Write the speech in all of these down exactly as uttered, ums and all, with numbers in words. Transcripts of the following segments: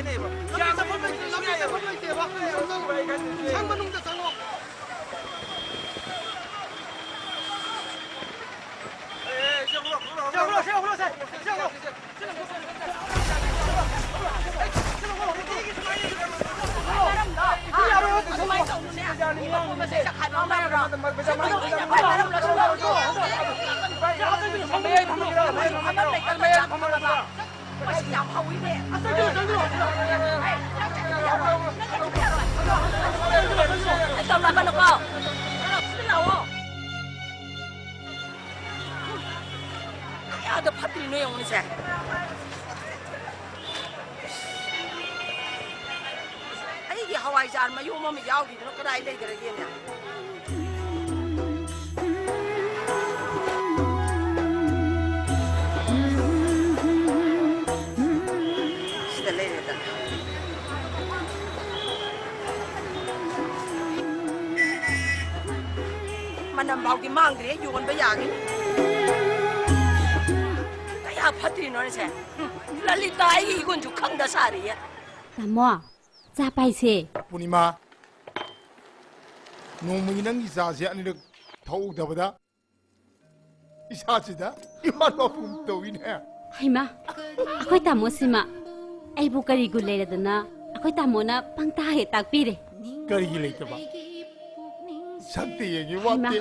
ꯌꯥꯗꯕ ꯂꯩꯇꯦ, ꯂꯝꯕꯤ ꯆꯠꯐꯝ ꯂꯩꯇꯦꯕ꯫ ꯁꯪ ꯃꯅꯨꯡꯗ ꯆꯪꯉꯣ꯫ ꯃꯁꯤ ꯌꯥꯝ ꯍꯧꯋꯤꯅꯦ꯫ ꯇꯧꯔꯛꯀꯅꯨꯀꯣ꯫ ꯁꯤꯗ ꯂꯥꯛꯑꯣ꯫ ꯀꯌꯥꯗ ꯐꯠꯇ꯭ꯔꯤꯅꯣ ꯌꯦꯡꯉꯨꯅꯦꯁꯦ꯫ ꯑꯩꯒꯤ ꯍꯋꯥꯏꯖꯥꯔ ꯃꯌꯣꯝ ꯑꯃ ꯌꯥꯎꯔꯤꯗꯨꯅ ꯀꯗꯥꯏ ꯂꯩꯈ꯭ꯔꯒꯦꯅꯦ? ꯁꯤꯗ ꯂꯩꯔꯦꯗꯅ꯫ ꯃꯅꯝ ꯐꯥꯎꯗꯤ ꯃꯥꯡꯗ꯭ꯔꯦ, ꯌꯣꯟꯕ ꯌꯥꯒꯅꯤ꯫ ꯀꯌꯥ ꯐꯠꯇ꯭ꯔꯤꯅꯣꯅꯦ ꯁꯦ? ꯂꯂꯤꯇꯥ ꯑꯩꯒꯤ ꯏꯒꯨꯟꯁꯨ ꯈꯪꯗ ꯁꯥꯔꯤꯌꯦ꯫ ꯇꯥꯃꯣ, ꯆꯥ ꯄꯥꯏꯁꯦ꯫ ꯄꯨꯔꯅꯤꯃꯥ, ꯅꯣꯡꯃꯒꯤ ꯅꯪꯒꯤ ꯆꯥꯁꯦ ꯑꯅꯤꯔꯛ ꯊꯛꯎꯗꯕꯗ ꯏꯁꯥꯁꯤꯗ ꯏꯋꯥꯠ ꯋꯥꯠꯄꯒꯨꯝ ꯇꯧꯏꯅꯦ꯫ ꯍꯩꯃꯥ, ꯑꯩꯈꯣꯏ ꯇꯥꯃꯣꯁꯤꯃ ꯑꯩꯕꯨ ꯀꯔꯤ ꯒꯨꯟ ꯂꯩꯔꯗꯅ ꯑꯩꯈꯣꯏ ꯇꯥꯃꯣꯅ ꯄꯪꯇꯥ ꯍꯦꯛ ꯇꯥꯛꯄꯤꯔꯦ꯫ ꯀꯔꯤꯒꯤ ꯂꯩꯇꯕ? ꯁꯛꯇ ꯌꯦꯡꯉꯤ ꯍꯩꯃꯥ꯫ ꯋꯥꯠꯇꯦ꯫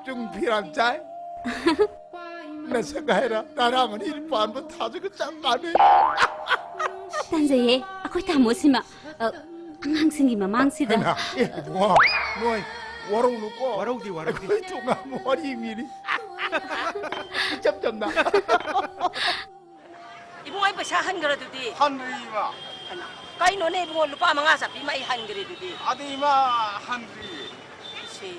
ꯆꯨꯡ ꯐꯤꯔꯥꯟ ꯆꯥꯏ꯫ ꯅꯁꯛ ꯍꯥꯏꯔ ꯇꯔꯥꯃꯔꯤ ꯄꯥꯟꯕ ꯊꯥꯁꯤꯒ ꯆꯞ ꯃꯥꯟꯅꯩ꯫ ꯇꯟꯖꯩꯌꯦ, ꯑꯩꯈꯣꯏ ꯇꯥꯃꯣꯁꯤꯃ, ꯑ, ꯑꯉꯥꯡꯁꯤꯡꯒꯤ ꯃꯃꯥꯡꯁꯤꯗ꯫ ꯍꯩꯃꯥ, ꯑꯦ, ꯏꯕꯨꯡꯉꯣ, ꯅꯣꯏ ꯋꯥꯔꯧꯅꯨꯀꯣ꯫ ꯋꯥꯔꯧꯗꯦ, ꯋꯥꯔꯧꯗꯦ꯫ ꯑꯩꯈꯣꯏ ꯇꯣꯉꯥꯟꯕ ꯋꯥꯔꯤ ꯃꯤꯅꯤ꯫ ꯏꯆꯝ ꯆꯝꯅ꯫ ꯏꯕꯨꯡꯉꯣ, ꯑꯩ ꯄꯩꯁꯥ ꯍꯟꯈ꯭ꯔꯗꯨꯗꯤ? ꯍꯟꯗ꯭ꯔꯤ, ꯏꯃꯥ꯫ ꯍꯩꯃꯥ, ꯀꯩꯅꯣꯅꯦ ꯏꯕꯨꯡꯉꯣ, ꯂꯨꯄꯥ ꯃꯉꯥ ꯆꯠꯄꯤ ꯑꯃ ꯑꯩ ꯍꯟꯈ꯭ꯔꯦꯗꯨꯗꯤ? ꯑꯗꯨ, ꯏꯃꯥ, ꯍꯟꯗ꯭ꯔꯤ꯫ ꯁꯤ,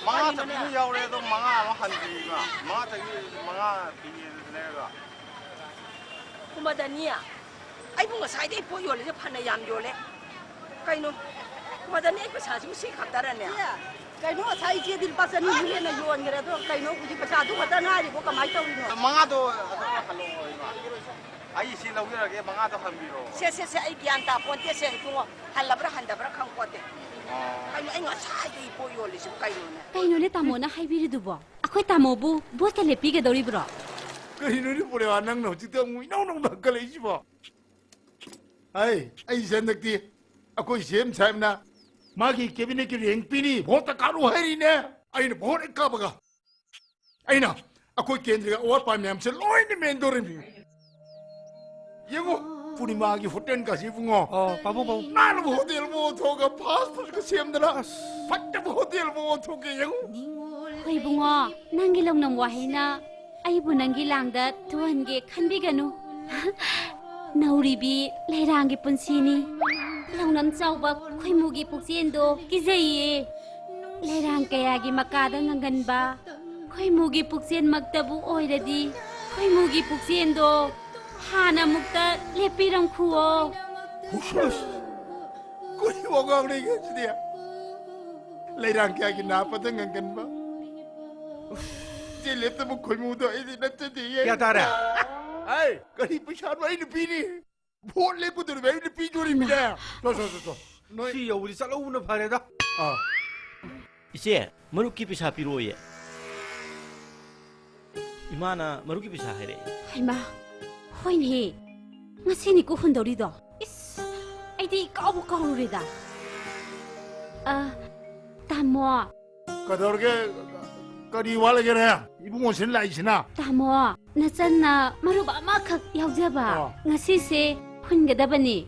ꯃꯉꯥ ꯀꯔꯤꯅꯣꯅꯦ? ꯆꯠꯄꯤꯗꯨ ꯌꯥꯎꯔꯦ, ꯑꯗꯣ ꯃꯉꯥ ꯑꯃ ꯍꯟꯗ꯭ꯔꯤ, ꯏꯃꯥ꯫ ꯃꯉꯥ ꯆꯠꯄꯤ, ꯃꯉꯥ ꯄꯤꯒꯦ ꯂꯩꯔꯒ꯫ ꯀꯨꯃꯥꯗꯅꯤ, ꯑꯩꯕꯨ ꯉꯁꯥꯏꯗꯩ ꯄꯣꯠ ꯌꯣꯜꯂꯤꯁꯦ ꯐꯅ ꯌꯥꯝ ꯌꯣꯜꯂꯦ꯫ ꯀꯩꯅꯣ? ꯀꯨꯃꯥꯗꯅꯤ, ꯑꯩ ꯄꯩꯁꯥꯁꯤꯕꯨ ꯁꯤ ꯈꯛꯇꯔꯅꯦ? ꯏꯆꯦ, ꯀꯩꯅꯣ, ꯉꯁꯥꯏ ꯏꯆꯦꯗꯤ ꯂꯨꯄꯥ ꯆꯅꯤꯃꯨꯛ ꯍꯦꯟꯅ ꯌꯣꯟꯈ꯭ꯔꯦ꯫ ꯑꯗꯣ ꯀꯩꯅꯣ, ꯍꯧꯖꯤꯛ ꯄꯩꯁꯥ ꯑꯗꯨ ꯈꯛꯇ ꯉꯥꯏꯔꯤꯕꯣ? ꯀꯃꯥꯏꯅ ꯇꯧꯔꯤꯅꯣ? ꯃꯉꯥꯗꯣ ꯑꯗꯨꯝ ꯍꯜꯂꯛꯑꯣ, ꯏꯃꯥ꯫ ꯑꯩ ꯁꯤ ꯂꯧꯖꯔꯒꯦ, ꯃꯉꯥꯗꯣ ꯍꯟꯕꯤꯔꯣ꯫ ꯁꯦ, ꯁꯦ, ꯁꯦ, ꯑꯩ ꯒ꯭ꯌꯥꯟ ꯇꯥꯄꯣꯟꯇꯦ, ꯁꯦ, ꯏꯕꯨꯡꯉꯣ꯫ ꯍꯜꯂꯕ꯭ꯔꯥ ꯍꯟꯗꯕ꯭ꯔꯥ ꯈꯪꯄꯣꯟꯇꯦ꯫ ꯑꯣ꯫ ꯀꯩꯅꯣ, ꯑꯩ ꯉꯁꯥꯏꯗꯒꯤ ꯄꯣꯠ ꯌꯣꯜꯂꯤꯁꯤꯕꯨ ꯀꯩꯅꯣꯅꯦ? ꯀꯩꯅꯣꯅꯦ ꯇꯥꯃꯣꯅ ꯍꯥꯏꯕꯤꯔꯤꯗꯨꯕꯣ? ꯑꯩꯈꯣꯏ ꯇꯥꯃꯣꯕꯨ ꯚꯣꯠꯀ ꯂꯦꯞꯄꯤꯒꯗꯧꯔꯤꯕ꯭ꯔꯣ? ꯀꯔꯤꯅꯣꯅꯦ ꯄꯨꯔꯦꯋꯥ, ꯅꯪꯅ ꯍꯧꯖꯤꯛꯇ ꯑꯃꯨꯛ ꯏꯅꯧ ꯅꯧꯅ ꯍꯪꯒꯠꯂꯛꯏꯁꯤꯕꯣ? ꯑꯩ, ꯑꯩꯁꯦ ꯍꯟꯗꯛꯇꯤ ꯑꯩꯈꯣꯏ ꯁꯤ ꯑꯦꯝ ꯁꯥꯍꯦꯕꯅ ꯃꯥꯒꯤ ꯀꯦꯕꯤꯅꯦꯠꯀꯤ ꯔꯦꯡ ꯄꯤꯅꯤ, ꯚꯣꯠꯇ ꯀꯥꯔꯨ ꯍꯥꯏꯔꯤꯅꯦ꯫ ꯑꯩꯅ ꯚꯣꯠ ꯍꯦꯛ ꯀꯥꯕꯒ ꯑꯩꯅ ꯑꯩꯈꯣꯏ ꯀꯦꯟꯗ꯭ꯔꯒꯤ ꯑꯋꯥꯠ ꯑꯄꯥ ꯃꯌꯥꯝꯁꯦ ꯂꯣꯏꯅ ꯃꯦꯟꯗꯣꯔꯤꯃꯤ꯫ ꯌꯦꯡꯉꯨ, ꯄꯨꯔꯅꯤꯃꯥꯒꯤ ꯍꯣꯇꯦꯜꯒꯁꯤ ꯏꯕꯨꯡꯉꯣ꯫ ꯑꯣ, ꯄꯥꯕꯨꯡ, ꯄꯥꯕꯨꯡ꯫ ꯅꯥꯟꯅꯕ ꯍꯣꯇꯦꯜ ꯑꯃ ꯑꯣꯟꯊꯣꯛꯑꯒ ꯐꯥꯁ ꯐꯨꯗꯀ ꯁꯦꯝꯗꯅ ꯑꯁ꯫ ꯐꯠꯇꯕ ꯍꯣꯇꯦꯜ ꯑꯃ ꯑꯣꯟꯊꯣꯛꯀꯦ ꯌꯦꯡꯉꯨ꯫ ꯍꯣꯏ ꯏꯕꯨꯡꯉꯣ, ꯅꯪꯒꯤ ꯂꯧꯅꯝ ꯋꯥꯍꯩꯅ ꯑꯩꯕꯨ ꯅꯪꯒꯤ ꯂꯥꯡꯗ ꯊꯨꯍꯟꯒꯦ ꯈꯟꯕꯤꯒꯅꯨ꯫ ꯅꯧꯔꯤꯕꯤ ꯂꯩꯔꯥꯡꯒꯤ ꯄꯨꯟꯁꯤꯅꯤ꯫ ꯂꯧꯅꯝ ꯆꯥꯎꯕ ꯈꯣꯏꯃꯨꯒꯤ ꯄꯨꯛꯆꯦꯜꯗꯣ ꯀꯤꯖꯩꯌꯦ꯫ ꯂꯩꯔꯥꯡ ꯀꯌꯥꯒꯤ ꯃꯀꯥꯗ ꯉꯪꯒꯟꯕ ꯈꯣꯏꯃꯨꯒꯤ ꯄꯨꯛꯆꯦꯜꯃꯛꯇꯕꯨ ꯑꯣꯏꯔꯗꯤ, ꯈꯣꯏꯃꯨꯒꯤ ꯄꯨꯛꯆꯦꯜꯗꯣ ꯍꯥꯟꯅ ꯑꯃꯨꯛꯇ ꯂꯦꯞꯄꯤꯔꯝꯈꯨꯋꯣ꯫ ꯍꯨꯁ! ꯀꯔꯤ ꯋꯥꯉꯥꯡꯅꯣ ꯁꯤꯗꯤ? ꯂꯩꯔꯥꯡ ꯀꯌꯥꯒꯤ ꯅꯥꯄꯗ ꯉꯪꯒꯟꯕ ꯆꯦ ꯂꯦꯞꯇꯕ ꯈꯣꯏꯃꯨꯗꯣ ꯑꯩꯗꯤ ꯅꯠꯆꯗꯦꯌꯦ꯫ ꯀꯌꯥ ꯇꯥꯔꯦ? ꯑꯩ ꯀꯔꯤ ꯄꯩꯁꯥꯅꯣ ꯑꯩꯅ ꯄꯤꯅꯤ? ꯚꯣꯠ ꯂꯦꯞꯀꯗꯧꯔꯤꯕ ꯑꯩꯅ ꯄꯤꯗꯣꯔꯤꯃꯤꯅꯦ꯫ ꯆꯣ, ꯆꯣ, ꯆꯣ, ꯆꯣ꯫ ꯅꯣꯏ ꯁꯤ ꯌꯧꯕꯗꯤ ꯆꯠꯍꯧꯕꯅ ꯐꯔꯦꯗ꯫ ꯑꯥ꯫ ꯏꯆꯦ, ꯃꯔꯨꯞꯀꯤ ꯄꯩꯁꯥ ꯄꯤꯔꯛꯑꯣꯌꯦ꯫ ꯏꯃꯥꯅ ꯃꯔꯨꯞꯀꯤ ꯄꯩꯁꯥ ꯍꯥꯏꯔꯛꯑꯦ꯫ ꯍꯩꯃꯥ, ꯍꯣꯏꯅꯦꯍꯦ꯫ ꯉꯁꯤꯅꯤꯀꯣ ꯍꯨꯟꯗꯧꯔꯤꯗꯣ꯫ ꯏꯁ, ꯑꯩꯗꯤ ꯀꯥꯎꯕꯨ ꯀꯥꯎꯔꯨꯔꯦꯗ꯫ ꯑ, ꯇꯥꯃꯣ꯫ ꯀꯗꯧꯔꯒꯦ? ꯀꯔꯤ ꯋꯥꯠꯂꯒꯦꯅꯦ? ꯏꯕꯨꯡꯉꯣꯁꯤꯅ ꯂꯥꯛꯏꯁꯤꯅ? ꯇꯥꯃꯣ, ꯅꯆꯟꯅ ꯃꯔꯨꯞ ꯑꯃꯈꯛ ꯌꯥꯎꯖꯕ꯫ ꯑꯣ꯫ ꯉꯁꯤꯁꯦ ꯍꯨꯟꯒꯗꯕꯅꯤ꯫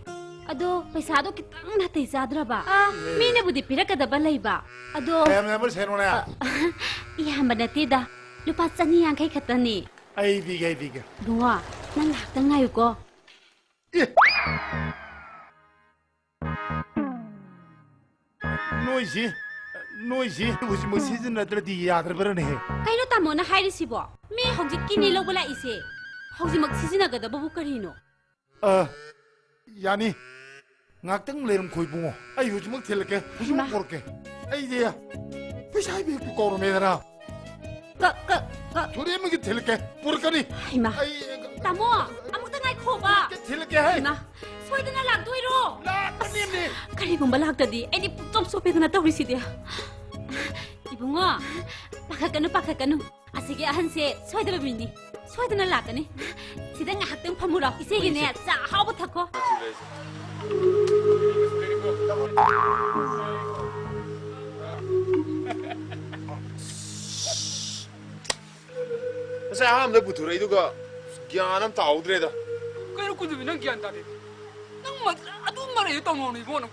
ꯑꯗꯣ ꯄꯩꯁꯥꯗꯣ ꯈꯤꯇꯪ ꯅꯥꯇꯩ ꯆꯥꯗ꯭ꯔꯕ꯫ ꯑ, ꯑꯦ꯫ ꯃꯤꯅꯕꯨꯗꯤ ꯄꯤꯔꯛꯀꯗꯕ ꯂꯩꯕ꯫ ꯑꯗꯣ ꯀꯌꯥꯝ ꯌꯥꯝꯕ ꯁꯦꯟꯅꯣꯅꯦ? ꯑ, ꯌꯥꯝꯕ ꯅꯠꯇꯦꯗ꯫ ꯂꯨꯄꯥ ꯆꯅꯤ ꯌꯥꯡꯈꯩ ꯈꯛꯇꯅꯤ꯫ ꯑꯩ ꯄꯤꯒꯦ, ꯑꯩ ꯄꯤꯒꯦ꯫ ꯏꯕꯨꯡꯉꯣ, ꯅꯪ ꯉꯥꯏꯍꯥꯛꯇꯪ ꯉꯥꯏꯌꯨꯀꯣ꯫ ꯑꯦ! ꯅꯣꯏꯁꯤ, ꯅꯣꯏꯁꯤ ꯍꯧꯖꯤꯛꯃꯛ ꯁꯤꯖꯤꯟꯅꯗ꯭ꯔꯗꯤ ꯌꯥꯗ꯭ꯔꯕ꯭ꯔꯅꯦꯍꯦ? ꯀꯩꯅꯣ ꯇꯥꯃꯣꯅ ꯍꯥꯏꯔꯤꯁꯤꯕꯣ? ꯃꯤ ꯍꯧꯖꯤꯛ ꯀꯤꯗꯅꯤ ꯂꯧꯕ ꯂꯥꯛꯏꯁꯦ꯫ ꯍꯧꯖꯤꯛꯃꯛ ꯁꯤꯖꯤꯟꯅꯒꯗꯕꯕꯨ ꯀꯔꯤꯅꯣ? ꯑ, ꯌꯥꯅꯤ꯫ ꯉꯥꯛꯇꯪ ꯂꯩꯔꯝꯈꯣ ꯏꯕꯨꯡꯉꯣ꯫ ꯑꯩ ꯍꯧꯖꯤꯛꯃꯛ ꯊꯤꯜꯂꯛꯀꯦ꯫ ꯍꯧꯖꯤꯛꯃꯛ ꯏꯃꯥ꯫ ꯄꯨꯔꯛꯀꯦ꯫ ꯑꯩꯗꯤ ꯄꯩꯁꯥ ꯕꯦꯒꯇꯨ ꯀꯥꯎꯔꯝꯃꯦꯗꯅ꯫ ꯀ-, ꯀ-, ꯀ-, ꯊꯣꯔꯦꯟꯃꯛꯀꯤ ꯊꯤꯜꯂꯛꯀꯦ꯫ ꯄꯨꯔꯛꯀꯅꯤ꯫ ꯍꯩꯃꯥ꯫ ꯑꯩ ꯇꯥꯃꯣ, ꯑꯃꯨꯛꯇ ꯉꯥꯏꯈꯣ꯫ ꯍꯣꯕ! ꯊꯤꯜꯂꯛꯀꯦ ꯍꯥꯏ꯫ ꯏꯃꯥ, ꯁꯣꯏꯗꯅ ꯂꯥꯛꯇꯣꯏꯔꯣ? ꯂꯥꯛꯀꯅꯤꯅꯦ꯫ ꯑꯁ, ꯀꯔꯤꯒꯨꯝꯕ ꯂꯥꯛꯇꯗꯤ ꯑꯩꯗꯤ ꯄꯨꯛꯆꯣꯞ ꯆꯣꯞꯄꯦꯗꯅ ꯇꯧꯔꯤꯁꯤꯗꯤ꯫ ꯏꯕꯨꯡꯉꯣ, ꯄꯥꯈꯠꯀꯅꯨ, ꯄꯥꯈꯠꯀꯅꯨ꯫ ꯑꯁꯤꯒꯤ ꯑꯍꯟꯁꯦ ꯁꯣꯏꯗꯕ ꯃꯤꯅꯤ꯫ ꯁꯣꯏꯗꯅ ꯂꯥꯛꯀꯅꯤ꯫ ꯁꯤꯗ ꯉꯥꯏꯍꯥꯛꯇꯪ ꯐꯝꯃꯨꯔꯣ꯫ ꯏꯆꯦꯒꯤꯅꯦ, ꯆꯥ ꯑꯍꯥꯎꯕ ꯊꯛꯈꯣ꯫ ꯉꯁꯥꯏ ꯑꯍꯥꯟꯕꯗ ꯄꯨꯊꯣꯔꯛꯏꯗꯨꯒ ꯒ꯭ꯌꯥꯟ ꯑꯃ ꯇꯥꯍꯧꯗ꯭ꯔꯦꯗ꯫ ꯀꯩꯅꯣ ꯀꯨꯟꯖꯕꯤ, ꯅꯪ ꯒ꯭ꯌꯥꯟ ꯇꯥꯗꯦ? ꯅꯪ ꯃ-, ꯑꯗꯨ ꯃꯔꯩꯗꯣ ꯇꯧꯅꯧꯅꯦ ꯏꯕꯨꯡꯉꯣ ꯅꯪ꯫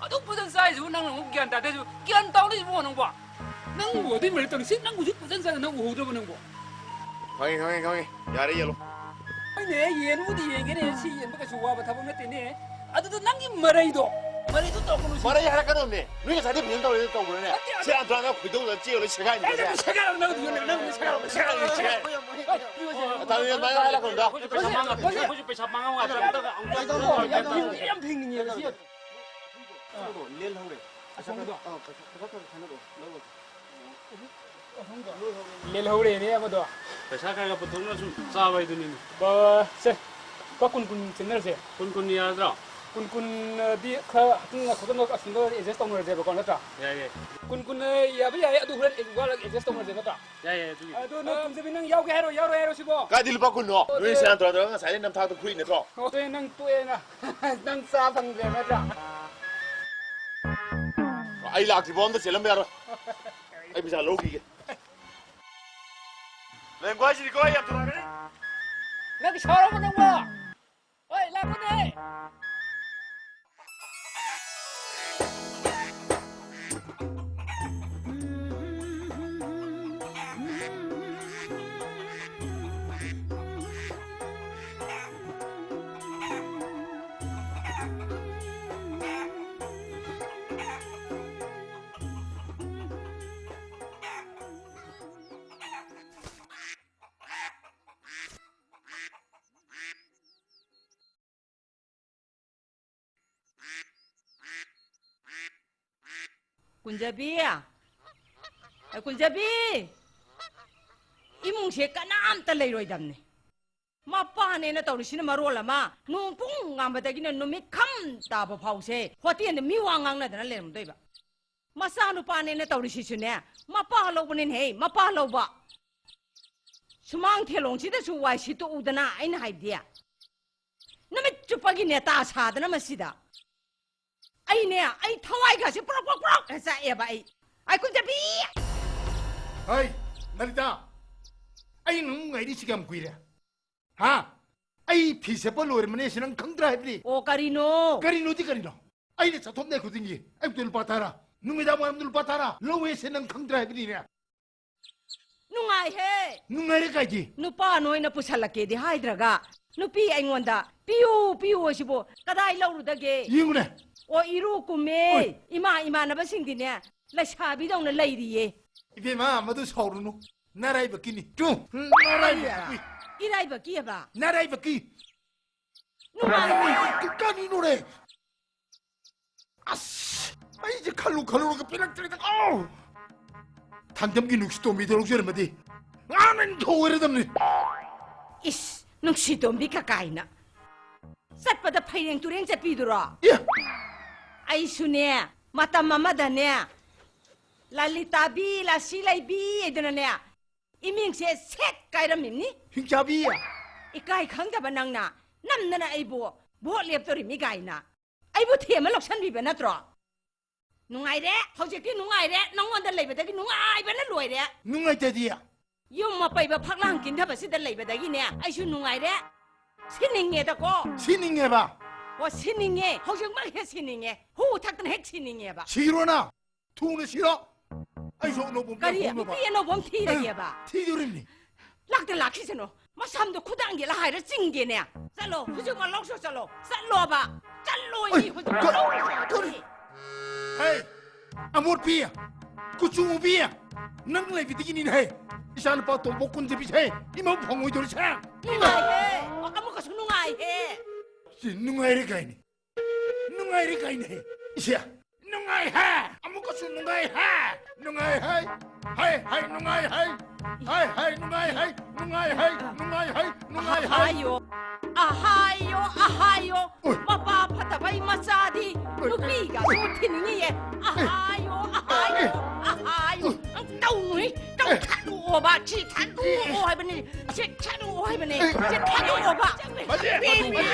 ꯑꯗꯨꯛ ꯐꯖꯅ ꯆꯥꯏꯁꯤꯕꯨ ꯅꯪꯅ ꯑꯃꯨꯛ ꯒ꯭ꯌꯥꯟ ꯇꯥꯗꯦ ꯍꯥꯏꯁꯤꯕꯨ? ꯒ꯭ꯌꯥꯟ ꯇꯥꯎꯅꯦ ꯏꯕꯨꯡꯉꯣ ꯅꯪꯕꯣ꯫ ꯅꯪꯕꯨ ꯑꯗꯨꯏ ꯃꯔꯩ ꯇꯧꯅꯤ? ꯁꯤ ꯅꯪꯕꯨ ꯍꯧꯖꯤꯛ ꯐꯖꯅ ꯆꯥꯏꯗꯣ ꯅꯪ ꯎꯍꯧꯗ꯭ꯔꯕ ꯅꯪꯕꯣ? ꯈꯪꯉꯦ, ꯈꯪꯉꯦ, ꯈꯪꯉꯦ꯫ ꯌꯥꯔꯦ, ꯌꯦꯜꯂꯣ꯫ ꯍꯣꯏꯅꯦ, ꯌꯦꯟꯕꯨꯗꯤ ꯌꯦꯟꯒꯦꯅꯦ꯫ ꯁꯤ ꯌꯦꯟꯕ ꯀꯩꯁꯨ ꯋꯥꯕ ꯊꯕꯛ ꯅꯠꯇꯦꯅꯦ꯫ ꯑꯗꯨꯗ ꯅꯪꯒꯤ ꯃꯔꯩꯗꯣ, ꯃꯔꯩꯗꯣ ꯇꯧꯔꯛꯀꯅꯨ ꯁꯤ꯫ ꯃꯔꯩ ꯍꯥꯏꯔꯛꯀꯅꯨꯅꯦ꯫ ꯅꯣꯏ ꯉꯁꯥꯏꯗꯩ ꯐꯖꯅ ꯇꯧꯔꯦ, ꯇꯧꯕ꯭ꯔꯅꯦ? ꯅꯠꯇꯦ, ꯁꯤ ꯑꯗꯨ ꯑꯟꯇ꯭ꯔꯥꯅ ꯈꯣꯏꯗꯧꯗ ꯆꯦꯜꯂ ꯁꯦꯒꯥꯏꯅꯤ ꯑꯦ, ꯁꯦ꯫ ꯅꯪ ꯁꯦꯒꯥꯏꯔꯣ, ꯅꯪ ꯑꯗꯨ ꯌꯣꯟꯅꯕ, ꯅꯪ ꯁꯦꯒꯥꯏꯔꯣ, ꯁꯦꯒꯥꯏꯔꯣ, ꯁꯦꯒꯥꯏꯔꯣ꯫ ꯑꯇꯥ, ꯅꯣꯏ ꯑꯗꯨꯃꯥꯏꯅ ꯍꯥꯏꯔꯛꯀꯅꯨꯗ꯫ ꯑꯩꯈꯣꯏꯁꯨ ꯄꯩꯁꯥ ꯃꯥꯡꯉ-, ꯑꯩꯈꯣꯏꯁꯨ ꯄꯩꯁꯥ ꯃꯥꯡꯉ ꯉꯥꯛꯇ ꯑꯝꯇ, ꯑꯝꯇ ꯌꯥꯝ ꯐꯤꯡ-, ꯌꯥꯝ ꯐꯤꯡꯅꯤꯡꯉꯦꯕ ꯁꯤ꯫ ꯂꯦꯜꯍꯧꯔꯦ꯫ ꯑꯁꯣꯝꯗꯣ꯫ ꯑꯥ, ꯄꯩꯁꯥ, ꯄꯩꯁꯥ ꯈꯔ ꯈꯔ ꯊꯥꯅꯔꯛꯑꯣ, ꯂꯧꯔꯒꯦ꯫ ꯂꯦꯜꯍꯧꯔꯦꯅꯦ ꯑꯃꯗꯣ꯫ ꯄꯩꯁꯥ ꯈꯔ ꯈꯔ ꯄꯨꯊꯣꯛꯅ ꯁꯨꯝ ꯆꯥꯕ ꯍꯥꯏꯗꯨꯅꯤꯅꯦ꯫ ꯕ-, ꯁꯦ, ꯂꯨꯄꯥ ꯀꯨꯟ ꯀꯨꯟ ꯁꯤꯟꯅꯔꯁꯦ꯫ ꯀꯨꯟ ꯀꯨꯟ ꯌꯥꯔꯗ꯭ꯔꯣ? ꯀꯨꯟ ꯀꯨꯟꯗꯤ ꯈꯔ ꯍꯥꯞꯆꯤꯟꯅ ꯈꯣꯠꯆꯤꯟꯅ ꯑꯁꯣꯝꯗ adjust ꯇꯧꯅꯔꯁꯦꯕꯀꯣ, ꯅꯠꯇ꯭ꯔꯥ? ꯌꯥꯏ, ꯌꯥꯏ꯫ ꯀꯨꯟ ꯀꯨꯟ ꯌꯥꯕ ꯌꯥꯏ, ꯑꯗꯨ ꯍꯣꯔꯦꯟ ꯋꯥꯠꯂꯒ adjust ꯇꯧꯅꯔꯁꯦ, ꯅꯠꯇ꯭ꯔꯥ? ꯌꯥꯏ, ꯌꯥꯏ, ꯑꯗꯨꯒꯤꯗꯤ꯫ ꯑꯗꯣ ꯅꯪ ꯀꯨꯟꯖꯕꯤ, ꯅꯪ ꯌꯥꯎꯒꯦ ꯍꯥꯏꯔꯣ, ꯌꯥꯎꯔꯣꯏ ꯍꯥꯏꯔꯣ ꯁꯤꯕꯣ? ꯀꯥꯏꯗꯤ ꯂꯨꯄꯥ ꯀꯨꯟꯅꯣ? ꯅꯣꯏ ꯁꯦꯔꯥꯟ ꯇꯨꯔꯥꯟ ꯇꯧꯔꯒ ꯉꯁꯥꯏꯗꯩ ꯅꯝꯊꯥꯛꯇ ꯐꯨꯔꯤ ꯅꯠꯇ꯭ꯔꯣ? ꯍꯣꯏ, ꯅꯪ ꯇꯣꯛꯑꯦꯅ꯫ ꯅꯪ ꯆꯥ ꯐꯪꯗ꯭ꯔꯦ ꯅꯠꯇ꯭ꯔꯥ? ꯑꯩ ꯂꯥꯛꯇ꯭ꯔꯤꯐꯥꯎ ꯑꯝꯇ ꯆꯦꯜꯂꯝꯕ ꯌꯥꯔꯣꯏ꯫ ꯑꯩ ꯄꯩꯁꯥ ꯂꯧꯈꯤꯒꯦ꯫ ꯂꯦꯡꯒ꯭ꯋꯥꯏꯁꯤꯗꯤꯀꯣ ꯑꯩ ꯌꯥꯝ ꯊꯨꯒꯥꯏꯒꯅꯤ꯫ ꯅꯪ ꯁꯥꯎꯔꯕꯣ ꯅꯪꯕꯣ? ꯍꯣꯏ, ꯂꯥꯛꯄꯅꯦ꯫ ꯀꯨꯟꯖꯕꯤ! ꯑꯦ, ꯀꯨꯟꯖꯕꯤ! ꯏꯃꯨꯡꯁꯦ ꯀꯅꯥꯝꯇ ꯂꯩꯔꯣꯏꯗꯕꯅꯤ꯫ ꯃꯄꯥꯅꯦꯅ ꯇꯧꯔꯤꯁꯤꯅ ꯃꯔꯣꯜ ꯑꯃ, ꯅꯣꯡ ꯄꯨꯡ ꯉꯥꯟꯕꯗꯒꯤꯅ ꯅꯨꯃꯤꯠ ꯈꯝ ꯇꯥꯕ ꯐꯥꯎꯁꯦ ꯍꯣꯇꯦꯜꯗ ꯃꯤ ꯋꯥ ꯉꯥꯡꯅꯗꯅ ꯂꯩꯔꯝꯗꯣꯏꯕ꯫ ꯃꯆꯥꯅꯨꯄꯥꯅꯦꯅ ꯇꯧꯔꯤꯁꯤꯁꯨꯅꯦ, ꯃꯄꯥ ꯂꯧꯕꯅꯤꯅꯦꯍꯦ, ꯃꯄꯥ ꯂꯧꯕ꯫ ꯁꯨꯃꯥꯡ ꯊꯦꯂꯣꯡꯁꯤꯗꯁꯨ ꯋꯥꯏ ꯁꯤꯠꯇꯣꯛꯎꯗꯅ ꯑꯩꯅ ꯍꯥꯏꯕꯗꯤ꯫ ꯅꯨꯃꯤꯠ ꯆꯨꯞꯄꯒꯤ ꯅꯦꯇꯥ ꯁꯥꯗꯅ ꯃꯁꯤꯗ꯫ ꯑꯩꯅꯦ, ꯑꯩ ꯊꯋꯥꯏꯒꯁꯦ ꯄ꯭ꯔꯣꯛ ꯄ꯭ꯔꯣꯛ ꯄ꯭ꯔꯣꯛ ꯍꯦꯛ ꯆꯥꯛꯑꯦꯕ ꯑꯩ꯫ ꯑꯩ ꯀꯨꯟꯖꯕꯤ! ꯍꯩ, ꯂꯂꯤꯇꯥ, ꯑꯩ ꯅꯪ ꯉꯥꯏꯔꯤꯁꯤ ꯀꯌꯥꯝ ꯀꯨꯏꯔꯦ? ꯍꯥ? ꯑꯩ ꯐꯤ ꯁꯦꯠꯄ ꯂꯣꯏꯔꯝꯃꯅꯦ ꯁꯤ ꯅꯪ ꯈꯪꯗ꯭ꯔꯥ ꯍꯥꯏꯕꯅꯤ? ꯑꯣ, ꯀꯔꯤꯅꯣ? ꯀꯔꯤꯅꯣꯗꯤ ꯀꯔꯤꯅꯣ? ꯑꯩꯅ ꯆꯠꯊꯣꯛꯅꯦ ꯈꯨꯗꯤꯡꯒꯤ ꯑꯌꯨꯛꯇ ꯂꯨꯄꯥ ꯇꯔꯥ, ꯅꯨꯃꯤꯗꯥꯡ ꯋꯥꯏꯔꯝꯗ ꯂꯨꯄꯥ ꯇꯔꯥ ꯂꯧꯋꯦ ꯁꯤ ꯅꯪ ꯈꯪꯗ꯭ꯔꯥ ꯍꯥꯏꯕꯅꯤꯅꯦ? ꯅꯨꯡꯉꯥꯏꯍꯦ! ꯅꯨꯡꯉꯥꯏꯔꯦ ꯀꯥꯏꯗꯤ? ꯅꯨꯄꯥ ꯅꯣꯏꯅ ꯄꯨꯁꯜꯂꯛꯀꯦꯗꯤ ꯍꯥꯏꯗ꯭ꯔꯒ, ꯅꯨꯄꯤ ꯑꯩꯉꯣꯟꯗ "ꯄꯤꯌꯨ, ꯄꯤꯌꯨ" ꯍꯥꯏꯁꯤꯕꯨ ꯀꯗꯥꯏ ꯂꯧꯔꯨꯗꯒꯦ? ꯌꯦꯡꯉꯨꯅꯦ꯫ ꯑꯣ, ꯏꯔꯨ ꯀꯨꯝꯃꯦ꯫ ꯑꯣꯏ꯫ ꯏꯃꯥ, ꯏꯃꯥꯟꯅꯕꯁꯤꯡꯗꯤꯅꯦ, ꯂꯩꯁꯥꯕꯤꯗꯧꯅ ꯂꯩꯔꯤꯌꯦ꯫ ꯏꯕꯦꯝꯃ, ꯃꯗꯨ ꯁꯥꯎꯔꯨꯅꯨ꯫ ꯅꯔꯥꯏꯕꯛꯀꯤꯅꯤ꯫ ꯇꯨ, ꯅꯔꯥꯏꯕꯛꯀꯤ꯫ ꯏꯔꯥꯏꯕꯛꯀꯤ ꯍꯥꯏꯕ? ꯅꯔꯥꯏꯕꯛꯀꯤ꯫ ꯅꯨꯡꯉꯥꯏꯔꯦ꯫ ꯀꯔꯤꯅꯣꯅꯦ? ꯑꯁ, ꯑꯩꯁꯦ ꯈꯜꯂꯨ ꯈꯜꯂꯨꯔꯒ ꯄꯦꯜꯂꯛꯇ꯭ꯔꯦꯗ꯫ ꯑꯧ! ꯊꯥꯡꯖꯝꯒꯤ ꯅꯨꯡꯁꯤꯇꯣꯝꯕꯤꯗꯣ ꯂꯧꯖꯔꯝꯃꯗꯤ ꯉꯥ ꯅꯪ ꯊꯣꯛꯑꯣꯏꯔꯗꯝꯅꯤ꯫ ꯏꯁ, ꯅꯨꯡꯁꯤꯇꯣꯝꯕꯤ ꯀꯀꯥꯏꯅ꯫ ꯆꯠꯄꯗ ꯐꯩꯔꯦꯡ ꯇꯨꯔꯦꯡ ꯆꯠꯄꯤꯗꯨꯔꯣ? ꯑꯦ! ꯑꯩꯁꯨꯅꯦ, ꯃꯇꯝ ꯑꯃꯗꯅꯦ, ꯂꯂꯤꯇꯥꯕꯤ, ꯂꯥꯁꯤ ꯂꯩꯕꯤ ꯍꯥꯏꯗꯅꯅꯦ, ꯏꯃꯤꯡꯁꯦ ꯁꯦꯠ ꯀꯥꯏꯔꯝꯃꯤꯕꯅꯤ꯫ ꯍꯤꯡꯆꯥꯕꯤ! ꯏꯀꯥꯏ ꯈꯪꯗꯕ ꯅꯪꯅ ꯅꯝꯗꯅ ꯑꯩꯕꯨ ꯚꯣꯠ ꯂꯦꯞꯇꯣꯔꯤꯃꯤ ꯀꯥꯏꯅ꯫ ꯑꯩꯕꯨ ꯊꯦꯝꯃ ꯂꯧꯁꯟꯕꯤꯕ ꯅꯠꯇ꯭ꯔꯣ? ꯅꯨꯡꯉꯥꯏꯔꯦ, ꯍꯧꯖꯤꯛꯇꯤ ꯅꯨꯡꯉꯥꯏꯔꯦ, ꯅꯉꯣꯟꯗ ꯂꯩꯕꯗꯒꯤ ꯅꯨꯡꯉꯥꯏꯕꯅ ꯂꯣꯏꯔꯦ꯫ ꯅꯨꯡꯉꯥꯏꯇꯗꯤ? ꯌꯨꯝ ꯑꯄꯩꯕ ꯐꯛꯂꯥꯡ ꯀꯤꯟꯊꯕꯁꯤꯗ ꯂꯩꯕꯗꯒꯤꯅꯦ ꯑꯩꯁꯨ ꯅꯨꯡꯉꯥꯏꯔꯦ꯫ ꯁꯤꯅꯤꯡꯉꯦꯗꯀꯣ꯫ ꯁꯤꯅꯤꯡꯉꯦꯕ? ꯑꯣ, ꯁꯤꯅꯤꯡꯉꯦ, ꯍꯧꯖꯤꯛꯃꯛ ꯍꯦꯛ ꯁꯤꯅꯤꯡꯉꯦ꯫ ꯍꯨ ꯊꯛꯇꯅ ꯍꯦꯛ ꯁꯤꯅꯤꯡꯉꯦꯕ꯫ ꯁꯤꯔꯣꯅ? ꯊꯨꯅ ꯁꯤꯔꯣ꯫ ꯑꯩꯁꯨ ꯑꯅꯧꯕ ꯑꯃ ꯀꯔꯤ? ꯍꯣꯡꯅꯕ꯫ ꯅꯨꯄꯤ ꯑꯅꯧꯕ ꯑꯃ ꯊꯤꯔꯒꯦꯕ? ꯑ, ꯊꯤꯗꯣꯔꯤꯕꯅꯤ꯫ ꯂꯥꯛꯇ ꯂꯥꯛꯈꯤꯁꯅꯨ꯫ ꯃꯁꯝꯗꯣ ꯈꯨꯗꯥꯡꯒꯤꯂ ꯍꯥꯏꯔ ꯆꯤꯡꯒꯦꯅꯦ꯫ ꯆꯠꯂꯣ, ꯍꯧꯖꯤꯛꯃꯛ ꯂꯧꯁꯨ ꯆꯠꯂꯣ꯫ ꯆꯠꯂꯣꯕ꯫ ꯆꯠꯂꯣꯏ, ꯑꯩ, ꯍꯧꯖꯤꯛꯃꯛ ꯀ-, ꯂꯧꯁꯨ ꯆꯠꯂꯣ꯫ ꯀꯔꯤ? ꯍꯦ, ꯑꯃꯣꯠꯄꯤ, ꯀꯨꯆꯨ ꯃꯨꯕꯤ, ꯅꯪ ꯂꯩꯕꯗꯒꯤꯅꯤꯅꯦ ꯍꯦ, ꯏꯆꯥ ꯅꯨꯄꯥ ꯇꯣꯝꯕ ꯀꯨꯟꯖꯕꯤꯁꯦ ꯏꯃꯧ ꯐꯪꯉꯣꯏꯗꯧꯔꯤꯁꯦ꯫ ꯅꯨꯡꯉꯥꯏꯍꯦ, ꯑꯃꯨꯛꯀꯁꯨ ꯅꯨꯡꯉꯥꯏꯍꯦ꯫ ꯁꯤ ꯅꯨꯡꯉꯥꯏꯔꯦ ꯀꯥꯏꯅ, ꯅꯨꯡꯉꯥꯏꯔꯦ ꯀꯥꯏꯅ ꯍꯦ, ꯏꯆꯦ, ꯅꯨꯡꯉꯥꯏꯍꯦ, ꯑꯃꯨꯛꯀ ꯅꯨꯡꯉꯥꯏ ꯍꯥꯏ! ꯅꯨꯡꯉꯥꯏ ꯍꯥꯏ! ꯍꯥꯏ ꯍꯥꯏ ꯅꯨꯡꯉꯥꯏ ꯍꯥꯏ! ꯍꯥꯏ ꯍꯥꯏ ꯅꯨꯡꯉꯥꯏ ꯍꯥꯏ! ꯅꯨꯡꯉꯥꯏ ꯍꯥꯏ! ꯅꯨꯡꯉꯥꯏ ꯍꯥꯏ! ꯅꯨꯡꯉꯥꯏ ꯍꯥꯏ! ꯑꯍꯥꯌꯣ, ꯑꯍꯥꯌꯣ, ꯑꯍꯥꯌꯣ꯫ ꯎꯏ꯫ ꯃꯄꯥ ꯐꯠꯇꯕꯩ ꯃꯆꯥꯗꯤ ꯎꯏ꯫ ꯅꯨꯄꯤꯒꯁꯨ ꯊꯤꯅꯤꯡꯉꯤꯌꯦ꯫ ꯑꯍꯥꯌꯣ, ꯑꯍꯥꯌꯣ, ꯑꯍꯥꯌꯣ꯫ ꯇꯧꯅꯨꯍꯦ, ꯇꯧꯊꯠꯂꯨꯑꯣꯕ, ꯁꯤ ꯊꯠꯂꯨꯑꯣ ꯍꯥꯏꯕꯅꯤ, ꯁꯤ ꯊꯠꯂꯨꯑꯣ ꯍꯥꯏꯕꯅꯤ, ꯁꯤ ꯊꯠꯂꯨꯑꯣꯕ꯫ ꯃꯁꯤ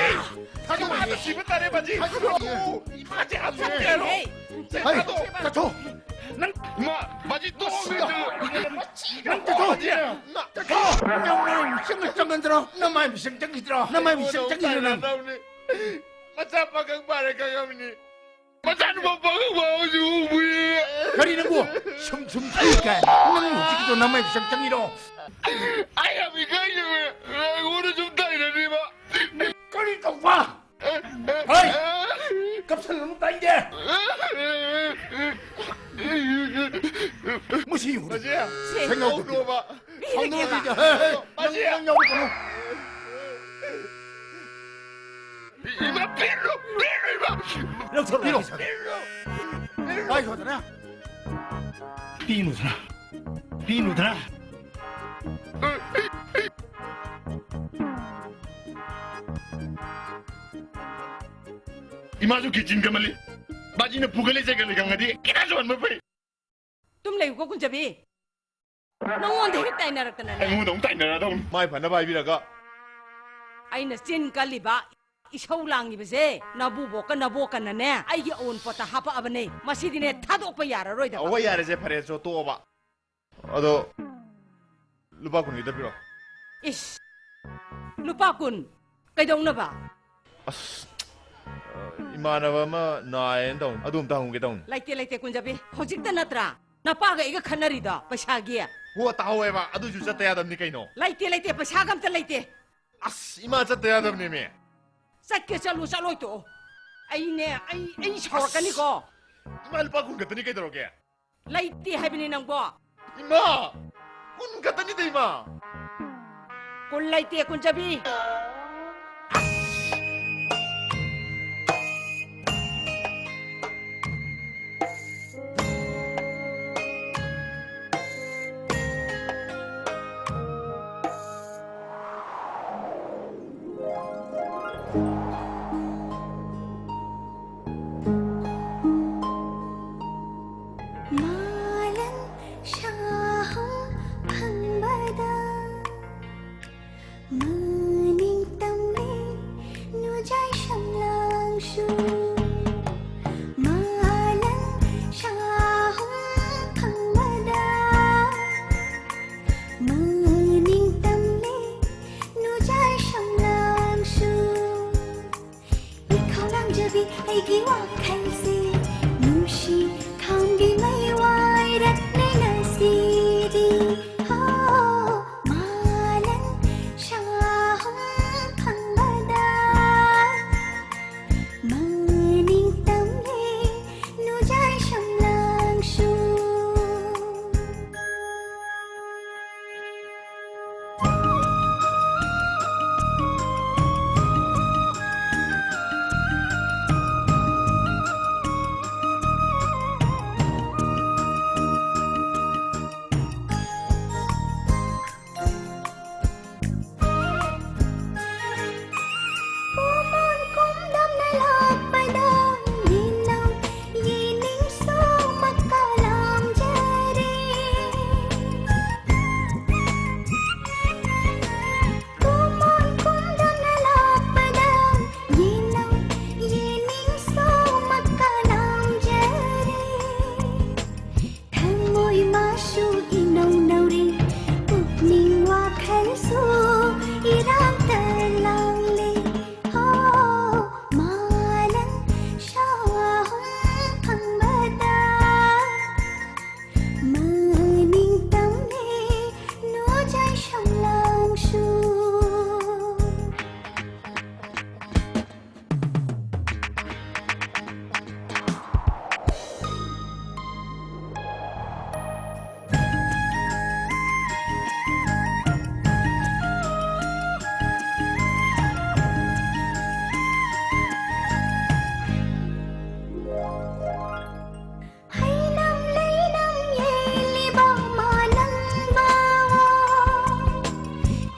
ꯊꯥꯗꯣꯛꯑꯣ, ꯃꯁꯤ ꯊꯥꯗꯣꯛꯑꯣ, ꯁꯤꯕ ꯇꯥꯔꯦ, ꯃꯁꯤ ꯊꯥꯗꯣꯛꯑꯣ꯫ ꯏꯃꯥꯁꯦ ꯍꯥꯠꯇꯣꯛꯀꯦ ꯍꯥꯏꯔꯣ? ꯍꯦ꯫ ꯍꯩ, ꯆꯠꯊꯣꯛ꯫ ꯅꯪ ꯏꯃꯥ, ꯃꯁꯤ ꯇꯣꯛꯑꯣ, ꯃꯁꯤꯗ꯫ ꯅꯪ ꯆꯠꯊꯣꯛ꯫ ꯃꯁꯤ ꯆꯠꯊꯣꯛ꯫ ꯅꯃꯥꯏ ꯃꯤꯆꯪ ꯆꯪꯒꯗ꯭ꯔꯣ? ꯅꯃꯥꯏ ꯃꯤꯆꯪ ꯆꯪꯈꯤꯗ꯭ꯔꯣ? ꯅꯃꯥꯏ ꯃꯤꯆꯪ ꯆꯪꯈꯤꯗ꯭ꯔꯣ ꯅꯪ? ꯃꯆꯥ ꯄꯥꯈꯪ ꯐꯥꯔꯦ ꯈꯪꯉꯕꯅꯤ꯫ ꯃꯆꯥꯅꯨꯄꯥ ꯄꯥꯈꯪ ꯐꯥꯕꯁꯨ ꯎꯕꯨ ꯌꯦꯡꯉꯦ꯫ ꯀꯔꯤ ꯅꯪꯕꯨ? ꯁꯨꯝ ꯁꯨꯝ ꯊꯨꯏ ꯀꯥꯏꯅ꯫ ꯅꯪ ꯍꯧꯖꯤꯛꯀꯤꯗꯣ ꯅꯃꯥꯏ ꯃꯤꯆꯪ ꯆꯪꯉꯤꯔꯣ? ꯑꯩ ꯌꯥꯝ ꯏꯀꯥꯏꯖꯩ꯫ ꯑꯩꯉꯣꯟꯗ ꯁꯨꯝ ꯇꯥꯏꯅꯔꯤꯕ꯫ ꯀꯔꯤ ꯇꯧꯕ? ꯍꯣꯏ! ꯀꯞꯁꯜꯂꯨꯅꯨ, ꯇꯥꯏꯅꯤꯡꯗꯦ! ꯃꯁꯤ ꯌꯦꯡꯉꯨ꯫ ꯃꯁꯤ ꯁꯦꯡꯅ ꯍꯧꯗꯣꯛꯄꯤꯔꯣ꯫ ꯍꯧꯗꯣꯛꯑꯣꯕ꯫ ꯍꯧꯗꯣꯛꯑꯣ, ꯁꯤꯗ꯫ ꯍꯦ, ꯍꯦ, ꯅꯪ, ꯃꯁꯤ ꯅꯪ ꯌꯥꯎꯔꯛꯀꯅꯨ꯫ ꯏꯃꯥ, ꯄꯤꯔꯨ, ꯄꯤꯔꯨ, ꯏꯃꯥ꯫ ꯂꯧꯊꯣꯛ, ꯄꯤꯔꯣ꯫ ꯂꯧꯊꯣꯛ꯫ ꯄꯤꯔꯨ, ꯄꯤꯔꯨ꯫ ꯄꯤꯅꯨꯗꯅ꯫ ꯄꯤꯅꯨꯗꯅ꯫ ꯏꯃꯥꯁꯨ ꯈꯦꯆꯤꯟ ꯀꯃꯜꯂꯤ꯫ ꯕꯥꯖꯤꯅ ꯄꯨꯒꯜꯂꯤ ꯆꯩꯒꯜꯂꯤ ꯈꯪꯉꯗꯤ ꯈꯤꯇꯪꯁꯨ ꯍꯟꯕ ꯐꯩ꯫ ꯇꯨꯝ ꯂꯩꯌꯨꯀꯣ, ꯀꯨꯟꯖꯕꯤ꯫ ꯅꯉꯣꯟꯗ ꯍꯦꯛ ꯇꯥꯏꯅꯔꯛꯇꯅꯅꯦ꯫ ꯑꯩꯉꯣꯟꯗ ꯑꯃꯨꯛ ꯇꯥꯏꯅꯔꯗꯧꯅꯤ꯫ ꯃꯥꯏ ꯐꯅꯕ ꯍꯥꯏꯕꯤꯔꯒ꯫ ꯑꯩꯅ ꯆꯤꯟ ꯀꯜꯂꯤꯕ, ꯏꯁꯧ ꯂꯥꯡꯉꯤꯕꯁꯦ ꯅꯕꯨꯕꯣꯛꯀ ꯅꯕꯣꯛꯀꯅꯅꯦ, ꯑꯩꯒꯤ ꯑꯋꯨꯟꯄꯣꯠꯇ ꯍꯥꯄꯛꯑꯕꯅꯦ꯫ ꯃꯁꯤꯗꯤꯅꯦ, ꯊꯥꯗꯣꯛꯄ ꯌꯥꯔꯔꯣꯏꯗꯕ꯫ ꯑꯍꯣꯏ, ꯌꯥꯔꯦꯁꯦ, ꯐꯔꯦ, ꯆꯣ, ꯇꯣꯛꯑꯣꯕ꯫ ꯑꯗꯣ ꯂꯨꯄꯥ ꯀꯨꯟ ꯈꯤꯇ ꯄꯤꯔꯛꯑꯣ꯫ ꯏꯁ! ꯂꯨꯄꯥ ꯀꯨꯟ? ꯀꯩꯗꯧꯅꯕ? ꯑꯁ, ꯑ, ꯏꯃꯥꯟꯅꯕ ꯑꯃ ꯅꯥꯏꯌꯦꯅ ꯇꯧꯅꯤ꯫ ꯑꯗꯨ ꯑꯝꯇ ꯍꯪꯉꯨꯒꯦ ꯇꯧꯅꯤ꯫ ꯂꯩꯇꯦ, ꯂꯩꯇꯦ, ꯀꯨꯟꯖꯕꯤ꯫ ꯍꯧꯖꯤꯛꯇ ꯅꯠꯇ꯭ꯔꯥ ꯅꯄꯥꯒ ꯑꯩꯒ ꯈꯠꯅꯔꯤꯗꯣ ꯄꯩꯁꯥꯒꯤ? ꯍꯣ, ꯇꯥꯍꯧꯋꯦꯕ꯫ ꯑꯗꯨꯁꯨ ꯆꯠꯇ ꯌꯥꯗꯕꯅꯤ ꯀꯩꯅꯣ꯫ ꯂꯩꯇꯦ, ꯂꯩꯇꯦ, ꯄꯩꯁꯥꯒ ꯑꯝꯇ ꯂꯩꯇꯦ꯫ ꯑꯁ, ꯏꯃꯥ ꯆꯠꯇ ꯌꯥꯗꯕꯅꯦꯃꯤ꯫ ꯆꯠꯀꯦ ꯆꯠꯂꯨ, ꯆꯠꯂꯣꯏ ꯇꯣꯛꯑꯣ꯫ ꯑꯩꯅꯦ, ꯑꯩ, ꯑꯩ ꯁꯥꯎꯔꯛꯀꯅꯤꯀꯣ꯫ ꯑꯁ! ꯏꯃꯥ, ꯂꯨꯄꯥ ꯀꯨꯟ ꯈꯛꯇꯅꯤ, ꯀꯩꯗꯧꯔꯒꯦ? ꯂꯩꯇꯦ ꯍꯥꯏꯕꯅꯤ ꯅꯪꯕꯣ꯫ ꯏꯃꯥ! ꯀꯨꯟ ꯈꯛꯇꯅꯤꯗ, ꯏꯃꯥ! ꯀꯨꯟ ꯂꯩꯇꯦ, ꯀꯨꯟꯖꯕꯤ꯫ ꯑꯩꯁꯦ ꯅꯨꯡꯁꯤ ꯈꯥꯝꯕꯤ ꯃꯩ ꯋꯥꯏꯔꯛꯂꯦ ꯉꯁꯤꯗꯤ꯫ ꯍꯣ, ꯃꯥꯂꯪ ꯁꯥꯍꯨꯝ ꯐꯪꯕꯗ ꯃꯅꯤꯡ ꯇꯝꯂꯦ ꯅꯨꯖꯥꯏ ꯁꯝꯂꯥꯡꯁꯨ꯫ ꯎꯃꯣꯟ ꯀꯨꯝꯗꯝꯅ ꯂꯥꯛꯄꯗ ꯌꯦꯟꯅꯧ ꯌꯦꯅꯤꯡꯁꯨ ꯃꯀꯥ ꯂꯥꯝꯖꯔꯦ꯫ ꯎꯃꯣꯟ ꯀꯨꯝꯗꯝꯅ ꯂꯥꯛꯄꯗ ꯌꯦꯟꯅꯧ ꯌꯦꯅꯤꯡꯁꯨ ꯃꯀꯥ ꯂꯥꯝꯖꯔꯦ꯫ ꯊꯃꯣꯏ ꯃꯥꯁꯨ ꯏꯅꯧ ꯅꯧꯔꯤ, ꯄꯨꯛꯅꯤꯡ ꯋꯥꯈꯜꯁꯨ ꯏꯔꯥꯡꯇ ꯂꯥꯡꯂꯦ꯫ ꯍꯣ, ꯃꯥꯂꯪ ꯁꯥꯍꯨꯝ ꯐꯪꯕꯗ ꯃꯅꯤꯡ ꯇꯝꯂꯦ ꯅꯨꯖꯥꯏ ꯁꯝꯂꯥꯡꯁꯨ꯫ ꯍꯩꯅꯝ ꯂꯩꯅꯝ ꯌꯦꯜꯂꯤꯕ ꯃꯥꯂꯪꯕ,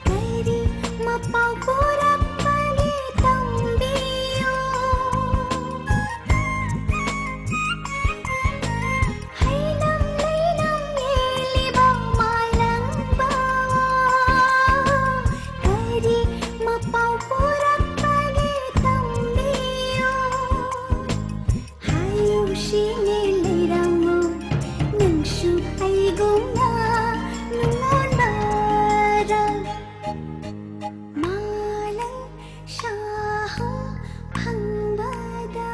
ꯀꯔꯤ ꯃꯄꯥꯎ ꯄꯨꯔꯛꯄꯒꯦ ꯇꯝꯕꯤꯌꯨ꯫ ꯍꯩꯅꯝ ꯂꯩꯅꯝ ꯌꯦꯜꯂꯤꯕ ꯃꯥꯂꯪꯕ, ꯀꯔꯤ ꯃꯄꯥꯎ ꯄꯨꯔꯛꯄꯒꯦ ꯇꯝꯕꯤꯌꯨ꯫ ꯍꯥꯏꯌꯨ ꯁꯤꯅꯦ ꯂꯩꯔꯝꯃꯨ, ꯅꯪꯁꯨ ꯑꯩꯒꯨꯝꯅ ꯅꯨꯡꯉꯣꯟꯕꯗ ꯃꯥꯂꯪ ꯁꯥꯍꯨꯝ ꯐꯪꯕꯗ꯫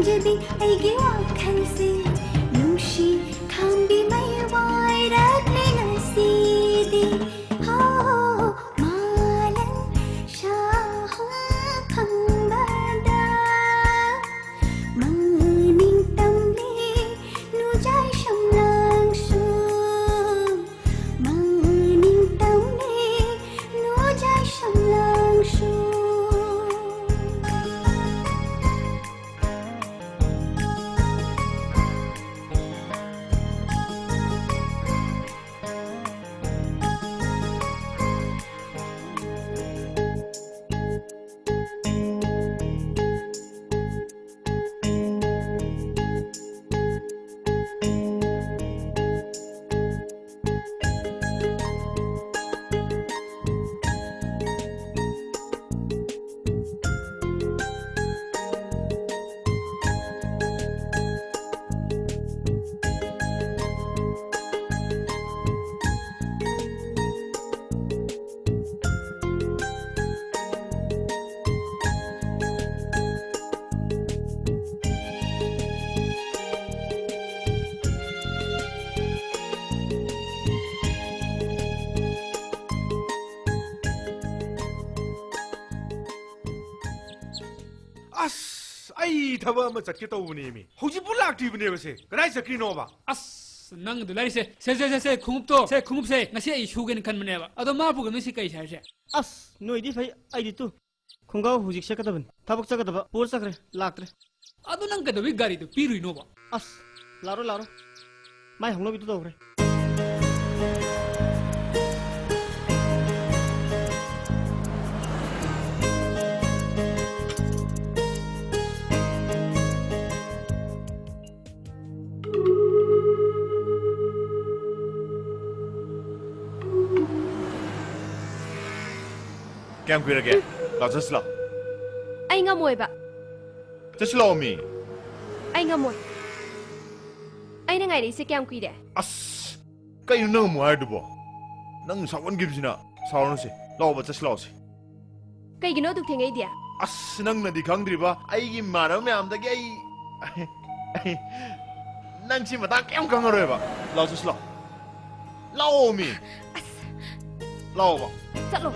ꯈꯟꯖꯕꯤ ꯑꯩꯒꯤ ꯋꯥꯈꯜꯁꯦ ꯅꯨꯡꯁꯤ ꯈꯥꯝꯕꯤ ꯃꯩ ꯋꯥꯏꯔꯛꯂꯦ ꯉꯁꯤꯗꯤ꯫ ꯍꯣ, ꯃꯥꯂꯪ ꯁꯥꯍꯨꯝ ꯐꯝꯕꯗ ꯃꯪ ꯅꯤꯡꯇꯝꯂꯦ ꯅꯨꯡꯖꯥꯏ ꯁꯝꯂꯥꯡꯁꯨ꯫ ꯃꯪ ꯅꯤꯡꯇꯝꯂꯦ ꯅꯨꯡꯖꯥꯏ ꯁꯝꯂꯥꯡꯁꯨ꯫ ꯑꯁ, ꯑꯩ ꯊꯕꯛ ꯑꯃ ꯆꯠꯀꯦ ꯇꯧꯕꯅꯦꯃꯤ꯫ ꯍꯧꯖꯤꯛꯄꯨ ꯂꯥꯛꯇ꯭ꯔꯤꯕꯅꯦꯕ ꯁꯦ꯫ ꯀꯗꯥꯏ ꯆꯠꯈ꯭ꯔꯤꯅꯣꯕ? ꯑꯁ, ꯅꯪꯒꯤꯗꯣ ꯂꯩꯔꯤꯁꯦ꯫ ꯁꯦ, ꯁꯦ, ꯁꯦ, ꯁꯦ, ꯈꯣꯡꯎꯞꯇꯣ, ꯁꯦ, ꯈꯣꯡꯎꯞꯁꯦ꯫ ꯉꯁꯤ ꯑꯩ ꯁꯨꯒꯦꯅ ꯈꯟꯕꯅꯦꯕ꯫ ꯑꯗꯣ ꯃꯥ ꯄꯨꯈ꯭ꯔꯕꯅꯤ ꯁꯤ ꯀꯩ ꯁꯥꯏꯁꯦ? ꯑꯁ, ꯅꯣꯏꯗꯤ ꯐꯩ, ꯑꯩꯗꯤ ꯇꯨ꯫ ꯈꯣꯡꯒ꯭ꯔꯥꯎ ꯍꯧꯖꯤꯛ ꯁꯦꯠꯀꯗꯕꯅꯤ꯫ ꯊꯕꯛ ꯆꯠꯀꯗꯕ ꯄꯨꯔ ꯆꯠꯈ꯭ꯔꯦ, ꯂꯥꯛꯇ꯭ꯔꯦ꯫ ꯑꯗꯨ ꯅꯪ ꯀꯩꯗꯧꯕꯩ ꯒꯥꯔꯤꯗꯣ ꯄꯤꯔꯨꯏꯅꯣꯕ? ꯑꯁ, ꯂꯥꯛꯔꯣ, ꯂꯥꯛꯔꯣ꯫ ꯃꯥꯏ ꯍꯧꯅꯕꯤꯗꯨ ꯇꯧꯈ꯭ꯔꯦ꯫ ꯀꯌꯥꯝ ꯀꯨꯏꯔꯒꯦ? ꯂꯥꯛꯑꯣ, ꯆꯠꯁꯤ ꯂꯥꯛꯑꯣ꯫ ꯑꯩ ꯉꯝꯃꯣꯏꯕ꯫ ꯆꯠꯁꯤ ꯂꯥꯛꯑꯣ ꯃꯤ꯫ ꯑꯩ ꯉꯝꯃꯣꯏ꯫ ꯑꯩꯅ ꯉꯥꯏꯔꯛꯏꯁꯦ ꯀꯌꯥꯝ ꯀꯨꯏꯔꯦ? ꯑꯁ, ꯀꯩꯅꯣ ꯅꯪ ꯑꯃꯨꯛ ꯍꯥꯏꯔꯤꯗꯨꯕꯣ? ꯅꯪ ꯁꯥꯎꯒꯟꯈꯤꯕꯁꯤꯅ꯫ ꯁꯥꯎꯔꯅꯨꯁꯦ꯫ ꯂꯥꯛꯑꯣꯕ, ꯆꯠꯁꯤ ꯂꯥꯛꯑꯣꯁꯦ꯫ ꯀꯩꯒꯤꯅꯣ ꯑꯗꯨꯛ ꯊꯦꯡꯉꯛꯏꯗꯤ? ꯑꯁ, ꯅꯪꯅꯗꯤ ꯈꯪꯗ꯭ꯔꯤꯕ, ꯑꯩꯒꯤ ꯏꯃꯥꯟꯅꯕ ꯃꯌꯥꯝꯗꯒꯤ ꯑꯩ ꯅꯪ ꯁꯤ ꯃꯇꯥꯡ ꯀꯩꯝ ꯈꯪꯉꯔꯣꯏꯕ꯫ ꯂꯥꯛꯑꯣ, ꯆꯠꯁꯤ ꯂꯥꯛꯑꯣ꯫ ꯂꯥꯛꯑꯣ ꯃꯤ꯫ ꯂꯥꯛꯑꯣꯕ꯫ ꯆꯠꯂꯣ꯫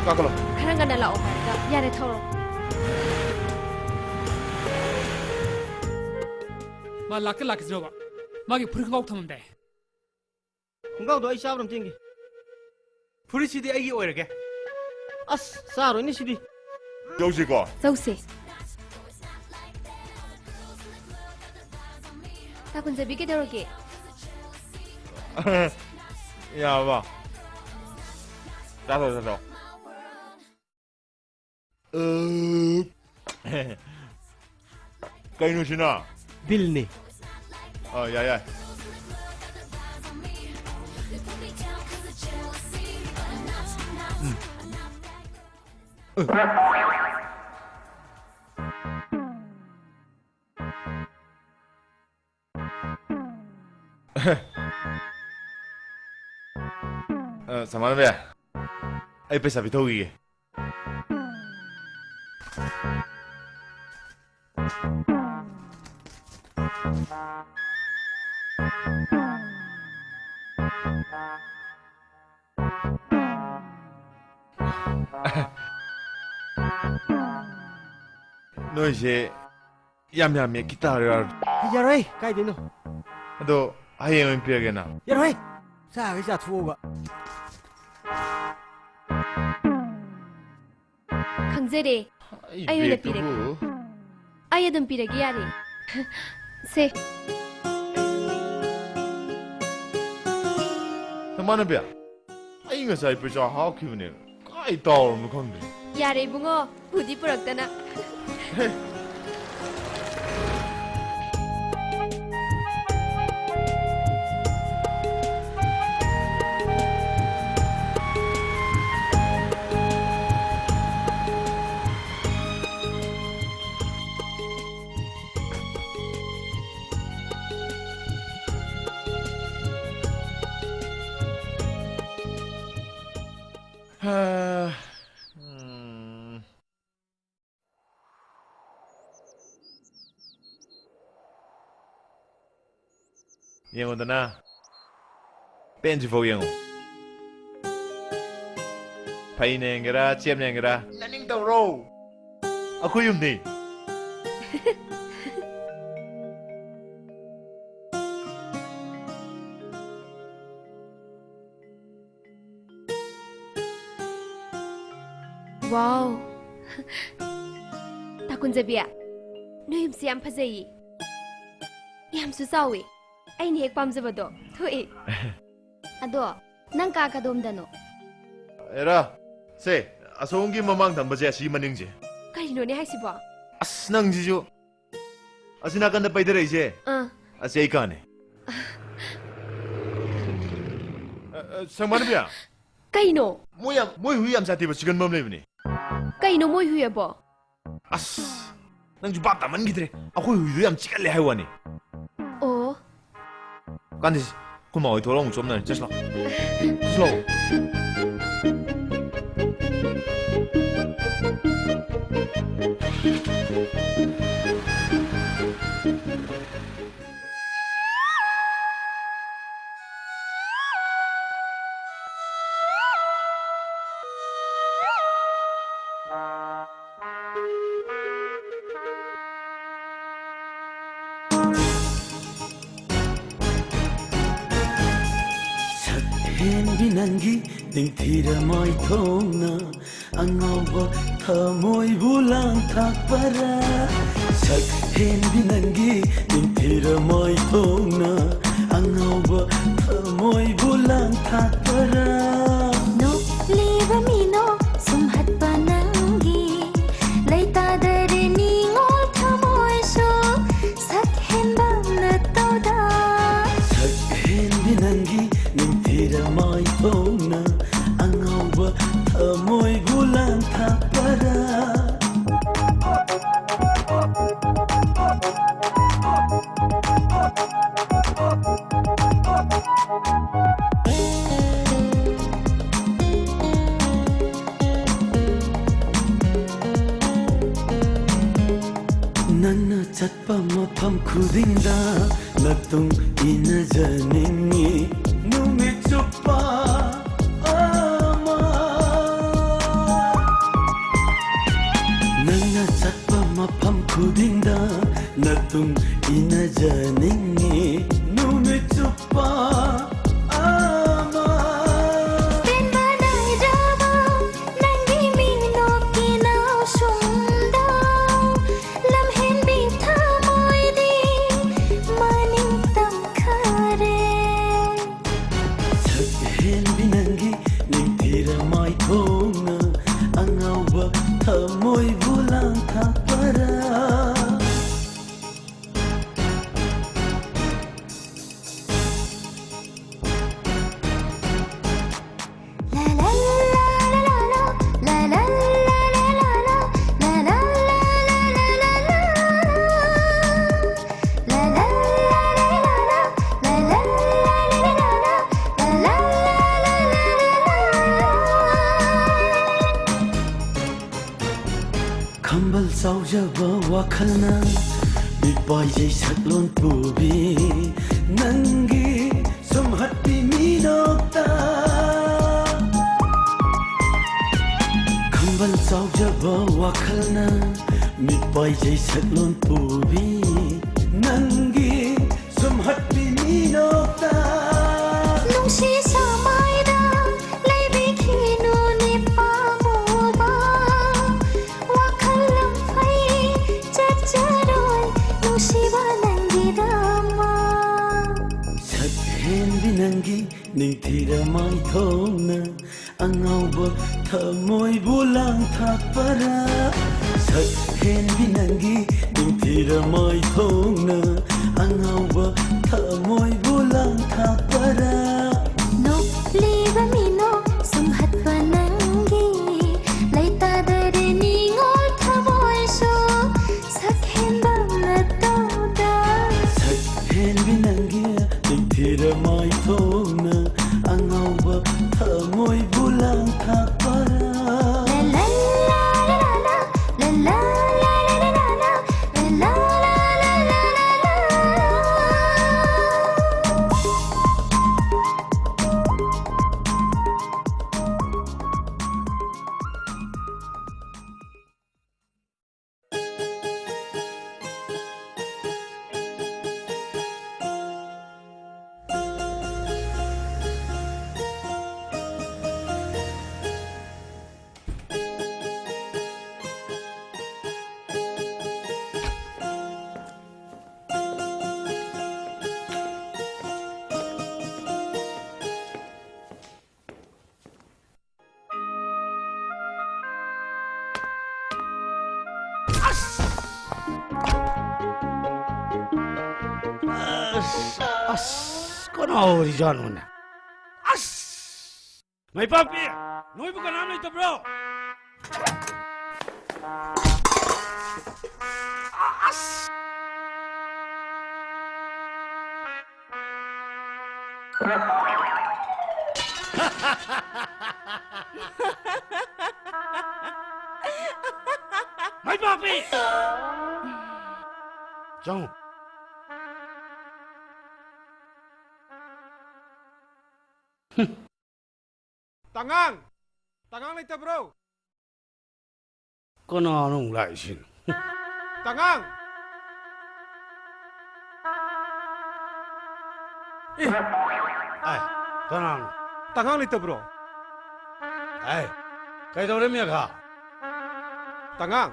ꯀꯥꯈꯠꯂꯣ꯫ ꯈꯔ ꯉꯟꯅ ꯂꯥꯛꯑꯣ ꯍꯥꯏꯔꯒ꯫ ꯌꯥꯔꯦ, ꯊꯧꯔꯣ꯫ ꯃꯥ ꯂꯥꯛꯀꯦ ꯂꯥꯛꯀꯦꯁꯤꯔꯣꯕ? ꯃꯥꯒꯤ ꯐꯨꯔꯤꯠ ꯈꯣꯡꯒ꯭ꯔꯥꯎ ꯊꯝꯃꯝꯗꯥꯏ꯫ ꯈꯣꯡꯒ꯭ꯔꯥꯎꯗꯣ ꯑꯩ ꯆꯥꯕ꯭ꯔꯥ ꯑꯝꯇ ꯌꯦꯡꯒꯦ꯫ ꯐꯨꯔꯤꯠꯁꯤꯗꯤ ꯑꯩꯒꯤ ꯑꯣꯏꯔꯒꯦ꯫ ꯑꯁ, ꯆꯥꯔꯣꯏꯅꯦ ꯁꯤꯗꯤ꯫ ꯆꯧꯁꯤꯀꯣ꯫ ꯆꯧꯁꯦ꯫ ꯇꯥ ꯀꯨꯟꯖꯕꯤ ꯀꯩꯗꯧꯔꯒꯦ? ꯌꯥꯔꯕ? ꯆꯥꯊꯣꯛ, ꯆꯥꯊꯣꯛ꯫ ꯑ, ꯀꯩꯅꯣ ꯁꯤꯅ? ꯕꯤꯜꯅꯤ꯫ ꯑ, ꯌꯥꯏ, ꯌꯥꯏ꯫ ꯎꯝ꯫ ꯑ, ꯁꯃꯥꯟꯅꯕ, ꯑꯩ ꯄꯩꯁꯥ ꯄꯤꯊꯣꯛꯈꯤꯒꯦ꯫ ꯅꯣꯏꯁꯦ ꯌꯥꯝ ꯌꯥꯝꯃꯦ, ꯈꯤꯇ ꯍꯥꯏꯔꯣ ꯌꯥꯔꯣꯏ? ꯌꯥꯔꯣꯏ, ꯀꯥꯏꯗꯩꯅꯣ? ꯑꯗꯣ ꯍꯌꯦꯡ ꯑꯣꯏꯅ ꯄꯤꯔꯒꯦꯅ꯫ ꯌꯥꯔꯣꯏ, ꯆꯥꯈꯩ ꯆꯥꯊꯣꯛꯑꯒ꯫ ꯈꯪꯖꯔꯦ꯫ ꯑꯩ ꯑꯩ ꯑꯣꯏꯅ ꯕꯦꯒꯇꯨꯕꯨ ꯄꯤꯔꯒꯦ꯫ ꯑꯩ ꯑꯗꯨꯝ ꯄꯤꯔꯒꯦ, ꯌꯥꯔꯦ꯫ ꯁꯦ꯫ ꯅꯃꯥꯟꯅꯕꯤ, ꯑꯩ ꯉꯁꯥꯏ ꯄꯩꯁꯥ ꯍꯥꯞꯈꯤꯕꯅꯦ꯫ ꯀꯥꯏ ꯇꯥꯎꯔꯝꯅꯣ ꯈꯪꯗ꯭ꯔꯦ꯫ ꯌꯥꯔꯦ ꯏꯕꯨꯡꯉꯣ, ꯄꯨꯗꯤ ꯄꯨꯔꯛꯇꯅ꯫ ꯍꯦ꯫ ꯍꯥ, ꯌꯦꯡꯉꯨꯗꯅ꯫ ꯄꯦꯟꯗ꯭ꯔꯤꯐꯥꯎ ꯌꯦꯡꯉꯨ꯫ ꯐꯩꯅ ꯌꯦꯡꯒꯦꯔꯥ, ꯆꯦꯞꯅ ꯌꯦꯡꯒꯦꯔꯥ, ꯅꯅꯤꯡ ꯇꯧꯔꯣ꯫ ꯑꯩꯈꯣꯏ ꯌꯨꯝꯅꯤ꯫ ꯋꯥꯎ꯫ ꯇꯥ ꯀꯨꯟꯖꯕꯤ, ꯅꯣꯏ ꯌꯨꯝꯁꯤ ꯌꯥꯝ ꯐꯖꯩꯌꯦ꯫ ꯌꯥꯝꯁꯨ ꯆꯥꯎꯋꯤ꯫ ꯑꯩꯅ ꯍꯦꯛ ꯄꯥꯝꯖꯕꯗꯣ ꯊꯣꯛꯏ꯫ ꯑꯗꯣ, ꯅꯪ ꯀꯥ ꯀꯗꯣꯝꯗꯅꯣ? ꯑꯦꯔꯥ, ꯁꯦ, ꯑꯁꯣꯝꯒꯤ ꯃꯃꯥꯡ ꯊꯪꯕꯁꯦ, ꯑꯁꯤꯒꯤ ꯃꯅꯤꯡꯁꯦ꯫ ꯀꯔꯤꯅꯣꯅꯦ ꯍꯥꯏꯁꯤꯕꯣ? ꯑꯁ, ꯅꯪꯁꯤꯁꯨ꯫ ꯑꯁꯤ ꯅꯥꯀꯟꯗ ꯄꯩꯊꯔꯛꯏꯁꯦ, ꯑꯥ꯫ ꯑꯁꯤ ꯑꯩ ꯀꯥꯅꯦ꯫ ꯑ, ꯑ, ꯁꯪꯕꯥꯟꯕꯤ꯫ ꯀꯩꯅꯣ? ꯃꯣꯏ ꯌꯥꯝ, ꯃꯣꯏ ꯍꯨꯏ ꯌꯥꯝ ꯁꯥꯊꯤꯕ ꯆꯤꯛꯀꯟꯕ ꯑꯃ ꯂꯩꯕꯅꯦ꯫ ꯀꯩꯅꯣ ꯃꯣꯏ ꯍꯨꯏ ꯑꯕꯣ? ꯑꯁ, ꯅꯪꯁꯨ ꯚꯥꯞ ꯇꯥꯃꯟꯈꯤꯗ꯭ꯔꯦ꯫ ꯑꯩꯈꯣꯏ ꯍꯨꯏꯗꯣ ꯌꯥꯝ ꯆꯤꯛꯀꯜꯂꯦ ꯍꯥꯏ ꯋꯥꯅꯤ꯫ ꯑꯣ꯫ ꯀꯥꯟꯗꯦꯁ, ꯑꯩꯈꯣꯏ ꯃꯥ ꯍꯣꯏ ꯊꯣꯛꯂꯛꯑ ꯑꯃꯨꯛ ꯆꯣꯞꯅꯔꯦ꯫ ꯆꯠꯁꯤ ꯂꯥꯛꯑꯣ꯫ ꯆꯠꯁꯤ ꯂꯥꯛꯑꯣ꯫ ꯁꯛ ꯍꯦꯟꯕꯤ ꯅꯪꯒꯤ ꯅꯤꯡꯊꯤꯔ ꯃꯥꯏꯊꯣꯡꯅ ꯑꯉꯥꯎꯕ ꯊꯃꯣꯏꯕꯨ ꯂꯥꯡꯊꯥꯛꯄꯔꯥ? ꯁꯛ ꯍꯦꯟꯕꯤ ꯅꯪꯒꯤ ꯅꯤꯡꯊꯤꯔ ꯃꯥꯏꯊꯣꯡꯅ ꯑꯉꯥꯎꯕ ꯊꯃꯣꯏꯕꯨ ꯂꯥꯡꯊꯥꯛꯄꯔꯥ? ꯅꯣꯛꯂꯤꯕ ꯃꯤꯅꯣꯛ ꯁꯨꯝꯍꯠꯄ ꯅꯪꯒꯤ ꯂꯩꯇꯥꯗꯔꯦ ꯅꯤꯉꯣꯜ ꯊꯃꯣꯏꯁꯨ ꯁꯛ ꯍꯦꯟꯕ ꯅꯠꯇꯧꯗ꯫ ꯁꯛ ꯍꯦꯟꯕꯤ ꯅꯪꯒꯤ ꯅꯤꯡꯊꯤꯔ ꯃꯥꯏꯊꯣꯡꯅ ꯑꯉꯥꯎꯕ ꯊꯃꯣꯏꯕꯨ ꯂꯥꯡꯊꯥꯛꯄꯔꯥ? ꯅꯪꯅ ꯆꯠꯄ ꯃꯐꯝ ꯈꯨꯗꯤꯡꯗ ꯅꯇꯨꯡ ꯏꯟꯅꯖꯅꯤꯡꯉꯤ ꯅꯨꯃꯤꯠ ꯆꯨꯞꯄ ꯑꯃ꯫ ꯅꯪꯅ ꯆꯠꯄ ꯃꯐꯝ ꯈꯨꯗꯤꯡꯗ ꯅꯇꯨꯡ ꯏꯟꯅꯖꯅꯤꯡꯉꯤ ꯅꯨꯃꯤꯠ ꯆꯨꯞꯄ ꯑꯃ꯫ ꯄꯦꯟꯕ ꯅꯥꯏꯗ꯭ꯔꯕ ꯅꯪꯒꯤ ꯃꯤꯅꯣꯛꯀꯤ ꯅꯥꯎꯁꯨꯝꯗ ꯂꯝꯍꯦꯟꯕꯤ ꯊꯃꯣꯏꯗꯤ ꯃꯅꯤꯡ ꯇꯝꯈꯔꯦ꯫ ꯁꯛ ꯍꯦꯟꯕꯤ ꯅꯪꯒꯤ ꯅꯤꯡꯊꯤꯔ ꯃꯥꯏꯊꯣꯡꯅ ꯑꯉꯥꯎꯕ ꯊꯃꯣꯏꯕꯨ ꯂꯥꯡꯊꯥꯛꯄꯔꯥ? ꯈꯝꯕꯜ ꯆꯥꯎꯖꯕ ꯋꯥꯈꯜꯅ ꯃꯤꯄꯥꯏꯖꯩ ꯁꯛꯂꯣꯟ ꯄꯨꯕꯤ ꯅꯪꯒꯤ ꯁꯨꯝꯍꯠꯄꯤ ꯃꯤꯅꯣꯛꯇ꯫ ꯈꯝꯕꯜ ꯆꯥꯎꯖꯕ ꯋꯥꯈꯜꯅ ꯃꯤꯄꯥꯏꯖꯩ ꯁꯛꯂꯣꯟ ꯄꯨꯕꯤ ꯅꯪꯒꯤ ꯁꯨꯝꯍꯠꯄꯤ ꯃꯤꯅꯣꯛꯇ꯫ ꯅꯨꯡꯁꯤ ꯁꯃꯥꯏꯗ ꯂꯩꯕꯤꯈꯤꯅꯨꯅꯦ ꯄꯥꯝꯃꯨꯕ꯫ ꯋꯥꯈꯜ ꯂꯝꯐꯩ ꯆꯠꯆꯔꯣꯏ ꯅꯨꯡꯁꯤꯕ ꯅꯪꯒꯤꯗꯃꯛ꯫ ꯁꯛ ꯍꯦꯟꯕꯤ ꯅꯪꯒꯤ ꯅꯤꯡꯊꯤꯔ ꯃꯥꯏꯊꯣꯡꯅ ꯑꯉꯥꯎꯕ ꯊꯃꯣꯏꯕꯨ ꯂꯥꯡꯊꯥꯛꯄꯔꯥ? ꯁꯛ ꯍꯦꯟꯕꯤ ꯅꯪꯒꯤ ꯅꯤꯡꯊꯤꯔ ꯃꯥꯏꯊꯣꯡꯅ ꯑꯉꯥꯎꯕ ꯊꯃꯣꯏꯕꯨ ꯂꯥꯡꯊꯥꯛꯄꯔꯥ? ꯅꯣꯛꯂꯤꯕ ꯃꯤꯅꯣꯛ ꯁꯨꯝꯍꯠꯄ ꯅꯪꯒꯤ ꯂꯩꯇꯥꯗꯔꯦ ꯅꯤꯉꯣꯜ ꯊꯃꯣꯏꯁꯨ ꯁꯛ ꯍꯦꯟꯕ ꯃꯇꯧꯗ꯫ ꯁꯛ ꯍꯦꯟꯕꯤ ꯅꯪꯒꯤ ꯅꯤꯡꯊꯤꯔ ꯃꯥꯏꯊꯣꯡꯅ ꯑꯉꯥꯎꯕ ꯊꯃꯣꯏꯕꯨ ꯂꯥꯡꯊꯥꯛꯄꯔꯥ? ꯀꯅꯥ ꯑꯣꯏꯔꯤꯖꯥꯠꯅꯣꯅꯦ? ꯑꯁ! ꯃꯩꯄꯥꯛꯄꯤ, ꯅꯣꯏꯕꯨ ꯀꯅꯥꯝ ꯂꯩꯇꯕ꯭ꯔꯣ? ꯑꯁ! ꯃꯩꯄꯥꯛꯄꯤ! ꯆꯪꯉꯨ꯫ ꯇꯉꯥꯡ! ꯇꯉꯥꯡ ꯂꯩꯇꯕ꯭ꯔꯣ? ꯀꯅꯥꯅꯣ ꯑꯃꯨꯛ ꯂꯥꯛꯏꯁꯤꯅ? ꯇꯉꯥꯡ! ꯑꯦ! ꯑꯥꯏ, ꯀꯅꯥꯅꯣ? ꯇꯉꯥꯡ ꯂꯩꯇꯕ꯭ꯔꯣ? ꯑꯥꯏ, ꯀꯩꯗꯧꯔꯦ ꯃꯦꯘꯥ? ꯇꯉꯥꯡ!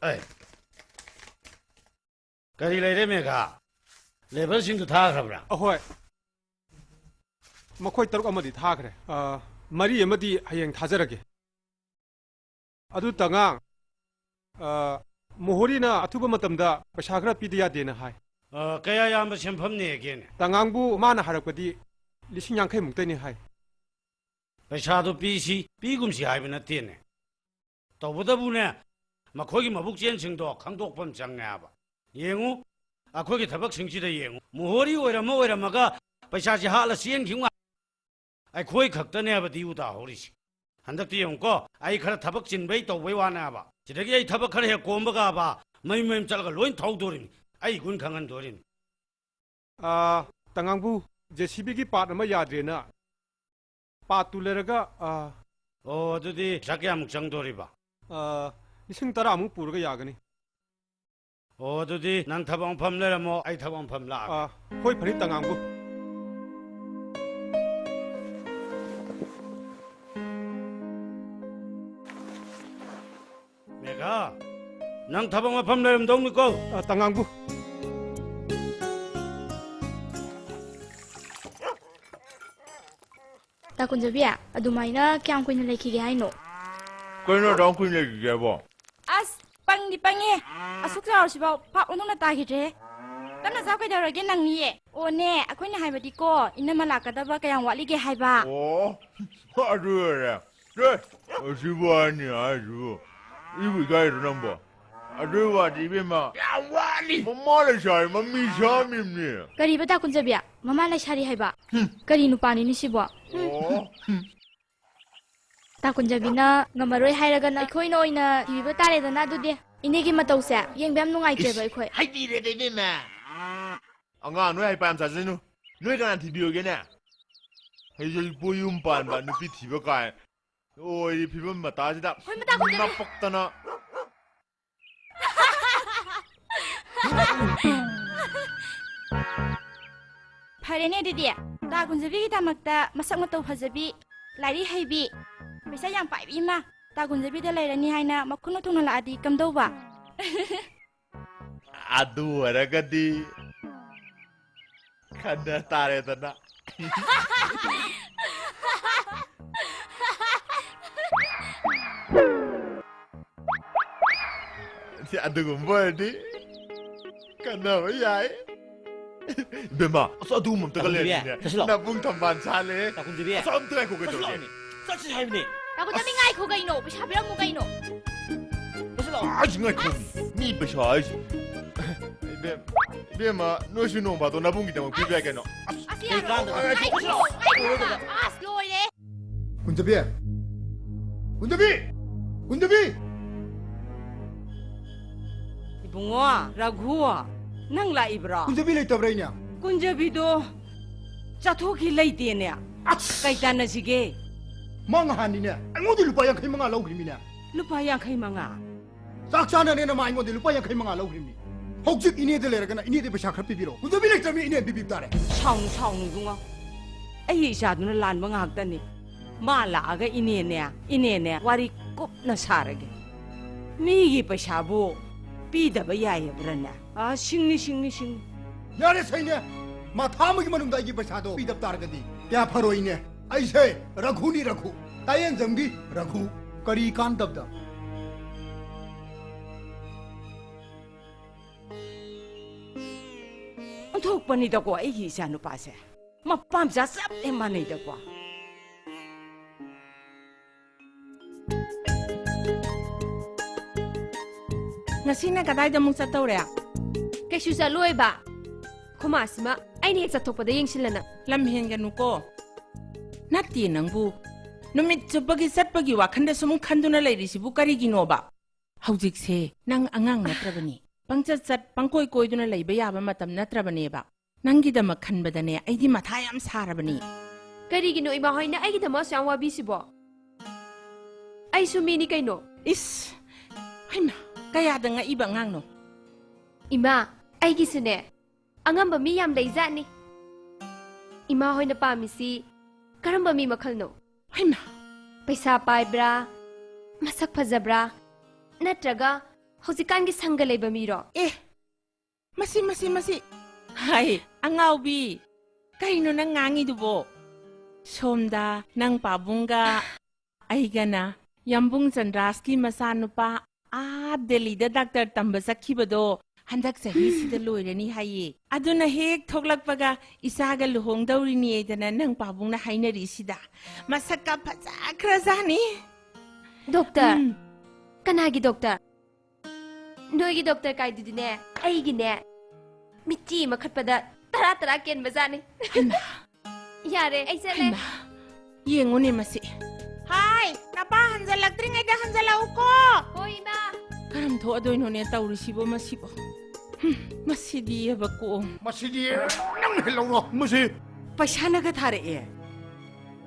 ꯑꯦ, ꯀꯔꯤ ꯂꯩꯔꯦ ꯃꯦꯘꯥ? ꯂꯦꯕꯔꯁꯤꯡꯗꯨ ꯊꯥꯈ꯭ꯔꯕ꯭ꯔꯥ? ꯑꯍꯣꯏ, ꯃꯈꯣꯏ ꯇꯔꯨꯛ ꯑꯃꯗꯤ ꯊꯥꯈ꯭ꯔꯦ꯫ ꯑ, ꯃꯔꯤ ꯑꯃꯗꯤ ꯍꯌꯦꯡ ꯊꯥꯖꯔꯒꯦ꯫ ꯑꯗꯨ ꯇꯉꯥꯡ, ꯑ, ꯃꯣꯍꯣꯔꯤꯅ ꯑꯊꯨꯕ ꯃꯇꯝꯗ ꯄꯩꯁꯥ ꯈꯔ ꯄꯤꯗ ꯌꯥꯗꯦꯅ ꯍꯥꯏ꯫ ꯑ, ꯀꯌꯥ ꯌꯥꯝꯕ ꯁꯦꯟꯐꯝꯅꯦꯒꯦꯅꯦ? ꯇꯉꯥꯡꯕꯨ ꯃꯥꯅ ꯍꯥꯏꯔꯛꯄꯗꯤ ꯂꯤꯁꯤꯡ ꯌꯥꯡꯈꯩ ꯃꯨꯛꯇꯅꯤ ꯍꯥꯏ꯫ ꯄꯩꯁꯥꯗꯣ ꯄꯤꯁꯤ, ꯄꯤꯒꯨꯝꯁꯤ ꯍꯥꯏꯕ ꯅꯠꯇꯦꯅꯦ꯫ ꯇꯧꯕꯇꯕꯨꯅꯦ, ꯃꯈꯣꯏꯒꯤ ꯃꯕꯨꯛ ꯆꯦꯟꯁꯤꯡꯗꯣ ꯈꯪꯗꯣꯛꯄ ꯑꯃ ꯆꯪꯉꯦ ꯍꯥꯏꯕ꯫ ꯌꯦꯡꯉꯨ, ꯑꯩꯈꯣꯏꯒꯤ ꯊꯕꯛꯁꯤꯡꯁꯤꯗ ꯌꯦꯡꯉꯨ꯫ ꯃꯣꯍꯣꯔꯤ ꯑꯣꯏꯔꯝꯃ ꯑꯣꯏꯔꯝꯃꯒ ꯄꯩꯁꯥꯁꯤ ꯍꯥꯠꯂ ꯆꯦꯟꯈꯤꯕ ꯉꯥꯛ-, ꯑꯩꯈꯣꯏ ꯈꯛꯇꯅꯦꯕ ꯗꯤꯎ ꯇꯥꯍꯧꯔꯤꯁꯤ꯫ ꯍꯟꯗꯛꯇꯤ ꯌꯦꯡꯉꯨꯀꯣ, ꯑꯩ ꯈꯔ ꯊꯕꯛ ꯆꯤꯟꯕꯩ ꯇꯧꯕꯩ ꯋꯥꯅꯦꯕ꯫ ꯁꯤꯗꯒꯤ ꯑꯩ ꯊꯕꯛ ꯈꯔ ꯍꯦꯛ ꯀꯣꯝꯕꯒꯕ ꯃꯌꯨꯝ ꯃꯌꯨꯝ ꯆꯠꯂꯒ ꯂꯣꯏ ꯊꯧꯗꯣꯔꯤꯃꯤ꯫ ꯑꯩ ꯒꯨꯟ ꯈꯪꯍꯟꯗꯣꯔꯤꯃꯤ꯫ ꯑꯥ, ꯇꯉꯥꯡꯕꯨ, ꯖꯦ ꯁꯤ ꯕꯤꯒꯤ ꯄꯥꯔꯠ ꯑꯃ ꯌꯥꯗ꯭ꯔꯦꯅ, ꯄꯥꯔꯠ ꯇꯨ ꯂꯩꯔꯒ, ꯑꯥ, ꯑꯣ, ꯑꯗꯨꯗꯤ ꯄꯩꯁꯥ ꯀꯌꯥꯃꯨꯛ ꯆꯪꯗꯣꯔꯤꯕ? ꯑꯥ, ꯂꯤꯁꯤꯡ ꯇꯔꯥꯃꯨꯛ ꯄꯨꯔꯒ ꯌꯥꯒꯅꯤ꯫ ꯑꯣ, ꯑꯗꯨꯗꯤ ꯅꯪ ꯊꯕꯛ ꯃꯐꯝ ꯂꯩꯔꯝꯃꯣ, ꯑꯩ ꯊꯕꯛ ꯃꯐꯝ ꯂꯥꯛꯑꯒꯦ꯫ ꯑꯥ, ꯍꯣꯏ, ꯐꯅꯤ, ꯇꯉꯥꯡꯕꯨ꯫ ꯃꯦꯘꯥ, ꯅꯪ ꯊꯕꯛ ꯃꯐꯝ ꯂꯩꯔꯝꯗꯧꯅꯤꯀꯣ꯫ ꯑꯥ, ꯇꯉꯥꯡꯕꯨ꯫ ꯇꯥ ꯀꯨꯟꯖꯕꯤ, ꯑꯗꯨꯃꯥꯏꯅ ꯀꯌꯥꯝ ꯀꯨꯏꯅ ꯂꯩꯈꯤꯒꯦ ꯍꯥꯏꯅꯣ? ꯀꯩꯅꯣ ꯑꯗꯨꯝ ꯀꯨꯏꯅ ꯂꯩꯈꯤꯒꯦꯕꯣ? ꯑꯁ, ꯄꯪ ꯄꯪꯉꯦ꯫ ꯑꯁꯨꯛ ꯆꯥꯎꯔꯁꯤꯐꯥꯎ ꯄꯥꯞ ꯑꯣꯟꯊꯣꯛꯅ ꯇꯥꯈꯤꯗ꯭ꯔꯦ꯫ ꯇꯞꯅ ꯆꯥꯎ, ꯀꯩꯗꯧꯔꯒꯦ ꯅꯪꯅꯤꯌꯦ? ꯑꯣꯅꯦ, ꯑꯩꯈꯣꯏꯅ ꯍꯥꯏꯕꯗꯤꯀꯣ, ꯏꯅꯝꯃ ꯂꯥꯛꯀꯗꯕ ꯀꯌꯥꯝ ꯋꯥꯠꯂꯤꯒꯦ ꯍꯥꯏꯕ꯫ ꯑꯣ, ꯑꯗꯨ ꯑꯣꯏꯔꯦ꯫ ꯁꯦ, ꯑꯁꯤꯕꯨ ꯍꯥꯏꯅꯤ ꯍꯥꯏꯁꯤꯕꯨ꯫ ꯏꯕꯨ ꯏꯀꯥꯏꯗ꯭ꯔꯣ ꯅꯪꯕꯣ? ꯑꯗꯨꯏ ꯋꯥꯗꯤ ꯏꯕꯦꯝꯃ, ꯌꯥꯝ ꯋꯥꯠꯂꯤ꯫ ꯃꯃꯥ ꯂꯩꯁꯥꯕꯤ ꯃꯃꯤ ꯁꯥꯃꯤꯕꯅꯦ꯫ ꯀꯔꯤꯕ, ꯇꯥ ꯀꯨꯟꯖꯕꯤ? ꯃꯃꯥ ꯂꯩꯁꯥꯔꯤ ꯍꯥꯏꯕ? ꯍꯨꯝ꯫ ꯀꯔꯤ ꯅꯨꯄꯥꯅꯤꯅꯦ ꯁꯤꯕꯣ? ꯍꯨꯝ꯫ ꯑꯣ꯫ ꯇꯥ ꯀꯨꯟꯖꯕꯤꯅ ꯉꯝꯃꯔꯣꯏ ꯍꯥꯏꯔꯒꯅ ꯑꯩꯈꯣꯏꯅ ꯑꯣꯏꯅ ꯊꯤꯕꯤꯕ ꯇꯥꯔꯦꯗꯅ ꯑꯗꯨꯗꯤ꯫ ꯏꯅꯦꯒꯤ ꯃꯇꯧꯁꯦ ꯌꯦꯡꯕ ꯌꯥꯝ ꯅꯨꯡꯉꯥꯏꯇꯦꯕ ꯏꯁ, ꯑꯩꯈꯣꯏ꯫ ꯍꯥꯏꯕꯤꯔꯦꯗ ꯏꯕꯦꯝꯃ꯫ ꯑꯉꯥꯡ ꯅꯣꯏ ꯍꯩꯄꯥ ꯌꯥꯝ ꯁꯥꯖꯅꯨ꯫ ꯅꯣꯏ ꯀꯅꯥ ꯊꯤꯕꯤꯌꯨꯒꯦꯅꯦ? ꯍꯧꯖꯤꯛ ꯍꯧꯖꯤꯛ ꯄꯣ ꯌꯨꯝ ꯄꯥꯟꯕ ꯅꯨꯄꯤ ꯊꯤꯕ ꯀꯥꯏ ꯑꯣꯏꯔꯤ ꯐꯤꯕꯝ ꯃꯇꯥꯁꯤꯗ ꯍꯣꯏ, ꯃꯇꯥ ꯈꯨꯗꯤꯡꯒꯤ꯫ ꯅꯄꯛꯇꯅ꯫ ꯐꯔꯦꯅꯦ ꯑꯗꯨꯗꯤ, ꯇꯥ ꯀꯨꯟꯖꯕꯤꯒꯤꯗꯃꯛꯇ ꯃꯁꯛ ꯃꯇꯧ ꯐꯖꯕꯤ, ꯂꯥꯏꯔꯤꯛ ꯍꯩꯕꯤ, ꯄꯩꯁꯥ ꯌꯥꯝ ꯄꯥꯏꯕꯤ ꯑꯃ ꯇꯥ ꯀꯨꯟꯖꯕꯤꯗ ꯂꯩꯔꯅꯤ ꯍꯥꯏꯅ ꯃꯈꯨꯟ ꯊꯣꯡꯅ ꯂꯥꯛꯑꯗꯤ ꯀꯝꯗꯧꯕ? ꯑꯗꯨ ꯑꯣꯏꯔꯒꯗꯤ ꯈꯟꯅ ꯇꯥꯔꯦꯗꯅ꯫ ꯑꯗꯨꯒꯨꯝꯕ ꯑꯣꯏꯔꯗꯤ ꯈꯟꯅꯕ ꯌꯥꯏ꯫ ꯏꯕꯦꯝꯃ, ꯑꯁ, ꯑꯗꯨꯒꯨꯝꯕ ꯑꯝꯇꯒ ꯇꯥ ꯀꯨꯟꯖꯕꯤ, ꯂꯩꯔꯗꯤꯅꯦ, ꯆꯠꯁꯤ ꯂꯥꯛꯑꯣ꯫ ꯅꯕꯨꯡ ꯊꯝꯕꯥꯜ ꯁꯥꯠꯂꯦ꯫ ꯇꯥ ꯀꯨꯟꯖꯕꯤ, ꯑꯁ, ꯑꯝꯇ ꯉꯥꯏꯈꯣ, ꯆꯠꯁꯤ ꯀꯩꯗꯧꯔꯒꯦ? ꯂꯥꯛꯑꯣꯅꯦ꯫ ꯆꯠꯁꯤ ꯍꯥꯏꯕꯅꯦ꯫ ꯇꯥ ꯀꯨꯟꯖꯕꯤ, ꯑꯁ꯫ ꯉꯥꯏꯈꯣ ꯀꯩꯅꯣ, ꯄꯩꯁꯥ ꯄꯤꯔꯝꯃꯨ ꯀꯩꯅꯣ꯫ ꯆꯠꯁꯤ ꯂꯥꯛꯑꯣ꯫ ꯑꯁ, ꯉꯥꯏꯈꯣ꯫ ꯑꯁ꯫ ꯃꯤ ꯄꯩꯁꯥ ꯍꯥꯏꯁꯦ꯫ ꯏꯕꯦꯝ-, ꯏꯕꯦꯝꯃ, ꯅꯣꯏꯁꯨ ꯅꯣꯡ ꯐꯥꯗꯣꯛ ꯅꯕꯨꯡꯒꯤꯗꯃꯛ ꯄꯤꯕ ꯌꯥꯏ ꯀꯩꯅꯣ꯫ ꯑꯁ, ꯀꯩ ꯀꯥꯟꯗꯕꯗ? ꯉꯥꯏꯈꯣ, ꯉꯥꯏꯈꯣ, ꯉꯥꯏꯈꯣ꯫ ꯑꯁ, ꯂꯣꯏꯔꯦ꯫ ꯀꯨꯟꯖꯕꯤ! ꯀꯨꯟꯖꯕꯤ! ꯀꯨꯟꯖꯕꯤ! ꯏꯕꯨꯡꯉꯣ, ꯔꯘꯨ, ꯅꯪ ꯂꯥꯛꯏꯕ꯭ꯔꯣ? ꯀꯨꯟꯖꯕꯤ ꯂꯩꯇꯕ꯭ꯔꯥ ꯏꯅꯦ? ꯀꯨꯟꯖꯕꯤꯗꯣ ꯆꯠꯊꯣꯛꯈꯤ ꯂꯩꯇꯦꯅꯦ꯫ ꯑꯁ! ꯀꯩ ꯇꯥꯟꯅꯁꯤꯒꯦ? ꯃꯥ ꯉꯍꯥꯟꯅꯤꯅꯦ, ꯑꯩꯉꯣꯟꯗ ꯂꯨꯄꯥ ꯌꯥꯡꯈꯩ ꯃꯉꯥ ꯂꯧꯈ꯭ꯔꯤꯃꯤꯅꯦ꯫ ꯂꯨꯄꯥ ꯌꯥꯡꯈꯩ ꯃꯉꯥ? ꯆꯥꯛ ꯆꯥꯅꯅꯦꯅ ꯃꯥ ꯑꯩꯉꯣꯟꯗ ꯂꯨꯄꯥ ꯌꯥꯡꯈꯩ ꯃꯉꯥ ꯂꯧꯈ꯭ꯔꯤꯕꯅꯤ꯫ ꯍꯧꯖꯤꯛ ꯏꯅꯦꯗ ꯂꯩꯔꯒꯅ ꯏꯅꯦꯗ ꯄꯩꯁꯥ ꯈꯔ ꯄꯤꯕꯤꯔꯣ꯫ ꯀꯨꯟꯖꯕꯤ ꯂꯩꯇ꯭ꯔꯕꯅꯤ, ꯏꯅꯦ ꯄꯤꯕꯤꯕ ꯇꯥꯔꯦ꯫ ꯁꯥꯎꯅꯨ, ꯁꯥꯎꯅꯨ ꯏꯕꯨꯡꯉꯣ꯫ ꯑꯩꯒꯤ ꯏꯆꯥꯗꯨꯅ ꯂꯥꯟꯕ ꯉꯥꯛꯇꯅꯤ꯫ ꯃꯥ ꯂꯥꯛꯑꯒ ꯏꯅꯦꯅꯦ, ꯏꯅꯦꯅꯦ ꯋꯥꯔꯤ ꯀꯨꯞꯅ ꯁꯥꯔꯒꯦ꯫ ꯃꯤꯒꯤ ꯄꯩꯁꯥꯕꯨ ꯄꯤꯗꯕ ꯌꯥꯏꯕ꯭ꯔꯅꯦ? ꯑꯥ, ꯁꯤꯡꯅꯤ, ꯁꯤꯡꯅꯤ, ꯁꯤꯡꯅꯤ꯫ ꯌꯥꯔꯦ ꯁꯩꯅꯦ, ꯃꯥ ꯊꯥ ꯑꯃꯒꯤ ꯃꯅꯨꯡꯗ ꯑꯩꯒꯤ ꯄꯩꯁꯥꯗꯣ ꯄꯤꯗꯕ ꯇꯥꯔꯒꯗꯤ ꯀꯌꯥ ꯐꯔꯣꯏꯅꯦ? ꯑꯩꯁꯦ ꯔꯘꯨꯅꯤ, ꯔꯘꯨ, ꯇꯥꯌꯦꯟꯖꯝꯒꯤ ꯔꯘꯨ꯫ ꯀꯔꯤ ꯀꯥꯟꯗꯕꯗ? ꯑꯣꯟꯊꯣꯛꯄꯅꯤꯗꯀꯣ ꯑꯩꯒꯤ ꯏꯆꯥ ꯅꯨꯄꯥꯁꯦ꯫ ꯃꯄꯥ ꯃꯆꯥ ꯆꯞ ꯍꯦꯛ ꯃꯥꯟꯅꯩꯗꯀꯣ꯫ ꯉꯁꯤꯅ ꯀꯗꯥꯏꯗ ꯑꯃꯨꯛ ꯆꯠꯇꯧꯔꯦ? ꯀꯩꯁꯨ ꯆꯠꯂꯣꯏꯕ꯫ ꯈꯨꯃꯥꯁꯤꯃ ꯑꯩꯅ ꯍꯦꯛ ꯆꯠꯊꯣꯛꯄꯗ ꯌꯦꯡꯁꯤꯜꯂꯅ꯫ ꯂꯝ ꯍꯦꯟꯒꯅꯨꯀꯣ꯫ ꯅꯠꯇꯦ ꯅꯪꯕꯨ꯫ ꯅꯨꯃꯤꯠ ꯆꯨꯞꯄꯒꯤ ꯆꯠꯄꯒꯤ ꯋꯥꯈꯟꯗ ꯁꯨꯝ ꯈꯟꯗꯨꯅ ꯂꯩꯔꯤꯁꯤꯕꯨ ꯀꯔꯤꯒꯤꯅꯣꯕ? ꯍꯧꯖꯤꯛꯁꯦ ꯅꯪ ꯑꯉꯥꯡ ꯅꯠꯇ꯭ꯔꯕꯅꯤ꯫ ꯄꯪꯆꯠ ꯆꯠ, ꯄꯪꯀꯣꯏ ꯀꯣꯏꯗꯨꯅ ꯂꯩꯕ ꯌꯥꯕ ꯃꯇꯝ ꯅꯠꯇ꯭ꯔꯕꯅꯦꯕ꯫ ꯅꯪꯒꯤꯗꯃꯛ ꯈꯟꯕꯗꯅꯦ ꯑꯩꯗꯤ ꯃꯊꯥ ꯌꯥꯝ ꯁꯥꯔꯕꯅꯤ꯫ ꯀꯔꯤꯒꯤꯅꯣ ꯏꯃꯥ ꯍꯣꯏꯅ ꯑꯩꯒꯤꯗꯃꯛ ꯑꯁꯨꯛ ꯌꯥꯝ ꯋꯥꯕꯤꯁꯤꯕꯣ? ꯑꯩꯁꯨ ꯃꯤꯅꯤ ꯀꯩꯅꯣ꯫ ꯏꯁ! ꯍꯩꯃꯥ! ꯀꯌꯥꯗ ꯉꯛꯏꯕ ꯑꯉꯥꯡꯅꯣ? ꯏꯃꯥ, ꯑꯩꯒꯤꯁꯨꯅꯦ ꯑꯉꯝꯕ ꯃꯤ ꯌꯥꯝ ꯂꯩꯖꯥꯠꯅꯤ꯫ ꯏꯃꯥ ꯍꯣꯏꯅ ꯄꯥꯝꯃꯤꯁꯤ ꯀꯔꯝꯕ ꯃꯤ ꯃꯈꯜꯅꯣ? ꯍꯩꯃꯥ! ꯄꯩꯁꯥ ꯄꯥꯏꯕ꯭ꯔꯥ? ꯃꯁꯛ ꯐꯖꯕ꯭ꯔꯥ? ꯅꯠꯇ꯭ꯔꯒ ꯍꯧꯖꯤꯛꯀꯥꯟꯒꯤ ꯁꯪꯒ ꯂꯩꯕ ꯃꯤꯔꯣ? ꯑꯦ! ꯃꯁꯤ, ꯃꯁꯤ, ꯃꯁꯤ! ꯍꯥꯏ, ꯑꯉꯥꯎꯕꯤ! ꯀꯩꯅꯣ ꯅꯪ ꯉꯥꯡꯉꯤꯗꯨꯕꯣ? ꯁꯣꯝꯗ ꯅꯪ ꯄꯥꯕꯨꯡꯒ ꯑꯩꯒꯅ ꯌꯥꯝꯕꯨꯡ ꯆꯟꯗ꯭ꯔꯥꯁꯀꯤ ꯃꯆꯥꯅꯨꯄꯥ ꯑꯥ ꯗꯦꯜꯂꯤꯗ ꯗꯥꯛꯇꯔ ꯇꯝꯕ ꯆꯠꯈꯤꯕꯗꯣ ꯍꯟꯗꯛ ꯆꯍꯤꯁꯤꯗ ꯂꯣꯏꯔꯅꯤ ꯍꯥꯏꯌꯦ꯫ ꯑꯗꯨꯅ ꯍꯦꯛ ꯊꯣꯛꯂꯛꯄꯒ ꯏꯆꯥꯒ ꯂꯨꯍꯣꯡꯗꯧꯔꯤꯅꯦꯗꯅ ꯅꯪ ꯄꯥꯕꯨꯡꯅ ꯍꯥꯏꯅꯔꯤꯁꯤꯗ꯫ ꯃꯁꯛꯀ ꯐꯖꯈ꯭ꯔꯖꯥꯠꯅꯤ꯫ ꯗꯣꯛꯇꯔ? ꯎꯝ꯫ ꯀꯅꯥꯒꯤ ꯗꯣꯛꯇꯔ? ꯅꯣꯏꯒꯤ ꯗꯣꯛꯇꯔ ꯀꯥꯏꯗꯨꯗꯤꯅꯦ, ꯑꯩꯒꯤꯅꯦ, ꯃꯤꯠꯆꯤ ꯑꯃ ꯈꯠꯄꯗ ꯇꯔꯥ ꯇꯔꯥ ꯀꯦꯟꯕꯖꯥꯠꯅꯤ꯫ ꯍꯩꯃꯥ! ꯌꯥꯔꯦ, ꯑꯩ ꯆꯠꯂꯦ꯫ ꯍꯩꯃꯥ! ꯌꯦꯡꯉꯨꯅꯦ ꯃꯁꯤ꯫ ꯍꯥꯏ, ꯅꯄꯥ ꯍꯟꯖꯜꯂꯛꯇ꯭ꯔꯤꯉꯩꯗ ꯍꯟꯖꯜꯂꯛꯎꯀꯣ꯫ ꯍꯣꯏ, ꯏꯃꯥ꯫ ꯀꯔꯝ ꯊꯣꯛꯑꯗꯣꯏꯅꯣꯅꯦ ꯇꯧꯔꯤꯁꯤꯕꯣ ꯃꯁꯤꯕꯣ? ꯍꯨꯝ, ꯃꯁꯤꯗꯤ ꯑꯕꯀꯣ꯫ ꯃꯁꯤꯗꯤ ꯅꯪ ꯍꯦꯛ ꯂꯧꯔꯣ, ꯃꯁꯤ꯫ ꯄꯩꯁꯥꯅꯒ ꯊꯥꯔꯛꯑꯦ꯫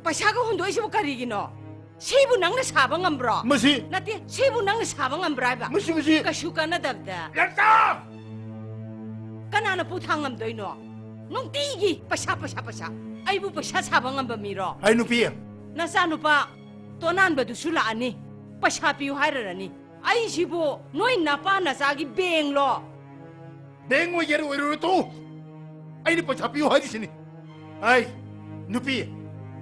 ꯄꯩꯁꯥꯒ ꯍꯨꯟꯗꯣꯛꯏꯁꯤꯕꯨ ꯀꯔꯤꯒꯤꯅꯣ? ꯁꯤꯕꯨ ꯅꯪꯅ ꯁꯥꯕ ꯉꯝꯕ꯭ꯔꯣ? ꯃꯁꯤ꯫ ꯅꯠꯇꯦ, ꯁꯤꯕꯨ ꯅꯪꯅ ꯁꯥꯕ ꯉꯝꯕ꯭ꯔꯥ ꯍꯥꯏꯕ? ꯃꯁꯤ, ꯃꯁꯤ꯫ ꯀꯩꯁꯨ ꯀꯥꯟꯅꯗꯕꯗ꯫ ꯂꯦꯞꯆꯧ! ꯀꯅꯥꯅ ꯄꯨꯊꯥꯡ ꯉꯝꯗꯣꯏꯅꯣ? ꯅꯨꯡꯇꯤꯒꯤ ꯄꯩꯁꯥ, ꯄꯩꯁꯥ, ꯄꯩꯁꯥ꯫ ꯑꯩꯕꯨ ꯄꯩꯁꯥ ꯁꯥꯕ ꯉꯝꯕ ꯃꯤꯔꯣ? ꯑꯩ ꯅꯨꯄꯤ꯫ ꯅꯆꯥꯅꯨꯄꯥ ꯇꯣꯅꯥꯟꯕꯗꯨꯁꯨ ꯂꯥꯛꯑꯅꯤ, ꯄꯩꯁꯥ ꯄꯤꯌꯨ ꯍꯥꯏꯔꯔꯅꯤ꯫ ꯑꯩꯁꯤꯕꯨ ꯅꯣꯏ ꯅꯄꯥ ꯅꯆꯥꯒꯤ ꯕꯦꯡꯂꯣ? ꯕꯦꯡ ꯑꯣꯏꯒꯦꯔꯥ ꯑꯣꯏꯔꯣꯏꯔꯥ ꯇꯣꯛꯎ꯫ ꯑꯩꯅ ꯄꯩꯁꯥ ꯄꯤꯌꯨ ꯍꯥꯏꯔꯤꯁꯤꯅꯤ꯫ ꯑꯩ, ꯅꯨꯄꯤ,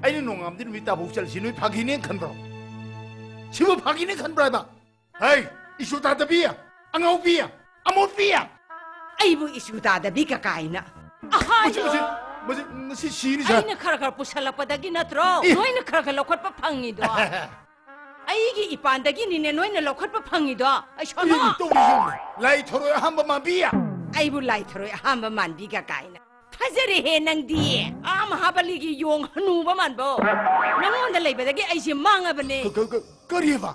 ꯑꯩꯅ ꯅꯣꯡꯉꯥꯟꯕꯗꯩ ꯅꯨꯃꯤꯠ ꯇꯥꯐꯥꯎ ꯆꯠꯂꯤꯁꯤ ꯅꯣꯏ ꯐꯥꯒꯤꯅꯦ ꯈꯟꯕ꯭ꯔꯣ? ꯁꯤꯕꯨ ꯐꯥꯒꯤꯅꯦ ꯈꯟꯕ꯭ꯔꯥ ꯍꯥꯏꯕ? ꯍꯩ, ꯏꯁꯨ ꯇꯥꯗꯕꯤ, ꯑꯉꯥꯎꯕꯤ, ꯑꯃꯣꯠꯄꯤ! ꯑꯩꯕꯨ ꯏꯁꯨ ꯇꯥꯗꯕꯤ ꯀꯀꯥꯏꯅ꯫ ꯃꯁꯤ, ꯃꯁꯤ, ꯃꯁꯤ ꯉꯁꯤ ꯁꯤꯅꯤ, ꯁꯥꯔ꯫ ꯑꯩꯅ ꯈꯔ ꯈꯔ ꯄꯨꯁꯜꯂꯛꯄꯗꯒꯤ ꯅꯠꯇ꯭ꯔꯣ ꯑꯦ! ꯅꯣꯏꯅ ꯈꯔ ꯈꯔ ꯂꯧꯈꯠꯄ ꯐꯪꯉꯤꯗꯣ? ꯑꯩꯒꯤ ꯏꯄꯥꯟꯗꯒꯤꯅꯤꯅꯦ ꯅꯣꯏꯅ ꯂꯧꯈꯠꯄ ꯐꯪꯉꯤꯗꯣ꯫ ꯑꯩ ꯁꯣꯅꯣ! ꯏ, ꯇꯧꯔꯤꯁꯤ ꯌꯦꯡꯉꯨꯅꯦ꯫ ꯂꯥꯏ ꯊꯔꯣꯏ ꯑꯍꯥꯝꯕ ꯃꯥꯟꯕꯤ꯫ ꯑꯩꯕꯨ ꯂꯥꯏ ꯊꯔꯣꯏ ꯑꯍꯥꯝꯕ ꯃꯥꯟꯕꯤꯒ ꯀꯥꯏꯅ꯫ ꯐꯖꯔꯦꯍꯦ ꯅꯪꯗꯤ꯫ ꯑꯥ ꯃꯍꯥꯕꯂꯤꯒꯤ ꯌꯣꯡ ꯍꯅꯨꯕ ꯃꯥꯟꯕꯣ꯫ ꯅꯉꯣꯟꯗ ꯂꯩꯕꯗꯒꯤ ꯑꯩꯁꯦ ꯃꯥꯡꯉꯕꯅꯦ꯫ ꯀ-, ꯀ-, ꯀ-, ꯀꯔꯤꯕ?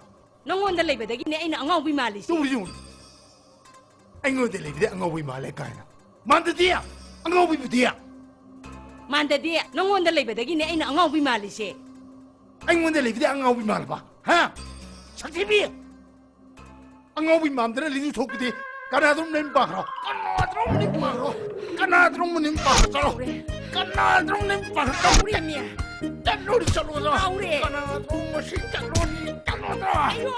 ꯅꯉꯣꯟꯗ ꯂꯩꯕꯗꯒꯤꯅꯦ ꯑꯩꯅ ꯑꯉꯥꯎꯕꯤ ꯃꯥꯜꯂꯤꯁꯦ꯫ ꯇꯧꯔꯤꯁꯤ ꯌꯦꯡꯉꯨꯅꯦ꯫ ꯑꯩꯉꯣꯟꯗ ꯂꯩꯕꯗꯤ ꯑꯉꯥꯎꯕꯤ ꯃꯥꯜꯂꯦ ꯀꯥꯏꯅ꯫ ꯃꯥꯟꯗꯗꯤ! ꯑꯉꯥꯎꯕꯤꯕꯨꯗꯤ! ꯃꯥꯟꯗꯗꯤ! ꯅꯉꯣꯟꯗ ꯂꯩꯕꯗꯒꯤꯅꯦ ꯑꯩꯅ ꯑꯉꯥꯎꯕꯤ ꯃꯥꯜꯂꯤꯁꯦ꯫ ꯑꯩꯉꯣꯟꯗ ꯂꯩꯕꯗꯤ ꯑꯉꯥꯎꯕꯤ ꯃꯥꯜꯂꯕ? ꯍꯥ? ꯁꯛꯊꯤꯕꯤ! ꯑꯉꯥꯎꯕꯤ ꯃꯥꯟꯗꯅ ꯂꯤꯗꯨ ꯊꯣꯛꯄꯗꯤ ꯀꯅꯥꯗ꯭ꯔꯣꯝ ꯅꯌꯨꯝ ꯄꯥꯟꯈ꯭ꯔꯣ? ꯀꯅꯥꯗ꯭ꯔꯣꯝ ꯅꯌꯨꯝ ꯄꯥꯟꯈ꯭ꯔꯣ? ꯀꯅꯥꯗ꯭ꯔꯣꯝ ꯅꯌꯨꯝ ꯄꯥꯟꯈ꯭ꯔꯣ? ꯆꯠꯂꯣ! ꯀꯅꯥꯗ꯭ꯔꯣꯝ ꯅꯌꯨꯝ ꯄꯥꯟꯈ꯭ꯔꯣ? ꯆꯠꯂꯣ! ꯀꯥꯎꯔꯦꯃꯤ꯫ ꯆꯠꯂꯣꯗꯤ ꯆꯠꯂꯣꯗꯣ꯫ ꯀꯥꯎꯔꯦ꯫ ꯀꯅꯥꯗ꯭ꯔꯣꯝ ꯃꯁꯤ ꯆꯠꯂꯣꯗꯤ ꯆꯠꯂꯣꯗꯣ꯫ ꯑꯌꯣ!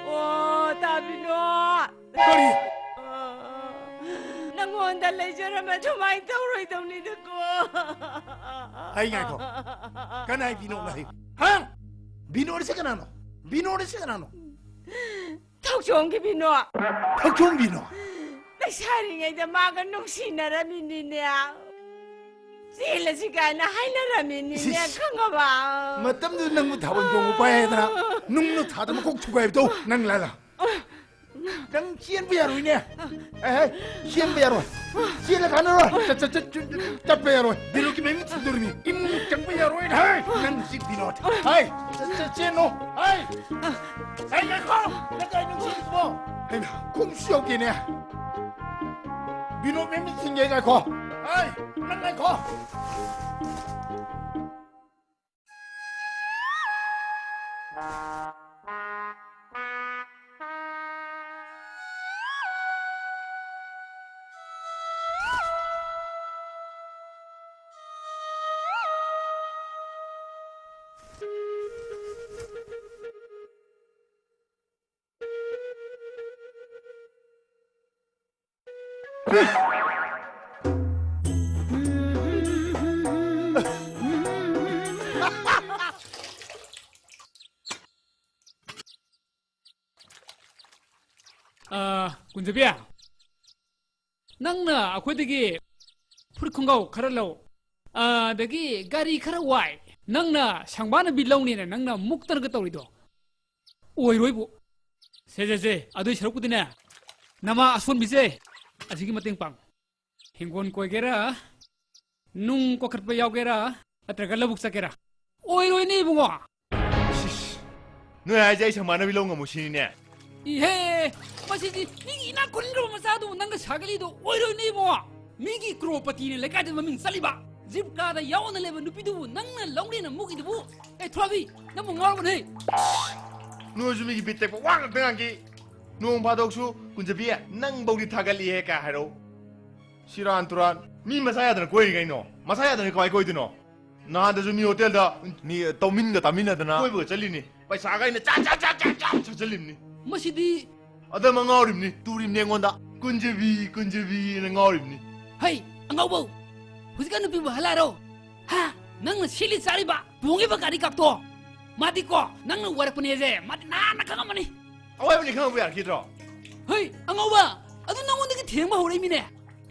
ꯑꯣ, ꯇꯥꯕꯤꯅꯣ꯫ ꯀꯔꯤ? ꯅꯪꯉꯣꯟꯗ ꯂꯩꯖꯔꯝꯃ ꯁꯨꯃꯥꯏꯅ ꯇꯧꯔꯣꯏꯗꯧꯅꯤꯗꯀꯣ꯫ ꯑꯩ ꯉꯥꯏꯈꯣ꯫ ꯀꯅꯥꯏ ꯕꯤꯅꯣꯠꯅꯣ ꯍꯥꯏ? ꯍꯥ? ꯕꯤꯅꯣꯠ ꯑꯁꯤ ꯀꯅꯥꯅꯣ? ꯕꯤꯅꯣꯠ ꯑꯁꯤ ꯀꯅꯥꯅꯣ? ꯊꯧꯆꯣꯡꯒꯤ ꯕꯤꯅꯣꯠ꯫ ꯊꯧꯆꯣꯡ ꯕꯤꯅꯣꯠ? ꯂꯩꯁꯥꯔꯤꯉꯩꯗ ꯃꯥꯒ ꯅꯨꯡꯁꯤꯅꯔꯝꯃꯤꯅꯤꯅꯦ꯫ ꯆꯦꯜꯂꯁꯤ ꯀꯥꯏꯅ ꯍꯥꯏꯅꯔꯝꯃꯤꯅꯤꯅꯦ, ꯏꯁ, ꯏꯁ꯫ ꯈꯪꯉꯕ? ꯃꯇꯝꯗꯨꯗ ꯅꯪꯕꯨ ꯊꯥꯕꯜ ꯆꯣꯡꯕ ꯄꯥꯏ ꯍꯥꯏꯗꯅ ꯅꯨꯡꯅ ꯊꯥꯗ ꯃꯀꯣꯛ ꯊꯨꯒꯥꯏꯕꯗꯣ ꯅꯪ ꯂꯥꯂꯥ꯫ ꯅꯪ ꯆꯦꯟꯕ ꯌꯥꯔꯣꯏꯅꯦ꯫ ꯑꯦ, ꯍꯦ, ꯆꯦꯟꯕ ꯌꯥꯔꯣꯏ꯫ ꯆꯦꯜꯂ ꯀꯥꯟꯅꯔꯣꯏ꯫ ꯆꯠ-, ꯆꯠ-, ꯆꯠ-, ꯆꯠ-, ꯆꯠꯄ ꯌꯥꯔꯣꯏ꯫ ꯕꯤꯅꯣꯠꯀꯤ ꯃꯌꯨꯝ ꯊꯤꯟꯗꯣꯔꯤꯃꯤ꯫ ꯏꯃꯨꯡ ꯆꯪꯕ ꯌꯥꯔꯣꯏ꯫ ꯍꯦ, ꯅꯪ ꯁꯤ ꯕꯤꯅꯣꯠ꯫ ꯍꯦ, ꯆꯠ-, ꯆꯠ-, ꯆꯦꯟꯅꯣ꯫ ꯍꯦ, ꯍꯦ, ꯉꯥꯏꯈꯣ꯫ ꯅꯪ ꯀꯥꯏ ꯅꯨꯡꯁꯤꯠꯄꯣ? ꯍꯩꯃꯥ, ꯈꯣꯡꯁꯨ ꯌꯧꯗꯦꯅꯦ꯫ ꯕꯤꯅꯣꯠ ꯃꯌꯨꯝ ꯊꯤꯟꯒꯦ, ꯉꯥꯏꯈꯣ꯫ ꯍꯦ, ꯅꯪ ꯉꯥꯏꯈꯣ꯫ ꯑ, ꯀꯨꯟꯖꯕꯤ, ꯅꯪꯅ ꯑꯩꯈꯣꯏꯗꯒꯤ ꯐꯨꯔꯤꯠ ꯈꯣꯡꯒ꯭ꯔꯥꯎ ꯈꯔ ꯂꯧ, ꯑꯗꯒꯤ ꯒꯥꯔꯤ ꯈꯔ ꯋꯥꯏ, ꯅꯪꯅ ꯁꯪꯕꯥꯅꯕꯤ ꯂꯧꯅꯦꯅ ꯅꯪꯅ ꯃꯨꯛꯇꯅꯒ ꯇꯧꯔꯤꯗꯣ ꯑꯣꯏꯔꯣꯏꯕꯨ꯫ ꯁꯦ, ꯁꯦ, ꯁꯦ, ꯑꯗꯨꯏ ꯁꯔꯨꯛꯄꯨꯗꯤꯅꯦ, ꯅꯃꯥ ꯑꯁꯣꯟꯕꯤꯁꯦ ꯑꯁꯤꯒꯤ ꯃꯇꯦꯡ ꯄꯥꯡꯉꯨ꯫ ꯍꯤꯡꯒꯣꯜ ꯀꯣꯏꯒꯦꯔꯥ, ꯅꯨꯡ ꯀꯣꯛꯈꯠꯄ ꯌꯥꯎꯒꯦꯔꯥ, ꯅꯠꯇ꯭ꯔꯒ ꯂꯧꯕꯨꯛ ꯆꯠꯀꯦꯔꯥ? ꯑꯣꯏꯔꯣꯏꯅꯦ ꯏꯕꯨꯡꯉꯣ꯫ ꯁꯤꯁ, ꯅꯣꯏ ꯍꯥꯏꯁꯦ ꯑꯩ ꯁꯪꯕꯥꯅꯕꯤ ꯂꯧ ꯉꯝꯃꯣꯏ ꯁꯤꯅꯤꯅꯦ? ꯏꯍꯦ, ꯃꯁꯤꯗꯤ ꯃꯤꯒꯤ ꯏꯅꯥꯛ ꯈꯨꯟꯈ꯭ꯔꯕ ꯃꯆꯥꯗꯨꯕꯨ ꯅꯪꯒ ꯁꯥꯒꯠꯂꯤꯗꯣ ꯑꯣꯏꯔꯣꯏꯅꯦ ꯏꯕꯨꯡꯉꯣ꯫ ꯃꯤꯒꯤ ꯀ꯭ꯔꯣꯔꯄꯇꯤꯅ ꯂꯩꯀꯥꯏꯗ ꯃꯃꯤꯡ ꯆꯠꯂꯤꯕ, ꯖꯤꯞ ꯀꯥꯔꯗ ꯌꯥꯎꯅ ꯂꯩꯕ ꯅꯨꯄꯤꯗꯨꯕꯨ ꯅꯪꯅ ꯂꯧꯅꯦꯅ ꯃꯨꯛꯏꯗꯨꯕꯨ? ꯑꯦ ꯊꯣꯏꯕꯤ, ꯅꯪꯕꯨ ꯉꯥꯎꯔꯕꯅꯦ? ꯅꯣꯏꯁꯨ ꯃꯤꯒꯤ ꯕꯤꯠ ꯇꯦꯛꯄ ꯋꯥ ꯉꯥꯛꯇ ꯉꯥꯡꯈꯤ꯫ ꯅꯣꯡ ꯐꯥꯗꯣꯛꯁꯨ ꯀꯨꯟꯖꯕꯤ, ꯅꯪ ꯕꯧꯗꯤ ꯊꯥꯒꯠꯂꯤꯍꯦ ꯀꯥꯏ ꯍꯥꯏꯔꯛꯎ꯫ ꯁꯤꯔꯥꯟ ꯇꯨꯔꯥꯟ꯫ ꯃꯤ ꯃꯁꯥ ꯌꯥꯗꯅ ꯀꯣꯏꯔꯤ ꯀꯩꯅꯣ? ꯃꯁꯥ ꯌꯥꯗꯅ ꯀꯃꯥꯏ ꯀꯣꯏꯗꯣꯏꯅꯣ? ꯅꯍꯥꯟꯗꯁꯨ ꯃꯤ ꯍꯣꯇꯦꯜꯗ ꯃꯤ ꯇꯧꯃꯤꯟꯒ ꯇꯥꯃꯤꯟꯅꯗꯅ ꯀꯣꯏꯕꯒ ꯆꯠꯂꯤꯅꯤ꯫ ꯄꯩꯁꯥꯒ ꯑꯩꯅ ꯆꯥ, ꯆꯥ, ꯆꯥ, ꯆꯥ, ꯆꯥ ꯆꯠꯆꯜꯂꯤꯕꯅꯤ꯫ ꯃꯁꯤꯗꯤ ꯑꯗ ꯑꯃ ꯉꯥꯎꯔꯤꯕꯅꯤ, ꯇꯨꯔꯤꯕꯅꯤ ꯑꯩꯉꯣꯟꯗ꯫ ꯀꯨꯟꯖꯕꯤ, ꯀꯨꯟꯖꯕꯤꯅ ꯉꯥꯎꯔꯤꯕꯅꯤ꯫ ꯍꯩ, ꯑꯉꯥꯎꯕꯧ! ꯍꯧꯖꯤꯛꯀꯥꯟ ꯅꯨꯄꯤꯕꯨ ꯍꯜꯂꯥꯔꯣ? ꯍꯥ? ꯅꯪꯅ ꯁꯤꯠꯂꯤ ꯆꯥꯔꯤꯕ, ꯇꯣꯡꯉꯤꯕ ꯒꯥꯔꯤ ꯀꯥꯞꯇꯣ? ꯃꯥꯗꯤꯀꯣ, ꯅꯪꯅ ꯋꯥꯔꯛꯄꯅꯦꯁꯦ ꯃꯥꯗꯤ ꯅꯍꯥꯟꯅ ꯈꯪꯉꯝꯃꯅꯤ꯫ ꯑꯋꯥꯏꯕꯅꯤ ꯈꯪꯉꯛꯄ ꯌꯥꯔꯛꯈꯤꯗ꯭ꯔꯣ? ꯍꯩ, ꯑꯉꯥꯎꯕ! ꯑꯗꯨ ꯅꯪꯉꯣꯟꯗꯒꯤ ꯊꯦꯡꯕ ꯍꯧꯔꯛꯏꯃꯤꯅꯦ꯫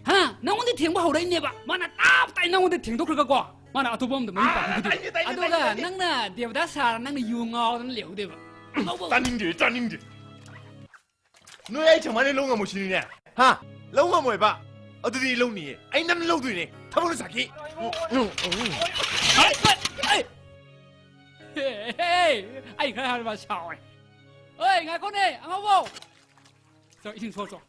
ꯍꯥ? ꯅꯪꯉꯣꯟꯗꯒꯤ ꯊꯦꯡꯕ ꯍꯧꯔꯛꯏꯅꯦꯕ꯫ ꯃꯥꯅ ꯇꯞ ꯇꯥꯏ ꯅꯪꯉꯣꯟꯗ ꯊꯦꯡꯗꯣꯛꯈ꯭ꯔꯒꯀꯣ, ꯃꯥꯅ ꯑꯇꯣꯞꯄ ꯑꯃꯗ ꯃꯌꯨꯝ ꯑꯥ, ꯄꯥꯟꯊꯣꯛꯈꯤꯗꯣꯏꯕ꯫ ꯇꯥꯅꯤꯡꯗꯦ, ꯇꯥꯅꯤꯡꯗꯦ, ꯑꯗꯨꯒ ꯇꯥꯅꯤꯡꯗꯦ, ꯇꯥꯅꯤꯡꯗꯦ꯫ ꯅꯪꯅ ꯗꯦꯕꯗꯥꯁ ꯁꯥꯔ ꯅꯪꯅ ꯌꯨ ꯉꯥꯎꯗꯅ ꯂꯩꯍꯧꯗꯣꯏꯕ꯫ ꯉꯥꯎꯕ꯫ ꯇꯥꯅꯤꯡꯗꯦ, ꯇꯥꯅꯤꯡꯗꯦ꯫ ꯅꯣꯏ ꯑꯩ ꯁꯨꯃꯥꯏꯅ ꯂꯧ ꯉꯝꯃꯣꯏ ꯁꯤꯅꯤꯅꯦ? ꯍꯥ? ꯂꯧ ꯉꯝꯃꯣꯏꯕ? ꯑꯗꯨꯗꯤ ꯑꯩ ꯂꯧꯅꯤꯌꯦ꯫ ꯑꯩ ꯅꯝꯅ ꯂꯧꯗꯣꯏꯅꯦ꯫ ꯊꯕꯛ ꯂꯣꯏ ꯁꯥꯈꯤ꯫ ꯑꯩ, ꯑꯩ, ꯑꯩ! ꯍꯦ, ꯍꯦ, ꯑꯩ ꯈꯔ ꯍꯥꯏꯕ ꯁꯥꯎꯋꯦ꯫ ꯑꯣꯏ, ꯉꯥꯏꯈꯣꯅꯦ, ꯑꯉꯥꯎꯕꯧ! ꯆꯣ, ꯏꯁꯤꯡ ꯁꯣꯛꯆꯣ꯫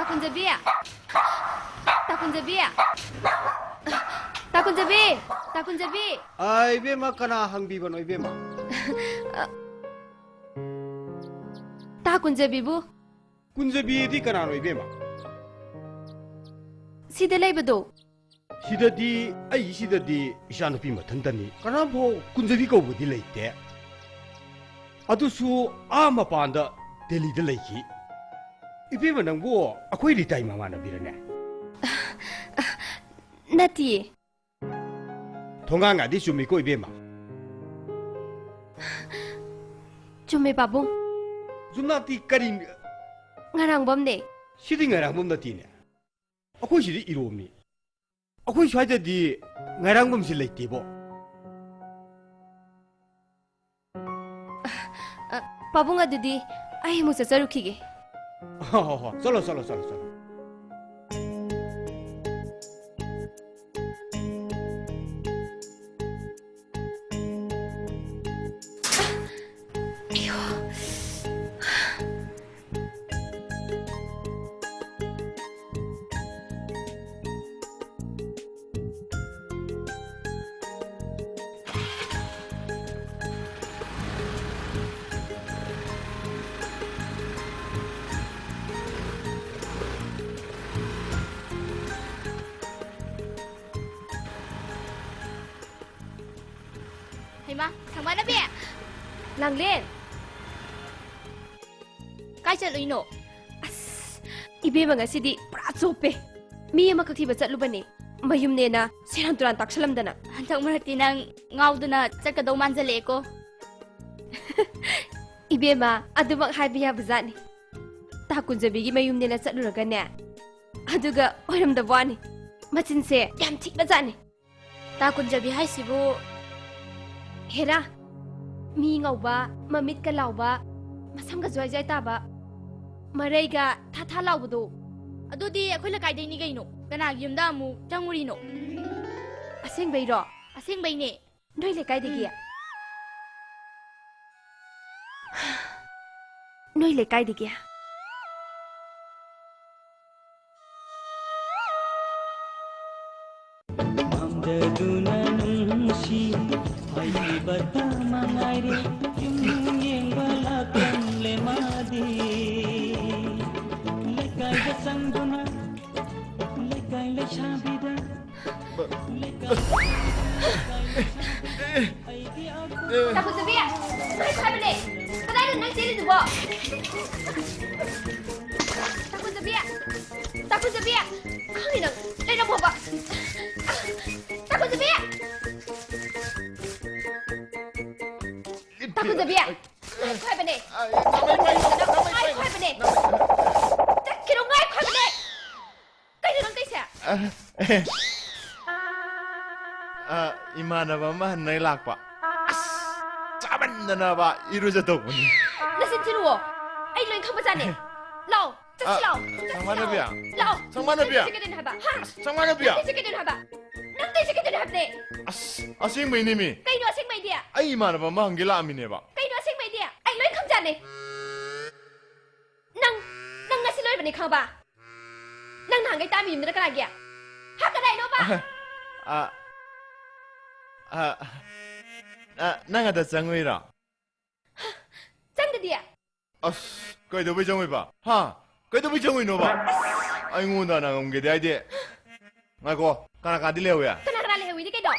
ꯀꯨꯟꯖꯕꯤ! ꯇꯥ ꯀꯨꯟꯖꯕꯤ! ꯇꯥ ꯀꯨꯟꯖꯕꯤ! ꯇꯥ ꯀꯨꯟꯖꯕꯤ! ꯑ, ꯏꯕꯦꯝꯃ, ꯀꯅꯥ ꯍꯪꯕꯤꯕꯅꯣ, ꯏꯕꯦꯝꯃ? ꯇꯥ ꯀꯨꯟꯖꯕꯤꯕꯨ꯫ ꯀꯨꯟꯖꯕꯤꯗꯤ ꯀꯅꯥꯅꯣ, ꯏꯕꯦꯝꯃ? ꯁꯤꯗ ꯂꯩꯕꯗꯣ꯫ ꯁꯤꯗꯗꯤ, ꯑꯩꯒꯤ ꯁꯤꯗꯗꯤ ꯏꯆꯥꯅꯨꯄꯤ ꯃꯊꯟꯇꯅꯤ꯫ ꯀꯅꯥꯝꯐꯥꯎ ꯀꯨꯟꯖꯕꯤ ꯀꯧꯕꯗꯤ ꯂꯩꯇꯦ꯫ ꯑꯗꯨꯁꯨ ꯑꯥ ꯃꯄꯥꯟꯗ ꯗꯦꯜꯂꯤꯗ ꯂꯩꯈꯤ꯫ ꯏꯕꯦꯝꯃ, ꯅꯪꯕꯨ ꯑꯩꯈꯣꯏ ꯔꯤꯇꯥꯏ ꯃꯃꯥꯟꯅꯕꯤꯔꯅꯦ? ꯅꯠꯇꯤꯌꯦ꯫ ꯊꯣꯡꯒꯥꯡꯒꯗꯤ ꯆꯨꯝꯃꯤꯀꯣ, ꯏꯕꯦꯝꯃ? ꯆꯨꯝꯃꯦ, ꯄꯥꯕꯨꯡ꯫ ꯌꯨꯝꯅꯥꯛꯇꯤ ꯀꯔꯤ? ꯉꯔꯥꯡꯕꯝꯅꯦ꯫ ꯁꯤꯗꯤ ꯉꯔꯥꯡꯕꯝ ꯅꯠꯇꯦꯅꯦ꯫ ꯑꯩꯈꯣꯏ ꯁꯤꯗꯤ ꯏꯔꯣꯝꯅꯤ꯫ ꯑꯩꯈꯣꯏ ꯁ꯭ꯋꯥꯏꯗꯗꯤ ꯉꯔꯥꯡꯕꯝꯁꯤ ꯂꯩꯇꯦꯕꯣ꯫ ꯑ, ꯄꯥꯕꯨꯡ, ꯑꯗꯨꯗꯤ ꯑꯩ ꯑꯃꯨꯛ ꯆꯠꯆꯔꯨꯈꯤꯒꯦ꯫ ꯍꯣ, ꯍꯣ, ꯍꯣ꯫ ꯆꯠꯂꯣ, ꯆꯠꯂꯣ, ꯆꯠꯂꯣ, ꯆꯠꯂꯣ꯫ ꯍꯩꯃꯥ, ꯁꯪꯕꯥꯅꯕꯤ! ꯂꯥꯡꯂꯦꯟ! ꯀꯥꯏ ꯆꯠꯂꯨꯏꯅꯣ? ꯑꯁ, ꯏꯕꯦꯝꯃ ꯉꯁꯤꯗꯤ ꯄꯨꯔꯥ ꯆꯣꯞꯄꯦ꯫ ꯃꯤ ꯑꯃꯈꯛ ꯊꯤꯕ ꯆꯠꯂꯨꯕꯅꯦ꯫ ꯃꯌꯨꯝꯅꯦꯅ ꯁꯦꯔꯥꯟ ꯇꯨꯔꯥꯟ ꯇꯥꯛꯁꯜꯂꯝꯗꯅ꯫ ꯍꯟꯗꯛ ꯃꯔꯛꯇꯤ ꯅꯪ ꯉꯥꯎꯗꯅ ꯆꯠꯀꯗꯧ ꯃꯥꯟꯖꯜꯂꯛꯑꯦꯀꯣ꯫ ꯏꯕꯦꯝꯃ, ꯑꯗꯨꯃꯛ ꯍꯥꯏꯕ ꯌꯥꯕꯖꯥꯠꯅꯤ꯫ ꯇꯥ ꯀꯨꯟꯖꯕꯤꯒꯤ ꯃꯌꯨꯝꯅꯦꯅ ꯆꯠꯂꯨꯔꯒꯅꯦ, ꯑꯗꯨꯒ ꯑꯣꯏꯔꯝꯗꯕ ꯋꯥꯅꯤ꯫ ꯃꯆꯤꯟꯁꯦ ꯌꯥꯝ ꯊꯤꯕꯖꯥꯠꯅꯤ꯫ ꯇꯥ ꯀꯨꯟꯖꯕꯤ ꯍꯥꯏꯁꯤꯕꯨ? ꯍꯦꯔꯥ, ꯃꯤ ꯉꯧꯕ, ꯃꯃꯤꯠꯀ ꯂꯥꯎꯕ, ꯃꯁꯝꯒ ꯖ꯭ꯋꯥꯏ ꯖ꯭ꯋꯥꯏ ꯇꯥꯕ, ꯃꯔꯩꯒ ꯊꯥ ꯊꯥ ꯂꯥꯎꯕꯗꯣ꯫ ꯑꯗꯨꯗꯤ ꯑꯩꯈꯣꯏ ꯂꯩꯀꯥꯏꯗꯩꯅꯤ ꯀꯩꯅꯣ꯫ ꯀꯅꯥꯒꯤ ꯌꯨꯝꯗ ꯑꯃꯨꯛ ꯆꯪꯉꯨꯔꯤꯅꯣ? ꯑꯁꯦꯡꯕꯩꯔꯣ? ꯑꯁꯦꯡꯕꯩꯅꯦ꯫ ꯅꯣꯏ ꯂꯩꯀꯥꯏꯗꯒꯤ? ꯎꯝ꯫ ꯅꯣꯏ ꯂꯩꯀꯥꯏꯗꯒꯤ? ꯃꯉꯥꯏꯔꯦ ꯌꯨꯝ ꯌꯦꯡꯕ ꯂꯥꯛꯂꯝꯂꯦ ꯃꯥꯗꯤ꯫ ꯂꯩꯀꯥꯏꯗ ꯆꯪꯗꯨꯅ ꯂꯩꯀꯥꯏ ꯂꯩꯁꯥꯕꯤꯗ ꯂꯩꯀꯥꯏ ꯂꯩꯁꯥꯕꯤꯗ ꯑꯩꯒꯤ ꯑꯀꯣꯏ ꯇꯥ ꯐꯖꯕꯤ! ꯉꯥꯏꯈꯣ ꯍꯥꯏꯕꯅꯦ! ꯀꯗꯥꯏꯗ ꯅꯪ ꯆꯦꯜꯂꯤꯗꯨꯕꯣ? ꯇꯥ ꯐꯖꯕꯤ! ꯇꯥ ꯐꯖꯕꯤ! ꯈꯪꯉꯤ ꯅꯪ! ꯂꯩꯔꯝꯃꯣꯕ! ꯇꯥ ꯐꯖꯕꯤ! ꯇꯥ ꯐꯖꯕꯤ! ꯉꯥꯏꯈꯣ ꯍꯥꯏꯕꯅꯦ! ꯑ, ꯇꯥ ꯐꯖꯕꯤ! ꯉꯥꯏꯈꯣ ꯍꯥꯏꯕꯅꯦ! ꯆꯠꯈꯤꯅꯨ! ꯉꯥꯏꯈꯣ ꯍꯥꯏꯕꯅꯦ! ꯀꯩꯅꯣ ꯅꯪ ꯇꯧꯏꯁꯦ? ꯑ, ꯑ, ꯏꯃꯥꯟꯅꯕ ꯑꯃ ꯍꯟꯅ ꯂꯥꯛꯄ꯫ ꯑꯁ, ꯆꯥꯃꯟꯗꯅꯕ ꯏꯔꯨꯖ ꯇꯧꯕꯅꯤ꯫ ꯅꯆꯤꯟ ꯊꯤꯅꯨꯋꯣ꯫ ꯑꯩ ꯂꯣꯏ ꯈꯪꯕꯖꯥꯠꯅꯤ꯫ ꯂꯥꯛꯑꯣ, ꯆꯠꯁꯤ ꯑ, ꯂꯥꯛꯑꯣ, ꯆꯠꯁꯤ ꯁꯪꯃꯥꯟꯅꯕꯤ꯫ ꯂꯥꯛꯑꯣ꯫ ꯂꯥꯛꯑꯣ꯫ ꯁꯪꯃꯥꯟꯅꯕꯤ꯫ ꯅꯪ ꯇꯧꯏꯁꯦ ꯀꯩꯗꯧꯅꯣ ꯍꯥꯏꯕ? ꯍꯥ? ꯁꯪꯃꯥꯟꯅꯕꯤ꯫ ꯅꯪ ꯇꯧꯏꯁꯦ ꯀꯩꯗꯧꯅꯣ ꯍꯥꯏꯕ? ꯅꯪ ꯇꯧꯏꯁꯦ ꯀꯩꯗꯧꯅꯣ ꯍꯥꯏꯕꯅꯦ? ꯑꯁ, ꯑꯁꯦꯡꯕꯩꯅꯦꯃꯤ꯫ ꯀꯩꯅꯣ ꯑꯁꯦꯡꯕꯩꯗꯤ? ꯑꯩ ꯏꯃꯥꯟꯅꯕ ꯑꯃ ꯍꯪꯒꯦ ꯂꯥꯛꯑꯝꯃꯤꯅꯦꯕ꯫ ꯀꯩꯅꯣ ꯑꯁꯦꯡꯕꯩꯗꯤ? ꯑꯩ ꯂꯣꯏ ꯈꯪꯖꯥꯠꯅꯤ꯫ ꯅꯪ, ꯅꯪ ꯉꯁꯤ ꯂꯣꯏꯕꯅꯤ ꯈꯪꯉꯕ? ꯅꯪ ꯅꯍꯥꯟꯒꯩ ꯇꯥꯛꯑꯝꯃꯤ ꯌꯨꯝꯗꯨꯅ ꯀꯅꯥꯒꯤ? ꯍꯥ, ꯀꯗꯥꯏꯅꯣꯕ? ꯑ, ꯑ, ꯑ, ꯑ, ꯅꯪ ꯑꯗ ꯆꯪꯉꯨꯏꯔꯣ? ꯆꯪꯗꯗꯤ꯫ ꯑꯁ, ꯀꯩꯗꯧꯕꯩ ꯆꯪꯉꯨꯏꯕ? ꯍꯥ? ꯀꯩꯗꯧꯕꯩ ꯆꯪꯉꯨꯏꯅꯣꯕ? ꯑꯩꯉꯣꯟꯗ ꯅꯪ ꯉꯝꯒꯦꯗꯤ ꯍꯥꯏꯗꯦ꯫ ꯉꯥꯏꯈꯣ, ꯀꯅꯥ ꯀꯅꯥꯗꯤ ꯂꯩꯍꯧꯋꯦ? ꯀꯅꯥ ꯀꯅꯥ ꯂꯩꯍꯧꯋꯤꯗꯤ ꯀꯩꯅꯣ?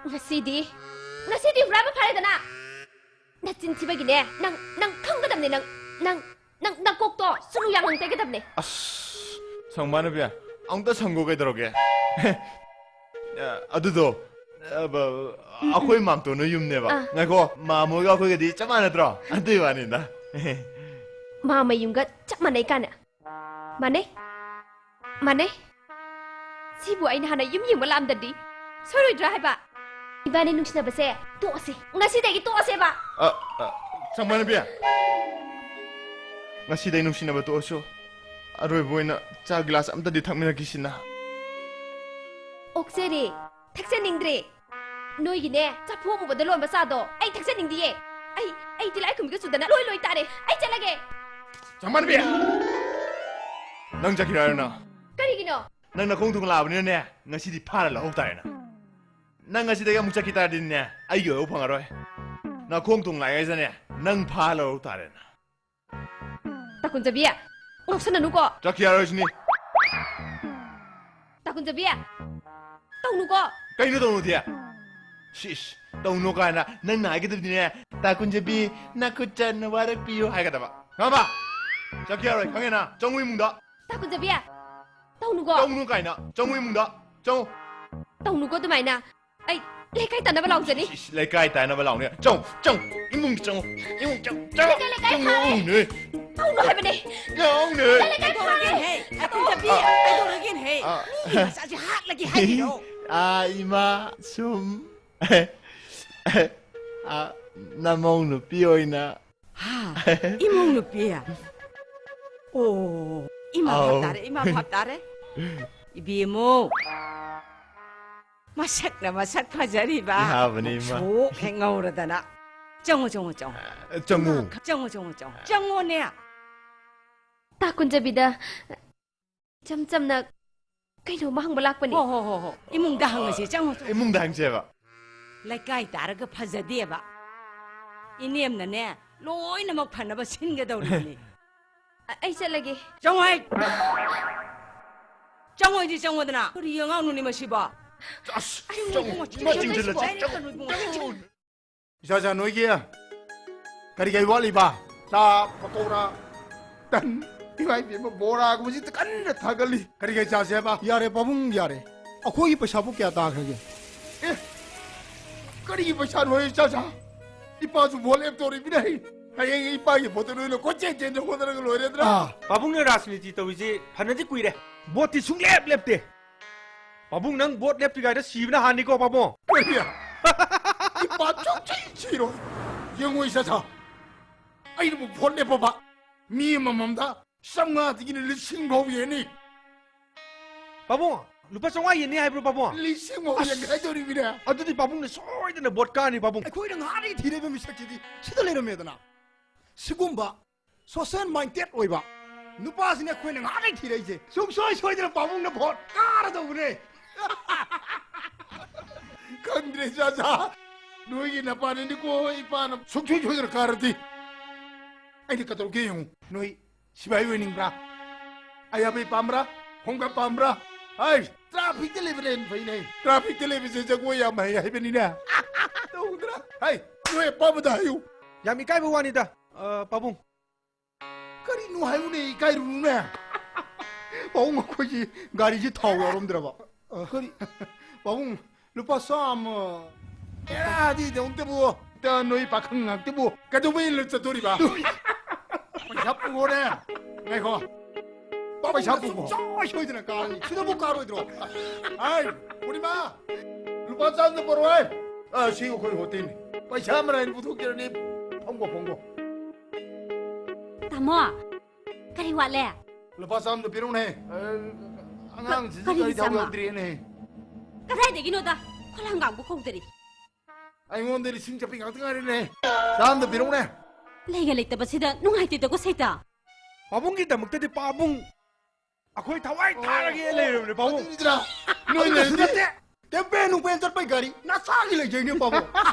ꯉꯁꯤꯗꯤ, ꯉꯁꯤꯗꯤ ꯍꯨꯔꯥꯟꯕ ꯐꯥꯔꯦꯗꯅ꯫ ꯅꯆꯤꯟ ꯊꯤꯕꯒꯤꯅꯦ, ꯅꯪ, ꯅꯪ ꯈꯪꯒꯗꯕꯅꯦ, ꯅꯪ, ꯅꯪ, ꯅꯪ ꯅꯀꯣꯛꯇꯣ ꯁꯨꯅꯨ ꯌꯥꯡꯂꯪ ꯇꯩꯒꯗꯕꯅꯦ꯫ ꯑꯁ, ꯁꯪꯕꯥꯅꯕꯤ, ꯑꯃꯨꯛꯇ ꯁꯪꯒꯣ ꯀꯩꯗꯧꯔꯒꯦ? ꯑ, ꯑꯗꯨꯗꯣ, ꯑ, ꯕ-, ꯑꯩꯈꯣꯏ ꯃꯥꯝꯇꯣꯟ ꯍꯣꯏ ꯌꯨꯝꯅꯦꯕ꯫ ꯑꯥ꯫ ꯉꯥꯏꯈꯣ, ꯃꯥꯝꯃ ꯍꯣꯏꯒ ꯑꯩꯈꯣꯏꯒꯗꯤ ꯆꯞ ꯃꯥꯟꯅꯗ꯭ꯔꯣ? ꯑꯗꯨꯏ ꯋꯥꯅꯤꯗ꯫ ꯃꯥꯝꯃ ꯌꯨꯝꯒ ꯆꯞ ꯃꯥꯟꯅꯩ ꯀꯥꯏꯅ꯫ ꯃꯥꯟꯅꯩ꯫ ꯃꯥꯟꯅꯩ꯫ ꯁꯤꯕꯨ ꯑꯩꯅ ꯍꯥꯟꯅ ꯌꯨꯝ ꯌꯦꯡꯕ ꯂꯥꯛꯑꯝꯗꯗꯤ ꯁꯣꯏꯔꯣꯏꯗ꯭ꯔꯥ ꯍꯥꯏꯕ? ꯏꯕꯥꯅꯤ ꯅꯨꯡꯁꯤꯅꯕꯁꯦ ꯇꯣꯛꯑꯁꯦ꯫ ꯉꯁꯤꯗꯒꯤ ꯇꯣꯛꯑꯁꯦꯕ꯫ ꯑ, ꯑ, ꯁꯪꯕꯥꯅꯕꯤ꯫ ꯉꯁꯤꯗꯩ ꯅꯨꯡꯁꯤꯅꯕ ꯇꯣꯛꯑꯁꯨ ꯑꯔꯣꯏꯕ ꯑꯣꯏꯅ ꯆꯥ ꯒꯤꯂꯥꯁ ꯑꯝꯇꯗꯤ ꯊꯛꯃꯤꯟꯅꯈꯤꯁꯤꯅ꯫ ꯑꯣꯛꯆꯔꯦ, ꯊꯛꯆꯅꯤꯡꯗ꯭ꯔꯦ꯫ ꯅꯣꯏꯒꯤꯅꯦ, ꯆꯐꯨ ꯑꯃꯨꯕꯗ ꯂꯣꯟꯕ ꯆꯥꯗꯣ ꯑꯩ ꯊꯛꯆꯅꯤꯡꯗꯤꯌꯦ꯫ ꯑꯩ, ꯑꯩ ꯇꯤꯜꯂꯥꯏꯈꯨꯝꯕꯤꯒ ꯆꯨꯗꯅ ꯂꯣꯏ ꯂꯣꯏ ꯇꯥꯔꯦ꯫ ꯑꯩ ꯆꯠꯂꯒꯦ꯫ ꯁꯪꯕꯥꯅꯕꯤ! ꯅꯪ ꯆꯠꯈꯤꯔꯣ ꯍꯥꯏꯔꯣ ꯅꯪ? ꯀꯔꯤꯒꯤꯅꯣ? ꯅꯪ ꯅꯈꯣꯡ ꯊꯣꯡ ꯂꯥꯛꯑꯕꯅꯤꯅꯅꯦ, ꯉꯁꯤꯗꯤ ꯐꯥꯔ ꯂꯧꯍꯧ ꯇꯥꯔꯦ ꯅꯪ꯫ ꯅꯪ ꯑꯁꯤꯗꯒꯤ ꯑꯃꯨꯛ ꯆꯠꯈꯤ ꯇꯥꯔꯗꯤꯅꯦ, ꯑꯩꯒꯤ ꯑꯣꯏꯕ ꯐꯪꯉꯔꯣꯏ꯫ ꯅꯈꯣꯡ ꯊꯣꯡ ꯂꯥꯛꯏꯉꯩꯗꯅꯦ, ꯅꯪ ꯐꯥ ꯂꯧꯔꯧ ꯇꯥꯔꯦꯅ꯫ ꯇꯥ ꯀꯨꯟꯖꯕꯤ, ꯉꯥꯎꯁꯟꯅꯅꯨꯀꯣ꯫ ꯆꯠꯈꯤ ꯌꯥꯔꯣꯏ ꯁꯤꯅꯤ꯫ ꯇꯥ ꯀꯨꯟꯖꯕꯤ, ꯇꯧꯅꯨꯀꯣ꯫ ꯀꯩꯅꯣ ꯇꯧꯅꯨꯗꯤ? ꯁꯤꯁ, ꯇꯧꯅꯨ ꯀꯥꯏꯅ ꯅꯪꯅ ꯍꯥꯏꯒꯗꯕꯗꯤꯅꯦ, "ꯇꯥ ꯀꯨꯟꯖꯕꯤ, ꯅꯈꯨꯠ ꯆꯟꯅ ꯋꯥꯔꯛꯄꯤꯌꯨ" ꯍꯥꯏꯒꯗꯕ꯫ ꯈꯪꯉꯕ? ꯆꯠꯈꯤ ꯌꯥꯔꯣꯏ, ꯈꯪꯉꯦꯅ? ꯆꯪꯉꯨ ꯏꯃꯨꯡꯗ꯫ ꯇꯥ ꯀꯨꯟꯖꯕꯤ, ꯇꯧꯅꯨꯀꯣ꯫ ꯇꯧꯅꯨ ꯀꯥꯏꯅ, ꯆꯪꯉꯨ ꯏꯃꯨꯡꯗ꯫ ꯆꯪꯉꯨ꯫ ꯇꯧꯅꯨꯀꯣ ꯑꯗꯨꯃꯥꯏꯅ꯫ ꯑꯩ ꯂꯩꯀꯥꯏ ꯇꯥꯟꯅꯕ ꯂꯥꯎꯖꯅꯤ꯫ ꯁꯤꯁ, ꯂꯩꯀꯥꯏ ꯇꯥꯟꯅꯕ ꯂꯥꯎꯅꯤ꯫ ꯆꯪꯉꯨ, ꯆꯪꯉꯨ, ꯏꯃꯨꯡ ꯆꯪꯉꯨ, ꯏꯃꯨꯡ ꯆꯪꯉꯨ, ꯆꯪꯉꯨ, ꯂꯩꯀꯥꯏ, ꯂꯩꯀꯥꯏ ꯆꯪꯉꯨ, ꯐꯥꯔꯦ꯫ ꯏꯃꯨꯡꯅꯦ꯫ ꯇꯧꯅꯨ ꯍꯥꯏꯕꯅꯦ꯫ ꯌꯥꯎꯅꯦ꯫ ꯂꯩꯀꯥꯏ ꯐꯥꯔꯦ꯫ ꯀꯩꯗꯧꯔꯒꯦꯅꯦꯍꯦ? ꯑꯩ ꯀꯨꯟꯖꯕꯤ, ꯀꯩꯗꯧꯔꯒꯦꯅꯦꯍꯦ? ꯑꯥ꯫ ꯃꯤ ꯃꯆꯥꯁꯦ ꯍꯥꯠꯂꯒꯦ ꯍꯥꯏꯔꯤꯔꯣ? ꯑꯥ, ꯏꯃꯥ, ꯁꯨꯝ꯫ ꯑꯥ, ꯅꯃꯧ ꯅꯨꯄꯤ ꯑꯣꯏꯅ꯫ ꯍꯥ? ꯏꯃꯧ ꯅꯨꯄꯤ? ꯑꯣ, ꯏꯃꯥ ꯑꯧ꯫ ꯚꯥꯞ ꯇꯥꯔꯦ, ꯏꯃꯥ ꯚꯥꯞ ꯇꯥꯔꯦ꯫ ꯏꯕꯦꯝꯃꯣ, ꯃꯁꯛꯅ ꯃꯁꯛ ꯐꯖꯔꯤꯕ꯫ ꯏꯍꯥꯕꯅꯤ, ꯏꯃꯥ꯫ ꯃꯨꯛꯁꯨꯛ ꯍꯦꯛ ꯉꯧꯔꯗꯅ꯫ ꯆꯪꯉꯣ, ꯆꯪꯉꯣ, ꯆꯪꯉꯣ꯫ ꯆꯪꯉꯨ꯫ ꯆꯪꯉꯣ, ꯆꯪꯉꯣ, ꯆꯪꯉꯣ꯫ ꯆꯪꯉꯣꯅꯦ꯫ ꯇꯥ ꯀꯨꯟꯖꯕꯤꯗ ꯏꯆꯝ ꯆꯝꯅ ꯀꯩꯅꯣꯝꯃ ꯍꯪꯕ ꯂꯥꯛꯄꯅꯤ꯫ ꯍꯣ, ꯍꯣ, ꯍꯣ, ꯍꯣ꯫ ꯏꯃꯨꯡꯗ ꯍꯪꯉꯁꯤ, ꯆꯪꯉꯣ, ꯆꯪꯉꯣ꯫ ꯏꯃꯨꯡꯗ ꯍꯪꯁꯦꯕ꯫ ꯂꯩꯀꯥꯏ ꯇꯥꯔꯒ ꯐꯖꯗꯦꯕ꯫ ꯏꯅꯦꯝꯅꯅꯦ, ꯂꯣꯏꯅꯃꯛ ꯐꯅꯕ ꯁꯤꯟꯒꯗꯧꯔꯤꯕꯅꯤ꯫ ꯑ-, ꯑꯩ ꯆꯠꯂꯒꯦ꯫ ꯆꯪꯉꯣ ꯍꯦ! ꯆꯪꯉꯣ ꯍꯥꯏꯗꯤ ꯆꯪꯉꯣꯗꯅ꯫ ꯀꯔꯤ ꯑꯉꯥꯡꯅꯣꯅꯦ ꯃꯁꯤꯕꯣ? ꯑꯁ, ꯏꯃꯨꯡ, ꯆꯪꯉꯣ, ꯏꯃꯨꯡ, ꯏꯃꯨꯡ ꯆꯪꯁꯤꯜꯂꯁꯤ, ꯏꯃꯨꯡ, ꯆꯪꯉꯣ, ꯏꯃꯨꯡ, ꯆꯪꯉꯣ꯫ ꯏꯆꯥ ꯏꯆꯥ ꯅꯣꯏꯒꯤ ꯀꯔꯤ ꯀꯔꯤ ꯋꯥꯠꯂꯤꯕ? ꯆꯥ, ꯄꯀꯧꯔꯥ, ꯇꯟ, ꯏꯃꯥ ꯏꯕꯦꯝꯃ, ꯕꯣꯔꯥꯒꯨꯝꯕꯁꯤ ꯀꯟꯅ ꯊꯥꯒꯠꯂꯤ꯫ ꯀꯔꯤ ꯀꯔꯤ ꯆꯥꯁꯦ ꯍꯥꯏꯕ? ꯌꯥꯔꯦ ꯄꯥꯕꯨꯡ, ꯌꯥꯔꯦ꯫ ꯑꯩꯈꯣꯏꯒꯤ ꯄꯩꯁꯥꯕꯨ ꯀꯌꯥ ꯇꯥꯈ꯭ꯔꯒꯦ? ꯑꯦ, ꯀꯔꯤꯒꯤ ꯄꯩꯁꯥꯅꯣ ꯍꯦ ꯏꯆꯥ ꯏꯆꯥ? ꯏꯄꯥꯁꯨ ꯚꯣꯠ ꯂꯦꯞꯇꯧꯔꯤꯕꯅꯦ꯫ ꯍꯌꯦꯡ ꯏꯄꯥꯒꯤ ꯚꯣꯠꯇ ꯅꯣꯏꯅ ꯀꯣꯏꯆꯦꯟ ꯆꯦꯟꯗꯅ ꯍꯣꯠꯅꯔꯒ ꯂꯣꯏꯔꯦꯗꯅ꯫ ꯑꯥ꯫ ꯄꯥꯕꯨꯡꯅ ꯔꯥꯖꯅꯤꯇꯤ ꯇꯧꯔꯤꯁꯤ ꯐꯅꯗꯤ ꯀꯨꯏꯔꯦ꯫ ꯚꯣꯠꯇꯤ ꯁꯨꯡꯂꯦꯞ ꯂꯦꯞꯇꯦ꯫ ꯄꯥꯕꯨꯡ, ꯅꯪ ꯚꯣꯠ ꯂꯦꯞꯇ꯭ꯔꯤꯉꯩꯗ ꯁꯤꯕꯅ ꯍꯥꯟꯅꯤꯀꯣ ꯄꯥꯕꯨꯡ꯫ ꯀꯔꯤ? ꯏꯄꯥ ꯁꯨꯡꯁꯤ ꯁꯤꯔꯣꯏ꯫ ꯌꯦꯡꯉꯨ ꯏꯆꯥ ꯏꯆꯥ, ꯑꯩꯅꯕꯨ ꯚꯣꯠ ꯂꯦꯞꯄꯕ ꯃꯤ ꯑꯃꯃꯝꯗ ꯆꯥꯝꯃꯉꯥꯗꯒꯤꯅ ꯂꯤꯁꯤꯡ ꯐꯥꯎ ꯌꯦꯟꯅꯤ꯫ ꯄꯥꯕꯨꯡ, ꯂꯨꯄꯥ ꯆꯥꯝꯃꯉꯥ ꯌꯦꯟꯅꯤ ꯍꯥꯏꯕ꯭ꯔꯣ ꯄꯥꯕꯨꯡ? ꯂꯤꯁꯤꯡ ꯐꯥꯎ ꯑꯁ! ꯌꯦꯟꯒꯦ ꯍꯥꯏꯗꯧꯔꯤꯕꯅꯦ꯫ ꯑꯗꯨꯗꯤ ꯄꯥꯕꯨꯡꯅ ꯁꯣꯏꯗꯅ ꯚꯣꯠ ꯀꯥꯅꯤ ꯄꯥꯕꯨꯡ꯫ ꯑꯩꯈꯣꯏꯅ ꯉꯍꯥꯟꯗꯒꯤ ꯊꯤꯔꯛꯏꯕ ꯃꯤꯁꯛꯁꯤꯗꯤ ꯁꯤꯗ ꯂꯩꯔꯝꯃꯦꯗꯅ꯫ ꯁꯤꯒꯨꯝꯕ social minded ꯑꯣꯏꯕ ꯅꯨꯄꯥꯁꯤꯅꯦ ꯑꯩꯈꯣꯏꯅ ꯉꯍꯥꯟꯗꯒꯤ ꯊꯤꯔꯛꯏꯁꯦ꯫ ꯁꯨꯡꯁꯣꯏ ꯁꯣꯏꯗꯅ ꯄꯥꯕꯨꯡꯅ ꯚꯣꯠ ꯀꯥꯔꯗꯧꯕꯅꯦ꯫ ꯈꯪꯗ꯭ꯔꯦ, ꯏꯆꯥ ꯏꯆꯥ꯫ ꯅꯣꯏꯒꯤ ꯅꯄꯥꯅꯤꯅꯤꯀꯣ, ꯏꯄꯥꯅ ꯁꯨꯡꯁꯣꯏ ꯁꯣꯏꯗꯅ ꯀꯥꯔꯗꯤ꯫ ꯑꯩꯗꯤ ꯀꯩꯗꯧꯔꯒꯦ ꯌꯦꯡꯉꯨ꯫ ꯅꯣꯏ ꯁꯤꯐꯥꯏ ꯑꯣꯏꯅꯤꯡꯕ꯭ꯔꯥ? ꯑꯌꯥꯕꯩ ꯄꯥꯝꯕ꯭ꯔꯥ? ꯍꯣꯝꯒꯥꯔꯗ ꯄꯥꯝꯕ꯭ꯔꯥ? ꯍꯥꯏ, ꯇ꯭ꯔꯥꯐꯤꯛꯇ ꯂꯩꯕꯅ ꯍꯦꯟꯅ ꯐꯩꯅꯦ꯫ ꯇ꯭ꯔꯥꯐꯤꯛꯇ ꯂꯩꯕꯁꯦ ꯖꯒꯣꯏ ꯌꯥꯝ ꯍꯩ ꯍꯥꯏꯕꯅꯤꯅꯦ꯫ ꯇꯧꯗ꯭ꯔꯥ? ꯍꯥꯏ, ꯅꯣꯏ ꯑꯄꯥꯝꯕꯗ ꯍꯥꯏꯌꯨ꯫ ꯌꯥꯝ ꯏꯀꯥꯏꯕ ꯋꯥꯅꯤꯗ, ꯑ, ꯄꯥꯕꯨꯡ꯫ ꯀꯔꯤꯅꯣ ꯍꯥꯏꯌꯨꯅꯦ, ꯏꯀꯥꯏꯔꯨꯅꯨꯅꯦ꯫ ꯄꯥꯕꯨꯡ, ꯑꯩꯈꯣꯏꯒꯤ ꯒꯥꯔꯤꯁꯤ ꯊꯥꯎ ꯌꯥꯎꯔꯝꯗ꯭ꯔꯕ? ꯀꯔꯤ? ꯄꯥꯕꯨꯡ, ꯂꯨꯄꯥ ꯆꯥꯝꯃ꯫ ꯑꯦꯔꯥꯗꯤ ꯑꯃꯨꯛꯇꯕꯨ, ꯇ ꯅꯣꯏ ꯄꯥꯈꯪ ꯉꯥꯛꯇꯕꯨ ꯀꯩꯗꯧꯕꯩ ꯏꯜꯂ ꯆꯠꯇꯣꯔꯤꯕ? ꯄꯩꯁꯥ ꯄꯨꯈꯣꯅꯦ꯫ ꯉꯥꯏꯈꯣ꯫ ꯄꯥꯕꯨꯡ, ꯄꯩꯁꯥ ꯄꯨꯈꯣ꯫ ꯁꯨꯡꯁꯣꯏ ꯁꯣꯏꯗꯅ ꯀꯥꯔꯅꯤ꯫ ꯁꯤꯗꯕꯨ ꯀꯥꯔꯣꯏꯗ꯭ꯔꯣ? ꯍꯥꯏ, ꯄꯨꯔꯅꯤꯃꯥ, ꯂꯨꯄꯥ ꯆꯥꯝꯗ ꯄꯣꯔꯛꯑꯣ ꯍꯥꯏ꯫ ꯑ, ꯁꯤ ꯑꯩꯈꯣꯏ ꯍꯣꯇꯦꯜꯅꯤ꯫ ꯄꯩꯁꯥ ꯃꯔꯥꯏꯅ ꯄꯨꯊꯣꯛꯆꯔꯅꯤ꯫ ꯐꯝꯈꯣ, ꯐꯝꯈꯣ꯫ ꯇꯥꯃꯣ, ꯀꯔꯤ ꯋꯥꯠꯂꯦ? ꯂꯨꯄꯥ ꯆꯥꯝꯗ ꯄꯤꯔꯛꯎꯅꯦ꯫ ꯑ, ꯑꯉꯥꯡꯁꯤꯁꯨ ꯀꯔꯤꯒꯤ ꯒꯥꯔꯤ ꯊꯥꯎ ꯆꯥꯝꯃ? ꯌꯥꯎꯗ꯭ꯔꯤꯅꯦ꯫ ꯀꯗꯥꯏꯗꯒꯤꯅꯣꯗ? ꯈꯣꯂꯥꯡꯒꯥꯡꯕꯨ ꯀꯧꯗꯔꯤ꯫ ꯑꯩꯉꯣꯟꯗ ꯂꯤꯁꯤꯡ ꯆꯠꯄꯤ ꯉꯥꯛꯇ ꯉꯥꯏꯔꯦꯅꯦ꯫ ꯆꯥꯝꯗ ꯄꯤꯔꯛꯎꯅꯦ꯫ ꯂꯩꯒ ꯂꯩꯇꯕꯁꯤꯗ ꯅꯨꯡꯉꯥꯏꯇꯦꯗꯀꯣ, ꯁꯩꯇ꯫ ꯄꯥꯕꯨꯡꯒꯤꯗꯃꯛꯇꯗꯤ ꯄꯥꯕꯨꯡ, ꯑꯩꯈꯣꯏ ꯊꯋꯥꯏ ꯊꯥꯔꯒꯦ ꯂꯩꯔꯕꯅꯦ, ꯄꯥꯕꯨꯡ꯫ ꯑꯗꯨꯅꯤꯗ꯭ꯔꯥ? ꯅꯣꯏ ꯑꯗꯨꯁꯨ ꯂꯩꯔꯗꯤ ꯅꯠꯇꯦ꯫ ꯀꯦꯝꯄꯦꯟ ꯅꯨꯡꯄꯦꯟ ꯆꯠꯄꯩ ꯒꯥꯔꯤ ꯅꯁꯥꯒꯤ ꯂꯩꯖꯩꯅꯦ, ꯄꯥꯕꯨꯡ꯫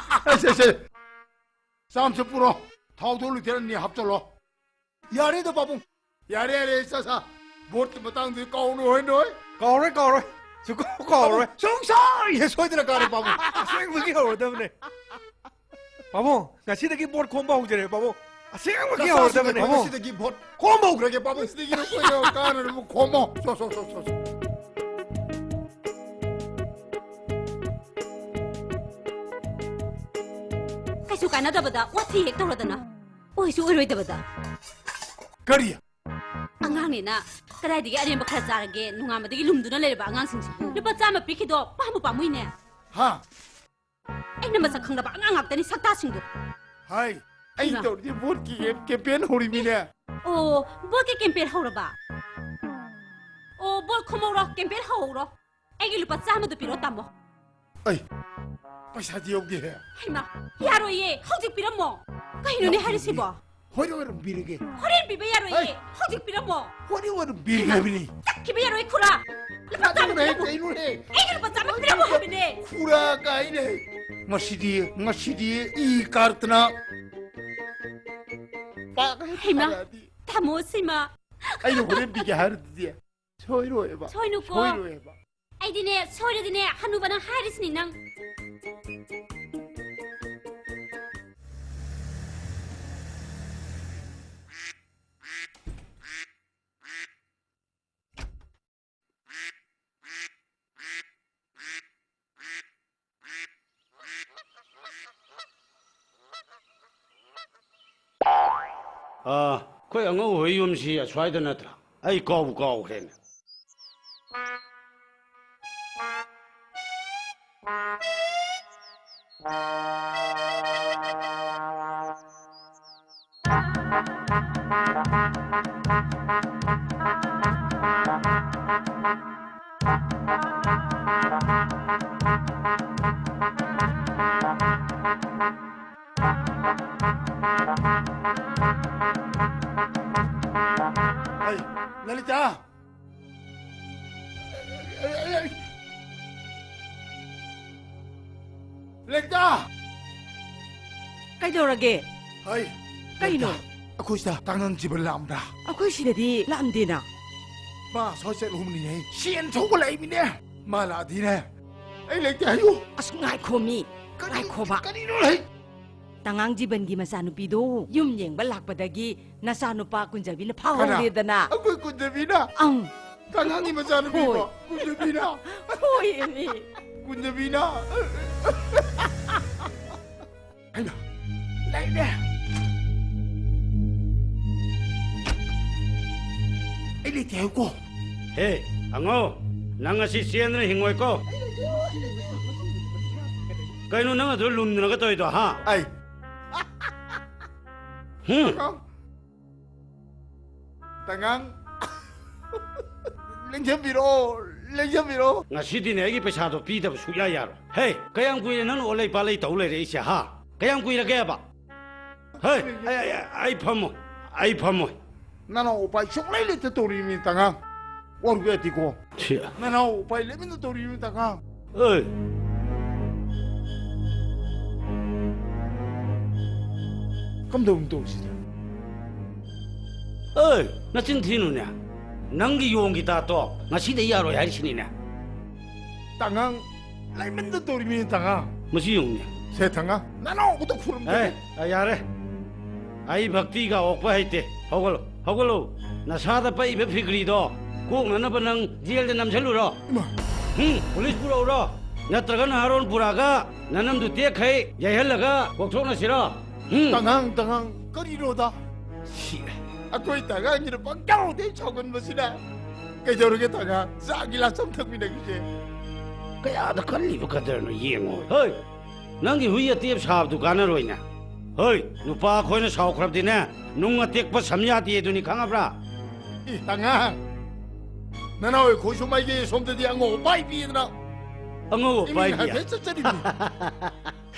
ꯑꯩꯁꯦ, ꯑꯩꯁꯦ, ꯆꯥꯝꯁꯨ ꯄꯨꯔꯣ꯫ ꯊꯥꯎꯗꯣ ꯂꯤꯇꯔ ꯑꯅꯤ ꯍꯥꯞꯆꯜꯂꯣ꯫ ꯌꯥꯔꯦꯗ, ꯄꯥꯕꯨꯡ꯫ ꯌꯥꯔꯦ, ꯌꯥꯔꯦ, ꯏꯆꯥ ꯁꯥ꯫ ꯚꯣꯠꯀꯤ ꯃꯇꯥꯡꯗꯨꯗꯤ ꯀꯥꯎꯅꯨ ꯍꯣꯏ ꯅꯣꯏ꯫ ꯀꯥꯎꯔꯣꯏ, ꯀꯥꯎꯔꯣꯏ꯫ ꯁꯨꯡꯀꯥꯎ ꯀꯥꯎꯔꯣꯏ꯫ ꯄꯥꯕꯨꯡ, ꯁꯨꯡꯁꯣꯏ ꯍꯦꯛ ꯁꯣꯏꯗꯅ ꯀꯥꯔꯦ, ꯄꯥꯕꯨꯡ꯫ ꯑꯁꯦꯡꯕꯒꯤ ꯍꯧꯔꯗꯕꯅꯦ꯫ ꯄꯥꯕꯨꯡ, ꯉꯁꯤꯗꯒꯤ ꯚꯣꯠ ꯈꯣꯝꯕ ꯍꯧꯖꯔꯦ, ꯄꯥꯕꯨꯡ꯫ ꯑꯁꯦꯡꯕꯒꯤ ꯅꯁꯥꯁꯨ ꯍꯧꯔꯗꯕꯅꯦ, ꯅꯈꯣꯏ ꯄꯥꯕꯨꯡ꯫ ꯉꯁꯤꯗꯒꯤ ꯚꯣꯠ ꯈꯣꯝꯕ ꯍꯧꯈ꯭ꯔꯒꯦ, ꯄꯥꯕꯨꯡ꯫ ꯉꯁꯤꯗꯒꯤ ꯅꯈꯣꯏꯅ ꯀꯥꯅꯅꯕ ꯈꯣꯝꯃꯣ꯫ ꯁꯣ, ꯁꯣ, ꯁꯣ, ꯁꯣ, ꯁꯣ꯫ ꯀꯩꯁꯨ ꯀꯥꯟꯅꯗꯕꯗ ꯋꯥꯊꯤ ꯍꯦꯛ ꯇꯧꯔꯗꯅ꯫ ꯑꯣꯏꯁꯨ ꯑꯣꯏꯔꯣꯏꯗꯕꯗ꯫ ꯀꯔꯤ? ꯑꯉꯥꯡꯅꯦꯅ ꯀꯗꯥꯏꯗꯒꯤ ꯑꯔꯦꯝꯕ ꯈꯔ ꯆꯥꯔꯒꯦ? ꯅꯨꯡꯉꯥꯟꯕꯗꯒꯤ ꯂꯨꯝꯗꯨꯅ ꯂꯩꯔꯕ ꯑꯉꯥꯡꯁꯤꯡꯁꯤꯕꯨ ꯂꯨꯄꯥ ꯆꯥꯝꯃ ꯄꯤꯈꯤꯗꯣ ꯄꯥꯝꯕꯨ ꯄꯥꯝꯃꯨꯏꯅꯦ꯫ ꯍꯥ? ꯑꯩꯅ ꯃꯁꯛ ꯈꯪꯗꯕ ꯑꯉꯥꯡ ꯉꯥꯛꯇꯅꯤ, ꯁꯛꯇꯥꯁꯤꯡꯗꯣ꯫ ꯍꯥꯏ, ꯑꯩ ꯏꯃꯥ꯫ ꯇꯧꯔꯤꯁꯦ ꯚꯣꯠꯀꯤ ꯀꯦꯝ-, ꯀꯦꯝꯄꯦꯟ ꯍꯧꯔꯤꯃꯤꯅꯦ꯫ ꯑꯣ, ꯚꯣꯠꯀꯤ ꯀꯦꯝꯄꯦꯟ ꯍꯧꯔꯕ? ꯑꯣ, ꯚꯣꯠ ꯈꯣꯝꯍꯧꯔꯣ, ꯀꯦꯝꯄꯦꯟ ꯍꯧꯍꯧꯔꯣ꯫ ꯑꯩꯒꯤ ꯂꯨꯄꯥ ꯆꯥꯝꯃꯗꯨ ꯄꯤꯔꯣ, ꯇꯥꯃꯣ꯫ ꯑꯩ, ꯄꯩꯁꯥꯗꯤ ꯌꯧꯗꯦꯍꯦ꯫ ꯍꯩꯃꯥ, ꯌꯥꯔꯣꯏꯌꯦ, ꯍꯧꯖꯤꯛ ꯄꯤꯔꯝꯃꯣ꯫ ꯀꯩꯅꯣꯅꯦ ꯌꯥꯎꯗꯦꯅꯦ꯫ ꯍꯥꯏꯔꯤꯁꯤꯕꯣ? ꯍꯣꯔꯦꯟ ꯑꯣꯏꯅ ꯄꯤꯔꯒꯦ꯫ ꯍꯣꯔꯦꯟ ꯄꯤꯕ ꯌꯥꯔꯣꯏꯌꯦ, ꯍꯩ꯫ ꯍꯧꯖꯤꯛ ꯄꯤꯔꯝꯃꯣ꯫ ꯍꯣꯔꯦꯟ ꯑꯣꯏꯅ ꯄꯤꯔꯒꯦ ꯍꯥꯏꯕꯅꯤ꯫ ꯆꯠꯈꯤꯕ ꯌꯥꯔꯣꯏ, ꯈꯨꯔꯥ꯫ ꯂꯨꯄꯥ ꯆꯥꯝꯃ ꯀꯩꯅꯣꯅꯦ, ꯄꯤꯔꯛꯑꯣ꯫ ꯀꯩꯅꯣꯅꯦ? ꯑꯩꯒꯤ ꯂꯨꯄꯥ ꯆꯥꯝꯃ ꯄꯤꯔꯛꯑꯣ ꯍꯥꯏꯕꯅꯦ꯫ ꯈꯨꯔꯥ ꯀꯥꯏꯅꯦ꯫ ꯉꯁꯤꯗꯤ, ꯉꯁꯤꯗꯤ ꯏ ꯀꯥꯔꯛꯇꯅ ꯄꯥꯛ ꯍꯩꯃꯥ, ꯐꯔꯛꯑꯗꯤ꯫ ꯇꯥꯃꯣ ꯁꯤꯃ꯫ ꯑꯩꯅ ꯍꯣꯔꯦꯟ ꯄꯤꯒꯦ ꯍꯥꯏꯔꯗꯨꯗꯤ꯫ ꯁꯣꯏꯔꯣꯏꯕ꯫ ꯁꯣꯏꯅꯨꯀꯣ꯫ ꯁꯣꯏꯔꯣꯏꯕ꯫ ꯑꯩꯗꯤꯅꯦ, ꯁꯣꯏꯔꯗꯤꯅꯦ, ꯍꯅꯨꯕ ꯅꯪ ꯍꯥꯏꯔꯤꯁꯤꯅꯤ ꯅꯪ꯫ ꯑꯥ, ꯑꯩꯈꯣꯏ ꯑꯉꯧ ꯍꯣꯏ ꯌꯨꯝꯁꯤ ꯑꯁ꯭ꯋꯥꯏꯗ ꯅꯠꯇ꯭ꯔꯥ? ꯑꯩ ꯀꯥꯎꯕꯨ ꯀꯥꯎꯈ꯭ꯔꯦꯅꯦ꯫ ꯑꯩ, ꯂꯂꯤꯇꯥ! ꯂꯂꯤꯇꯥ! ꯀꯩꯗꯧꯔꯒꯦ? ꯍꯩ, ꯀꯩꯅꯣ? ꯂꯂꯤꯇꯥ, ꯑꯩꯈꯣꯏ ꯁꯤꯗ ꯇꯥꯡꯅꯪ ꯖꯤꯕꯟ ꯂꯥꯛꯑꯝꯕ꯭ꯔꯥ? ꯑꯩꯈꯣꯏ ꯁꯤꯗꯗꯤ ꯂꯥꯛꯑꯝꯗꯦꯅ꯫ ꯃꯥ ꯁ꯭ꯋꯥꯏ ꯆꯠꯂꯨꯕꯅꯤꯅꯦ꯫ ꯁꯦꯟ ꯊꯧꯕ ꯂꯩꯃꯤꯅꯦ꯫ ꯃꯥ ꯂꯥꯛꯑꯗꯤꯅꯦ, ꯑꯩ ꯂꯩꯇꯦ ꯍꯥꯏꯌꯨ꯫ ꯑꯁ, ꯉꯥꯏꯈꯣ ꯃꯤ, ꯀꯔꯤ-, ꯉꯥꯏꯈꯣꯕ꯫ ꯀꯔꯤꯅꯣ ꯍꯩ? ꯇꯉꯥꯡ ꯖꯤꯕꯟꯒꯤ ꯃꯆꯥꯅꯨꯄꯤꯗꯣ ꯌꯨꯝ ꯌꯦꯡꯕ ꯂꯥꯛꯄꯗꯒꯤ ꯅꯆꯥꯅꯨꯄꯥ ꯀꯨꯟꯖꯕꯤꯅ ꯀꯅꯥ? ꯐꯥꯍꯧꯔꯦꯗꯅ꯫ ꯑꯩꯈꯣꯏ ꯀꯨꯟꯖꯕꯤꯅ? ꯑꯪ꯫ ꯇꯉꯥꯡꯒꯤ ꯃꯆꯥꯅꯨꯄꯤꯕꯣ? ꯍꯣꯏ꯫ ꯀꯨꯟꯖꯕꯤꯅ? ꯍꯣꯏ, ꯃꯤ꯫ ꯀꯨꯟꯖꯕꯤꯅ? ꯍꯩꯃꯥ, ꯂꯩꯔꯦ꯫ ꯑꯩ ꯂꯩꯇꯦ ꯍꯥꯏꯌꯨꯀꯣ꯫ ꯍꯦ, ꯑꯉꯧ, ꯅꯪ ꯉꯁꯤ ꯆꯦꯟꯗꯅ ꯍꯤꯡꯉꯣꯏꯀꯣ꯫ ꯀꯩꯅꯣ ꯅꯪ ꯑꯗꯨ ꯂꯨꯝꯗꯅꯒ ꯇꯧꯔꯤꯗꯣ, ꯍꯥ? ꯑꯩ꯫ ꯍꯨꯝ꯫ ꯇꯉꯥꯡ꯫ ꯂꯦꯡꯖꯟꯕꯤꯔꯣ, ꯂꯦꯡꯖꯟꯕꯤꯔꯣ꯫ ꯉꯁꯤꯗꯤꯅꯦ ꯑꯩꯒꯤ ꯄꯩꯁꯥꯗꯣ ꯄꯤꯗꯕ ꯁꯨꯛꯌꯥ ꯌꯥꯔꯣꯏ꯫ ꯍꯦ, ꯀꯌꯥꯝ ꯀꯨꯏꯔꯦ ꯅꯪꯅ ꯑꯣꯜꯂꯩ ꯄꯥꯜꯂꯩ ꯇꯧ ꯂꯩꯔꯛꯏꯁꯦ, ꯍꯥ? ꯀꯌꯥꯝ ꯀꯨꯏꯔꯒꯦꯕ? ꯍꯦ, ꯑꯩ, ꯑꯩ, ꯑꯩ ꯐꯝꯃꯣꯏ, ꯑꯩ ꯐꯝꯃꯣꯏ꯫ ꯅꯅꯥꯎ ꯎꯄꯥꯏ ꯁꯨꯡꯂꯩ ꯂꯩꯇ ꯇꯧꯔꯤꯅꯤ, ꯇꯉꯥꯡ꯫ ꯑꯣꯔ ꯕꯦꯇꯤꯀꯣ꯫ ꯁꯤ꯫ ꯅꯅꯥꯎ ꯎꯄꯥꯏ ꯂꯩꯃꯟꯗ ꯇꯧꯔꯤꯕꯅꯤ ꯇꯥꯉꯥꯡ꯫ ꯑꯦ꯫ ꯀꯝꯗꯧꯅ ꯇꯧꯁꯤꯗ? ꯑꯦ, ꯅꯆꯤꯟ ꯊꯤꯅꯨꯅꯦ꯫ ꯅꯪꯒꯤ ꯌꯣꯡꯒꯤ ꯇꯥꯇꯣ ꯉꯁꯤꯗꯩ ꯌꯥꯔꯣꯏ ꯍꯥꯏꯔꯤꯁꯤꯅꯤꯅꯦ꯫ ꯇꯥꯉꯥꯡ ꯂꯩꯃꯟꯗ ꯇꯧꯔꯤꯕꯅꯤ ꯇꯥꯉꯥꯡ꯫ ꯃꯁꯤ ꯌꯦꯡꯉꯨꯅꯦ꯫ ꯁꯦ ꯇꯥꯉꯥꯡ, ꯅꯅꯥꯎꯕꯗ ꯈꯨꯔꯨꯝꯒꯦ꯫ ꯑꯦ, ꯑ, ꯌꯥꯔꯦ꯫ ꯑꯩ ꯚꯛꯇꯤꯒ ꯑꯣꯛꯄ ꯍꯩꯇꯦ꯫ ꯍꯧꯒꯠꯂꯣ, ꯍꯧꯒꯠꯂꯣ꯫ ꯅꯁꯥꯗ ꯄꯛꯏꯕ ꯐꯤꯒ꯭ꯔꯤꯗꯣ ꯀꯣꯛꯅꯅꯕ ꯅꯪ ꯖꯦꯜꯗ ꯅꯝꯁꯤꯜꯂꯨꯔꯣ꯫ ꯏꯃꯥ꯫ ꯎꯝ, ꯄꯨꯂꯤꯁ ꯄꯨꯔꯛꯎꯔꯣ? ꯅꯠꯇ꯭ꯔꯒꯅ ꯍꯥꯔꯣꯟ ꯄꯨꯔꯛꯑꯒ ꯅꯅꯝꯗꯨ ꯇꯦꯛꯈꯩ ꯌꯩꯍꯜꯂꯒ ꯀꯣꯛꯊꯣꯛꯅꯁꯤꯔꯣ? ꯎꯝ꯫ ꯇꯥꯉꯥꯡ, ꯇꯥꯉꯥꯡ, ꯀꯔꯤꯅꯣꯗ? ꯁꯤ꯫ ꯑꯩꯈꯣꯏ ꯇꯥꯉꯥꯡꯒꯤꯅ ꯄꯪꯀꯥꯎꯗꯩ ꯁꯥꯎꯒꯟꯕꯁꯤꯅ꯫ ꯀꯩꯗꯧꯔꯒꯦ ꯇꯥꯉꯥꯡ? ꯆꯥ ꯒꯤꯂꯥꯁ ꯑꯃ ꯊꯛꯃꯤꯟꯅꯈꯤꯁꯦ꯫ ꯀꯌꯥꯗ ꯀꯜꯂꯤꯕ ꯀꯗꯔꯅꯣ ꯌꯦꯡꯉꯣ꯫ ꯍꯣꯏ, ꯅꯪꯒꯤ ꯍꯨꯏ ꯑꯇꯦꯞ ꯁꯥꯕꯗꯨ ꯀꯥꯟꯅꯔꯣꯏꯅꯦ꯫ ꯍꯣꯏ, ꯅꯨꯄꯥ ꯑꯩꯈꯣꯏꯅ ꯁꯥꯎꯈ꯭ꯔꯕꯗꯤꯅꯦ, ꯅꯨꯡ ꯑꯇꯦꯛꯄ ꯁꯝ ꯌꯥꯗꯦ ꯑꯗꯨꯅꯤ, ꯈꯪꯉꯕ꯭ꯔꯥ? ꯏ, ꯇꯥꯉꯥꯡ, ꯅꯅꯥꯎ ꯑꯩꯈꯣꯏꯁꯨ ꯃꯥꯏꯒꯤ ꯁꯣꯝꯗꯗꯤ ꯑꯉꯧꯕ ꯄꯥꯏꯕꯤꯗꯅ ꯑꯉꯧꯕ ꯏꯃꯤꯡ ꯄꯥꯏꯕꯤ꯫ ꯍꯥꯏꯐꯦꯠ ꯆꯠꯆꯔꯤꯕꯅꯤ꯫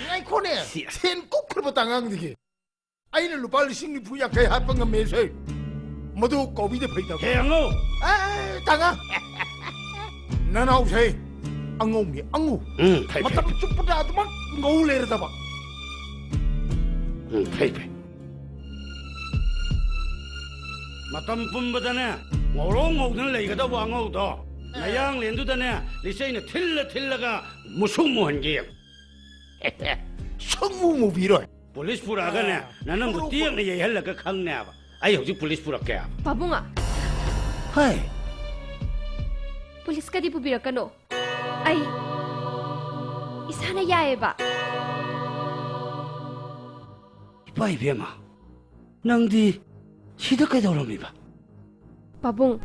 ꯉꯥꯏꯈꯣꯅꯦ, ꯁꯤ- ꯁꯦꯟ ꯀꯨꯞꯈ꯭ꯔꯕ ꯇꯥꯉꯥꯡꯗꯒꯤ ꯑꯩꯅ ꯂꯨꯄꯥ ꯂꯤꯁꯤꯡ ꯅꯤꯐꯨ ꯌꯥꯡꯈꯩ ꯍꯥꯠꯄ ꯉꯝꯃꯦꯁꯦ꯫ ꯃꯗꯨ ꯀꯧꯕꯤꯗ ꯐꯩꯗꯕ꯫ ꯍꯦ, ꯑꯉꯧ! ꯑꯦ, ꯇꯥꯉꯥ! ꯅꯅꯥꯎꯁꯦ ꯑꯉꯧꯅꯤ, ꯑꯉꯧ꯫ ꯎꯝ, ꯐꯩ, ꯐꯩ, ꯃꯇꯝ ꯆꯨꯞꯄꯗ ꯑꯗꯨꯃꯛ ꯉꯧ ꯂꯩꯔꯗꯕ꯫ ꯎꯝ, ꯐꯩ, ꯐꯩ꯫ ꯃꯇꯝ ꯄꯨꯝꯕꯗꯅꯦ, ꯉꯧꯔꯣꯛ ꯉꯧꯗꯅ ꯂꯩꯒꯗꯧꯕ ꯑꯉꯧꯗꯣ, ꯅꯌꯥꯡꯂꯦꯟꯗꯨꯗꯅꯦ, ꯂꯤꯆꯩꯅ ꯊꯤꯜꯂ ꯊꯤꯜꯂꯒ ꯃꯨꯁꯨꯛ ꯃꯨꯍꯟꯒꯦ꯫ ꯁꯨꯡꯃꯨ ꯃꯨꯕꯤꯔꯣꯏ꯫ ꯄꯨꯂꯤꯁ ꯄꯨꯔꯛꯑꯒꯅꯦ, ꯅꯅꯝꯗꯣ ꯇꯦꯛꯅ ꯌꯩꯍꯜꯂꯒ ꯈꯪꯅꯦꯕ꯫ ꯑꯩ ꯍꯧꯖꯤꯛ ꯄꯨꯂꯤꯁ ꯄꯨꯔꯛꯀꯦ꯫ ꯄꯥꯕꯨꯡ, ꯍꯥꯏ꯫ ꯄꯨꯂꯤꯁꯀꯗꯤ ꯄꯨꯕꯤꯔꯛꯀꯅꯣ꯫ ꯑꯩ ꯏꯁꯥꯅ ꯌꯥꯏꯌꯦꯕ꯫ ꯏꯄꯥ ꯏꯕꯦꯝꯃ, ꯅꯪꯗꯤ ꯁꯤꯗ ꯀꯩꯗꯧꯔꯝꯃꯤꯕ? ꯄꯥꯕꯨꯡ,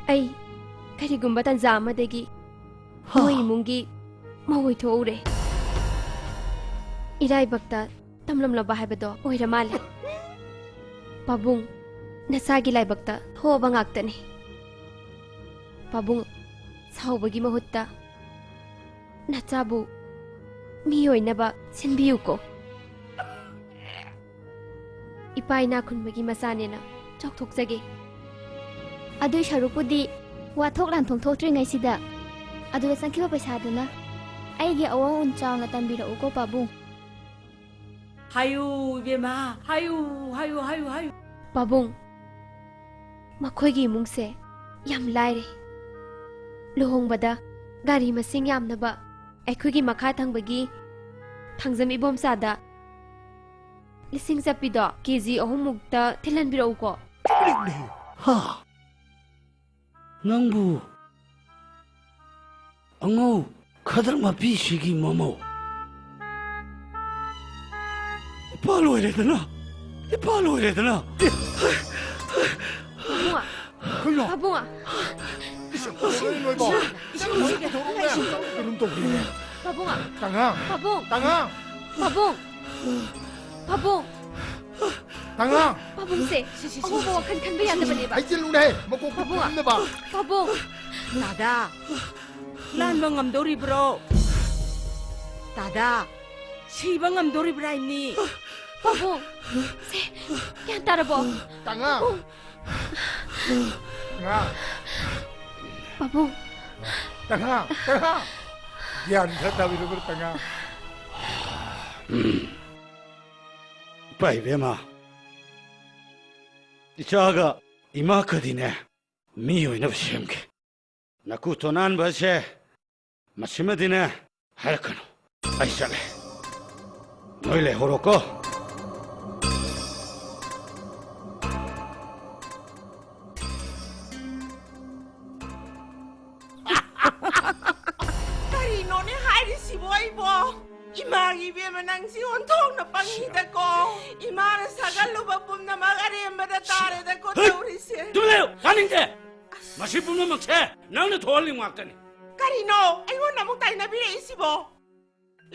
ꯑꯩ ꯀꯔꯤꯒꯨꯝꯕ ꯇꯟꯖꯥ ꯑꯃꯗꯒꯤ ꯍꯥ? ꯃꯣꯏ ꯏꯃꯨꯡꯒꯤ ꯃꯧ ꯑꯣꯏꯊꯣꯛꯎꯔꯦ꯫ ꯏꯔꯥꯏꯕꯛꯇ ꯇꯝꯂꯝꯂꯕ ꯍꯥꯏꯕꯗꯣ ꯑꯣꯏꯔ ꯃꯥꯜꯂꯦ꯫ ꯄꯥꯕꯨꯡ, ꯅꯆꯥꯒꯤ ꯂꯥꯏꯕꯛꯇ ꯊꯣꯛꯑꯕ ꯉꯥꯛꯇꯅꯤ꯫ ꯄꯥꯕꯨꯡ, ꯁꯥꯎꯕꯒꯤ ꯃꯍꯨꯠꯇ ꯅꯆꯥꯕꯨ ꯃꯤ ꯑꯣꯏꯅꯕ ꯁꯤꯟꯕꯤꯌꯨꯀꯣ꯫ ꯏꯄꯥ ꯏꯅꯥꯛ ꯈꯨꯟꯕꯒꯤ ꯃꯆꯥꯅꯦꯅ ꯆꯥꯎꯊꯣꯛꯆꯒꯦ꯫ ꯑꯗꯨꯏ ꯁꯔꯨꯛꯄꯨꯗꯤ ꯋꯥꯊꯣꯛ ꯂꯥꯟꯊꯣꯛ ꯊꯣꯛꯇ꯭ꯔꯤꯉꯩꯁꯤꯗ ꯑꯗꯨꯗ ꯆꯪꯈꯤꯕ ꯄꯩꯁꯥꯗꯨꯅ ꯑꯩꯒꯤ ꯑꯋꯥ ꯑꯍꯨꯝ ꯆꯥꯎꯅ ꯇꯝꯕꯤꯔꯛꯎꯀꯣ, ꯄꯥꯕꯨꯡ꯫ ꯍꯥꯏꯌꯨ, ꯏꯕꯦꯝꯃ, ꯍꯥꯏꯌꯨ, ꯍꯥꯏꯌꯨ, ꯍꯥꯏꯌꯨ, ꯍꯥꯏꯌꯨ꯫ ꯄꯥꯕꯨꯡ, ꯃꯈꯣꯏꯒꯤ ꯏꯃꯨꯡꯁꯦ ꯌꯥꯝ ꯂꯥꯏꯔꯦ꯫ ꯂꯨꯍꯣꯡꯕꯗ ꯒꯥꯔꯤ ꯃꯁꯤꯡ ꯌꯥꯝꯅꯕ ꯑꯩꯈꯣꯏꯒꯤ ꯃꯈꯥ ꯊꯪꯕꯒꯤ ꯊꯥꯡꯖꯝ ꯏꯕꯣꯝꯆꯥꯗ ꯂꯤꯁꯤꯡ ꯆꯠꯄꯤꯗꯣ ꯀꯦ ꯖꯤ ꯑꯍꯨꯝꯃꯨꯛꯇ ꯊꯤꯜꯍꯟꯕꯤꯔꯛꯎꯀꯣ꯫ ꯍꯥ? ꯅꯪꯕꯨ ꯑꯉꯧ ꯈꯗ꯭ꯔꯛ ꯃꯄꯤꯁꯤꯒꯤ ꯃꯃꯧ꯫ ꯏꯄꯥ ꯂꯣꯏꯔꯦꯗꯅ! ꯏꯄꯥ ꯂꯣꯏꯔꯦꯗꯅ! ꯄꯥꯕꯨꯡ! ꯀꯩꯅꯣ? ꯄꯥꯕꯨꯡ! ꯏꯁꯤꯡ ꯄꯨꯊꯣꯔꯛꯏ ꯅꯣꯏꯕꯣ? ꯏꯁꯤꯡ ꯄꯨꯊꯣꯔꯛꯎꯅꯦ꯫ ꯀꯩꯅꯣꯝ ꯇꯧꯈ꯭ꯔꯦꯅꯦ꯫ ꯄꯥꯕꯨꯡ! ꯇꯉꯥꯡ! ꯄꯥꯕꯨꯡ! ꯇꯉꯥꯡ! ꯄꯥꯕꯨꯡ! ꯄꯥꯕꯨꯡ! ꯇꯉꯥꯡ! ꯄꯥꯕꯨꯡꯁꯦ ꯁꯤ, ꯁꯤ, ꯁꯤ, ꯑꯍꯣꯡꯕ ꯁꯤ, ꯁꯤ꯫ ꯋꯥꯈꯜ ꯈꯟꯕ ꯌꯥꯗꯕꯅꯦꯕ꯫ ꯍꯩꯖꯤꯜꯂꯨꯅꯦꯍꯦ, ꯃꯀꯣꯛꯇ ꯄꯥꯕꯨꯡ! ꯇꯨꯝꯅꯕ꯫ ꯄꯥꯕꯨꯡ! ꯗꯥꯗꯥ, ꯂꯥꯟꯕ ꯉꯝꯗꯧꯔꯤꯕ꯭ꯔꯣ? ꯗꯥꯗꯥ, ꯁꯤꯕ ꯉꯝꯗꯧꯔꯤꯕ꯭ꯔꯥ ꯍꯥꯏꯕꯅꯤ? ꯄꯥꯕꯨꯡ! ꯁꯦ, ꯒ꯭ꯌꯥꯟ ꯇꯥꯔꯕꯣ? ꯇꯉꯥꯡ! ꯄꯥꯕꯨꯡ! ꯇꯉꯥꯡ! ꯄꯥꯕꯨꯡ! ꯇꯉꯥꯡ! ꯇꯉꯥꯡ! ꯒ꯭ꯌꯥꯟ ꯈꯔ ꯇꯥꯕꯤꯔꯕ꯭ꯔꯥ, ꯇꯉꯥꯡ? ꯎꯝ꯫ ꯏꯄꯥ ꯏꯕꯦꯝꯃ, ꯏꯆꯥꯒ ꯏꯃꯥꯒꯗꯤꯅꯦ, ꯃꯤ ꯑꯣꯏꯅꯕ ꯁꯦꯝꯒꯦ꯫ ꯅꯀꯨ ꯇꯣꯅꯥꯟꯕꯁꯦ ꯃꯁꯤꯃꯗꯤꯅꯦ ꯍꯥꯏꯔꯛꯀꯅꯨ꯫ ꯑꯩ ꯆꯠꯂꯦ꯫ ꯅꯣꯏ ꯂꯩꯍꯧꯔꯣꯀꯣ꯫ ꯀꯔꯤꯅꯣꯅꯦ ꯍꯥꯏꯔꯤꯁꯤꯕꯣ ꯑꯩꯕꯣ? ꯏꯃꯥꯒꯤ ꯏꯕꯦꯝꯃ, ꯅꯪꯁꯤ ꯑꯣꯟꯊꯣꯛꯅ ꯄꯪꯉꯤꯗꯀꯣ꯫ ꯏꯃꯥꯅ ꯁꯥꯒꯠꯂꯨꯕ ꯄꯨꯝꯅꯃꯛ ꯑꯔꯦꯝꯕꯗ ꯇꯥꯔꯦꯗꯀꯣ ꯍꯩꯠ! ꯇꯧꯔꯤꯁꯦ꯫ ꯇꯨꯃꯤꯟ ꯂꯩꯌꯨ! ꯇꯥꯅꯤꯡꯗꯦ! ꯑꯁ! ꯃꯁꯤ ꯄꯨꯝꯅꯃꯛꯁꯦ ꯅꯪꯅ ꯊꯣꯛꯍꯜꯂꯤ ꯉꯥꯛꯇꯅꯤ꯫ ꯀꯔꯤꯅꯣ ꯑꯩꯉꯣꯟꯗ ꯑꯃꯨꯛ ꯇꯥꯏꯅꯕꯤꯔꯛꯏꯁꯤꯕꯣ?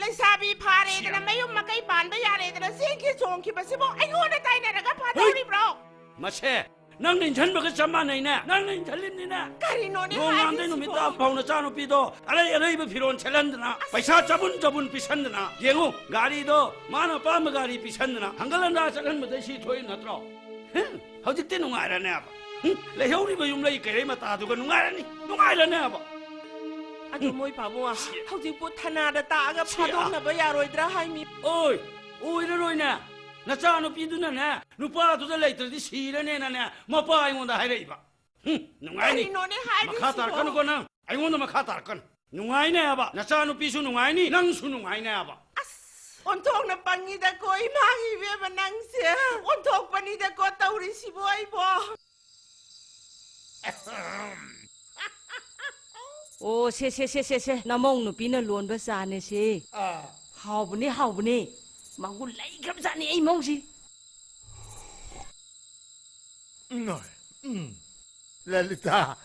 ꯂꯩꯁꯥꯕꯤ ꯐꯥꯔꯦꯗꯅ, ꯃꯌꯨꯝ ꯃꯀꯩ ꯄꯥꯟꯕ ꯌꯥꯔꯦꯗꯅ ꯆꯦꯟꯈꯤ ꯆꯣꯡꯈꯤꯕꯁꯤꯕꯨ ꯑꯩꯉꯣꯟꯗ ꯇꯥꯏꯅꯔꯒ ꯐꯗꯧꯔꯤꯕ꯭ꯔꯣ? ꯃꯁꯦ ꯅꯪꯅ ꯏꯟꯁꯤꯟꯕꯒ ꯆꯞ ꯃꯥꯟꯅꯩꯅꯦ꯫ ꯅꯪꯅ ꯏꯟꯁꯤꯜꯂꯤꯕꯅꯤꯅꯦ꯫ ꯀꯔꯤꯅꯣꯅꯦ ꯅꯣꯡꯉꯥꯟꯕꯗꯩ ꯍꯥꯏꯔꯤꯁꯤꯕꯣ? ꯅꯨꯃꯤꯠ ꯇꯥꯐꯥꯎ ꯅꯆꯥꯅꯨꯄꯤꯗꯣ ꯑꯔꯩ ꯑꯔꯩꯕ ꯐꯤꯔꯣꯜ ꯁꯦꯠꯍꯟꯗꯅ, ꯑꯁ! ꯄꯩꯁꯥ ꯆꯕꯨꯟ ꯆꯕꯨꯟ ꯄꯤꯁꯟꯗꯅ, ꯌꯦꯡꯉꯨ, ꯒꯥꯔꯤꯗꯣ ꯃꯥꯅ ꯑꯄꯥꯝꯕ ꯒꯥꯔꯤ ꯄꯤꯁꯟꯗꯅ ꯍꯪꯒꯠ ꯍꯟꯗꯥ ꯆꯠꯍꯟꯕꯗꯩ ꯁꯤ ꯊꯣꯛꯏ ꯅꯠꯇ꯭ꯔꯣ? ꯍꯝ, ꯍꯧꯖꯤꯛꯇꯤ ꯅꯨꯡꯉꯥꯏꯔꯅꯦꯕ꯫ ꯍꯨꯝ, ꯂꯩꯍꯧꯔꯤꯕ ꯌꯨꯝꯂꯩ ꯀꯩꯔꯩ ꯃꯇꯥꯗꯨꯒ ꯅꯨꯡꯉꯥꯏꯔꯅꯤ, ꯅꯨꯡꯉꯥꯏꯔꯅꯤ ꯍꯥꯏꯕ꯫ ꯑꯗꯨ ꯃꯣꯏ ꯄꯥꯕꯨꯡ, ꯁꯤ- ꯍꯧꯖꯤꯛꯄꯨ ꯊꯅꯥꯗ ꯇꯥꯛꯑꯒ ꯁꯤ- ꯐꯥꯗꯣꯛꯅꯕ ꯌꯥꯔꯣꯏꯗ꯭ꯔꯥ ꯍꯥꯏꯃꯤ? ꯑꯣꯏ, ꯑꯣꯏꯔꯔꯣꯏꯅꯦ꯫ ꯅꯆꯥꯅꯨꯄꯤꯗꯨꯅꯅꯦ, ꯅꯨꯄꯥꯗꯨꯗ ꯂꯩꯇ꯭ꯔꯗꯤ ꯁꯤꯔꯅꯦꯅꯅꯦ, ꯃꯄꯥ ꯑꯩꯉꯣꯟꯗ ꯍꯥꯏꯔꯛꯏꯕ꯫ ꯍꯨꯝ, ꯅꯨꯡꯉꯥꯏꯅꯤ꯫ ꯀꯔꯤꯅꯣꯅꯦ ꯍꯥꯏꯔꯤꯁꯤꯕꯣ? ꯃꯈꯥ ꯇꯥꯔꯛꯀꯅꯨꯀꯣ ꯅꯪ꯫ ꯑꯩꯉꯣꯟꯗ ꯃꯈꯥ ꯇꯥꯔꯛꯀꯅꯨ꯫ ꯅꯨꯡꯉꯥꯏꯅꯦ ꯍꯥꯏꯕ꯫ ꯅꯆꯥꯅꯨꯄꯤꯁꯨ ꯅꯨꯡꯉꯥꯏꯅꯤ, ꯅꯪꯁꯨ ꯅꯨꯡꯉꯥꯏꯅꯦ ꯍꯥꯏꯕ꯫ ꯑꯁ, ꯑꯣꯟꯊꯣꯛꯅ ꯄꯪꯉꯤꯗꯀꯣ, ꯏꯃꯥꯒꯤ ꯏꯕꯦꯝꯃ ꯅꯪꯁꯦ꯫ ꯑꯣꯟꯊꯣꯛꯄꯅꯤꯗꯀꯣ ꯇꯧꯔꯤꯁꯤꯕꯣ ꯑꯩꯕꯣ꯫ ꯑꯣ, ꯁꯦ, ꯁꯦ, ꯁꯦ, ꯁꯦ, ꯁꯦ, ꯅꯃꯧ ꯅꯨꯄꯤꯅ ꯂꯣꯟꯕ ꯆꯥꯅꯦ ꯁꯦ꯫ ꯑꯥ꯫ ꯍꯥꯎꯕꯅꯦ, ꯍꯥꯎꯕꯅꯦ꯫ ꯃꯒꯨꯟ ꯂꯩꯈ꯭ꯔꯕꯖꯥꯠꯅꯤ ꯑꯩ ꯃꯧꯁꯤ꯫ ꯎꯝ, ꯎꯝ꯫ ꯂꯂꯤꯇꯥ,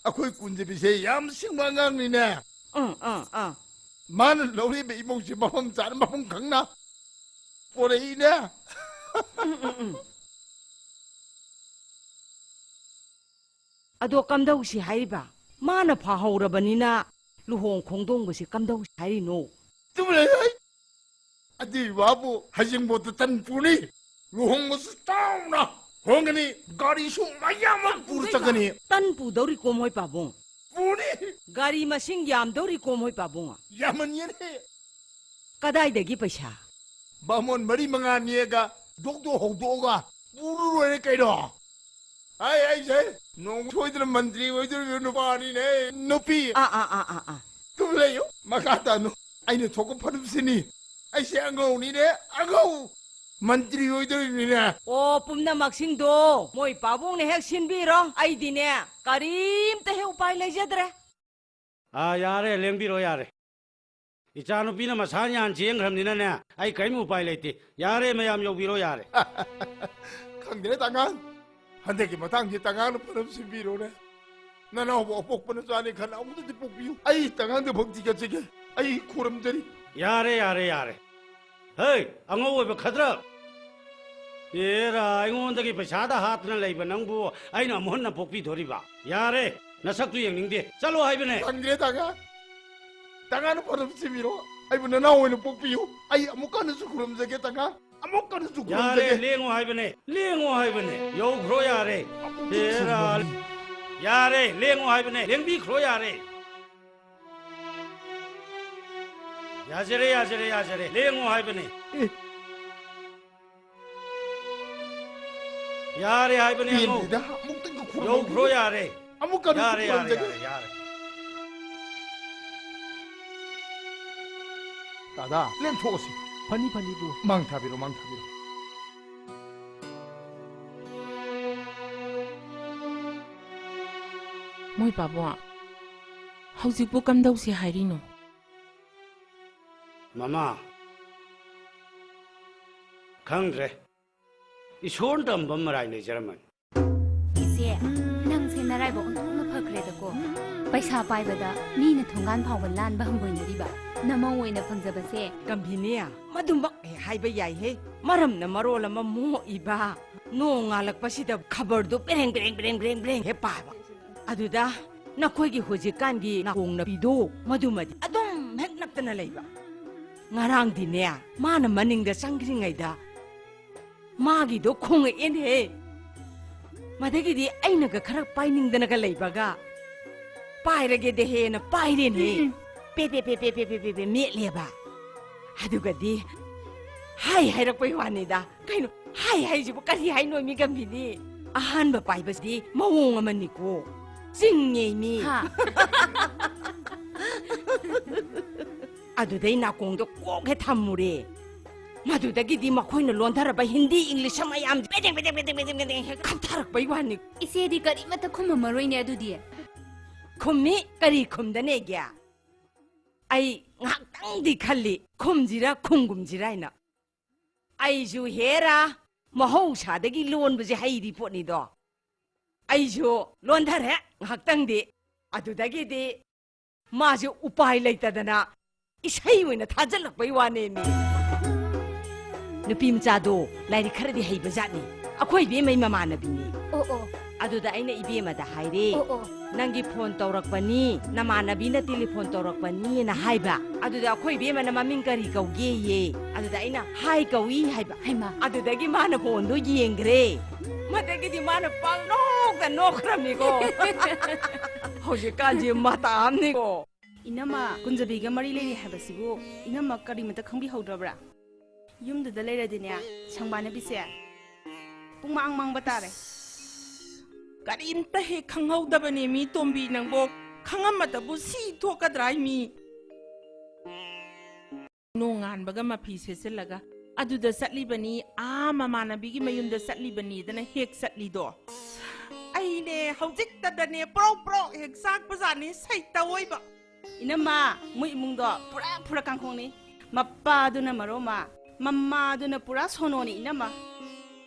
ꯑꯩꯈꯣꯏ ꯀꯨꯟꯖꯕꯤꯁꯦ ꯌꯥꯝ ꯁꯤꯡꯕ ꯑꯉꯥꯡꯅꯤꯅꯦ꯫ ꯎꯝ, ꯎꯝ, ꯎꯝ꯫ ꯃꯥꯅ ꯂꯧꯔꯤꯕ ꯏꯃꯧꯁꯦ ꯃꯐꯝ ꯆꯥꯅ, ꯃꯐꯝ ꯈꯪꯅ ꯄꯣꯔꯛꯏꯅꯦ꯫ ꯎꯝ, ꯎꯝ, ꯎꯝ꯫ ꯑꯗꯣ ꯀꯝꯗꯧꯁꯤ ꯍꯥꯏꯔꯤꯕ? ꯃꯥꯅ ꯐꯥꯍꯧꯔꯕꯅꯤꯅ ꯂꯨꯍꯣꯡ ꯈꯣꯡꯗꯣꯡꯕꯁꯤ ꯀꯝꯗꯧꯁꯤ ꯍꯥꯏꯔꯤꯅꯣ? ꯆꯨꯝꯂꯦ꯫ ꯑꯗꯨꯏ ꯋꯥꯕꯨ ꯍꯌꯦꯡꯕꯣꯠꯇ ꯇꯟ ꯄꯨꯅꯤ꯫ ꯂꯨꯍꯣꯡꯕꯁꯨ ꯆꯥꯎꯅ ꯍꯣꯡꯒꯅꯤ꯫ ꯒꯥꯔꯤꯁꯨ ꯃꯌꯥꯝ ꯑꯃ ꯄꯨꯔ ꯆꯠꯀꯅꯤ꯫ ꯇꯟ ꯄꯨꯗꯧꯔꯤꯀꯣ ꯃꯣꯏ ꯄꯥꯕꯨꯡ? ꯄꯨꯅꯤ꯫ ꯒꯥꯔꯤ ꯃꯁꯤꯡ ꯌꯥꯝꯗꯧꯔꯤꯀꯣ ꯃꯣꯏ ꯄꯥꯕꯨꯡ? ꯌꯥꯝꯃꯟꯒꯅꯤ꯫ ꯀꯗꯥꯏꯗꯒꯤ ꯄꯩꯁꯥ? ꯕꯥꯃꯣꯟ ꯃꯔꯤ ꯃꯉꯥ ꯅꯦꯛꯑꯒ ꯗꯣꯛ ꯗꯣꯛ ꯍꯧꯗꯣꯛꯑꯒ ꯄꯨꯔ ꯂꯣꯏꯔꯦ ꯀꯩꯅꯣ꯫ ꯑꯩ, ꯑꯩꯁꯦ ꯅꯣꯡ ꯁꯣꯏꯗꯅ ꯃꯟꯇ꯭ꯔꯤ ꯑꯣꯏꯗꯧꯔꯤꯕ ꯅꯨꯄꯥꯅꯤꯅꯦ, ꯅꯨꯄꯤ꯫ ꯑꯥ, ꯑꯥ, ꯑꯥ, ꯑꯥ, ꯑꯥ꯫ ꯑꯗꯨꯝ ꯂꯩꯌꯨ, ꯃꯈꯥ ꯇꯥꯅꯨ꯫ ꯑꯩꯅ ꯊꯣꯛꯄ ꯐꯅꯞꯁꯤꯅꯤ꯫ ꯑꯩꯁꯦ ꯑꯉꯧꯅꯤꯅꯦ, ꯑꯉꯧ꯫ ꯃꯟꯇ꯭ꯔꯤ ꯑꯣꯏꯗꯧꯔꯤꯕꯅꯤꯅꯦ꯫ ꯑꯣ, ꯄꯨꯝꯅꯃꯛꯁꯤꯡꯗꯣ ꯃꯣꯏ ꯄꯥꯕꯨꯡꯅ ꯍꯦꯛ ꯁꯤꯟꯕꯤꯔꯣ꯫ ꯑꯩꯗꯤꯅꯦ, ꯀꯔꯤꯝꯇ ꯍꯦꯛ ꯎꯄꯥꯏ ꯂꯩꯖꯗ꯭ꯔꯦ꯫ ꯑꯥ, ꯌꯥꯔꯦ, ꯂꯦꯡꯕꯤꯔꯣ, ꯌꯥꯔꯦ꯫ ꯏꯆꯥꯅꯨꯄꯤꯅ ꯃꯁꯥ ꯌꯥꯟ ꯆꯦꯟꯈ꯭ꯔꯕꯅꯤꯅꯅꯦ, ꯑꯩ ꯀꯔꯤꯝ ꯎꯄꯥꯏ ꯂꯩꯇꯦ꯫ ꯌꯥꯔꯦ, ꯃꯌꯥꯝ ꯌꯧꯕꯤꯔꯣ, ꯌꯥꯔꯦ꯫ ꯈꯪꯗ꯭ꯔꯦ, ꯇꯥꯉꯥꯡ꯫ ꯍꯟꯗꯛꯀꯤ ꯃꯇꯥꯡꯁꯤ ꯇꯥꯉꯥꯡꯅ ꯐꯅꯕ ꯁꯤꯟꯕꯤꯔꯣꯅꯦ꯫ ꯅꯅꯥꯎꯕ ꯑꯄꯣꯛꯄ ꯅꯆꯥꯅꯤ ꯈꯟꯅ ꯑꯃꯨꯛꯇꯗꯤ ꯄꯣꯛꯄꯤꯌꯨ꯫ ꯑꯩ ꯇꯥꯉꯥꯡꯗ ꯚꯛꯇꯤ ꯀꯠꯆꯒꯦ꯫ ꯑꯩ ꯈꯨꯔꯨꯝꯖꯔꯤ꯫ ꯌꯥꯔꯦ, ꯌꯥꯔꯦ, ꯌꯥꯔꯦ꯫ ꯍꯩ, ꯑꯉꯧ ꯑꯣꯏꯕ ꯈꯗ꯭ꯔꯛ! ꯑꯦꯔꯥ, ꯑꯩꯉꯣꯟꯗꯒꯤ ꯄꯩꯁꯥꯗ ꯍꯥꯠꯇꯅ ꯂꯩꯕ ꯅꯪꯕꯨ ꯑꯩꯅ ꯑꯃꯨꯛ ꯍꯟꯅ ꯄꯣꯛꯄꯤꯗꯣꯔꯤꯕ? ꯌꯥꯔꯦ, ꯅꯁꯛꯇꯨ ꯌꯦꯡꯅꯤꯡꯗꯦ꯫ ꯆꯠꯂꯣ ꯍꯥꯏꯕꯅꯦ꯫ ꯈꯪꯗ꯭ꯔꯦ, ꯇꯥꯉꯥ꯫ ꯇꯥꯉꯥꯅ ꯐꯅꯕ ꯁꯤꯟꯕꯤꯔꯣ꯫ ꯑꯩꯕꯨ ꯅꯅꯥꯎ ꯑꯣꯏꯅ ꯄꯣꯛꯄꯤꯌꯨ꯫ ꯑꯩ ꯑꯃꯨꯛ ꯍꯟꯅꯁꯨ ꯈꯨꯔꯨꯝꯖꯒꯦ, ꯇꯥꯉꯥ꯫ ꯑꯃꯨꯛꯀꯁꯨ ꯌꯥꯔꯦ, ꯈꯨꯔꯨꯝꯖꯒꯦ꯫ ꯂꯦꯡꯉꯣ ꯍꯥꯏꯕꯅꯦ, ꯂꯦꯡꯉꯣ ꯍꯥꯏꯕꯅꯦ, ꯌꯧꯈ꯭ꯔꯣ ꯌꯥꯔꯦ꯫ ꯑꯃꯨꯛꯇ ꯍꯦꯔꯥ꯫ ꯈꯨꯔꯨꯝꯖꯒꯦ꯫ ꯌꯥꯔꯦ, ꯂꯦꯡꯉꯣ ꯍꯥꯏꯕꯅꯦ, ꯂꯦꯡꯕꯤꯈ꯭ꯔꯣ ꯌꯥꯔꯦ꯫ ꯌꯥꯖꯔꯦ, ꯌꯥꯖꯔꯦ, ꯌꯥꯖꯔꯦ, ꯂꯦꯡꯉꯣ ꯍꯥꯏꯕꯅꯦ꯫ ꯑꯦ꯫ ꯌꯥꯔꯦ ꯍꯥꯏꯕꯅꯦ, ꯑꯉꯧ꯫ ꯄꯦꯟꯗꯦꯗ, ꯑꯃꯨꯛꯇꯪꯒ ꯈꯨꯔꯨꯝꯖꯒꯦ꯫ ꯌꯧꯈ꯭ꯔꯣ ꯌꯥꯔꯦ꯫ ꯑꯃꯨꯛꯀ ꯑꯗꯨꯝ ꯌꯥꯔꯦ, ꯌꯥꯔꯦ, ꯈꯨꯔꯨꯝꯖꯒꯦ꯫ ꯌꯥꯔꯦ, ꯌꯥꯔꯦ꯫ ꯗꯥꯗꯥ, ꯂꯦꯡꯊꯣꯛꯑꯁꯤ꯫ ꯐꯅꯤ, ꯐꯅꯤ, ꯏꯕꯨꯡꯉꯣ꯫ ꯃꯥꯡ ꯊꯥꯕꯤꯔꯣ, ꯃꯥꯡ ꯊꯥꯕꯤꯔꯣ꯫ ꯃꯣꯏ ꯄꯥꯕꯨꯡ, ꯍꯧꯖꯤꯛꯄꯨ ꯀꯝꯗꯧꯁꯤ ꯍꯥꯏꯔꯤꯅꯣ? ꯃꯃꯥ, ꯈꯪꯗ꯭ꯔꯦ꯫ ꯏꯁꯣꯔꯅ ꯇꯝꯕ ꯃꯔꯥꯏ ꯂꯩꯖꯔꯝꯃꯅꯤ꯫ ꯏꯆꯦ, ꯅꯪꯁꯦ ꯅꯔꯥꯏꯕꯛ ꯑꯣꯟꯊꯣꯛꯅ ꯐꯈ꯭ꯔꯦꯗꯀꯣ꯫ ꯄꯩꯁꯥ ꯄꯥꯏꯕꯗ ꯃꯤꯅ ꯊꯣꯡꯒꯥꯟ ꯐꯥꯎꯕ ꯂꯥꯟꯕ ꯍꯪꯒꯣꯏꯅꯔꯤꯕ ꯅꯃꯧ ꯑꯣꯏꯅ ꯐꯪꯖꯕꯁꯦ꯫ ꯒꯝꯚꯤꯅꯤ, ꯃꯗꯨꯃꯛ ꯍꯦꯛ ꯍꯥꯏꯕ ꯌꯥꯏꯍꯦ꯫ ꯃꯔꯝꯅ ꯃꯔꯣꯜ ꯑꯃ ꯃꯣꯛꯏꯕ꯫ ꯅꯣꯡ ꯉꯥꯜꯂꯛꯄꯁꯤꯗ ꯈꯕꯔꯗꯨ ꯄꯦꯔꯦꯡ, ꯄꯦꯔꯦꯡ, ꯄꯦꯔꯦꯡ, ꯄꯦꯔꯦꯡ, ꯄꯦꯔꯦꯡ ꯍꯦꯛ ꯄꯥꯕ꯫ ꯑꯗꯨꯗ ꯅꯈꯣꯏꯒꯤ ꯍꯧꯖꯤꯛꯀꯥꯟꯒꯤ ꯅꯥꯀꯣꯡ ꯅꯥꯄꯤꯗꯣ, ꯃꯗꯨꯃꯗꯤ ꯑꯗꯨꯝ ꯍꯦꯛ ꯅꯞꯇꯅ ꯂꯩꯕ꯫ ꯉꯔꯥꯡꯗꯤꯅꯦ, ꯃꯥꯅ ꯃꯅꯤꯡꯗ ꯆꯪꯈ꯭ꯔꯤꯉꯩꯗ ꯃꯥꯒꯤꯗꯣ ꯈꯣꯡꯉꯛꯑꯦꯅꯦꯍꯦ꯫ ꯃꯗꯒꯤꯗꯤ ꯑꯩꯅꯒ ꯈꯔ ꯄꯥꯏꯅꯤꯡꯗꯅꯒ ꯂꯩꯕꯒ, "ꯄꯥꯏꯔꯒꯦꯗꯦꯍꯦꯅ" ꯄꯥꯏꯔꯦꯅꯦ꯫ ꯎꯝ, ꯎꯝ꯫ ꯄꯦ, ꯄꯦ, ꯄꯦ ꯃꯦꯠꯂꯦꯕ꯫ ꯑꯗꯨꯒꯗꯤ ꯍꯥꯏ ꯍꯥꯏꯔꯛꯄꯩ ꯋꯥꯅꯤꯗ꯫ ꯀꯩꯅꯣ, ꯍꯥꯏ ꯍꯥꯏꯁꯤꯕꯨ ꯀꯔꯤ ꯍꯥꯏꯅꯣ, ꯃꯤ ꯒꯝꯚꯤꯅꯤ? ꯑꯍꯥꯟꯕ ꯄꯥꯏꯕꯁꯤꯗꯤ ꯃꯑꯣꯡ ꯑꯃꯅꯤꯀꯣ꯫ ꯆꯤꯡꯉꯦ ꯃꯤ꯫ ꯍꯥ? ꯑꯗꯨꯗꯩ ꯅꯥꯀꯣꯡꯗꯣ ꯀꯣꯛ ꯍꯦꯛ ꯊꯝꯃꯨꯔꯦ꯫ ꯃꯗꯨꯗꯒꯤꯗꯤ ꯃꯈꯣꯏꯅ ꯂꯣꯟꯊꯔꯕ ꯍꯤꯟꯗꯤ, ꯏꯪꯂꯤꯁ ꯃꯌꯥꯝ ꯕꯦꯗꯦꯡ, ꯕꯦꯗꯦꯡ, ꯕꯦꯗꯦꯡ, ꯕꯦꯗꯦꯡ, ꯕꯦꯗꯦꯡ ꯍꯦꯛ ꯈꯞꯊꯔꯛꯄꯩ ꯋꯥꯅꯤ꯫ ꯏꯆꯦꯗꯤ ꯀꯔꯤꯃꯠꯇ ꯈꯨꯝꯃꯝꯃꯔꯣꯏꯅꯦ ꯑꯗꯨꯗꯤ꯫ ꯈꯨꯝꯃꯤ, ꯀꯔꯤ ꯈꯨꯝꯗꯅꯦꯒꯦ? ꯑꯩ ꯉꯥꯏꯍꯥꯛꯇꯪꯗꯤ ꯈꯜꯂꯤ, ꯈꯨꯝꯁꯤꯔꯥ ꯈꯨꯝꯒꯨꯝꯁꯤꯔꯥ ꯍꯥꯏꯅ꯫ ꯑꯩꯁꯨ ꯍꯦꯔꯥ, ꯃꯍꯧꯁꯥꯗꯒꯤ ꯂꯣꯟꯕꯁꯦ ꯍꯩꯔꯤ ꯄꯣꯠꯅꯤꯗꯣ꯫ ꯑꯩꯁꯨ ꯂꯣꯟꯊꯔꯦ ꯉꯥꯏꯍꯥꯛꯇꯪꯗꯤ꯫ ꯑꯗꯨꯗꯒꯤꯗꯤ ꯃꯥꯁꯦ ꯎꯄꯥꯏ ꯂꯩꯇꯗꯅ ꯏꯁꯩ ꯑꯣꯏꯅ ꯊꯥꯖꯤꯜꯂꯛꯄꯩ ꯋꯥꯅꯦꯃꯤ꯫ ꯅꯨꯄꯤ ꯃꯆꯥꯗꯣ ꯂꯥꯏꯔꯤꯛ ꯈꯔꯗꯤ ꯍꯩꯕ ꯖꯥꯠꯅꯤ꯫ ꯑꯩꯈꯣꯏ ꯏꯕꯦꯝꯃꯩ ꯃꯃꯥꯟꯅꯕꯤꯅꯤ꯫ ꯑꯣ, ꯑꯣ꯫ ꯑꯗꯨꯗ ꯑꯩꯅ ꯏꯕꯦꯝꯃꯗ ꯍꯥꯏꯔꯦ, "ꯑꯣ, ꯑꯣ꯫ ꯅꯪꯒꯤ ꯐꯣꯟ ꯇꯧꯔꯛꯄꯅꯤ, ꯅꯃꯥꯟꯅꯕꯤꯅ ꯇꯦꯂꯤꯐꯣꯟ ꯇꯧꯔꯛꯄꯅꯤꯅ" ꯍꯥꯏꯕ꯫ ꯑꯗꯨꯗ ꯑꯩꯈꯣꯏ ꯏꯕꯦꯝꯃꯅ "ꯃꯃꯤꯡ ꯀꯔꯤ ꯀꯧꯒꯦꯌꯦ?" ꯑꯗꯨꯗ ꯑꯩꯅ "ꯍꯥꯏ ꯀꯧꯏ" ꯍꯥꯏꯕ꯫ ꯍꯩꯃꯥ꯫ ꯑꯗꯨꯗꯒꯤ ꯃꯥꯅ ꯐꯣꯟꯗꯣ ꯌꯦꯡꯈ꯭ꯔꯦ꯫ ꯃꯗꯒꯤꯗꯤ ꯃꯥꯅ ꯄꯪꯅꯣꯛꯇ ꯅꯣꯛꯈ꯭ꯔꯕꯅꯤꯀꯣ꯫ ꯍꯧꯖꯤꯛꯀꯥꯟꯁꯦ ꯃꯇꯥ ꯑꯃꯅꯤꯀꯣ꯫ ꯏꯅꯝꯃ, ꯀꯨꯟꯖꯕꯤꯒ ꯃꯔꯤ ꯂꯩꯔꯤ ꯍꯥꯏꯕꯁꯤꯕꯨ ꯏꯅꯝꯃ ꯀꯔꯤꯃꯇ ꯈꯪꯕꯤꯍꯧꯗ꯭ꯔꯕ꯭ꯔꯥ? ꯌꯨꯝꯗꯨꯗ ꯂꯩꯔꯗꯤꯅꯦ, ꯁꯪꯕꯥꯅꯕꯤꯁꯦ ꯄꯨꯡꯃꯥꯡ ꯃꯥꯡꯕ ꯇꯥꯔꯦ꯫ ꯀꯔꯤꯝꯇ ꯍꯦꯛ ꯈꯪꯍꯧꯗꯕꯅꯦ ꯃꯤ ꯇꯣꯝꯕꯤ ꯅꯪꯕꯣ꯫ ꯈꯪꯉꯝꯃꯗꯕꯨ ꯁꯤ ꯊꯣꯛꯀꯗ꯭ꯔꯥ ꯍꯥꯏ ꯃꯤ꯫ ꯅꯣꯡꯉꯥꯟꯕꯒ ꯃꯐꯤ ꯁꯦꯠꯆꯤꯜꯂꯒ ꯑꯗꯨꯗ ꯆꯠꯂꯤꯕꯅꯤ, ꯑꯥ ꯃꯃꯥꯟꯅꯕꯤꯒꯤ ꯃꯌꯨꯝꯗ ꯆꯠꯂꯤꯕꯅꯤꯗꯅ ꯍꯦꯛ ꯆꯠꯂꯤꯗꯣ꯫ ꯑꯩꯅꯦ ꯍꯧꯖꯤꯛꯇꯗꯅꯦ ꯄ꯭ꯔꯣꯛ ꯄ꯭ꯔꯣꯛ ꯍꯦꯛ ꯆꯥꯛꯄꯖꯥꯠꯅꯤ ꯁꯩꯇ ꯑꯣꯏꯕ꯫ ꯏꯅꯝꯃ, ꯃꯣꯏ ꯏꯃꯨꯡꯗꯣ ꯄꯨꯔꯥ ꯐꯨꯔ ꯀꯥꯡꯈꯣꯡꯅꯤ꯫ ꯃꯄꯥꯗꯨꯅ ꯃꯔꯣꯝꯃ, ꯃꯃꯥꯗꯨꯅ ꯄꯨꯔꯥ ꯁꯣꯅꯣꯅꯤ ꯏꯅꯝꯃ꯫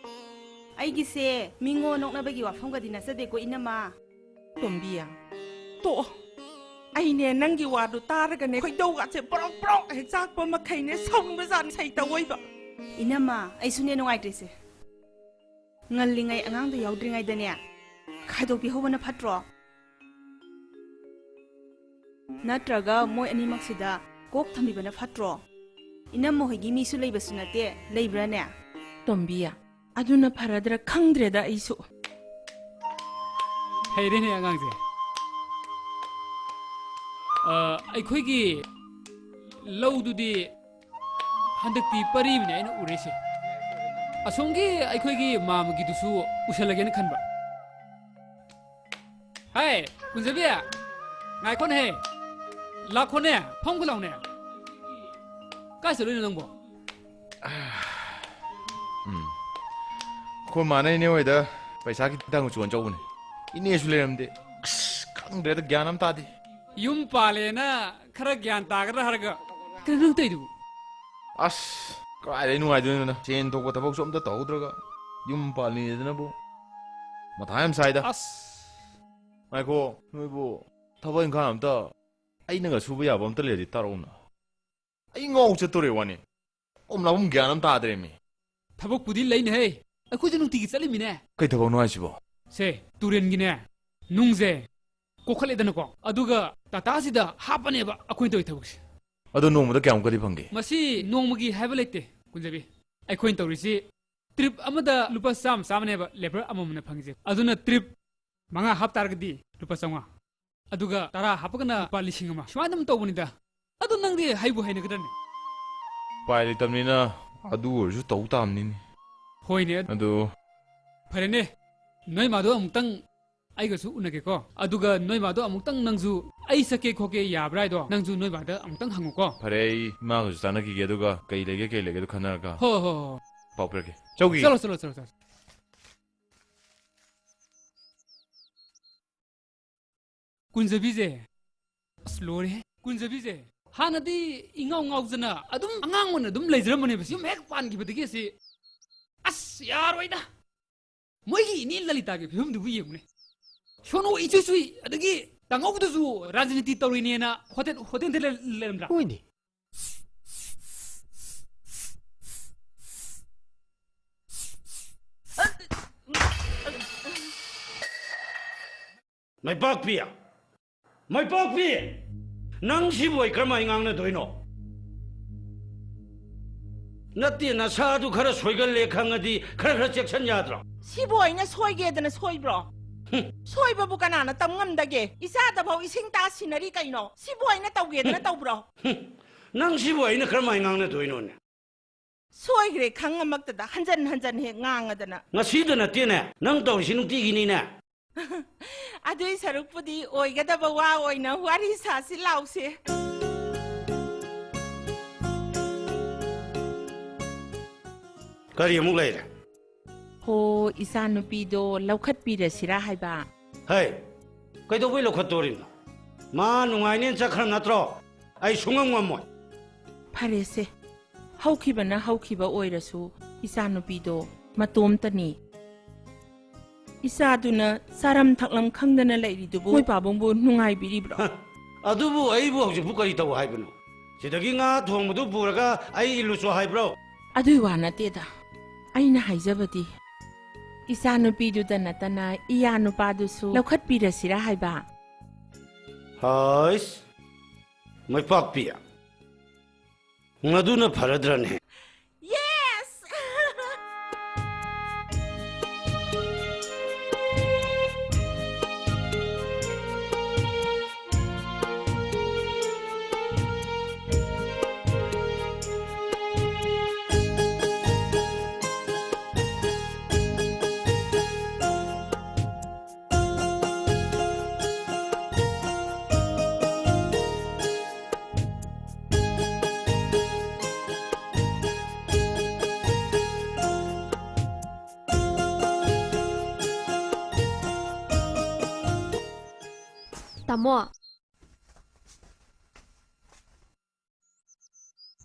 ꯑꯩꯒꯤꯁꯦ ꯃꯤꯉꯣꯟ ꯅꯣꯛꯅꯕꯒꯤ ꯋꯥꯐꯝꯒꯗꯤ ꯅꯠꯆꯗꯦꯀꯣ ꯏꯅꯝꯃ꯫ ꯇꯣꯝꯕꯤ, ꯇꯣꯛꯑꯣ꯫ ꯑꯩꯅꯦ ꯅꯪꯒꯤ ꯋꯥꯗꯨ ꯇꯥꯔꯒꯅꯦ ꯈꯣꯏꯗꯧꯒꯁꯦ ꯄ꯭ꯔꯣꯛ ꯄ꯭ꯔꯣꯛ ꯍꯦꯛ ꯆꯥꯛꯄ ꯃꯈꯩꯅꯦ ꯁꯥꯎꯅꯤꯡꯕꯖꯥꯠꯅꯤ ꯁꯩꯇ ꯑꯣꯏꯕ꯫ ꯏꯅꯝꯃ, ꯑꯩꯁꯨꯅꯦ ꯅꯨꯡꯉꯥꯏꯇ꯭ꯔꯤꯁꯦ꯫ ꯉꯜꯂꯤꯉꯩ ꯑꯉꯥꯡꯗꯣ ꯌꯥꯎꯗ꯭ꯔꯤꯉꯩꯗꯅꯦ ꯈꯥꯏꯗꯣꯛꯄꯤꯍꯧꯕꯅ ꯐꯠꯇ꯭ꯔꯣ? ꯅꯠꯇ꯭ꯔꯒ ꯃꯣꯏ ꯑꯅꯤꯃꯛꯁꯤꯗ ꯀꯣꯛ ꯊꯝꯕꯤꯕꯅ ꯐꯠꯇ꯭ꯔꯣ? ꯏꯅꯝꯃ ꯍꯣꯏꯒꯤ ꯃꯤꯁꯨ ꯂꯩꯕꯁꯨ ꯅꯠꯇꯦ, ꯂꯩꯕ꯭ꯔꯥꯅꯦ? ꯇꯣꯝꯕꯤ, ꯑꯗꯨꯅ ꯐꯔꯗ꯭ꯔꯥ ꯈꯪꯗ꯭ꯔꯦꯗ ꯑꯩꯁꯨ꯫ ꯍꯩꯔꯦꯅꯦ ꯑꯉꯥꯡꯁꯦ꯫ ꯑ, ꯑꯩꯈꯣꯏꯒꯤ ꯂꯧꯗꯨꯗꯤ ꯍꯟꯗꯛꯇꯤ ꯄꯔꯤꯕꯅꯦ ꯑꯩꯅ ꯎꯔꯤꯁꯦ꯫ ꯑꯁꯣꯝꯒꯤ ꯑꯩꯈꯣꯏꯒꯤ ꯃꯥꯃꯒꯤꯗꯨꯁꯨ ꯎꯁꯜꯂꯒꯦꯅ ꯈꯟꯕ꯫ ꯍꯥꯏ, ꯀꯨꯟꯖꯕꯤ, ꯉꯥꯏꯈꯣꯅꯦꯍꯦ꯫ ꯂꯥꯛꯈꯣꯅꯦ, ꯐꯝꯒ ꯂꯥꯎꯅꯦ꯫ ꯀꯥꯏ ꯆꯠꯂꯨꯏꯅꯣ ꯅꯪꯕꯣ? ꯎꯝ꯫ ꯑꯩꯈꯣꯏ ꯃꯥꯅ ꯏꯅꯦ ꯍꯣꯏꯗ ꯄꯩꯁꯥ ꯈꯤꯇꯪ ꯆꯣꯟ ꯆꯧꯕꯅꯦ꯫ ꯏꯅꯦꯁꯨ ꯂꯩꯔꯝꯗꯦ꯫ ꯑꯁ, ꯈꯪꯗ꯭ꯔꯦꯗ, ꯒ꯭ꯌꯥꯟ ꯑꯃ ꯇꯥꯗꯦ꯫ ꯌꯨꯝ ꯄꯥꯜꯂꯦꯅ ꯈꯔ ꯒ꯭ꯌꯥꯟ ꯇꯥꯒꯗ꯭ꯔꯥ ꯍꯥꯏꯔꯒ ꯀꯩꯅꯣ ꯅꯪ ꯇꯧꯏꯗꯨꯕꯨ? ꯑꯁ, ꯀꯗꯥꯏꯗꯩ ꯅꯨꯡꯉꯥꯏꯗꯣꯏꯅꯣꯗ? ꯁꯦꯟ ꯊꯣꯛꯄ ꯊꯕꯛꯁꯨ ꯑꯝꯇ ꯇꯧꯍꯧꯗ꯭ꯔꯒ ꯌꯨꯝ ꯄꯥꯜꯂꯤꯅꯦꯗꯅꯕꯨ ꯃꯊꯥ ꯌꯥꯝ ꯁꯥꯏꯗ꯫ ꯑꯁ꯫ ꯉꯥꯏꯈꯣ, ꯅꯣꯏꯕꯨ ꯊꯕꯛ ꯏꯪꯈꯥꯡ ꯑꯝꯇ ꯑꯩꯅꯒ ꯁꯨꯕ ꯌꯥꯕ ꯑꯝꯇ ꯂꯩꯔꯗꯤ ꯇꯥꯔꯛꯎꯅ꯫ ꯑꯩ ꯉꯥꯎ ꯆꯠꯇꯣꯔꯦ ꯋꯥꯅꯤ꯫ ꯇꯧꯐꯝ ꯂꯥꯛꯐꯝ ꯒ꯭ꯌꯥꯟ ꯑꯃ ꯇꯥꯗ꯭ꯔꯦꯃꯤ꯫ ꯊꯕꯛꯄꯨꯗꯤ ꯂꯩꯅꯦꯍꯦ, ꯑꯩꯈꯣꯏꯁꯨ ꯅꯨꯡꯇꯤꯒꯤ ꯆꯠꯂꯤꯃꯤꯅꯦ꯫ ꯀꯩ ꯊꯕꯛꯅꯣ ꯍꯥꯏꯁꯤꯕꯣ? ꯁꯦ, ꯇꯨꯔꯦꯟꯒꯤꯅꯦ, ꯅꯨꯡꯁꯦ ꯀꯣꯛꯈꯠꯂꯦꯗꯅꯀꯣ, ꯑꯗꯨꯒ ꯇꯥꯇꯥꯁꯤꯗ ꯍꯥꯞꯄꯅꯦꯕ ꯑꯩꯈꯣꯏꯅ ꯇꯧꯔꯤ ꯊꯕꯛꯁꯦ꯫ ꯑꯗꯣ ꯅꯣꯡꯃꯗ ꯀꯌꯥꯃꯨꯛꯀꯗꯤ ꯐꯪꯒꯦ? ꯃꯁꯤ ꯅꯣꯡꯃꯒꯤ ꯍꯥꯏꯕ ꯂꯩꯇꯦ, ꯀꯨꯟꯖꯕꯤ꯫ ꯑꯩꯈꯣꯏꯅ ꯇꯧꯔꯤꯁꯤ ꯇ꯭ꯔꯤꯞ ꯑꯃꯗ ꯂꯨꯄꯥ ꯆꯥꯝꯃ ꯆꯥꯝꯃꯅꯦꯕ ꯂꯦꯕꯔ ꯑꯃꯃꯝꯅ ꯐꯪꯉꯤꯁꯦ꯫ ꯑꯗꯨꯅ ꯇ꯭ꯔꯤꯞ ꯃꯉꯥ ꯍꯥꯞ ꯇꯥꯔꯒꯗꯤ ꯂꯨꯄꯥ ꯆꯥꯝꯃꯉꯥ꯫ ꯑꯗꯨꯒ ꯇꯔꯥ ꯍꯥꯞꯄꯒꯅ ꯂꯨꯄꯥ ꯂꯤꯁꯤꯡ ꯑꯃ꯫ ꯁꯨꯃꯥꯏꯅ ꯑꯗꯨꯝ ꯇꯧꯕꯅꯤꯗ꯫ ꯑꯗꯣ ꯅꯪꯗꯤ ꯍꯩꯕꯨ ꯍꯩꯅꯒꯗ꯭ꯔꯅꯦ? ꯎꯄꯥꯏ ꯂꯩꯇꯕꯅꯤꯅ ꯑꯗꯨ ꯑꯣꯏꯔꯁꯨ ꯇꯧ ꯇꯥꯕꯅꯤꯅꯦ꯫ ꯍꯣꯏꯅꯦ꯫ ꯑꯗꯨ ꯐꯔꯦꯅꯦ, ꯅꯣꯏ ꯃꯥꯗꯣ ꯑꯃꯨꯛꯇꯪ ꯑꯩꯒꯁꯨ ꯎꯅꯒꯦꯀꯣ꯫ ꯑꯗꯨꯒ ꯅꯣꯏ ꯃꯥꯗꯣ ꯑꯃꯨꯛꯇꯪ ꯅꯪꯁꯨ ꯑꯩ ꯆꯠꯀꯦ ꯈꯣꯠꯀꯦ ꯌꯥꯕ꯭ꯔꯥ ꯍꯥꯏꯗꯣ ꯅꯪꯁꯨ ꯅꯣꯏ ꯕꯥꯗ ꯑꯃꯨꯛꯇꯪ ꯍꯪꯉꯨꯀꯣ꯫ ꯐꯔꯦ, ꯑꯩ ꯏꯃꯥꯒꯁꯨ ꯇꯥꯟꯅꯈꯤꯒꯦ, ꯑꯗꯨꯒ ꯀꯩ ꯂꯩꯒꯦ ꯀꯩ ꯂꯩꯒꯦꯗꯣ ꯈꯟꯅꯔꯒ ꯍꯣ ꯍꯣ ꯍꯣ꯫ ꯄꯥꯎ ꯄꯤꯔꯛꯀꯦ꯫ ꯆꯧꯈꯤꯒꯦ꯫ ꯆꯠꯂꯣ, ꯆꯠꯂꯣ, ꯆꯠꯂꯣ, ꯆꯠꯂꯣ꯫ ꯀꯨꯟꯖꯕꯤꯁꯦ, ꯑꯁ, ꯂꯣꯏꯔꯦꯍꯦ꯫ ꯀꯨꯟꯖꯕꯤꯁꯦ ꯍꯥꯟꯅꯗꯤ ꯏꯉꯥꯎ ꯉꯥꯎꯗꯅ ꯑꯗꯨꯝ ꯑꯉꯥꯡ ꯑꯣꯏꯅ ꯑꯗꯨꯝ ꯂꯩꯖꯔꯝꯕꯅꯦꯕ꯫ ꯌꯨꯝ ꯍꯦꯛ ꯄꯥꯟꯈꯤꯕꯗꯒꯤ ꯑꯁꯤ, ꯑꯁ, ꯌꯥꯔꯣꯏꯗ꯫ ꯃꯣꯏꯒꯤ ꯏꯅꯦ ꯂꯂꯤꯇꯥꯒꯤ ꯐꯤꯕꯝꯗꯨꯕꯨ ꯌꯦꯡꯉꯨꯅꯦ꯫ ꯁꯣꯅꯣ ꯏꯆꯨ ꯆꯨꯏ, ꯑꯗꯒꯤ ꯇꯥꯃꯣꯕꯗꯨꯁꯨ ꯔꯥꯖꯅꯤꯇꯤ ꯇꯧꯔꯤꯅꯦꯅ ꯍꯣꯇꯦꯜ, ꯍꯣꯇꯦꯜꯗ ꯂꯩ-, ꯂꯩꯔꯝꯗ꯭ꯔꯥ? ꯍꯣꯏꯅꯦ꯫ ꯃꯥꯏꯄꯥꯛꯄꯤ! ꯃꯥꯏꯄꯥꯛꯄꯤ! ꯅꯪ ꯁꯤꯕꯨ ꯑꯩ ꯀꯔꯝꯍꯥꯏꯅ ꯉꯥꯡꯅꯗꯣꯏꯅꯣ? ꯅꯠꯇꯦ, ꯅꯁꯥꯗꯨ ꯈꯔ ꯁꯣꯏꯒꯜꯂꯦ ꯈꯪꯉꯗꯤ ꯈꯔ ꯈꯔ ꯆꯦꯛꯁꯟ ꯌꯥꯗ꯭ꯔꯣ? ꯁꯤꯕꯨ ꯑꯩꯅ ꯁꯣꯏꯒꯦꯗꯅ ꯁꯣꯏꯕ꯭ꯔꯣ? ꯍꯨꯝ꯫ ꯁꯣꯏꯕꯕꯨ ꯀꯅꯥꯅ ꯇꯝ ꯉꯝꯗꯒꯦ? ꯏꯆꯥꯗꯐꯥꯎ ꯏꯁꯤꯡ ꯇꯥ ꯁꯤꯟꯅꯔꯤ ꯀꯩꯅꯣ? ꯁꯤꯕꯨ ꯑꯩꯅ ꯇꯧꯒꯦꯗꯅ ꯍꯨꯝ꯫ ꯇꯧꯕ꯭ꯔꯣ? ꯍꯨꯝ꯫ ꯅꯪ ꯁꯤꯕꯨ ꯑꯩꯅ ꯀꯔꯝꯍꯥꯏꯅ ꯉꯥꯡꯅꯗꯣꯏꯅꯣꯅꯦ? ꯁꯣꯏꯈ꯭ꯔꯦ ꯈꯪꯉꯃꯛꯇꯗ ꯍꯟꯖꯟ ꯍꯟꯖꯟ ꯍꯦꯛ ꯉꯥꯡꯉꯗꯅ꯫ ꯉꯁꯤꯗ ꯅꯠꯇꯦꯅꯦ, ꯅꯪ ꯇꯧꯔꯤꯁꯤ ꯅꯨꯡꯇꯤꯒꯤꯅꯤꯅꯦ꯫ ꯑꯗꯨꯏ ꯁꯔꯨꯛꯄꯨꯗꯤ ꯑꯣꯏꯒꯗꯕ ꯋꯥ ꯑꯣꯏꯅ ꯋꯥꯔꯤ ꯁꯥꯁꯤ ꯂꯥꯎꯁꯦ꯫ ꯀꯔꯤ ꯑꯃꯨꯛ ꯂꯩꯔꯦ? ꯍꯣ, ꯏꯆꯥꯅꯨꯄꯤꯗꯣ ꯂꯧꯈꯠꯄꯤꯔꯁꯤꯔꯥ ꯍꯥꯏꯕ꯫ ꯍꯩ, ꯀꯩꯗꯧꯕꯩ ꯂꯧꯈꯠꯇꯣꯔꯤꯅꯣ? ꯃꯥ ꯅꯨꯡꯉꯥꯏꯅꯦꯅ ꯆꯠꯈ꯭ꯔ ꯅꯠꯇ꯭ꯔꯣ? ꯑꯩ ꯁꯨꯡꯉꯝ ꯉꯝꯃꯣꯏ꯫ ꯐꯔꯦꯁꯦ, ꯍꯧꯈꯤꯕꯅ ꯍꯧꯈꯤꯕ ꯑꯣꯏꯔꯁꯨ, ꯏꯆꯥꯅꯨꯄꯤꯗꯣ ꯃꯇꯣꯝꯇꯅꯤ꯫ ꯏꯆꯥꯗꯨꯅ ꯆꯥꯔꯝ ꯊꯛꯂꯝ ꯈꯪꯗꯅ ꯂꯩꯔꯤꯗꯨꯕꯨ ꯃꯣꯏ ꯄꯥꯕꯨꯡꯕꯨ ꯅꯨꯡꯉꯥꯏꯕꯤꯔꯤꯕ꯭ꯔꯣ? ꯍ, ꯑꯗꯨꯕꯨ ꯑꯩꯕꯨ ꯍꯧꯖꯤꯛꯄꯨ ꯀꯔꯤ ꯇꯧ ꯍꯥꯏꯕꯅꯣ? ꯁꯤꯗꯒꯤ ꯉꯥ ꯊꯣꯡꯕꯗꯨ ꯄꯨꯔꯒ ꯑꯩ ꯏꯜꯂꯨꯆꯣ ꯍꯥꯏꯕ꯭ꯔꯣ? ꯑꯗꯨꯏ ꯋꯥ ꯅꯠꯇꯦꯗ꯫ ꯑꯩꯅ ꯍꯥꯏꯖꯕꯗꯤ, ꯏꯆꯥꯅꯨꯄꯤꯗꯨꯗ ꯅꯠꯇꯅ ꯏꯌꯥ ꯅꯨꯄꯥꯗꯨꯁꯨ ꯂꯧꯈꯠꯄꯤꯔꯁꯤꯔꯥ ꯍꯥꯏꯕ꯫ ꯍꯥꯏꯁ, ꯃꯩꯄꯥꯛꯄꯤ, ꯃꯗꯨꯅ ꯐꯔꯗ꯭ꯔꯅꯦ? Yes! ꯇꯥꯃꯣ,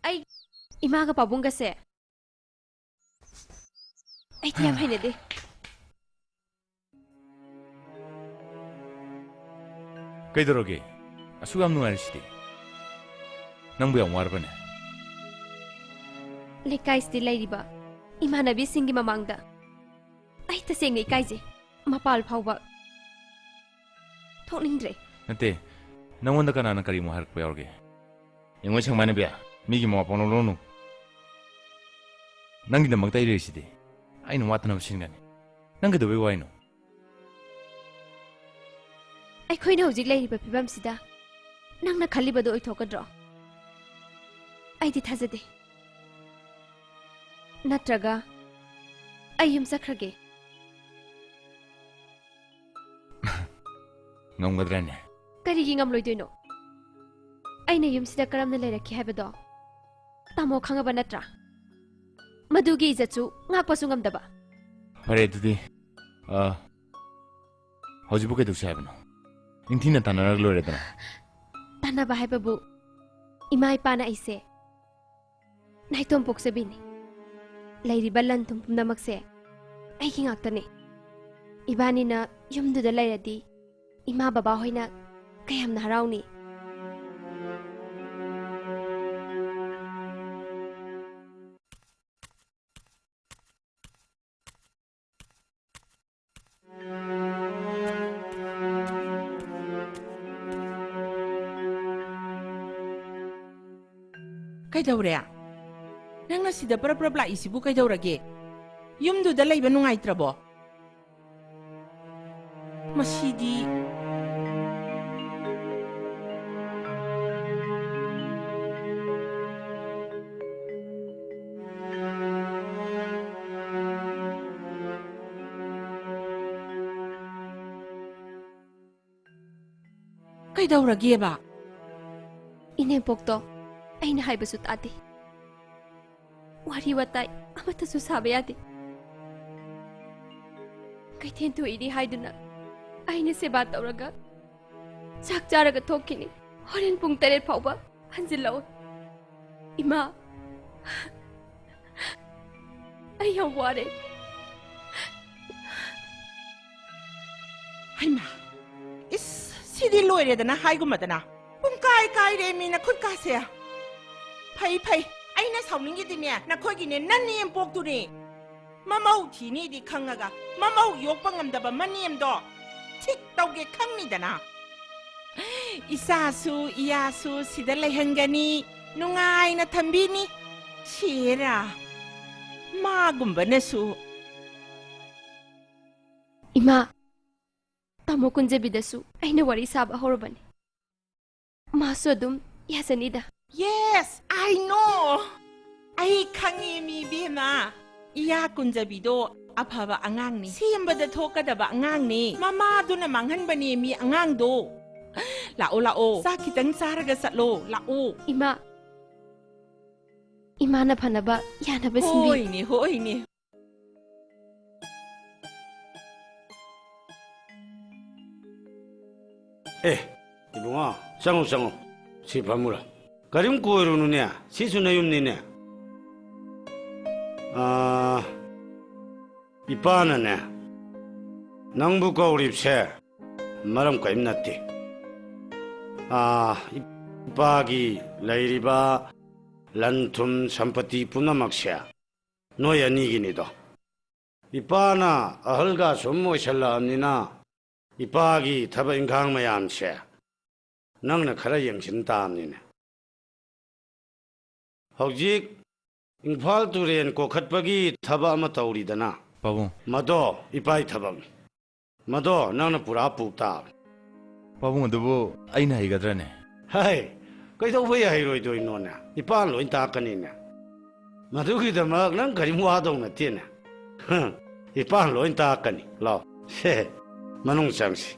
ꯑꯩ ꯏꯃꯥꯒ ꯄꯥꯕꯨꯡꯒꯁꯦ ꯑꯩꯗꯤ ꯌꯥꯝ ꯍꯩꯅꯗꯦ꯫ ꯀꯩꯗꯧꯔꯒꯦ? ꯑꯁꯨꯛ ꯌꯥꯝ ꯅꯨꯡꯉꯥꯏꯔꯤꯁꯤꯗꯤ꯫ ꯅꯪꯕꯨ ꯌꯥꯝ ꯋꯥꯔꯕꯅꯦ? ꯂꯩꯀꯥꯏꯁꯤꯗ ꯂꯩꯔꯤꯕ ꯏꯃꯥꯟꯅꯕꯤꯁꯤꯡꯒꯤ ꯃꯃꯥꯡꯗ ꯑꯩ ꯇꯁꯦꯡꯅ ꯏꯀꯥꯏꯖꯩ꯫ ꯃꯄꯥꯜ ꯐꯥꯎꯕ ꯊꯣꯛꯅꯤꯡꯗ꯭ꯔꯦ꯫ ꯅꯠꯇꯦ, ꯅꯪꯉꯣꯟꯗ ꯀꯅꯥꯅ ꯀꯔꯤꯃꯨꯛ ꯍꯥꯏꯔꯛꯄ ꯌꯥꯎꯔꯒꯦ? ꯌꯦꯡꯉꯣ ꯁꯦꯡꯃꯥꯏꯅꯕꯤ, ꯃꯤꯒꯤ ꯃꯋꯥ ꯄꯪꯂꯧ ꯂꯧꯅꯨ꯫ ꯅꯪꯒꯤꯗꯃꯛꯇ ꯑꯩ ꯂꯩꯔꯤꯁꯤꯗꯤ꯫ ꯑꯩꯅ ꯋꯥꯠꯇꯅꯕ ꯁꯤꯟꯒꯅꯤ꯫ ꯅꯪ ꯀꯩꯗꯧꯕꯩ ꯋꯥꯏꯅꯣ? ꯑꯩꯈꯣꯏꯅ ꯍꯧꯖꯤꯛ ꯂꯩꯔꯤꯕ ꯐꯤꯕꯝꯁꯤꯗ ꯅꯪꯅ ꯈꯜꯂꯤꯕꯗꯨ ꯑꯣꯏꯊꯣꯛꯀꯗ꯭ꯔꯣ? ꯑꯩꯗꯤ ꯊꯥꯖꯗꯦ꯫ ꯅꯠꯇ꯭ꯔꯒ ꯑꯩ ꯌꯨꯝ ꯆꯠꯈ꯭ꯔꯒꯦ? ꯉꯝꯒꯗ꯭ꯔꯅꯦ? ꯀꯔꯤꯒꯤ ꯉꯝꯂꯣꯏꯗꯣꯏꯅꯣ? ꯑꯩꯅ ꯌꯨꯝꯁꯤꯗ ꯀꯔꯝꯅ ꯂꯩꯔꯛꯈꯤ ꯍꯥꯏꯕꯗꯣ ꯇꯥꯃꯣ ꯈꯪꯉꯕ ꯅꯠꯇ꯭ꯔꯥ? ꯃꯗꯨꯒꯤ ꯏꯖꯠꯁꯨ ꯉꯥꯛꯄꯁꯨ ꯉꯝꯗꯕ꯫ ꯐꯔꯦ ꯑꯗꯨꯗꯤ, ꯑ, ꯍꯧꯖꯤꯛꯄꯨ ꯀꯩꯗꯧꯁꯦ ꯍꯥꯏꯕꯅꯣ? ꯅꯤꯡꯊꯤꯅ ꯇꯥꯟꯅꯔꯒ ꯂꯣꯏꯔꯦꯗꯅ꯫ ꯇꯥꯟꯅꯕ ꯍꯥꯏꯕꯕꯨ ꯏꯃꯥ ꯏꯄꯥꯅ ꯑꯩꯁꯦ ꯅꯥꯏꯇꯣꯝ ꯄꯣꯛꯆꯕꯤꯅꯤ꯫ ꯂꯩꯔꯤꯕ ꯂꯟ ꯊꯨꯝ ꯄꯨꯝꯅꯃꯛꯁꯦ ꯑꯩꯒꯤ ꯉꯥꯛꯇꯅꯤ꯫ ꯏꯕꯥꯅꯤꯅ ꯌꯨꯝꯗꯨꯗ ꯂꯩꯔꯗꯤ ꯏꯃꯥ ꯕꯕꯥ ꯍꯣꯏꯅ ꯀꯌꯥꯝꯅ ꯍꯔꯥꯎꯅꯤ꯫ ꯀꯩꯗꯧꯔꯦ? ꯅꯪꯅ ꯁꯤꯗ ꯄꯔꯞ ꯄꯔꯞ ꯂꯥꯛꯏꯁꯤꯕꯨ ꯀꯩꯗꯧꯔꯒꯦ? ꯌꯨꯝꯗꯨꯗ ꯂꯩꯕ ꯅꯨꯡꯉꯥꯏꯇ꯭ꯔꯕꯣ? ꯃꯁꯤꯗꯤ꯫ ꯀꯩꯗꯧꯔꯒꯦꯕ? ꯏꯅꯦꯝꯄꯣꯛꯇꯣ ꯑꯩꯅ ꯍꯥꯏꯕꯁꯨ ꯇꯥꯗꯦ꯫ ꯋꯥꯔꯤ ꯋꯥꯇꯥꯏ ꯑꯃꯠꯇꯁꯨ ꯁꯥꯕ ꯌꯥꯗꯦ꯫ ꯀꯩꯊꯦꯜ ꯊꯣꯛꯏꯅꯤ ꯍꯥꯏꯗꯨꯅ ꯑꯩꯅ ꯁꯦꯕꯥ ꯇꯧꯔꯒ ꯆꯥꯛ ꯆꯥꯔꯒ ꯊꯣꯛꯈꯤꯅꯤ꯫ ꯍꯣꯔꯦꯟ ꯄꯨꯡ ꯇꯔꯦꯠ ꯐꯥꯎꯕ ꯍꯟꯖꯤꯜꯂꯛꯑꯣ꯫ ꯏꯃꯥ, ꯑꯩ ꯌꯥꯝ ꯋꯥꯔꯦ꯫ ꯍꯩꯃꯥ! ꯏꯁ, ꯁꯤꯗꯤ ꯂꯣꯏꯔꯦꯗꯅ ꯍꯥꯏꯒꯨꯝꯕꯗꯅ꯫ ꯄꯨꯡ ꯀꯥꯏ ꯀꯥꯏꯔꯦ ꯃꯤ ꯅꯈꯨꯠ ꯀꯥꯁꯦ꯫ ꯐꯩ, ꯐꯩ꯫ ꯑꯩꯅ ꯁꯥꯎꯅꯤꯡꯉꯤꯗꯤꯅꯦ, ꯅꯈꯣꯏꯒꯤꯅꯦ ꯅꯅꯦꯝꯄꯣꯛꯇꯨꯅꯦ꯫ ꯃꯃꯧ ꯊꯤꯅꯤꯗꯤ ꯈꯪꯉꯒ, ꯃꯃꯧ ꯌꯣꯛꯄ ꯉꯝꯗꯕ ꯃꯅꯦꯝꯗꯣ ꯊꯤꯛ ꯇꯧꯒꯦ ꯈꯪꯅꯤꯗꯅ꯫ ꯏꯆꯥꯁꯨ ꯏꯌꯥꯁꯨ ꯁꯤꯗ ꯂꯩꯍꯟꯒꯅꯤ, ꯅꯨꯡꯉꯥꯏꯅ ꯊꯝꯕꯤꯅꯤ꯫ ꯁꯦꯔꯥ, ꯃꯥꯒꯨꯝꯕꯅꯁꯨ꯫ ꯏꯃꯥ, ꯇꯥꯃꯣ ꯀꯨꯟꯖꯕꯤꯗꯁꯨ ꯑꯩꯅ ꯋꯥꯔꯤ ꯁꯥꯕ ꯍꯧꯔꯕꯅꯤ꯫ ꯃꯥꯁꯨ ꯑꯗꯨꯝ ꯌꯥꯖꯅꯤꯗ꯫ Yes, I know. ꯑꯩ ꯈꯪꯉꯦ ꯃꯤ ꯏꯕꯦꯝꯃ꯫ ꯏꯌꯥ ꯀꯨꯟꯖꯕꯤꯗꯣ ꯑꯐꯕ ꯑꯉꯥꯡꯅꯤ, ꯁꯦꯝꯕꯗ ꯊꯣꯛꯀꯗꯕ ꯑꯉꯥꯡꯅꯤ꯫ ꯃꯃꯥꯗꯨꯅ ꯃꯥꯡꯍꯟꯕꯅꯦ ꯃꯤ ꯑꯉꯥꯡꯗꯣ꯫ ꯂꯥꯛꯑꯣ, ꯂꯥꯛꯑꯣ, ꯆꯥꯛ ꯈꯤꯇꯪ ꯆꯥꯔꯒ ꯆꯠꯂꯣ, ꯂꯥꯛꯑꯣ꯫ ꯏꯃꯥ, ꯏꯃꯥꯅ ꯐꯅꯕ ꯌꯥꯅꯕ ꯁꯤꯟꯕꯤꯌꯨ꯫ ꯍꯣꯏꯅꯦ, ꯍꯣꯏꯅꯦ꯫ ꯑꯦ, ꯏꯕꯨꯡꯉꯣ, ꯆꯪꯉꯣ, ꯆꯪꯉꯣ꯫ ꯁꯤ ꯐꯝꯃꯨꯔꯣ꯫ ꯀꯔꯤꯝ ꯀꯣꯏꯔꯨꯅꯨꯅꯦ, ꯁꯤꯁꯨ ꯅꯌꯨꯝꯅꯤꯅꯦ꯫ ꯑꯥ, ꯏꯄꯥꯅꯅꯦ, ꯅꯪꯕꯨ ꯀꯧꯔꯤꯕꯁꯦ ꯃꯔꯝ ꯀꯔꯤꯝ ꯅꯠꯇꯦ꯫ ꯑꯥ, ꯏꯄꯥꯒꯤ ꯂꯩꯔꯤꯕ ꯂꯟ ꯊꯨꯝ ꯁꯝꯄꯇꯤ ꯄꯨꯝꯅꯃꯛꯁꯦ ꯅꯣꯏ ꯑꯅꯤꯒꯤꯅꯤꯗꯣ꯫ ꯏꯄꯥꯅ ꯑꯍꯜꯒ ꯁꯨꯝ ꯑꯣꯏꯁꯜꯂꯛꯑꯕꯅꯤꯅ, ꯏꯄꯥꯒꯤ ꯊꯕꯛ ꯏꯪꯈꯥꯡ ꯃꯌꯥꯝꯁꯦ ꯅꯪꯅ ꯈꯔ ꯌꯦꯡꯁꯤꯟ ꯇꯥꯕꯅꯤꯅꯦ꯫ ꯍꯧꯖꯤꯛ ꯏꯝꯐꯥꯜ ꯇꯨꯔꯦꯟ ꯀꯣꯛꯈꯠꯄꯒꯤ ꯊꯕꯛ ꯑꯃ ꯇꯧꯔꯤꯗꯅ? ꯄꯥꯕꯨꯡ꯫ ꯃꯗꯣ ꯏꯄꯥꯏ ꯊꯕꯛꯅꯤ꯫ ꯃꯗꯣ ꯅꯪꯅ ꯄꯨꯔꯥ ꯄꯨ ꯇꯥꯕꯅꯤ꯫ ꯄꯥꯕꯨꯡ, ꯑꯗꯨꯕꯨ ꯑꯩꯅ ꯍꯩꯒꯗ꯭ꯔꯅꯦ? ꯍꯩ, ꯀꯩꯗꯧꯕꯩ ꯍꯩꯔꯣꯏꯗꯣꯏꯅꯣꯅꯦ? ꯏꯄꯥꯅ ꯂꯣꯏ ꯇꯥꯛꯀꯅꯤꯅꯦ꯫ ꯃꯗꯨꯒꯤꯗꯃꯛ ꯅꯪ ꯀꯔꯤꯝ ꯋꯥꯗꯧ ꯅꯠꯇꯦꯅꯦ꯫ ꯍꯝ, ꯏꯄꯥꯅ ꯂꯣꯏ ꯇꯥꯛꯀꯅꯤ꯫ ꯂꯥꯎ꯫ ꯁꯦ, ꯃꯅꯨꯡ ꯆꯪꯁꯤ꯫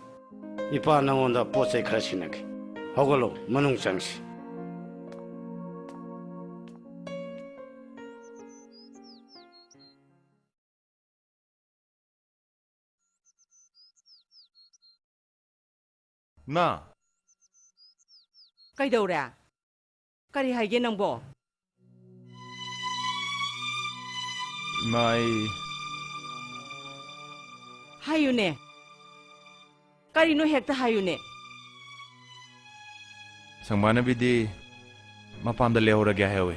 ꯏꯄꯥ ꯅꯪꯉꯣꯟꯗ ꯄꯣꯠ ꯆꯩ ꯈꯔ ꯁꯤꯟꯅꯒꯦ꯫ ꯍꯧꯒꯠꯂꯣ, ꯃꯅꯨꯡ ꯆꯪꯁꯤ꯫ ꯏꯃꯥ! ꯀꯩꯗꯧꯔꯦ? ꯀꯔꯤ ꯍꯥꯏꯒꯦ ꯅꯪꯕꯣ? ꯏꯃꯥ, ꯑꯩ ꯍꯥꯏꯌꯨꯅꯦ꯫ ꯀꯔꯤꯅꯣ ꯍꯦꯛꯇ ꯍꯥꯏꯌꯨꯅꯦ꯫ ꯁꯪꯕꯥꯅꯕꯤꯗꯤ ꯃꯄꯥꯝꯗ ꯂꯩꯍꯧꯔꯒꯦ ꯍꯥꯏꯍꯧꯋꯦ꯫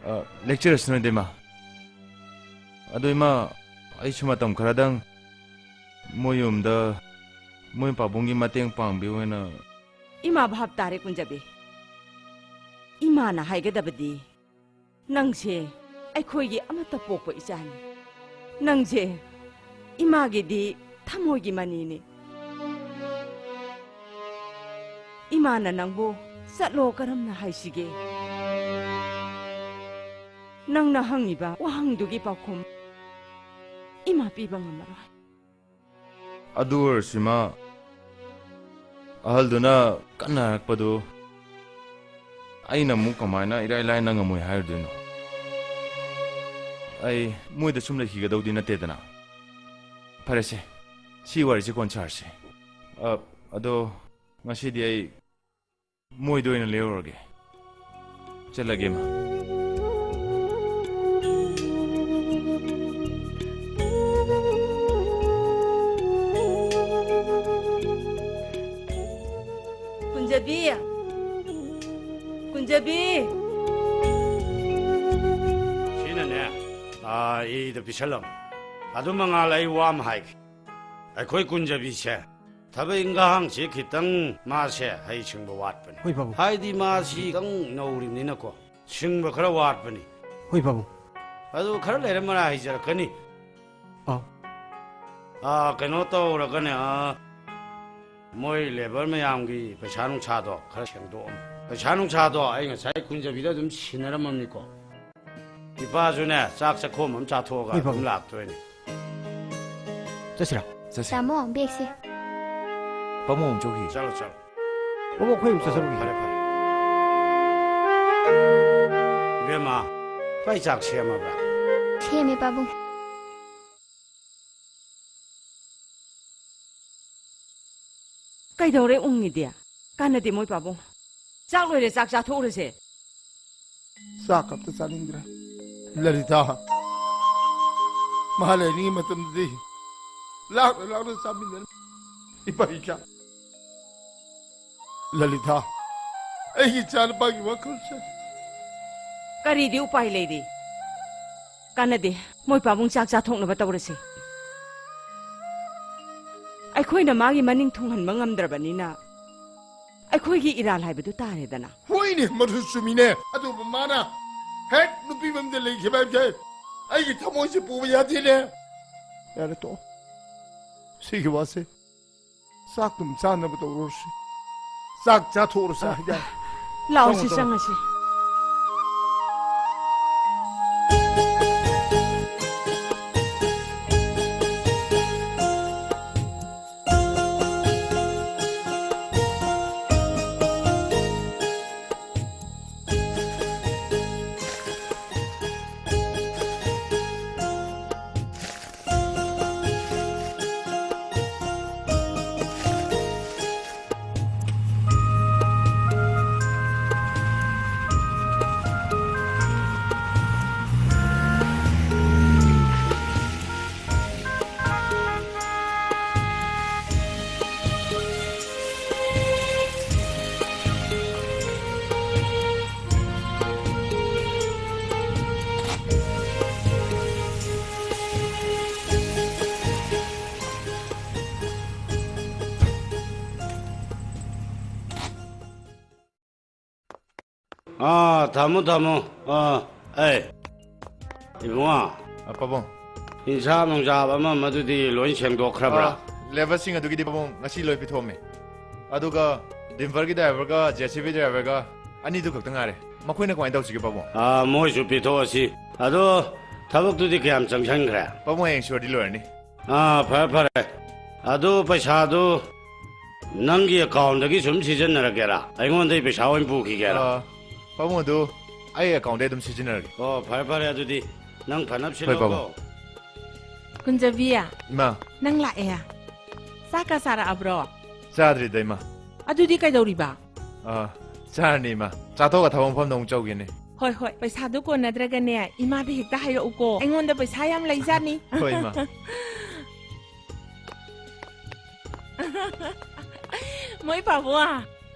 ꯑ, lecture ꯁꯅꯨꯗ, ꯏꯃꯥ꯫ ꯑꯗꯣ, ꯏꯃꯥ, ꯑꯩꯁꯨ ꯃꯇꯝ ꯈꯔꯗꯪ ꯃꯣꯏ ꯌꯨꯝꯗ ꯃꯣꯏ ꯄꯥꯕꯨꯡꯒꯤ ꯃꯇꯦꯡ ꯄꯥꯡꯕꯤ ꯑꯣꯏꯅ꯫ ꯏꯃꯥ ꯚꯥꯞ ꯇꯥꯔꯦ, ꯀꯨꯟꯖꯕꯤ꯫ ꯏꯃꯥꯅ ꯍꯥꯏꯒꯗꯕꯗꯤ, ꯅꯪꯁꯦ ꯑꯩꯈꯣꯏꯒꯤ ꯑꯃꯠꯇ ꯄꯣꯛꯄ ꯏꯆꯥꯅꯤ꯫ ꯅꯪꯁꯦ ꯏꯃꯥꯒꯤꯗꯤ ꯊꯃꯣꯏꯒꯤ ꯃꯅꯤꯅꯤ꯫ ꯏꯃꯥꯅ ꯅꯪꯕꯨ ꯆꯠꯂꯣ ꯀꯔꯝꯅ ꯍꯥꯏꯁꯤꯒꯦ? ꯅꯪꯅ ꯍꯪꯉꯤꯕ ꯋꯥꯍꯪꯗꯨꯒꯤ ꯄꯥꯎꯈꯨꯝ ꯏꯃꯥ ꯄꯤꯕ ꯉꯝꯃꯔꯣꯏ꯫ ꯑꯗꯨ ꯑꯣꯏꯔꯁꯨ, ꯏꯃꯥ, ꯑꯍꯜꯗꯨꯅ ꯀꯟꯅ ꯍꯥꯏꯔꯛꯄꯗꯨ ꯑꯩꯅ ꯑꯃꯨꯛ ꯀꯃꯥꯏꯅ ꯏꯔꯥꯏ ꯂꯥꯏꯅ ꯉꯝꯃꯣꯏ ꯍꯥꯏꯔꯨꯗꯣꯏꯅꯣ? ꯑꯩ ꯃꯣꯏꯗ ꯁꯨꯝ ꯂꯩꯈꯤꯒꯗꯧꯗꯤ ꯅꯠꯇꯦꯗꯅ꯫ ꯐꯔꯦꯁꯦ, ꯁꯤ ꯋꯥꯔꯤꯁꯦ ꯀꯣꯟ ꯁꯥꯔꯁꯦ꯫ ꯑ, ꯑꯗꯣ ꯉꯁꯤꯗꯤ ꯑꯩ ꯃꯣꯏꯗ ꯑꯣꯏꯅ ꯂꯦꯛꯎꯔꯒꯦ꯫ ꯆꯠꯂꯒꯦ, ꯏꯃꯥ꯫ ꯀꯨꯟꯖꯕꯤ! ꯀꯨꯟꯖꯕꯤ! ꯁꯤꯅꯅꯦ, ꯑꯥ, ꯏꯗ ꯄꯤꯁꯜꯂꯝꯃꯣ꯫ ꯑꯗꯨ ꯃꯉꯥꯜ, ꯑꯩ ꯋꯥ ꯑꯃ ꯍꯥꯏꯒꯦ꯫ ꯑꯩꯈꯣꯏ ꯀꯨꯟꯖꯕꯤꯁꯦ ꯊꯕꯛ ꯏꯪꯈꯥꯡꯁꯦ ꯈꯤꯇꯪ ꯃꯥꯁꯦ ꯍꯩꯁꯤꯡꯕ ꯋꯥꯠꯄꯅꯦ꯫ ꯍꯣꯏ, ꯄꯥꯕꯨꯡ꯫ ꯍꯥꯏꯗꯤ ꯃꯥꯁꯤ ꯈꯤꯇꯪ ꯅꯧꯔꯤꯕꯅꯤꯅꯀꯣ꯫ ꯁꯤꯡꯕ ꯈꯔ ꯋꯥꯠꯄꯅꯤ꯫ ꯍꯣꯏ, ꯄꯥꯕꯨꯡ꯫ ꯑꯗꯨ ꯈꯔ ꯂꯩꯔ ꯃꯔꯥ ꯍꯩꯖꯔꯛꯀꯅꯤ꯫ ꯑꯥ꯫ ꯑꯥ, ꯀꯩꯅꯣ ꯇꯧꯔꯒꯅꯦ, ꯑꯥ, ꯃꯣꯏ ꯂꯦꯕꯔ ꯃꯌꯥꯝꯒꯤ ꯄꯩꯁꯥ ꯅꯨꯡꯁꯥꯗꯣ ꯈꯔ ꯁꯦꯡꯗꯣꯛꯑꯝꯃꯣ꯫ ꯄꯩꯁꯥ ꯅꯨꯡꯁꯥꯗꯣ ꯑꯩ ꯉꯁꯥꯏ ꯀꯨꯟꯖꯕꯤꯗ ꯑꯗꯨꯝ ꯁꯤꯟꯅꯔꯝꯃꯝꯅꯤꯀꯣ꯫ ꯏꯄꯥꯁꯨꯅꯦ, ꯆꯥꯛ ꯆꯥꯛꯈꯣꯝ ꯑꯃ ꯆꯥꯊꯣꯛꯑꯒ ꯍꯣꯏ, ꯑꯗꯨꯝ ꯄꯥꯕꯨꯡ꯫ ꯂꯥꯛꯇꯣꯏꯅꯤ꯫ ꯆꯠꯁꯤꯔꯥ? ꯆꯠꯁꯤ꯫ ꯇꯥꯃꯣ, ꯕꯦꯒꯁꯦ꯫ ꯄꯥꯕꯨꯡ ꯑꯃꯨꯛ ꯆꯧꯈꯤ꯫ ꯆꯠꯂꯣ, ꯆꯠꯂꯣ꯫ ꯄꯥꯕꯨꯡ, ꯑꯩꯈꯣꯏ ꯑꯃꯨꯛ ꯆꯠꯆꯔꯨꯈꯤꯒꯦ꯫ ꯐꯔꯦ, ꯐꯔꯦ꯫ ꯏꯕꯦꯝꯃ, ꯏꯄꯥꯏ ꯆꯥꯛ ꯁꯦꯝꯃꯕ꯭ꯔꯥ? ꯁꯦꯝꯃꯦ, ꯄꯥꯕꯨꯡ꯫ ꯀꯩꯗꯧꯔꯦ ꯎꯪꯉꯤꯗꯤ? ꯀꯥꯟꯅꯗꯦ ꯃꯣꯏ ꯄꯥꯕꯨꯡ꯫ ꯆꯥꯛ ꯂꯣꯏꯔꯦ, ꯆꯥꯛ ꯆꯥꯊꯣꯛꯎꯔꯁꯦ꯫ ꯆꯥꯛ ꯑꯝꯇ ꯆꯥꯅꯤꯡꯗ꯭ꯔꯦ꯫ ꯂꯂꯤꯇꯥ, ꯃꯥ ꯂꯩꯔꯤꯉꯩ ꯃꯇꯝꯗꯗꯤ ꯂꯥꯛꯅ ꯂꯥꯛꯅ ꯆꯥꯃꯤꯟꯅꯔꯝꯃꯤ꯫ ꯏꯄꯥ ꯏꯆꯥ꯫ ꯂꯂꯤꯇꯥ, ꯑꯩꯒꯤ ꯏꯆꯥꯅꯨꯄꯥꯒꯤ ꯋꯥꯈꯜꯁꯦ꯫ ꯀꯔꯤꯗꯤ ꯎꯄꯥꯏ ꯂꯩꯔꯤ? ꯀꯥꯟꯅꯗꯦ, ꯃꯣꯏ ꯄꯥꯕꯨꯡ ꯆꯥꯛ ꯆꯥꯊꯣꯛꯅꯕ ꯇꯧꯔꯁꯤ꯫ ꯑꯩꯈꯣꯏꯅ ꯃꯥꯒꯤ ꯃꯅꯤꯡ ꯊꯨꯡꯍꯟꯕ ꯉꯝꯗ꯭ꯔꯕꯅꯤꯅ, ꯑꯩꯈꯣꯏꯒꯤ ꯏꯔꯥꯜ ꯍꯥꯏꯕꯗꯨ ꯇꯥꯔꯦꯗꯅ꯫ ꯍꯣꯏꯅꯦ, ꯃꯗꯨ ꯆꯨꯝꯃꯤꯅꯦ꯫ ꯑꯗꯨꯕꯨ ꯃꯥꯅ ꯍꯦꯛ ꯅꯨꯄꯤ ꯃꯌꯨꯝꯗ ꯂꯩꯈꯤꯕ ꯍꯥꯏꯕꯁꯦ ꯑꯩꯒꯤ ꯊꯃꯣꯏꯁꯦ ꯄꯨꯕ ꯌꯥꯗꯦꯅꯦ꯫ ꯌꯥꯔꯦ, ꯇꯣꯛꯑꯣ꯫ ꯁꯤꯒꯤ ꯋꯥꯁꯦ ꯆꯥꯛ ꯑꯗꯨꯝ ꯆꯥꯅꯕ ꯇꯧꯔꯨꯔꯁꯤ꯫ ꯆꯥꯛ ꯆꯥꯊꯣꯛꯎꯔꯁꯤ꯫ ꯑ, ꯍꯥꯏꯗꯤ꯫ ꯂꯥꯛꯑꯣ, ꯆꯪꯉꯣ, ꯁꯤ ꯆꯪꯉꯣ꯫ ꯆꯪꯉꯁꯤ꯫ ꯑꯥ, ꯊꯝꯃꯣ, ꯊꯝꯃꯣ꯫ ꯑꯥ, ꯑꯦ, ꯏꯕꯨꯡꯉꯣ꯫ ꯑ, ꯄꯥꯕꯨꯡ꯫ ꯏꯟꯁꯥꯞ ꯅꯨꯡꯁꯥꯞ ꯑꯃ ꯑꯃꯗꯨꯗꯤ ꯂꯣꯏ ꯁꯦꯡꯗꯣꯛꯈ꯭ꯔꯕ꯭ꯔꯥ? ꯑ, labourꯁꯤꯡ ꯑꯗꯨꯒꯤꯗꯤ, ꯄꯥꯕꯨꯡ, ꯉꯁꯤ ꯂꯣꯏ ꯄꯤꯊꯣꯛꯑꯝꯃꯦ꯫ ꯑꯗꯨꯒ ꯗꯤꯝꯄꯔꯒꯤ driverꯒ JCB driverꯒ ꯑꯅꯤꯗꯨ ꯈꯛꯇ ꯉꯥꯏꯔꯦ꯫ ꯃꯈꯣꯏꯅ ꯀꯃꯥꯏꯅ ꯇꯧꯁꯤꯒꯦ, ꯄꯥꯕꯨꯡ? ꯑꯥ, ꯃꯣꯏꯁꯨ ꯄꯤꯊꯣꯛꯑꯁꯤ꯫ ꯑꯗꯣ ꯊꯕꯛꯇꯨꯗꯤ ꯀꯌꯥꯝ ꯆꯪꯁꯟꯈ꯭ꯔꯦ? ꯄꯥꯕꯨꯡ, ꯍꯌꯦꯡ ꯁꯨꯔꯗꯤ ꯂꯣꯏꯔꯅꯤ꯫ ꯑꯥ, ꯐꯔꯦ, ꯐꯔꯦ꯫ ꯑꯗꯨ ꯄꯩꯁꯥꯗꯨ ꯅꯪꯒꯤ accountꯇꯒꯤ ꯁꯨꯝ ꯁꯤꯖꯤꯟꯅꯔꯒꯦꯔꯥ? ꯑꯩꯉꯣꯟꯗꯒꯤ ꯄꯩꯁꯥ ꯑꯣꯏꯅ ꯄꯨꯈꯤꯒꯦꯔꯥ? ꯑꯥ, ꯄꯥꯕꯨꯡ, ꯑꯗꯨ ꯑꯩ accountꯇꯩ ꯑꯗꯨꯝ ꯁꯤꯖꯤꯟꯅꯔꯒꯦ꯫ ꯑꯣ, ꯐꯔꯦ, ꯐꯔꯦ, ꯑꯗꯨꯗꯤ ꯅꯪ ꯐꯅꯕ ꯍꯣꯏ, ꯁꯤꯜꯂꯣꯀꯣ꯫ ꯄꯥꯕꯨꯡ꯫ ꯀꯨꯟꯖꯕꯤ, ꯏꯃꯥ꯫ ꯅꯪ ꯂꯥꯛꯑꯦ꯫ ꯆꯥꯛꯀ ꯆꯥꯔꯛꯑꯕ꯭ꯔꯣ? ꯆꯥꯗ꯭ꯔꯤꯗ, ꯏꯃꯥ꯫ ꯑꯗꯨꯗꯤ ꯀꯩꯗꯧꯔꯤꯕ? ꯑꯥ, ꯆꯥꯔꯅꯤ, ꯏꯃꯥ꯫ ꯆꯥꯊꯣꯛꯑꯒ ꯊꯕꯛ ꯃꯐꯝꯗ ꯑꯃꯨꯛ ꯆꯧꯒꯦꯅꯦ꯫ ꯍꯣꯏ, ꯍꯣꯏ, ꯄꯩꯁꯥꯗꯨ ꯀꯣꯟꯅꯗ꯭ꯔꯒꯅꯦ, ꯏꯃꯥꯗ ꯍꯦꯛꯇ ꯍꯥꯏꯔꯛꯎꯀꯣ꯫ ꯑꯩꯉꯣꯟꯗ ꯄꯩꯁꯥ ꯌꯥꯝ ꯂꯩꯖꯥꯠꯅꯤ꯫ ꯍꯣꯏ, ꯏꯃꯥ꯫ ꯃꯣꯏ ꯄꯥꯕꯨꯡ,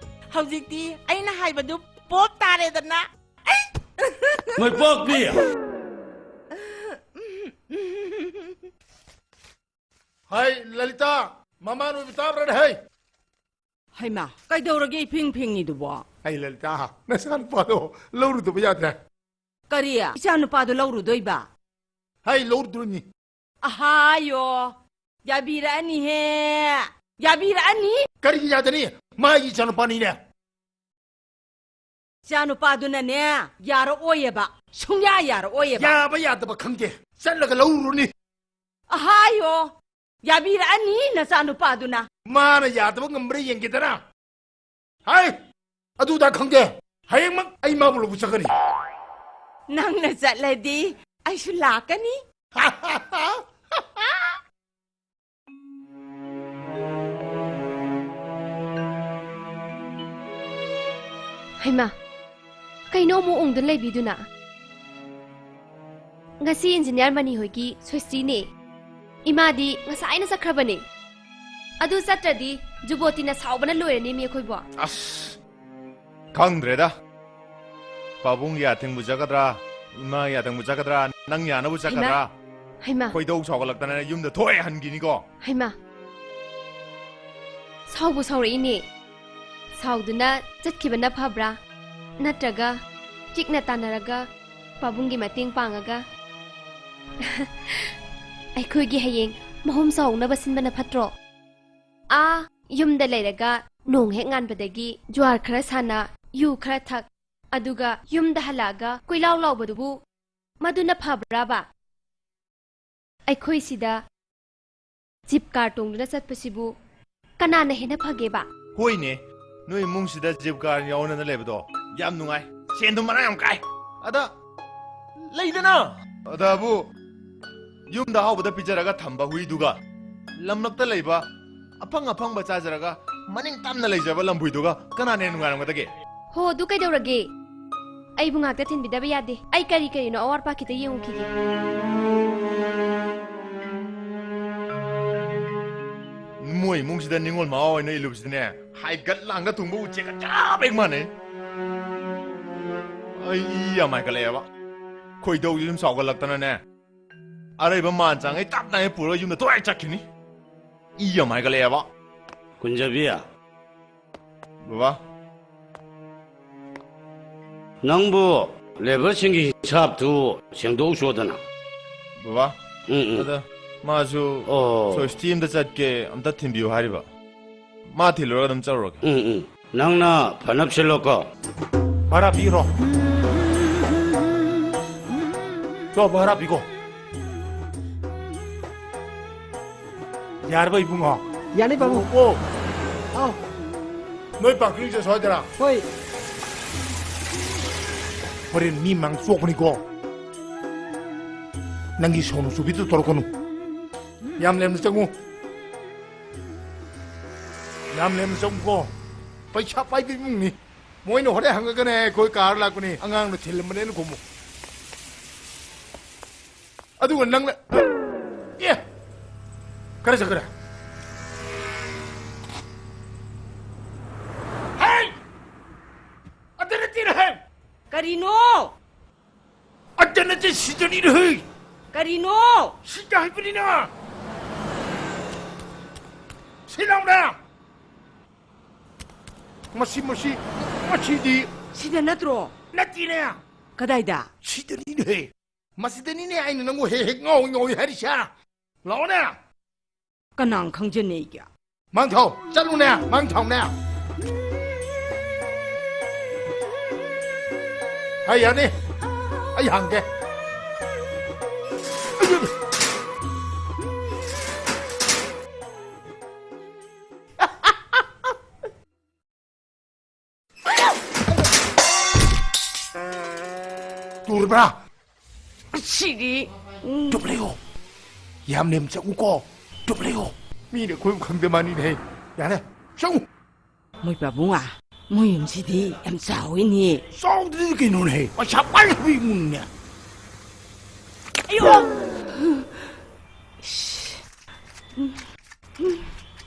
ꯍꯧꯖꯤꯛꯇꯤ ꯑꯩꯅ ꯍꯥꯏꯕꯗꯨ ꯄꯣꯞ ꯇꯥꯔꯦꯗꯅ꯫ ꯃꯣꯏ ꯄꯣꯛꯄꯤ! ꯍꯥꯏ, ꯂꯂꯤꯇꯥ, ꯃꯃꯥ ꯅꯣꯏꯕꯨ ꯇꯥꯕ꯭ꯔꯥꯅꯦ, ꯍꯩ? ꯍꯩꯃꯥ, ꯀꯩꯗꯧꯔꯒꯦ ꯏꯐꯤꯡ ꯐꯤꯡꯉꯤꯗꯨꯕꯣ? ꯍꯩ, ꯂꯂꯤꯇꯥ, ꯅꯆꯥꯅꯨꯄꯥꯗꯣ ꯂꯧꯔꯨꯗꯕ ꯌꯥꯗ꯭ꯔꯦ꯫ ꯀꯔꯤ? ꯏꯆꯥꯅꯨꯄꯥꯗꯣ ꯂꯧꯔꯨꯗꯣꯏꯕ? ꯍꯩ, ꯂꯧꯔꯨꯗꯣꯏꯅꯤ꯫ ꯑꯍꯥꯌꯣ, ꯌꯥꯕꯤꯔꯛꯑꯅꯤꯍꯦ, ꯌꯥꯕꯤꯔꯛꯑꯅꯤ꯫ ꯀꯔꯤꯒꯤ ꯌꯥꯗꯅꯤ? ꯃꯥꯒꯤ ꯏꯆꯥꯅꯨꯄꯥꯅꯤꯅꯦ꯫ ꯏꯆꯥꯅꯨꯄꯥꯗꯨꯅꯅꯦ, ꯌꯥꯔꯛꯑꯣꯏꯌꯦꯕ, ꯁꯨꯡꯌꯥ ꯌꯥꯔꯛꯑꯣꯏꯌꯦꯕ꯫ ꯌꯥꯕ ꯌꯥꯗꯕ ꯈꯪꯗꯦ, ꯆꯠꯂꯒ ꯂꯧꯔꯨꯔꯅꯤ꯫ ꯑꯍꯥꯌꯣ, ꯌꯥꯕꯤꯔꯛꯑꯅꯤ ꯅꯆꯥꯅꯨꯄꯥꯗꯨꯅ꯫ ꯃꯥꯅ ꯌꯥꯗꯕ ꯉꯝꯕ꯭ꯔꯥ ꯌꯦꯡꯒꯦꯗꯅ꯫ ꯍꯥꯏ! ꯑꯗꯨꯗ ꯈꯪꯗꯦ꯫ ꯍꯌꯦꯡꯃꯛ ꯑꯩ ꯃꯥꯕꯨ ꯂꯧꯕ ꯆꯠꯀꯅꯤ꯫ ꯅꯪꯅ ꯆꯠꯂꯗꯤ ꯑꯩꯁꯨ ꯂꯥꯛꯀꯅꯤ꯫ ꯍꯩꯃꯥ, ꯀꯩꯅꯣ ꯑꯃꯨꯛ ꯎꯪꯗꯨꯅ ꯂꯩꯕꯤꯗꯨꯅ? ꯉꯁꯤ ꯏꯟꯖꯤꯅꯤꯌꯥꯔ ꯃꯅꯤ ꯍꯣꯏꯒꯤ ꯁ꯭ꯋꯦꯁꯇꯤꯅꯦ꯫ ꯏꯃꯥꯗꯤ ꯉꯁꯥꯏꯅ ꯆꯠꯈ꯭ꯔꯕꯅꯦ꯫ ꯑꯗꯨ ꯆꯠꯇ꯭ꯔꯗꯤ ꯖꯨꯕꯣꯇꯤꯅ ꯁꯥꯎꯕꯅ ꯂꯣꯏꯔꯅꯦꯃꯤ ꯑꯩꯈꯣꯏꯕꯣ꯫ ꯑꯁ! ꯈꯪꯗ꯭ꯔꯦꯗ꯫ ꯄꯥꯕꯨꯡꯒꯤ ꯑꯊꯤꯡꯕ ꯆꯠꯀꯗ꯭ꯔꯥ, ꯏꯃꯥꯒꯤ ꯑꯊꯤꯡꯕ ꯆꯠꯀꯗ꯭ꯔꯥ, ꯅꯪ ꯌꯥꯅꯕ ꯆꯠꯀꯗ꯭ꯔꯥ? ꯍꯩꯃꯥ꯫ ꯈꯣꯏꯗꯧ ꯁꯥꯎꯒꯠꯂꯛꯇꯅ ꯌꯨꯝꯗ ꯊꯣꯛꯑꯦ ꯍꯟꯈꯤꯅꯤꯀꯣ꯫ ꯍꯩꯃꯥ꯫ ꯁꯥꯎꯕꯨ ꯁꯥꯎꯔꯛꯏꯅꯦ꯫ ꯁꯥꯎꯗꯨꯅ ꯆꯠꯈꯤꯕꯅ ꯐꯕ꯭ꯔꯥ? ꯅꯠꯇ꯭ꯔꯒ ꯆꯤꯛꯅ ꯇꯥꯟꯅꯔꯒ ꯄꯥꯕꯨꯡꯒꯤ ꯃꯇꯦꯡ ꯄꯥꯡꯉꯒ ꯑꯩꯈꯣꯏꯒꯤ ꯍꯌꯦꯡ ꯃꯍꯨꯝ ꯆꯥꯎꯅꯕ ꯁꯤꯟꯕꯅ ꯐꯠꯇ꯭ꯔꯣ? ꯑꯥ, ꯌꯨꯝꯗ ꯂꯩꯔꯒ ꯅꯣꯡ ꯍꯦꯛ ꯉꯥꯟꯕꯗꯒꯤ ꯖ꯭ꯋꯥꯔ ꯈꯔ ꯁꯥꯟꯅ, ꯌꯨ ꯈꯔ ꯊꯛ, ꯑꯗꯨꯒ ꯌꯨꯝꯗ ꯍꯜꯂꯛꯑꯒ ꯀꯣꯏꯂꯥꯎ ꯂꯥꯎꯕꯗꯨꯕꯨ ꯃꯗꯨꯅ ꯐꯕ꯭ꯔꯥꯕ? ꯑꯩꯈꯣꯏꯁꯤꯗ ꯖꯤꯞ ꯀꯥꯔ ꯇꯣꯡꯗꯨꯅ ꯆꯠꯄꯁꯤꯕꯨ ꯀꯅꯥꯅ ꯍꯦꯟꯅ ꯐꯒꯦꯕ? ꯍꯣꯏꯅꯦ, ꯅꯣꯏ ꯏꯃꯨꯡꯁꯤꯗ ꯖꯤꯞ ꯀꯥꯔ ꯌꯥꯎꯅꯅ ꯂꯩꯕꯗꯣ ꯌꯥꯝ ꯅꯨꯡꯉꯥꯏ꯫ ꯁꯦꯟꯗꯣ ꯃꯔꯥꯡ ꯌꯥꯝ ꯀꯥꯏ꯫ ꯑꯗ ꯂꯩꯗꯅ꯫ ꯑꯗꯕꯨ ꯌꯨꯝꯗ ꯑꯍꯥꯎꯕꯗ ꯄꯤꯖꯔꯒ ꯊꯝꯕ ꯍꯨꯏꯗꯨꯒ ꯂꯝꯂꯛꯇ ꯂꯩꯕ ꯑꯐꯪ ꯑꯐꯪꯕ ꯆꯥꯖꯔꯒ ꯃꯅꯤꯡ ꯇꯝꯅ ꯂꯩꯖꯕ ꯂꯝꯍꯨꯏꯗꯨꯒ ꯀꯅꯥꯅ ꯍꯦꯟꯅ ꯅꯨꯡꯉꯥꯏꯔꯝꯒꯗꯒꯦ? ꯍꯣ, ꯑꯗꯨ ꯀꯩꯗꯧꯔꯒꯦ? ꯑꯩꯕꯨ ꯉꯥꯛꯇ ꯊꯤꯟꯕꯤꯗꯕ ꯌꯥꯗꯦ꯫ ꯑꯩ ꯀꯔꯤ ꯀꯔꯤꯅꯣ ꯑꯋꯥꯠ ꯑꯄꯥ ꯈꯤꯇ ꯌꯦꯡꯉꯨꯈꯤꯒꯦ꯫ ꯃꯣꯏ ꯏꯃꯨꯡꯁꯤꯗ ꯅꯤꯉꯣꯜ ꯃꯋꯥ ꯑꯣꯏꯅ ꯏꯜꯂꯨꯕꯁꯤꯗꯅꯦ, ꯍꯥꯏꯒꯠ ꯂꯥꯡꯒ ꯊꯨꯡꯕ ꯎꯆꯦꯛꯀ ꯆꯞ ꯍꯦꯛ ꯃꯥꯟꯅꯩ꯫ ꯑꯩ ꯏ ꯌꯥꯝ ꯍꯥꯏꯒꯠꯂꯛꯑꯦꯕ꯫ ꯈꯣꯏꯗꯧꯁꯤ ꯁꯨꯝ ꯁꯥꯎꯒꯠꯂꯛꯇꯅꯅꯦ, ꯑꯔꯩꯕ ꯃꯥꯟ ꯆꯥꯡꯉꯩ ꯇꯞ ꯇꯥꯏꯉꯩ ꯄꯨꯔꯒ ꯌꯨꯝꯗ ꯇꯣꯏ ꯆꯠꯈꯤꯅꯤ꯫ ꯏ ꯌꯥꯝ ꯍꯥꯏꯒꯠꯂꯛꯑꯦꯕ꯫ ꯀꯨꯟꯖꯕꯤ, ꯕꯕꯥ꯫ ꯅꯪꯕꯨ ꯂꯦꯕꯔꯁꯤꯡꯒꯤ ꯍꯤꯁꯥꯞꯇꯨ ꯁꯦꯡꯗꯣꯛꯎꯆꯣꯗꯅ꯫ ꯕꯕꯥ꯫ ꯎꯝ, ꯎꯝ꯫ ꯑꯗ ꯃꯥꯁꯨ ꯑꯣ꯫ ꯁꯣꯏꯁꯇꯤ ꯑꯝꯇ ꯆꯠꯀꯦ, ꯑꯝꯇ ꯊꯤꯟꯕꯤꯌꯨ ꯍꯥꯏꯔꯤꯕ꯫ ꯃꯥ ꯊꯤꯜꯂꯨꯔꯒ ꯑꯗꯨꯝ ꯆꯠꯂꯨꯔꯒꯦ꯫ ꯎꯝ, ꯎꯝ꯫ ꯅꯪꯅ ꯐꯅꯞ ꯁꯤꯜꯂꯣꯀꯣ꯫ ꯚꯔꯥ ꯄꯤꯔꯣ꯫ ꯆꯣ, ꯚꯔꯥ ꯄꯤꯈꯣ꯫ ꯌꯥꯔꯕ, ꯏꯕꯨꯡꯉꯣ? ꯌꯥꯅꯤ, ꯄꯥꯕꯨꯡ꯫ ꯑꯣ꯫ ꯑꯥꯎ꯫ ꯅꯣꯏ ꯄꯥꯔꯀꯤꯡꯁꯦ ꯁ꯭ꯋꯥꯏꯗꯔꯥ? ꯍꯣꯏ꯫ ꯍꯣꯔꯦꯟ ꯃꯤ ꯃꯥꯡ ꯆꯣꯛꯄꯅꯤꯀꯣ꯫ ꯅꯪꯒꯤ ꯁꯣꯅꯨ ꯆꯨꯕꯤꯗꯨ ꯇꯧꯔꯛꯀꯅꯨ꯫ ꯌꯥꯝ ꯂꯦꯝꯅ ꯆꯪꯉꯨ꯫ ꯌꯥꯝ ꯂꯦꯝꯅ ꯆꯪꯉꯨꯀꯣ꯫ ꯄꯩꯁꯥ ꯄꯥꯏꯕ ꯏꯃꯨꯡꯅꯤ꯫ ꯃꯣꯏꯅ ꯍꯣꯔꯦꯟ ꯍꯪꯉꯒꯅꯦ, "ꯑꯩꯈꯣꯏ ꯀꯥꯔ ꯂꯥꯛꯄꯅꯤ, ꯑꯉꯥꯡꯅ ꯊꯤꯜꯂꯝꯕꯅꯦꯅ" ꯈꯨꯝꯃꯨ꯫ ꯑꯗꯨꯒ ꯅꯪꯅ, ꯑꯦ! ꯀꯔꯥꯏ ꯆꯠꯈ꯭ꯔꯦ? ꯍꯩ! ꯑꯗꯨ ꯅꯠꯇꯦꯅꯦ, ꯍꯩ! ꯀꯔꯤꯅꯣ? ꯑꯗꯨ ꯅꯠꯇꯦ, ꯁꯤꯗꯅꯤꯅꯦ, ꯍꯩ! ꯀꯔꯤꯅꯣ? ꯁꯤꯗ ꯍꯥꯏꯕꯅꯤꯅ! ꯁꯤ ꯂꯥꯎꯅ! ꯃꯁꯤ, ꯃꯁꯤ, ꯃꯁꯤꯗꯤ ꯁꯤꯗ ꯅꯠꯇ꯭ꯔꯣ? ꯅꯠꯇꯦꯅꯦ꯫ ꯀꯗꯥꯏꯗ? ꯁꯤꯗꯅꯤꯅꯦꯍꯦ꯫ ꯃꯁꯤꯗꯅꯤꯅꯦ ꯑꯩꯅ ꯅꯪꯕꯨ ꯍꯦꯛ ꯍꯦꯛ ꯉꯥꯎꯏ ꯉꯥꯎꯏ ꯍꯥꯏꯔꯤꯁꯦ꯫ ꯂꯥꯛꯑꯣꯅꯦ꯫ ꯀꯅꯥꯅ ꯈꯪꯖꯅꯦꯒꯦ? ꯃꯥꯡꯊꯥꯎ, ꯆꯠꯂꯨꯅꯦ, ꯃꯥꯡꯊꯥꯎꯅꯦ꯫ ꯍꯥꯏ, ꯌꯥꯅꯤ꯫ ꯑꯩ ꯍꯥꯡꯒꯦ꯫ ꯇꯨꯔꯕ꯭ꯔꯥ? ꯁꯤꯗꯤ꯫ ꯎꯝ꯫ ꯆꯨꯞ ꯂꯩꯌꯣ꯫ ꯌꯥꯝ ꯅꯦꯝ ꯆꯪꯉꯨꯀꯣ꯫ ꯆꯨꯞ ꯂꯩꯌꯣ꯫ ꯃꯤꯅ ꯑꯩꯈꯣꯏꯕꯨ ꯈꯪꯗ ꯃꯥꯅꯤꯅꯦꯍꯦ꯫ ꯌꯥꯔꯦ, ꯆꯪꯉꯨ꯫ ꯃꯣꯏ ꯄꯥꯕꯨꯡ, ꯃꯣꯏ ꯌꯨꯝꯁꯤꯗꯤ ꯌꯥꯝ ꯆꯥꯎꯋꯤꯅꯦ꯫ ꯆꯥꯎꯗ꯭ꯔꯗꯤ ꯀꯩꯅꯣꯅꯦꯍꯦ? ꯄꯩꯁꯥ ꯄꯥꯏꯕ ꯏꯃꯨꯡꯅꯦ꯫ ꯑꯌꯣ!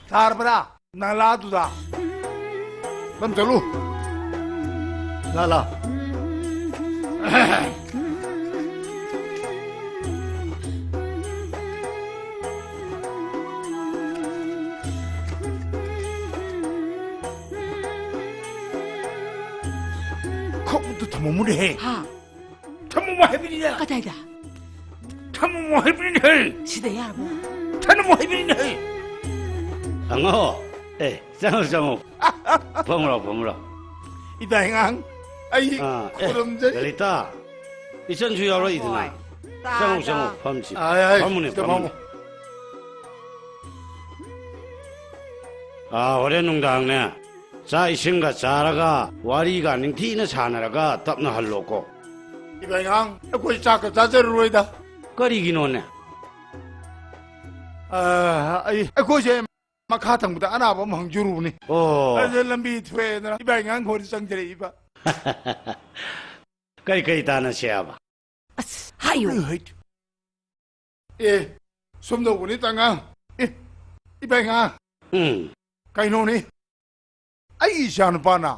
ꯇꯥꯔꯕ꯭ꯔꯥ? ꯅꯂꯥꯗꯨꯗ꯫ ꯅꯪ ꯆꯠꯂꯨ꯫ ꯂꯥ, ꯂꯥ꯫ ꯈꯨꯠꯇꯨ ꯊꯝꯃꯝꯃꯨꯅꯦꯍꯦ꯫ ꯍꯥ? ꯊꯝꯃꯝꯃꯣ ꯍꯥꯏꯕꯅꯤꯅꯦ꯫ ꯀꯗꯥꯏꯗ? ꯊꯝꯃꯝꯃꯣ ꯍꯥꯏꯕꯅꯤꯅꯦꯍꯦ꯫ ꯁꯤꯗ ꯌꯥꯔꯕꯣ? ꯊꯝꯃꯝꯃꯣ ꯍꯥꯏꯕꯅꯤꯅꯦꯍꯦ꯫ ꯍꯪꯉꯣ꯫ ꯑꯦ, ꯆꯪꯉꯣ, ꯆꯪꯉꯣ꯫ ꯐꯝꯃꯨ ꯂꯥꯎ, ꯐꯝꯃꯨ ꯂꯥꯎ꯫ ꯏꯇꯥ ꯍꯤꯉꯥꯡ, ꯑꯩ ꯑꯥ, ꯑꯦ, ꯈꯨꯔꯨꯝꯖꯔꯤ꯫ ꯂꯂꯤꯇꯥ, ꯏꯆꯟꯁꯨ ꯌꯥꯎꯔꯛꯏꯗꯅ꯫ ꯍꯣꯏ꯫ ꯆꯪꯉꯣ, ꯇꯥꯗ꯫ ꯆꯪꯉꯣ, ꯐꯝꯁꯤ꯫ ꯑꯥꯏ, ꯑꯥꯏ, ꯐꯝꯃꯨꯅꯦ, ꯁꯤꯗ ꯐꯝꯃꯨꯅꯦ꯫ ꯐꯝꯃꯨ꯫ ꯑꯥ, ꯍꯣꯔꯦꯟ ꯅꯨꯡꯗꯥꯡꯅꯦ, ꯆꯥꯛ ꯏꯁꯤꯡꯒ ꯆꯥꯔꯒ, ꯋꯥꯔꯤꯒ ꯅꯤꯡꯊꯤꯅ ꯁꯥꯟꯅꯔꯒ ꯇꯞꯅ ꯍꯜꯂꯣꯀꯣ꯫ ꯏꯕꯥꯏꯉꯥꯡ, ꯑꯩꯈꯣꯏ ꯆꯥꯛꯀ ꯆꯥꯖꯔꯔꯣꯏꯗ꯫ ꯀꯔꯤꯒꯤꯅꯣꯅꯦ? ꯑꯥ, ꯑꯩ, ꯑꯩꯈꯣꯏꯁꯦ ꯃꯈꯥ ꯊꯪꯕꯗ ꯑꯅꯥꯕ ꯑꯃ ꯍꯪꯖꯔꯨꯕꯅꯤ꯫ ꯑꯣ꯫ ꯑꯗꯨꯗ ꯂꯝꯕꯤ ꯊꯣꯛꯑꯦꯗꯅ ꯏꯕꯥꯏꯉꯥꯡ ꯈꯣꯏꯗ ꯆꯪꯖꯔꯛꯏꯕ꯫ ꯀꯩ ꯀꯩ ꯇꯥꯅꯁꯦ ꯍꯥꯏꯕ? ꯑꯁ, ꯍꯥꯏꯌꯨ꯫ ꯍꯩꯠ꯫ ꯑꯦ, ꯁꯨꯝ ꯇꯧꯕꯅꯤ ꯇꯉꯥꯡ꯫ ꯑꯦ, ꯏꯕꯥꯏꯉꯥꯡ꯫ ꯎꯝ꯫ ꯀꯩꯅꯣꯅꯤ? ꯑꯩ ꯏꯆꯥꯅꯨꯄꯥꯅ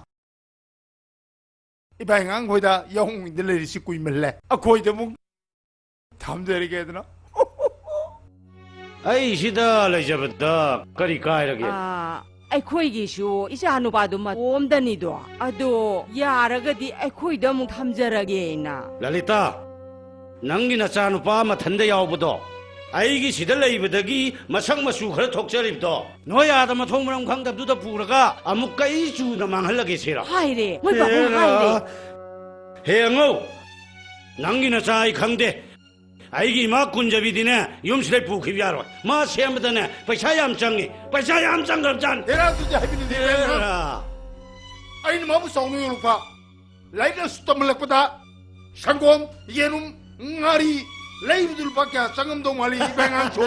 ꯏꯕꯥꯏꯉꯥꯡ ꯈꯣꯏꯗ ꯌꯥꯍꯧ ꯏꯟꯗ ꯂꯩꯔꯤꯁꯤ ꯀꯨꯏꯃꯜꯂꯦ꯫ ꯑꯩꯈꯣꯏꯗ ꯑꯃꯨꯛ ꯊꯝꯖꯔꯒꯦꯗꯅ꯫ ꯑꯩ ꯁꯤꯗ ꯂꯩꯖꯕꯗ ꯀꯔꯤ ꯀꯥꯏꯔꯒꯦ? ꯑꯥ, ꯑꯩꯈꯣꯏꯒꯤꯁꯨ ꯏꯆꯥ ꯅꯨꯄꯥꯗꯨ ꯃꯇꯣꯝꯗꯅꯤꯗꯣ꯫ ꯑꯗꯣ ꯌꯥꯔꯒꯗꯤ ꯑꯩꯈꯣꯏꯗ ꯑꯃꯨꯛ ꯊꯝꯖꯔꯒꯦꯅ꯫ ꯂꯂꯤꯇꯥ, ꯅꯪꯒꯤ ꯅꯆꯥꯅꯨꯄꯥ ꯃꯊꯟꯗ ꯌꯥꯎꯕꯗꯣ, ꯑꯩꯒꯤ ꯁꯤꯗ ꯂꯩꯕꯗꯒꯤ ꯃꯁꯛ ꯃꯆꯨ ꯈꯔ ꯊꯣꯛꯆꯔꯤꯕꯗꯣ, ꯅꯣꯏ ꯑꯥꯗ ꯃꯊꯣꯡ ꯃꯔꯝ ꯈꯪꯗꯕꯗꯨꯗ ꯄꯨꯔꯒ ꯑꯃꯨꯛ ꯀꯩ ꯆꯨꯅ ꯃꯥꯡꯍꯜꯂꯒꯦ ꯁꯤꯔꯣ? ꯍꯥꯏꯔꯦ, ꯃꯣꯏ ꯄꯥꯕꯨꯡ ꯍꯦꯔꯥ, ꯍꯥꯏꯔꯦ꯫ ꯍꯦ ꯑꯉꯧ, ꯅꯪꯒꯤ ꯅꯆꯥ ꯑꯩ ꯈꯪꯗꯦ꯫ ꯑꯩꯒꯤ ꯏꯃꯥ ꯀꯨꯟꯖꯕꯤꯗꯤꯅꯦ, ꯌꯨꯝꯁꯤꯗꯩ ꯄꯨꯈꯤꯕ ꯌꯥꯔꯣꯏ꯫ ꯃꯥ ꯁꯦꯝꯕꯗꯅꯦ, ꯄꯩꯁꯥ ꯌꯥꯝ ꯆꯪꯉꯤ, ꯄꯩꯁꯥ ꯌꯥꯝ ꯆꯪꯈ꯭ꯔꯕꯖꯥꯠꯅꯤ꯫ ꯍꯦꯔꯥ, ꯑꯗꯨꯗꯤ ꯍꯥꯏꯕꯤꯅꯤꯡꯗꯦ, ꯏꯕꯦꯝꯃ꯫ ꯍꯦꯔꯥ꯫ ꯑꯩꯅ ꯃꯥꯕꯨ ꯆꯥꯎꯅ ꯌꯣꯛꯂꯛꯄ, ꯂꯥꯏꯔꯤꯛ ꯂꯥꯏꯁꯨ ꯇꯝꯍꯜꯂꯛꯄꯗ ꯁꯪꯒꯣꯝ, ꯌꯦꯔꯨꯝ, ꯉꯥꯔꯤ ꯂꯩꯕꯗꯨ ꯂꯨꯄꯥ ꯀꯌꯥ ꯆꯪꯉꯝꯗꯧ ꯃꯥꯜꯂꯤ, ꯏꯕꯦꯝꯉꯥꯡꯁꯨ?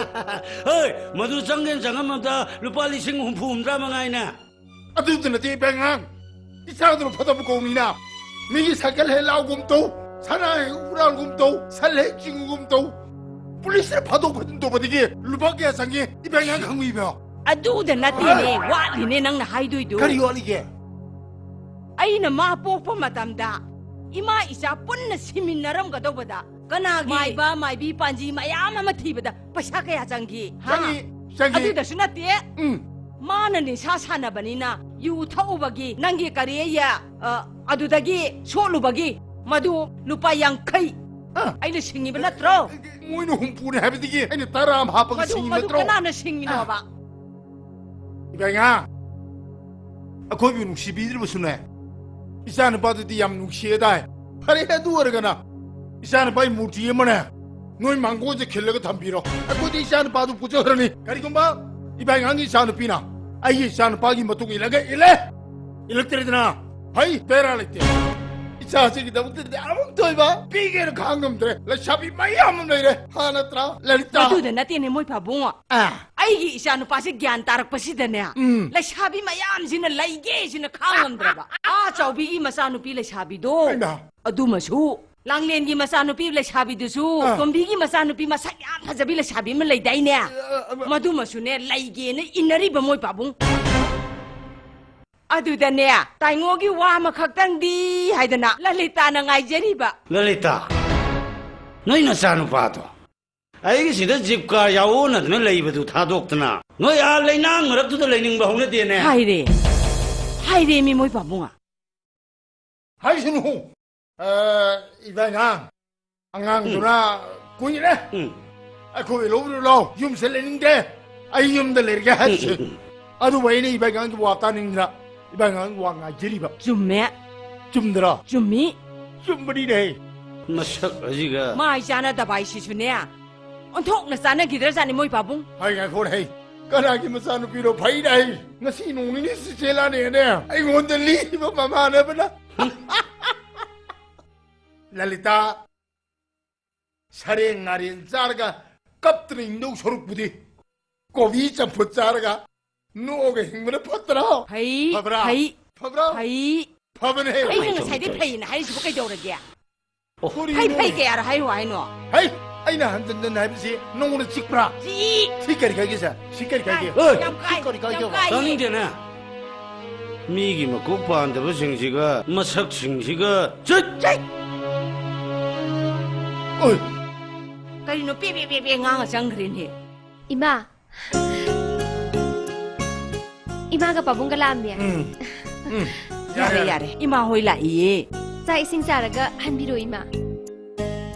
ꯍꯣꯏ, ꯃꯗꯨ ꯆꯪꯒꯦꯅ ꯆꯪꯉꯝꯃꯕꯗ ꯂꯨꯄꯥ ꯂꯤꯁꯤꯡ ꯍꯨꯝꯐꯨ ꯍꯨꯝꯗ꯭ꯔꯥ ꯃꯉꯥꯏꯅꯦ꯫ ꯑꯗꯨꯗ ꯅꯠꯇꯦ, ꯏꯕꯦꯝꯉꯥꯡ, ꯏꯆꯥꯗꯨꯅ ꯐꯠꯇꯕ ꯀꯧꯅꯤꯅ꯫ ꯃꯤꯒꯤ ꯁꯥꯏꯀꯜ ꯍꯦꯛ ꯂꯥꯎꯒꯨꯝ ꯇꯧ, ꯁꯅꯥ ꯍꯦꯛ ꯍꯨꯔꯥꯜꯒꯨꯝ ꯇꯧ, ꯁꯟ ꯍꯦꯛ ꯆꯤꯡꯒꯨꯝ ꯇꯧ꯫ ꯄꯨꯂꯤꯁꯅ ꯐꯥꯗꯣꯛ ꯐꯥꯖꯤꯟ ꯇꯧꯕꯗꯒꯤ ꯂꯨꯄꯥ ꯀꯌꯥ ꯆꯪꯉꯤ, ꯏꯕꯦꯝꯉꯥꯡ ꯈꯪꯕꯤꯕ꯭ꯔꯣ? ꯑꯗꯨꯗ ꯅꯠꯇꯦꯅꯦ, ꯋꯥꯠꯂꯤꯅꯦ ꯅꯪꯅ ꯍꯥꯏꯗꯣꯏꯗꯣ꯫ ꯀꯔꯤ ꯋꯥꯠꯂꯤꯒꯦ? ꯑꯩꯅ ꯃꯥ ꯄꯣꯛꯄ ꯃꯇꯝꯗ ꯏꯃꯥ ꯏꯆꯥ ꯄꯨꯟꯅ ꯁꯤꯃꯤꯟꯅꯔꯝꯒꯗꯧꯕꯗ ꯀꯅꯥꯒꯤ ꯃꯥꯏꯕ ꯃꯥꯏꯕꯤ ꯄꯥꯟꯖꯤ ꯃꯌꯥꯝ ꯑꯃ ꯊꯤꯕꯗ ꯄꯩꯁꯥ ꯀꯌꯥ ꯆꯪꯈꯤ? ꯍꯥ? ꯆꯪꯉꯤ, ꯆꯪꯉꯤ꯫ ꯑꯗꯨꯗꯁꯨ ꯅꯠꯇꯦ꯫ ꯎꯝ꯫ ꯃꯥꯅ ꯅꯤꯁꯥ ꯁꯥꯟꯅꯕꯅꯤꯅ ꯌꯨ ꯊꯛꯎꯕꯒꯤ ꯅꯪꯒꯤ ꯀꯔꯤ, ꯑ, ꯑꯗꯨꯗꯒꯤ ꯁꯣꯛꯂꯨꯕꯒꯤ ꯃꯗꯨ ꯂꯨꯄꯥ ꯌꯥꯡꯈꯩ ꯑ꯫ ꯑꯩꯅ ꯁꯤꯡꯉꯤꯕ ꯅꯠꯇ꯭ꯔꯣ? ꯃꯣꯏꯅ ꯍꯨꯝꯐꯨꯅꯦ ꯍꯥꯏꯕꯗꯒꯤ ꯑꯩꯅ ꯇꯔꯥ ꯑꯃ ꯍꯥꯞꯄꯒ ꯃꯗꯨ, ꯁꯤꯡꯉꯤ ꯃꯗꯨ ꯅꯠꯇ꯭ꯔꯣ? ꯀꯅꯥꯅ ꯁꯤꯡꯉꯤꯅꯣꯕ? ꯑ꯫ ꯏꯕꯦꯝꯉꯥ, ꯑꯩꯈꯣꯏꯕꯨ ꯅꯨꯡꯁꯤꯕꯤꯗ꯭ꯔꯕꯁꯨꯅꯦ, ꯏꯆꯥ ꯅꯨꯄꯥꯗꯨꯗꯤ ꯌꯥꯝ ꯅꯨꯡꯁꯤꯌꯦ ꯇꯥꯏ꯫ ꯐꯔꯦ, ꯑꯗꯨ ꯑꯣꯏꯔꯒꯅ ꯏꯆꯥ ꯅꯨꯄꯥꯒꯤ ꯃꯨꯔꯇꯤ ꯑꯃꯅꯦ, ꯅꯣꯏ ꯃꯥꯡꯒꯣꯟꯁꯦ ꯈꯤꯜꯂꯒ ꯊꯝꯕꯤꯔꯣ꯫ ꯑꯩꯈꯣꯏꯗꯤ ꯏꯆꯥ ꯅꯨꯄꯥꯗꯨ ꯄꯨꯖꯈ꯭ꯔꯅꯤ꯫ ꯀꯔꯤꯒꯨꯝꯕ ꯏꯕꯦꯝꯉꯥꯒꯤ ꯏꯆꯥ ꯅꯨꯄꯤꯅ ꯑꯩꯒꯤ ꯏꯆꯥ ꯅꯨꯄꯥꯒꯤ ꯃꯇꯨꯡ ꯏꯜꯂꯒ ꯏꯜꯂꯦ, ꯏꯜꯂꯛꯇ꯭ꯔꯦꯗꯅ, ꯐꯩ, ꯕꯦꯔꯥ ꯂꯩꯇꯦ꯫ ꯏꯆꯥꯁꯤꯒꯤꯗꯃꯛꯇꯗꯤ ꯑꯃꯨꯛꯇ ꯑꯣꯏꯕ ꯄꯤꯒꯦꯅ ꯈꯥꯡ ꯉꯝꯗ꯭ꯔꯦ꯫ ꯂꯩꯁꯥꯕꯤ ꯃꯌꯥꯝ ꯑꯃ ꯂꯩꯔꯦ, ꯍꯥ ꯅꯠꯇ꯭ꯔꯥ, ꯂꯂꯤꯇꯥ? ꯃꯗꯨꯗ ꯅꯠꯇꯦꯅꯦ, ꯃꯣꯏ ꯄꯥꯕꯨꯡ꯫ ꯑꯥ꯫ ꯑꯩꯒꯤ ꯏꯆꯥ ꯅꯨꯄꯥꯁꯦ ꯒ꯭ꯌꯥꯟ ꯇꯥꯔꯛꯄꯁꯤꯗꯅꯦ, ꯎꯝ꯫ ꯂꯩꯁꯥꯕꯤ ꯃꯌꯥꯝꯁꯤꯅ ꯂꯩꯒꯦꯁꯤꯅ ꯈꯥꯡ ꯉꯝꯗ꯭ꯔꯕ꯫ ꯑꯥ, ꯆꯥꯎꯕꯤꯒꯤ ꯃꯆꯥꯅꯨꯄꯤ ꯂꯩꯁꯥꯕꯤꯗꯣ, ꯍꯩꯃꯥ꯫ ꯑꯗꯨꯃꯁꯨ, ꯂꯥꯡꯂꯦꯟꯒꯤ ꯃꯆꯥꯅꯨꯄꯤ ꯂꯩꯁꯥꯕꯤꯗꯨꯁꯨ, ꯑꯥ꯫ ꯇꯣꯝꯕꯤꯒꯤ ꯃꯆꯥꯅꯨꯄꯤ ꯃꯁꯛ ꯌꯥꯝ ꯐꯖꯕꯤ ꯂꯩꯁꯥꯕꯤ ꯑꯃ ꯂꯩꯗꯥꯏꯅꯦ? ꯑ, ꯑ, ꯑ꯫ ꯃꯗꯨꯃꯁꯨꯅꯦ ꯂꯩꯒꯦꯅ ꯏꯟꯅꯔꯤꯕ ꯃꯣꯏ ꯄꯥꯕꯨꯡ꯫ ꯑꯗꯨꯗꯅꯦ, ꯇꯥꯏꯉꯣꯒꯤ ꯋꯥ ꯑꯃꯈꯛꯇꯪꯗꯤ ꯍꯥꯏꯗꯅ ꯂꯂꯤꯇꯥꯅ ꯉꯥꯏꯖꯔꯤꯕ꯫ ꯂꯂꯤꯇꯥ, ꯅꯣꯏ ꯅꯆꯥꯅꯨꯄꯥꯗꯣ ꯑꯩꯒꯤ ꯁꯤꯗ ꯖꯤꯞ ꯀꯥꯔ ꯌꯥꯎꯑꯣꯅꯗꯅ ꯂꯩꯕꯗꯨ ꯊꯥꯗꯣꯛꯇꯅ ꯅꯣꯏ ꯑꯥ ꯂꯩꯅꯥꯡ ꯃꯔꯛꯇꯨꯗ ꯂꯩꯅꯤꯡꯕ ꯍꯧꯅꯗꯦꯅꯦ꯫ ꯍꯥꯏꯔꯦ, ꯍꯥꯏꯔꯦ ꯃꯤ ꯃꯣꯏ ꯄꯥꯕꯨꯡ꯫ ꯍꯥꯏꯁꯅꯨ꯫ ꯑ, ꯏꯕꯥꯏꯉꯥꯡ, ꯑꯉꯥꯡꯗꯨꯅ ꯎꯝ꯫ ꯀꯨꯏꯔꯦ꯫ ꯎꯝ꯫ ꯑꯩꯈꯣꯏ ꯂꯧꯕꯤꯔꯨ ꯂꯥꯎ, ꯌꯨꯝꯁꯦ ꯂꯩꯅꯤꯡꯗꯦ, ꯑꯩ ꯌꯨꯝꯗ ꯂꯩꯔꯒꯦ ꯍꯥꯏꯁꯦ꯫ ꯎꯝ, ꯎꯝ, ꯎꯝ꯫ ꯑꯗꯨꯕꯨ ꯑꯩꯅ ꯏꯕꯥꯏꯉꯥꯡꯒꯤ ꯋꯥ ꯇꯥꯅꯤꯡꯗꯅ ꯏꯕꯥꯏꯉꯥꯡꯒꯤ ꯋꯥ ꯉꯥꯏꯖꯔꯤꯕ꯫ ꯆꯨꯝꯃꯦ꯫ ꯆꯨꯝꯗ꯭ꯔꯣ? ꯆꯨꯝꯃꯤ꯫ ꯆꯨꯝꯕꯅꯤꯅꯦ꯫ ꯃꯁꯛ ꯑꯁꯤꯒ꯫ ꯃꯥꯏ ꯆꯥꯅꯗꯕ ꯍꯥꯏꯁꯤꯁꯨꯅꯦ꯫ ꯑꯣꯟꯊꯣꯛꯅ ꯆꯥꯟꯅꯈꯤꯗ꯭ꯔꯖꯥꯠꯅꯤ ꯃꯣꯏ ꯄꯥꯕꯨꯡ꯫ ꯍꯩ, ꯉꯥꯏꯈꯣꯅꯦ, ꯍꯩ꯫ ꯀꯅꯥꯒꯤ ꯃꯆꯥꯅꯨꯄꯤꯅꯣ ꯐꯩꯗ, ꯍꯩ? ꯉꯁꯤ ꯅꯣꯡ ꯅꯤꯅꯤ ꯆꯦꯜꯂꯛꯑꯅꯦꯅꯦ ꯑꯩꯉꯣꯟꯗ ꯂꯤꯔꯤꯕ ꯃꯃꯥꯟꯅꯕꯅ꯫ ꯂꯂꯤꯇꯥ, ꯁꯔꯦꯡ ꯉꯥꯔꯦꯟ ꯆꯥꯔꯒ ꯀꯞꯇꯅ ꯍꯤꯡꯗꯧ ꯁꯔꯨꯛꯄꯨꯗꯤ ꯀꯣꯕꯤ ꯆꯝꯐꯨꯠ ꯆꯥꯔꯒ ꯅꯣꯛꯑꯒ ꯍꯤꯡꯕꯅ ꯐꯠꯇ꯭ꯔꯣ? ꯐꯩ, ꯐꯕ꯭ꯔꯥ? ꯐꯩ, ꯐꯕ꯭ꯔꯥ? ꯐꯩ꯫ ꯐꯕꯅꯦ꯫ ꯑꯩꯅ ꯉꯁꯥꯏꯗꯩ ꯐꯩꯅ ꯍꯥꯏꯔꯤꯁꯤꯕꯨ ꯀꯩꯗꯧꯔꯒꯦ? ꯑꯣ꯫ ꯐꯩ, ꯀꯔꯤꯅꯣ? ꯐꯩ ꯀꯌꯥꯔ ꯍꯥꯏꯌꯨ ꯍꯥꯏꯅꯣ? ꯍꯩ! ꯑꯩꯅ ꯍꯟꯖꯟ ꯍꯟꯖꯟ ꯍꯥꯏꯕꯁꯤ ꯅꯉꯣꯟꯗ ꯆꯤꯛꯄ꯭ꯔꯥ? ꯆꯤꯛ! ꯁꯤ ꯀꯔꯤ ꯀꯥꯏꯒꯦꯁꯦ? ꯁꯤ ꯀꯔꯤ ꯀꯥꯏꯒꯦ? ꯀꯥꯏ, ꯌꯥꯝ ꯀꯥꯏ, ꯁꯤ ꯀꯔꯤ ꯀꯥꯏꯒꯦ? ꯌꯥꯝ ꯀꯥꯏ꯫ ꯇꯥꯅꯤꯡꯗꯦꯅꯦ꯫ ꯃꯤꯒꯤ ꯃꯀꯣꯛ ꯄꯥꯟꯗꯕꯁꯤꯡꯁꯤꯒ ꯃꯁꯛꯁꯤꯡꯁꯤꯒ ꯆꯠ! ꯆꯠ! ꯑꯣꯏ! ꯀꯔꯤꯅꯣ ꯄꯦ ꯄꯦ ꯄꯦ ꯄꯦ ꯉꯥꯡꯉ ꯆꯪꯈ꯭ꯔꯦꯅꯦ? ꯏꯃꯥ! ꯏꯃꯥꯒ ꯄꯥꯕꯨꯡꯒ ꯂꯥꯛꯑꯝꯃꯦ꯫ ꯎꯝ꯫ ꯎꯝ꯫ ꯌꯥꯔꯦ, ꯌꯥꯔꯦ, ꯌꯥꯔꯦ꯫ ꯌꯥꯔꯦ꯫ ꯏꯃꯥ ꯍꯣꯏ ꯂꯥꯛꯏꯌꯦ꯫ ꯆꯥꯛ ꯏꯁꯤꯡ ꯆꯥꯔꯒ ꯍꯟꯕꯤꯔꯣ, ꯏꯃꯥ꯫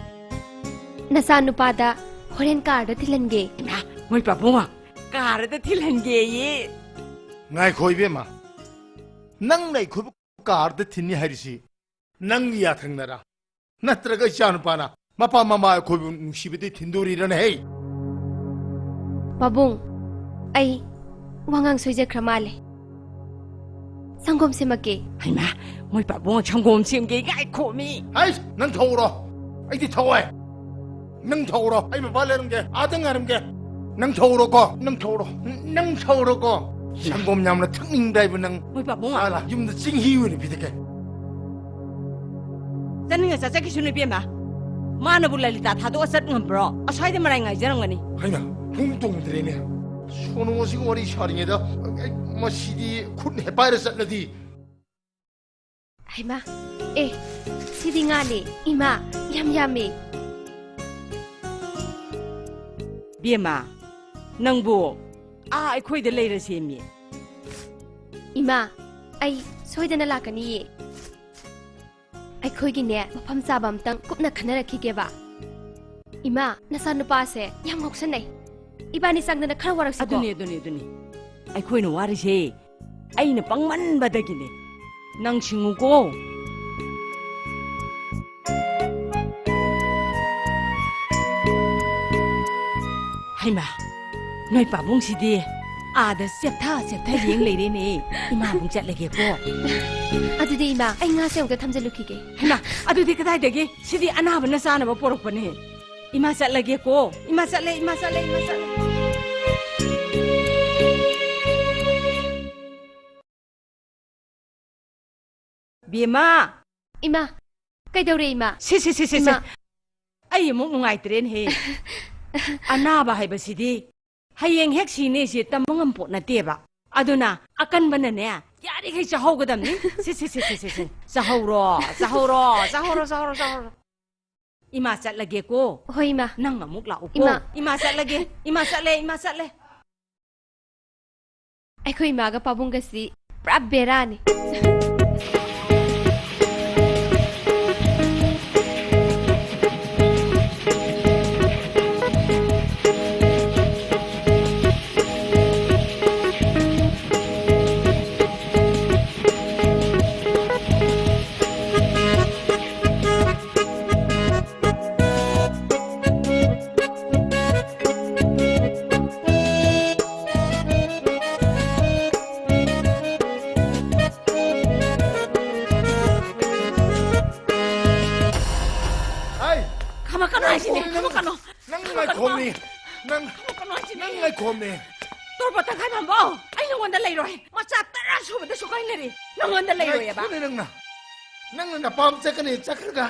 ꯅꯆꯥꯅꯨꯄꯥꯗ ꯍꯣꯔꯦꯟ ꯀꯥꯔꯗ ꯊꯤꯜꯍꯟꯒꯦ꯫ ꯏꯃꯥ, ꯃꯣꯏ ꯄꯥꯕꯨꯡ ꯀꯥꯔꯗ ꯊꯤꯜꯍꯟꯒꯦꯌꯦ꯫ ꯉꯥꯏꯈꯣ, ꯏꯕꯦꯝꯃ꯫ ꯅꯪꯅ ꯑꯩꯈꯣꯏꯕꯨ ꯀꯥꯔꯗ ꯊꯤꯟꯅꯤ ꯍꯥꯏꯔꯤꯁꯤ ꯅꯪꯒꯤ ꯌꯥꯊꯪꯅꯔꯥ? ꯅꯠꯇ꯭ꯔꯒ ꯏꯆꯥꯅꯨꯄꯥꯅ ꯃꯄꯥ ꯃꯃꯥ ꯑꯩꯈꯣꯏꯕꯨ ꯅꯨꯡꯁꯤꯕꯗꯤ ꯊꯤꯟꯗꯣꯔꯤꯔꯅꯦ ꯍꯦ? ꯄꯥꯕꯨꯡ, ꯑꯩ ꯋꯥꯉꯥꯡ ꯁꯣꯏꯖꯈ꯭ꯔ ꯃꯥꯜꯂꯦ꯫ ꯁꯪꯒꯣꯝ ꯁꯦꯝꯃꯛꯀꯦ꯫ ꯍꯩꯃꯥ, ꯃꯣꯏ ꯄꯥꯕꯨꯡ ꯁꯪꯒꯣꯝ ꯁꯦꯝꯒꯦ ꯉꯥꯏꯈꯣꯃꯤ꯫ ꯍꯩꯁ, ꯅꯪ ꯊꯣꯛꯎꯔꯣ꯫ ꯑꯩꯗꯤ ꯊꯣꯛꯑꯣꯏ꯫ ꯅꯪ ꯊꯣꯛꯎꯔꯣ, ꯑꯩ ꯃꯄꯥꯟ ꯂꯩꯔꯝꯒꯦ, ꯑꯥꯗ ꯉꯥꯏꯔꯝꯒꯦ꯫ ꯅꯪ ꯊꯣꯛꯎꯔꯣꯀꯣ, ꯅꯪ ꯊꯣꯛꯎꯔꯣ, ꯅꯪ ꯊꯣꯛꯎꯔꯣꯀꯣ꯫ ꯁꯪꯒꯣꯝ ꯌꯥꯝꯅ ꯊꯛꯅꯤꯡꯕ꯭ꯔꯥ ꯍꯥꯏꯕ ꯅꯪ? ꯃꯣꯏ ꯄꯥꯕꯨꯡ꯫ ꯑꯥ, ꯂꯥ, ꯌꯨꯝꯗ ꯆꯤꯡꯍꯤ ꯑꯣꯏꯅ ꯄꯤꯊꯛꯀꯦ꯫ ꯆꯠꯅꯤꯡꯉ ꯆꯠꯆꯈꯤꯁꯅꯨ ꯏꯕꯦꯝꯃ꯫ ꯃꯥꯅꯕꯨ ꯂꯂꯤꯇꯥ ꯊꯥꯗꯣꯛꯑ ꯆꯠ ꯉꯝꯕ꯭ꯔꯣ? ꯑꯁ꯭ꯋꯥꯏꯗ ꯃꯔꯥꯏ ꯉꯥꯏꯖꯔꯝꯒꯅꯤ꯫ ꯍꯩꯃꯥ, ꯄꯨꯡ ꯇꯣꯡꯗ꯭ꯔꯦꯅꯦ꯫ ꯁꯣꯅꯨ ꯑꯁꯤꯒ ꯋꯥꯔꯤ ꯁꯥꯔꯤꯉꯩꯗ ꯑꯩ, ꯃꯁꯤꯗꯤ ꯈꯨꯠꯅ ꯍꯦꯛ ꯄꯥꯏꯔ ꯆꯠꯂꯗꯤ꯫ ꯍꯩꯃꯥ! ꯑꯦ, ꯁꯤꯗꯤ ꯉꯥꯅꯦ꯫ ꯏꯃꯥ, ꯌꯥꯝ ꯌꯥꯝꯃꯦ꯫ ꯕꯦꯝꯃ, ꯅꯪꯕꯨ ꯑꯥ ꯑꯩꯈꯣꯏꯗ ꯂꯩꯔꯁꯦꯃꯤ꯫ ꯏꯃꯥ, ꯑꯩ ꯁꯣꯏꯗꯅ ꯂꯥꯛꯀꯅꯤꯌꯦ꯫ ꯑꯩꯈꯣꯏꯒꯤꯅꯦ, ꯃꯐꯝ ꯆꯥꯕ ꯑꯝꯇꯪ ꯀꯨꯞꯅ ꯈꯟꯅꯔꯛꯈꯤꯒꯦꯕ꯫ ꯏꯃꯥ, ꯅꯆꯥꯅꯨꯄꯥꯁꯦ ꯌꯥꯝ ꯉꯥꯎꯁꯟꯅꯩ꯫ ꯏꯕꯥꯅꯤ ꯆꯪꯗꯅ ꯈꯔ ꯋꯥꯔꯛꯁꯤꯀꯣ? ꯑꯗꯨꯅꯦ, ꯑꯗꯨꯅꯦ, ꯑꯗꯨꯅꯦ꯫ ꯑꯩꯈꯣꯏꯅ ꯋꯥꯔꯤꯁꯦ ꯑꯩꯅ ꯄꯪꯃꯟꯕꯗꯒꯤꯅꯦ꯫ ꯅꯪ ꯁꯤꯡꯉꯨꯀꯣ꯫ ꯍꯩꯃꯥ, ꯅꯣꯏ ꯄꯥꯕꯨꯡꯁꯤꯗꯤ ꯑꯥꯗ ꯆꯦꯞꯊ ꯆꯦꯞꯊ ꯌꯦꯡ ꯂꯩꯔꯦꯅꯦ꯫ ꯏꯃꯥꯕꯨꯡ ꯆꯠꯂꯒꯦꯀꯣ꯫ ꯑꯗꯨꯗꯤ ꯏꯃꯥ, ꯑꯩ ꯉꯥꯁꯦ ꯑꯃꯨꯛꯇ ꯊꯝꯖꯜꯂꯨꯈꯤꯒꯦ꯫ ꯍꯩꯃꯥ, ꯑꯗꯨꯗꯤ ꯀꯗꯥꯏꯗꯒꯤ? ꯁꯤꯗꯤ ꯑꯅꯥꯕꯅ ꯆꯥꯅꯕ ꯄꯣꯔꯛꯄꯅꯦ꯫ ꯏꯃꯥ ꯆꯠꯂꯒꯦꯀꯣ꯫ ꯏꯃꯥ ꯆꯠꯂꯦ, ꯏꯃꯥ ꯆꯠꯂꯦ, ꯏꯃꯥ ꯆꯠꯂꯦ꯫ ꯕꯦꯝꯃ! ꯏꯃꯥ, ꯀꯩꯗꯧꯔꯦ, ꯏꯃꯥ? ꯁꯦ, ꯁꯦ, ꯁꯦ, ꯁꯦ, ꯁꯦ꯫ ꯏꯃꯥ꯫ ꯑꯩ ꯑꯃꯨꯛ ꯅꯨꯡꯉꯥꯏꯇ꯭ꯔꯦꯅꯦꯍꯦ꯫ ꯑꯅꯥꯕ ꯍꯥꯏꯕꯁꯤꯗꯤ ꯍꯌꯦꯡ ꯍꯦꯛ ꯁꯤꯅꯦꯁꯦ ꯇꯝꯕ ꯉꯝꯄꯣꯠ ꯅꯠꯇꯦꯕ꯫ ꯑꯗꯨꯅ ꯑꯀꯟꯕꯅꯅꯦ, ꯌꯥꯔꯤꯈꯩ ꯆꯥꯍꯧꯒꯗꯕꯅꯤ꯫ ꯁꯦ, ꯁꯦ, ꯁꯦ, ꯁꯦ, ꯁꯦ, ꯁꯦ꯫ ꯆꯥꯍꯧꯔꯣ, ꯆꯥꯍꯧꯔꯣ, ꯆꯥꯍꯧꯔꯣ, ꯆꯥꯍꯧꯔꯣ, ꯆꯥꯍꯧꯔꯣ꯫ ꯏꯃꯥ ꯆꯠꯂꯒꯦꯀꯣ꯫ ꯍꯣꯏ, ꯏꯃꯥ꯫ ꯅꯪ ꯑꯃꯨꯛ ꯂꯥꯛꯎꯀꯣ꯫ ꯏꯃꯥ꯫ ꯏꯃꯥ ꯆꯠꯂꯒꯦ, ꯏꯃꯥ ꯆꯠꯂꯦ, ꯏꯃꯥ ꯆꯠꯂꯦ꯫ ꯑꯩꯈꯣꯏ ꯏꯃꯥꯒ ꯄꯥꯕꯨꯡꯒꯁꯤ ꯄꯨꯔꯥ ꯕꯦꯔꯥꯅꯤ꯫ ꯍꯥꯏ! ꯈꯃ ꯀꯅꯣ ꯍꯥꯏꯁꯤꯅꯦ, ꯉꯥꯏꯈꯣꯃꯤ, ꯈꯃ ꯀꯅꯣ꯫ ꯅꯪ ꯉꯥꯏꯈꯣꯃꯤ꯫ ꯅꯪ, ꯈꯃ ꯀꯅꯣ ꯍꯥꯏꯁꯤꯅꯦ꯫ ꯅꯪ ꯉꯥꯏꯈꯣꯃꯤ꯫ ꯇꯣꯔꯕꯣꯠ ꯇꯪꯈꯥꯏ ꯐꯝꯕꯧ ꯑꯩ ꯅꯉꯣꯟꯗ ꯂꯩꯔꯣꯏ꯫ ꯃꯆꯥ ꯇꯔꯥ ꯁꯨꯕꯗꯁꯨ ꯀꯥꯏꯅꯔꯦ꯫ ꯅꯉꯣꯟꯗ ꯂꯩꯔꯣꯏꯌꯦꯕ꯫ ꯉꯥꯏꯈꯣꯅꯦ ꯅꯪꯅ꯫ ꯅꯪꯅ ꯅꯄꯥꯝ ꯆꯠꯀꯅꯤ ꯆꯠꯈ꯭ꯔꯒ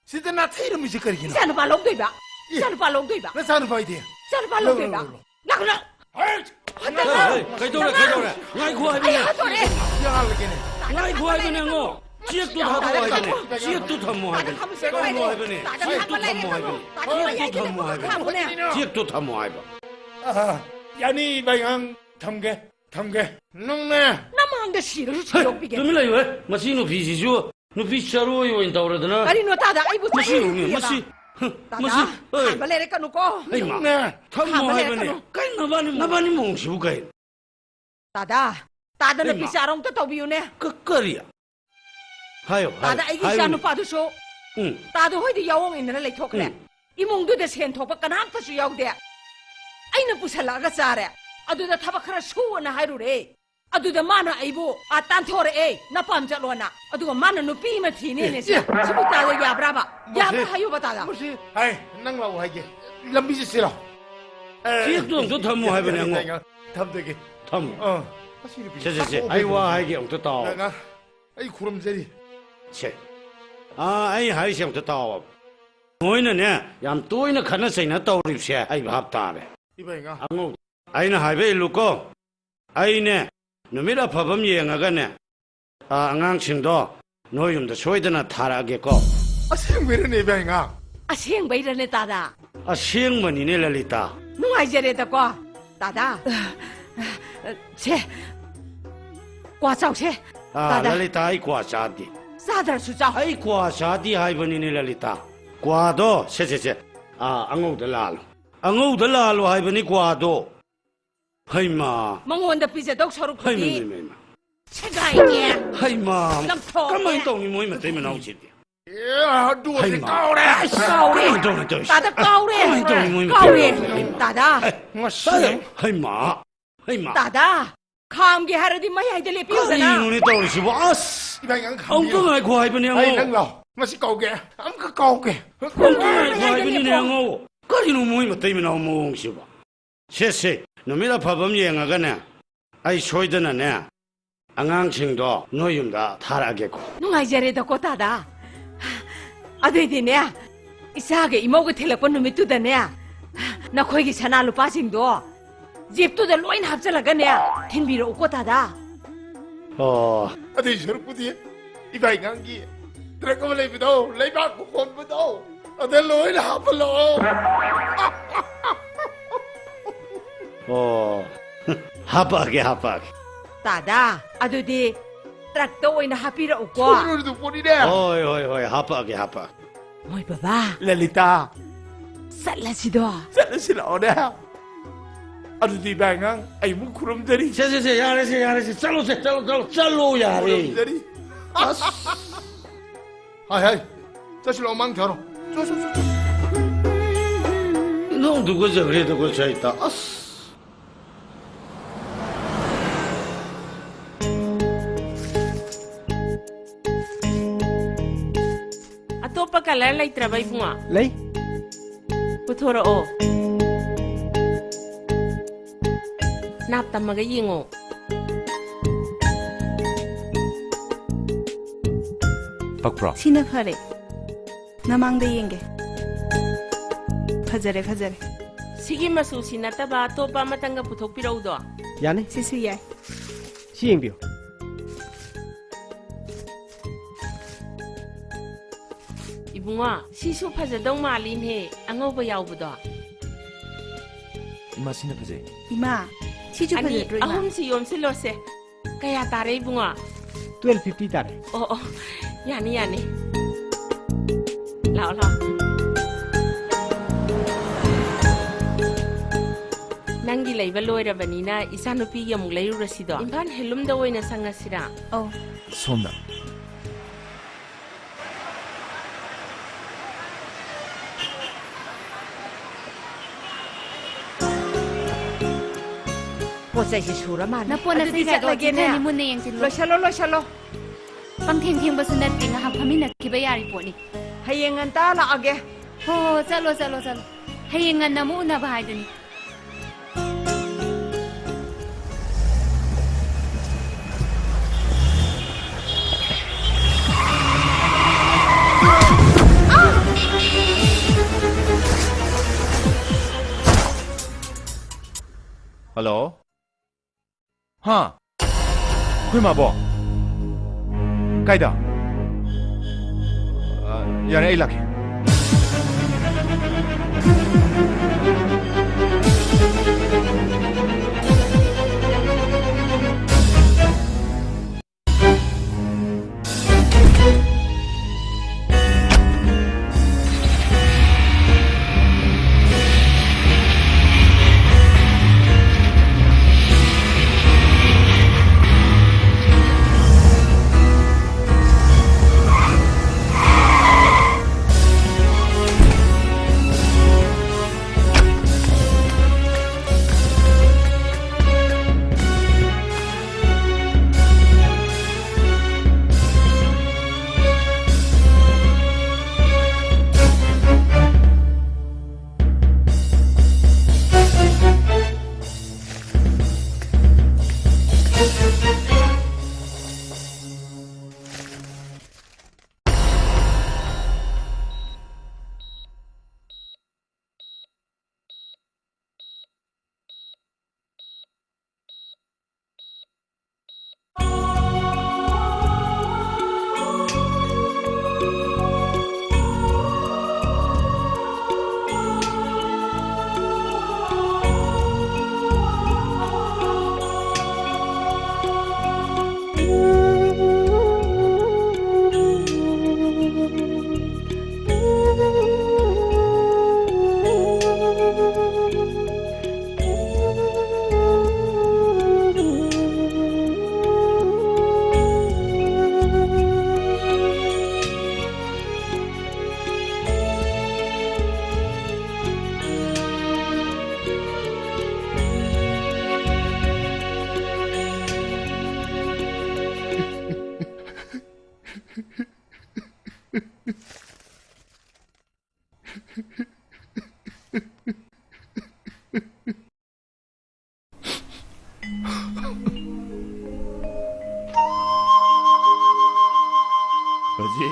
ꯁꯤꯗ ꯅꯥꯊꯩꯔꯝꯃꯤꯁꯤ ꯀꯔꯤꯒꯤꯅꯣ? ꯏꯆꯥꯅꯨꯄꯥ ꯂꯧꯗꯣꯏꯕ꯫ ꯑꯦ, ꯏꯆꯥꯅꯨꯄꯥ ꯂꯧꯗꯣꯏꯕ꯫ ꯅꯆꯥꯅꯨꯄꯥ ꯑꯣꯏꯗꯤ? ꯏꯆꯥꯅꯨꯄꯥ ꯂꯧ, ꯂꯧꯗꯣꯏꯕ꯫ ꯂꯧ, ꯂꯧ, ꯂꯧ꯫ ꯂꯥꯛꯀꯅꯨ꯫ ꯍꯩꯠ! ꯍꯟꯗꯛ ꯍꯩ, ꯍꯩ, ꯀꯩꯗꯧꯔꯦ, ꯀꯩꯗꯧꯔꯦ? ꯉꯥꯏꯈꯣ ꯑꯩ ꯍꯥꯏꯕꯅꯦ꯫ ꯍꯥꯠꯇꯣꯔꯦ꯫ ꯌꯥꯔꯒꯦꯅꯦ꯫ ꯉꯥꯏꯈꯣ ꯍꯥꯏꯕꯅꯦ, ꯑꯉꯣ꯫ ꯆꯦꯛꯇꯣ ꯊꯥꯗꯣꯛꯑꯣ ꯍꯥꯏꯕꯅꯦ꯫ ꯆꯦꯛꯇꯣ ꯊꯝꯃꯣ ꯍꯥꯏꯕꯅꯦ꯫ ꯊꯝꯃꯣ ꯍꯥꯏꯕꯅꯦ꯫ ꯆꯦꯛꯇꯣ ꯊꯝꯃꯣ ꯍꯥꯏꯕꯅꯦ꯫ ꯆꯦꯛꯇꯣ ꯊꯝꯃꯣ ꯍꯥꯏꯕꯅꯦ꯫ ꯆꯦꯛꯇꯣ ꯊꯝꯃꯣ ꯍꯥꯏꯕ꯫ ꯑ, ꯌꯥꯅꯤ, ꯏꯕꯥꯏꯉꯥꯡ, ꯊꯝꯒꯦ, ꯊꯝꯒꯦ꯫ ꯅꯪꯅꯦ꯫ ꯅꯃꯥꯡꯗ ꯁꯤꯔꯁꯨ ꯍꯦ, ꯁꯤꯗꯣꯛꯄꯤꯒꯦ꯫ ꯇꯨꯃꯤꯟ ꯂꯩꯌꯨ, ꯍꯦ꯫ ꯃꯁꯤ ꯅꯨꯄꯤꯁꯤꯁꯨ ꯅꯨꯄꯤ ꯆꯔꯣꯏ ꯑꯣꯏꯅ ꯇꯧꯔꯗꯅ꯫ ꯀꯔꯤꯅꯣ ꯇꯥꯗ? ꯑꯩꯕꯨ ꯃꯁꯤ ꯆꯔꯣꯏ ꯌꯦꯡꯉꯨꯅꯦ, ꯍꯥꯏꯕ? ꯃꯁꯤ, ꯍ, ꯇꯥꯗ, ꯃꯁꯤ, ꯍꯦ꯫ ꯈꯥꯝꯕ ꯂꯩꯔꯛꯀꯅꯨꯀꯣ꯫ ꯍꯩꯃꯥ, ꯍꯩꯃꯥ꯫ ꯊꯝꯃꯣ ꯈꯥꯝꯕ ꯍꯥꯏꯕꯅꯦ꯫ ꯂꯩꯔꯛꯀꯅꯨ꯫ ꯀꯩꯅꯣ ꯅꯕꯥꯅꯤ, ꯅꯕꯥꯅꯤ ꯃꯑꯣꯡꯁꯤꯕꯨ ꯀꯩꯅꯣ? ꯇꯥꯗ, ꯇꯥꯗꯅ ꯍꯩꯃꯥ꯫ ꯕꯤꯆꯥꯔ ꯑꯃꯨꯛꯇ ꯇꯧꯕꯤꯌꯨꯅꯦ꯫ ꯀ-, ꯀꯔꯤ? ꯍꯥꯏꯌꯣ, ꯍꯥꯏꯌꯣ, ꯇꯥꯗ, ꯑꯩꯒꯤ ꯍꯥꯏꯌꯨꯅꯦ꯫ ꯏꯆꯥ ꯅꯨꯄꯥꯗꯨꯁꯨ ꯎꯝ꯫ ꯇꯥꯗ ꯍꯣꯏꯗ ꯌꯥꯑꯣꯡ ꯏꯟꯗꯅ ꯂꯩꯊꯣꯛꯈ꯭ꯔꯦ꯫ ꯎꯝ꯫ ꯏꯃꯨꯡꯗꯨꯗ ꯁꯦꯟ ꯊꯣꯛꯄ ꯀꯅꯥꯝꯇꯁꯨ ꯌꯥꯎꯗꯦ꯫ ꯑꯩꯅ ꯄꯨꯁꯜꯂꯛꯑꯒ ꯆꯥꯔꯦ꯫ ꯑꯗꯨꯗ ꯊꯕꯛ ꯈꯔ ꯁꯨꯑꯣꯅ ꯍꯥꯏꯔꯨꯔꯦ꯫ ꯑꯗꯨꯗ ꯃꯥꯅ ꯑꯩꯕꯨ, ꯑꯥ, ꯇꯥꯟꯊꯣꯔꯛꯑꯦ, "ꯅꯄꯥꯝ ꯆꯠꯂꯣꯅ"꯫ ꯑꯗꯨꯒ ꯃꯥꯅ ꯅꯨꯄꯤ ꯑꯃ ꯊꯤꯅꯦꯅ ꯑꯦ, ꯁꯤꯗ꯫ ꯑꯦ꯫ ꯁꯤꯕꯨ ꯇꯥꯗ ꯌꯥꯕ꯭ꯔꯥꯕ? ꯌꯥꯕ꯭ꯔꯥ ꯃꯁꯤ, ꯍꯥꯏꯌꯣꯕ ꯇꯥꯗ? ꯃꯁꯤ, ꯍꯥꯏ, ꯅꯪ ꯂꯥꯛꯑꯣ ꯍꯥꯏꯒꯦ꯫ ꯂꯝꯕꯤ ꯆꯠꯁꯤ ꯂꯥꯛꯑꯣ꯫ ꯑꯦ, ꯆꯦꯛꯇꯣ ꯑꯝꯇ ꯊꯝꯃꯣ ꯌꯥ-, ꯍꯥꯏꯕꯅꯦ, ꯌꯥ-, ꯑꯉꯣ꯫ ꯌꯥ-, ꯌꯥ-, ꯊꯝꯗꯒꯦ꯫ ꯊꯝꯃꯣ꯫ ꯑ, ꯃꯁꯤ ꯅꯨꯄꯤꯁꯦ ꯁꯦ, ꯁꯦ, ꯁꯦ, ꯇꯥꯛꯄ ꯑꯩ ꯋꯥ ꯍꯧꯗꯣꯏꯅꯦ꯫ ꯍꯥꯏꯒꯦ ꯑꯝꯇ ꯇꯥꯎ꯫ ꯅꯪ, ꯑꯩ ꯈꯨꯔꯨꯝꯖꯔꯤ꯫ ꯁꯦ꯫ ꯑꯥ, ꯑꯩ ꯍꯥꯏꯔꯤꯁꯦ ꯑꯝꯇ ꯇꯥꯎꯑꯣꯕ꯫ ꯅꯣꯏꯅꯅꯦ, ꯌꯥꯝ ꯇꯣꯏꯅ ꯈꯠꯅ ꯆꯩꯅ ꯇꯧꯔꯤꯕꯁꯦ ꯑꯩ ꯚꯥꯞ ꯇꯥꯔꯦ꯫ ꯏꯕꯥꯏꯉꯥ꯫ ꯑꯉꯧ-, ꯑꯩꯅ ꯍꯥꯏꯕ ꯏꯜꯂꯨꯀꯣ꯫ ꯑꯩꯅꯦ, ꯅꯨꯃꯤꯠ ꯑꯐꯕ ꯑꯃ ꯌꯦꯡꯉꯒꯅꯦ, ꯑꯥ, ꯑꯉꯥꯡꯁꯤꯡꯗꯣ ꯅꯣꯏ ꯌꯨꯝꯗ ꯁꯣꯏꯗꯅ ꯊꯥꯔꯛꯑꯒꯦꯀꯣ꯫ ꯑꯁꯦꯡꯕꯩꯔꯅꯦ, ꯏꯕꯥꯏꯉꯥ? ꯑꯁꯦꯡꯕꯩꯔꯅꯦ, ꯇꯥꯗ? ꯑꯁꯦꯡꯕꯅꯤꯅꯦ, ꯂꯂꯤꯇꯥ꯫ ꯅꯨꯡꯉꯥꯏꯖꯔꯦꯗꯀꯣ, ꯇꯥꯗ꯫ ꯁꯦ, ꯀ꯭ꯋꯥ ꯆꯥꯎꯁꯦ, ꯑꯥ, ꯇꯥꯗ꯫ ꯂꯂꯤꯇꯥ, ꯑꯩ ꯀ꯭ꯋꯥ ꯆꯥꯗꯦ꯫ ꯆꯥꯗ꯭ꯔꯁꯨ ꯆꯥꯎ꯫ ꯑꯩ ꯀ꯭ꯋꯥ ꯆꯥꯗꯦ ꯍꯥꯏꯕꯅꯤꯅꯦ, ꯂꯂꯤꯇꯥ꯫ ꯀ꯭ꯋꯥꯗꯣ, ꯁꯦ, ꯁꯦ, ꯁꯦ, ꯑꯥ, ꯑꯉꯧꯗ ꯂꯥꯜꯂꯣ꯫ ꯑꯉꯧꯗ ꯂꯥꯜꯂꯣ ꯍꯥꯏꯕꯅꯤ ꯀ꯭ꯋꯥꯗꯣ꯫ ꯍꯩꯃꯥ꯫ ꯃꯉꯣꯟꯗ ꯄꯤꯖꯗꯧ ꯁꯔꯨꯛꯄꯨꯗꯤ ꯍꯩꯃꯥ, ꯍꯩꯃꯥ, ꯍꯩꯃꯥ꯫ ꯁꯦꯒꯥꯏꯅꯦ꯫ ꯍꯩꯃꯥ꯫ ꯂꯪꯊꯣꯛꯑꯦ꯫ ꯀꯃꯥꯏꯅ ꯇꯧꯅꯤ ꯃꯣꯏ ꯃꯇꯩ ꯃꯅꯥꯎꯁꯤꯗꯤ? ꯑꯦ, ꯑꯗꯨꯗꯤ ꯍꯩꯃꯥ꯫ ꯀꯥꯎꯔꯦ꯫ ꯑꯁ, ꯀꯥꯎꯔꯦ꯫ ꯀꯃꯥꯏꯅ ꯇꯧꯅꯤ ꯇꯧꯔꯤꯁꯤ? ꯇꯥꯗ, ꯀꯥꯎꯔꯦ꯫ ꯀꯃꯥꯏꯅ ꯇꯧꯅꯤ ꯃꯣꯏ ꯃꯇꯩ ꯀꯥꯎꯔꯦ꯫ ꯃꯅꯥꯎꯁꯤꯗꯤ? ꯍꯩꯃꯥ꯫ ꯇꯥꯗ꯫ ꯍꯩ, ꯍꯩꯃꯥ꯫ ꯇꯥꯗ, ꯈꯥꯝꯒꯦ ꯍꯥꯏꯔꯗꯤ ꯃꯌꯥꯏꯗ ꯂꯦꯞꯄꯤꯌꯨꯗꯅ꯫ ꯀꯔꯤꯅꯣꯅꯦ ꯇꯧꯔꯤꯁꯤꯕꯣ? ꯑꯁ! ꯏꯕꯥꯏ, ꯅꯪ ꯈꯥꯝꯕꯤꯌꯨ꯫ ꯑꯃꯨꯛꯇ ꯉꯥꯏꯈꯣ ꯍꯥꯏꯕꯅꯦ, ꯑꯩ ꯑꯉꯣ꯫ ꯅꯪ ꯂꯥꯎ꯫ ꯃꯁꯤ ꯀꯥꯎꯒꯦ꯫ ꯑꯃꯨꯛꯀ ꯀꯥꯎꯒꯦ꯫ ꯑꯃꯨꯛꯇ ꯉꯥꯏꯈꯣ ꯍꯥꯏꯕꯅꯤꯅꯦ, ꯑꯉꯣ꯫ ꯀꯔꯤꯅꯣ ꯃꯣꯏ ꯃꯇꯩ ꯃꯅꯥꯎ ꯃꯑꯣꯡꯁꯤꯕꯣ? ꯁꯦ, ꯁꯦ, ꯅꯨꯃꯤꯠ ꯑꯐꯕ ꯑꯃ ꯌꯦꯡꯉꯒꯅꯦ, ꯑꯩ ꯁꯣꯏꯗꯅꯅꯦ, ꯑꯉꯥꯡꯁꯤꯡꯗꯣ ꯅꯣꯏ ꯌꯨꯝꯗ ꯊꯥꯔꯛꯑꯒꯦꯀꯣ꯫ ꯅꯨꯡꯉꯥꯏꯖꯔꯦꯗꯀꯣ, ꯇꯥꯗ꯫ ꯑꯗꯨꯏꯗꯤꯅꯦ, ꯏꯆꯥꯒ ꯏꯃꯧꯒ ꯊꯤꯜꯂꯛꯄ ꯅꯨꯃꯤꯠꯇꯨꯗꯅꯦ, ꯅꯈꯣꯏꯒꯤ ꯁꯅꯥ ꯂꯨꯄꯥꯁꯤꯡꯗꯣ ꯖꯤꯞꯇꯨꯗ ꯂꯣꯏꯅ ꯍꯥꯞꯆꯤꯜꯂꯒꯅꯦ, ꯊꯤꯟꯕꯤꯔꯛꯎꯀꯣ, ꯇꯥꯗ꯫ ꯑꯣ꯫ ꯑꯗꯨꯏ ꯁꯔꯨꯛꯄꯨꯗꯤ ꯏꯕꯥꯏꯉꯥꯡꯒꯤ ꯇ꯭ꯔꯛ ꯑꯃ ꯂꯩꯕꯗꯣ, ꯂꯩꯕꯥꯛ ꯍꯣꯟꯕꯗꯣ, ꯑꯗ ꯂꯣꯏꯅ ꯍꯥꯞꯍꯜꯂꯛꯑꯣ꯫ ꯑꯣ, ꯍꯥꯄꯛꯑꯒꯦ, ꯍꯥꯄꯛꯑꯒꯦ꯫ ꯇꯥꯗꯥ, ꯑꯗꯨꯗꯤ ꯇ꯭ꯔꯛꯇ ꯑꯣꯏꯅ ꯍꯥꯞꯄꯤꯔꯛꯎꯀꯣ꯫ ꯁꯣꯏꯔꯣꯏꯗ ꯄꯣꯠꯅꯤꯅꯦ꯫ ꯍꯣꯏ, ꯍꯣꯏ, ꯍꯣꯏ, ꯍꯥꯄꯛꯑꯒꯦ, ꯍꯥꯄꯛꯑꯒꯦ꯫ ꯃꯣꯏ ꯕꯕꯥ꯫ ꯂꯂꯤꯇꯥ꯫ ꯆꯠꯂꯁꯤꯗꯣ꯫ ꯆꯠꯂꯁꯤ ꯂꯥꯛꯑꯣꯅꯦ꯫ ꯑꯗꯨꯗꯤ ꯏꯕꯥꯏꯉꯥꯡ, ꯑꯩ ꯑꯃꯨꯛ ꯈꯨꯔꯨꯝꯖꯔꯤ꯫ ꯁꯦ, ꯁꯦ, ꯁꯦ, ꯌꯥꯔꯦ, ꯁꯦ, ꯌꯥꯔꯦ, ꯁꯦ, ꯆꯠꯂꯣ, ꯁꯦ, ꯆꯠꯂꯣ, ꯆꯠꯂꯣ, ꯆꯠꯂꯣ, ꯌꯥꯔꯦ꯫ ꯈꯨꯔꯨꯝꯖꯔꯤ꯫ ꯑꯁ꯫ ꯍꯥꯏ, ꯍꯥꯏ꯫ ꯆꯠꯁꯤ ꯂꯥꯛꯑꯣ, ꯃꯥꯡ ꯊꯥꯔꯣ꯫ ꯆꯣ, ꯆꯣ, ꯆꯣ, ꯆꯣ꯫ ꯅꯪ ꯇꯨꯀꯠꯆꯈ꯭ꯔꯦ, ꯇꯨꯀꯠꯆꯩ ꯇ-, ꯑꯁ꯫ ꯑꯇꯣꯞꯄ colour ꯂꯩꯇ꯭ꯔꯕ, ꯏꯕꯨꯡꯉꯣ? ꯂꯩ꯫ ꯄꯨꯊꯣꯔꯛꯑꯣ꯫ ꯅꯥꯞ ꯇꯝꯃꯒ ꯌꯦꯡꯉꯣ꯫ ꯄꯛꯄ꯭ꯔꯣ? ꯁꯤꯅ ꯐꯔꯦ꯫ ꯅꯃꯥꯡꯗ ꯌꯦꯡꯒꯦ꯫ ꯐꯖꯔꯦ, ꯐꯖꯔꯦ꯫ ꯁꯤꯒꯤ ꯃꯆꯨꯁꯤ ꯅꯠꯇꯕ ꯑꯇꯣꯞꯄ ꯑꯃꯇꯪꯒ ꯄꯨꯊꯣꯛꯄꯤꯔꯛꯎꯗꯣ꯫ ꯌꯥꯅꯤ꯫ ꯁꯤꯁꯨ ꯌꯥꯏ꯫ ꯁꯤ ꯌꯦꯡꯕꯤꯌꯨ꯫ ꯏꯕꯨꯡꯉꯣ, ꯁꯤꯁꯨ ꯐꯖꯗꯧ ꯃꯥꯜꯂꯤꯅꯦ, ꯑꯉꯧꯕ ꯌꯥꯎꯕꯗꯣ꯫ ꯏꯃꯥ, ꯁꯤꯅ ꯐꯖꯩ꯫ ꯏꯃꯥ, ꯁꯤꯁꯨ ꯑꯅꯤ, ꯐꯖꯗ꯭ꯔꯣ, ꯏꯃꯥ? ꯑꯍꯨꯝꯁꯤ ꯌꯣꯝꯁꯤꯜꯂꯣꯁꯦ꯫ ꯀꯌꯥ ꯇꯥꯔꯦ, ꯏꯕꯨꯡꯉꯣ? Twelve fifty ꯇꯥꯔꯦ꯫ ꯑꯣ, ꯑꯣ, ꯌꯥꯅꯤ, ꯌꯥꯅꯤ꯫ ꯂꯥꯛꯑꯣ, ꯂꯥꯛꯑꯣ꯫ ꯅꯪꯒꯤ ꯂꯩꯕ ꯂꯣꯏꯔꯕꯅꯤꯅ ꯏꯆꯥꯅꯨꯄꯤꯒꯤ ꯑꯃꯨꯛ ꯂꯩꯔꯨꯔꯁꯤꯗꯣ꯫ ꯏꯝꯐꯥꯜ ꯍꯦꯟꯂꯨꯝꯗ ꯑꯣꯏꯅ ꯆꯪꯉꯁꯤꯔꯥ? ꯑꯧ꯫ ꯁꯣꯝꯗ꯫ ꯄꯣꯠ ꯆꯩꯁꯤ ꯁꯨꯔ ꯃꯥꯜꯂꯦ꯫ ꯅꯄꯣꯠ ꯑꯗꯨꯗꯤ ꯅꯆꯩꯒꯗꯣ ꯆꯠꯂꯒꯦꯅꯦ꯫ ꯆꯤꯊꯅꯤ, ꯃꯨꯟꯅ ꯌꯦꯡꯁꯤꯜꯂꯨ꯫ ꯂꯣꯏꯁꯜꯂꯣ, ꯂꯣꯏꯁꯜꯂꯣ꯫ ꯄꯪꯊꯦꯡ ꯊꯦꯡꯕꯁꯨ ꯅꯠꯇꯦ, ꯉꯥꯏꯍꯥꯛ ꯐꯝꯃꯤꯟꯅꯈꯤꯕ ꯌꯥꯔꯤ ꯄꯣꯠꯅꯤ꯫ ꯍꯌꯦꯡ ꯉꯟꯇꯥ ꯂꯥꯛꯑꯒꯦ꯫ ꯍꯣ, ꯍꯣ, ꯆꯠꯂꯣ, ꯆꯠꯂꯣ, ꯆꯠꯂꯣ꯫ ꯍꯌꯦꯡ ꯉꯟꯅ ꯑꯃꯨꯛ ꯎꯅꯕ ꯍꯥꯏꯗꯨꯅꯤ꯫ ꯍꯜꯂꯣ꯫ ꯍꯥ? ꯑꯩꯈꯣꯏ ꯃꯥꯕꯣ? ꯀꯥꯏꯗ? ꯌꯥꯔꯦ, ꯑꯩ ꯂꯥꯛꯀꯦ꯫ ꯕꯥꯖꯤ꯫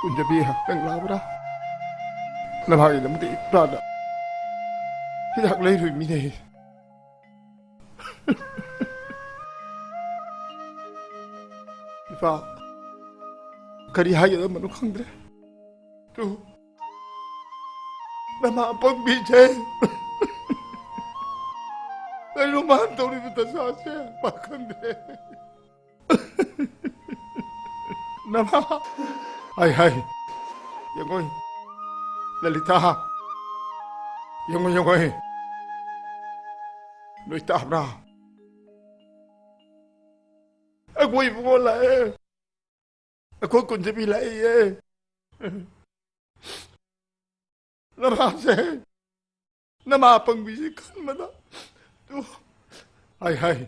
ꯀꯨꯟꯖꯕꯤ, ꯅꯪ ꯂꯥꯛꯑꯕ꯭ꯔꯥ? ꯅꯃꯥꯒꯤꯗꯃꯛꯇ ꯏꯄ꯭ꯔꯥꯅ ꯍꯤꯗꯥꯛ ꯂꯩꯔꯨꯏ ꯃꯤꯅꯦ꯫ ꯄꯥ, ꯀꯔꯤ ꯍꯥꯏꯒꯗꯕꯅꯣ ꯈꯪꯗ꯭ꯔꯦ꯫ ꯇꯨ, ꯅꯃꯥ ꯑꯄꯪꯕꯤꯁꯦ꯫ ꯀꯩꯅꯣ ꯃꯥꯅ ꯇꯧꯔꯤꯕ ꯗꯁꯥꯁꯦ? ꯃꯥ ꯈꯪꯗ꯭ꯔꯦ꯫ ꯅꯃꯥ꯫ ꯍꯥꯏ, ꯍꯥꯏ꯫ ꯌꯦꯡꯉꯣꯏ꯫ ꯂꯂꯤꯇꯥ꯫ ꯌꯦꯡꯉꯣ, ꯌꯦꯡꯉꯣꯏ꯫ ꯅꯣꯏ ꯇꯥꯕ꯭ꯔꯥ? ꯑꯩꯈꯣꯏ ꯏꯕꯨꯡꯉꯣ ꯂꯥꯛꯑꯦ꯫ ꯑꯩꯈꯣꯏ ꯀꯨꯟꯖꯕꯤ ꯂꯥꯛꯏꯌꯦ꯫ ꯅꯃꯥꯁꯦ, ꯅꯃꯥ ꯑꯄꯪꯕꯤꯁꯦ ꯈꯟꯕꯗ, ꯇꯨ, ꯍꯥꯏ, ꯍꯥꯏ,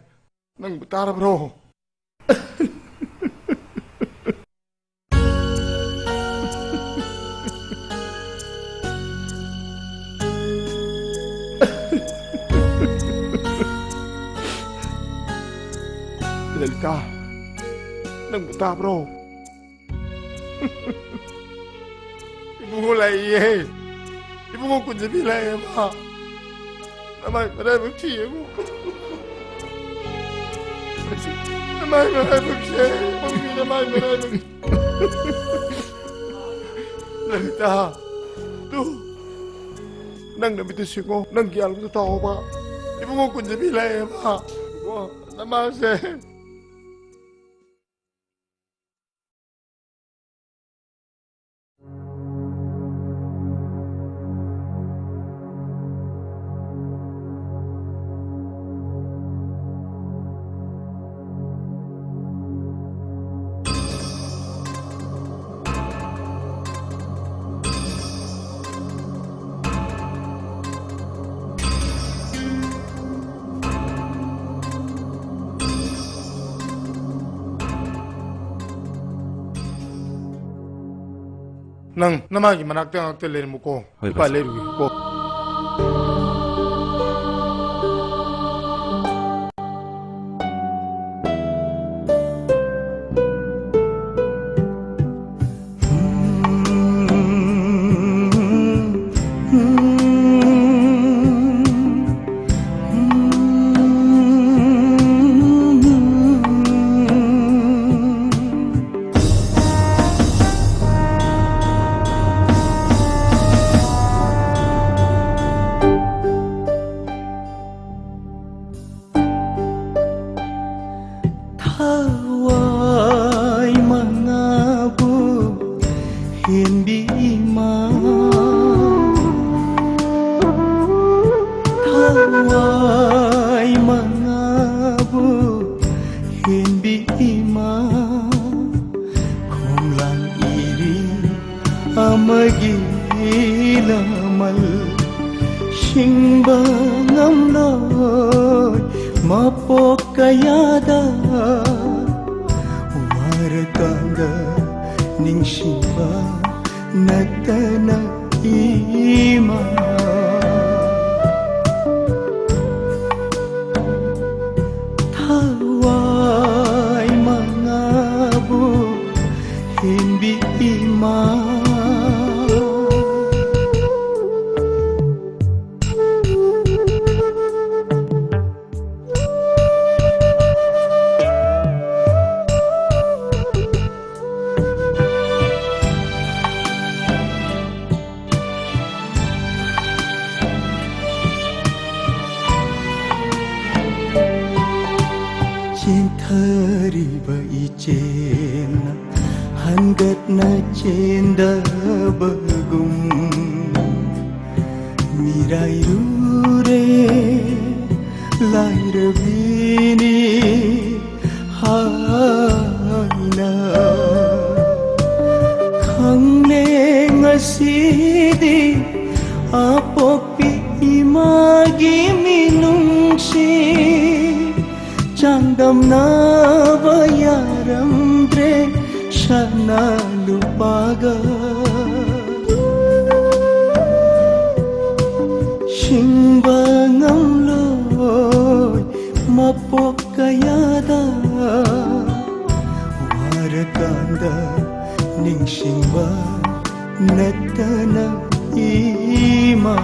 ꯅꯪꯕꯨ ꯇꯥꯔꯕ꯭ꯔꯣ? ꯂꯂꯤꯇꯥ, ꯅꯪꯕꯨ ꯇꯥꯕ꯭ꯔꯣ? ꯏꯕꯨꯡꯉꯣ ꯂꯥꯛꯏꯌꯦ꯫ ꯏꯕꯨꯡꯉꯣ ꯀꯨꯟꯖꯕꯤ ꯂꯥꯛꯑꯦꯕ꯫ ꯅꯃꯥꯏ ꯃꯔꯥꯏꯕꯛ ꯊꯤꯌꯦꯕꯨ꯫ ꯅꯃꯥꯏ ꯃꯔꯥꯏꯕꯛꯁꯦ, ꯄꯪꯕꯤ ꯅꯃꯥꯏ ꯃꯔꯥꯏꯕꯛ꯫ ꯂꯂꯤꯇꯥ, ꯇꯨ, ꯅꯪ ꯅꯃꯤꯠꯇ ꯁꯤꯡꯉꯣ, ꯅꯪ ꯒ꯭ꯌꯥꯟꯗꯣ ꯇꯥꯎꯕ꯫ ꯏꯕꯨꯡꯉꯣ ꯀꯨꯟꯖꯕꯤ ꯂꯥꯛꯑꯦꯕ꯫ ꯏꯕꯨꯡꯉꯣ, ꯅꯃꯥꯁꯦ꯫ ꯅꯪ ꯅꯃꯥꯒꯤ ꯃꯅꯥꯛꯇ ꯉꯥꯛꯇ ꯂꯩꯔꯝꯃꯨꯀꯣ꯫ ꯍꯣꯏ, ꯏꯄꯥ ꯕꯥꯖꯤ꯫ ꯂꯩꯔꯨꯒꯦꯀꯣ꯫ ꯃꯒꯤ ꯂꯃꯜ ꯁꯤꯡꯕ ꯉꯝꯂꯣꯏ꯫ ꯃꯄꯣꯛ ꯀꯌꯥꯗ ꯋꯥꯔꯀꯥꯟꯗ ꯅꯤꯡꯁꯤꯡꯕ ꯅꯠꯇꯅ ꯏꯃꯥ꯫ ꯊꯋꯥꯏ ꯃꯉꯥꯕꯨ ꯍꯦꯟꯕꯤ ꯏꯃꯥ꯫ ꯆꯦꯟꯊꯔꯤꯕ ꯏꯆꯦꯜꯅ ꯍꯟꯒꯠꯅ ꯆꯦꯟꯗꯕꯒꯨꯝ, ꯃꯤꯔꯥꯏꯔꯨꯔꯦ ꯂꯥꯏꯔꯕꯤꯅꯤ ꯍꯥꯏꯅ꯫ ꯈꯪꯂꯦ ꯉꯁꯤꯗꯤ ꯑꯄꯣꯛꯄꯤ ꯏꯃꯥꯒꯤ ꯃꯤꯅꯨꯡꯁꯤ ꯆꯥꯡꯗꯝꯅꯕ ꯌꯥꯔꯝꯗ꯭ꯔꯦ ꯁꯅꯥ ꯂꯨꯄꯥꯒ꯫ ꯁꯤꯡꯕ ꯉꯝꯂꯣꯏ ꯃꯄꯣꯛ ꯀꯌꯥꯗ ꯋꯥꯔꯀꯥꯟꯗ ꯅꯤꯡꯁꯤꯡꯕ ꯅꯠꯇꯅ ꯏꯃꯥ꯫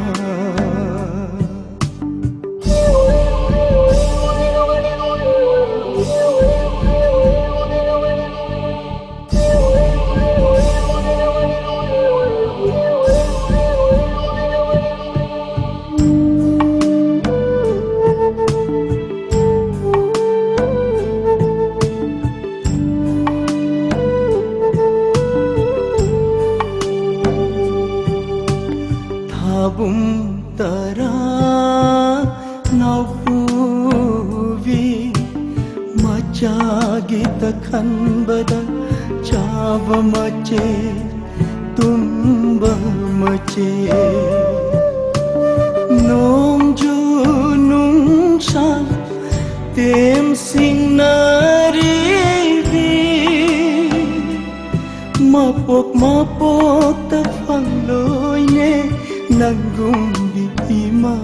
ꯊꯥꯕꯨꯝ ꯇꯔꯥ ꯅꯥꯎꯄꯨꯕꯤ ꯃꯆꯥꯒꯤꯇ ꯈꯟꯕꯗ ꯆꯥꯕ ꯃꯆꯦꯠ ꯇꯨꯝꯕ ꯃꯆꯦ ꯅꯣꯡꯖꯨ ꯅꯨꯡꯁꯥ ꯇꯦꯝꯁꯤꯡꯅꯔꯤꯕꯤ ꯃꯄꯣꯛ ꯃꯄꯣꯛꯇ ꯐꯪꯂꯣꯏꯅꯦ ꯅꯪꯒꯨꯝꯕꯤ ꯏꯃꯥ꯫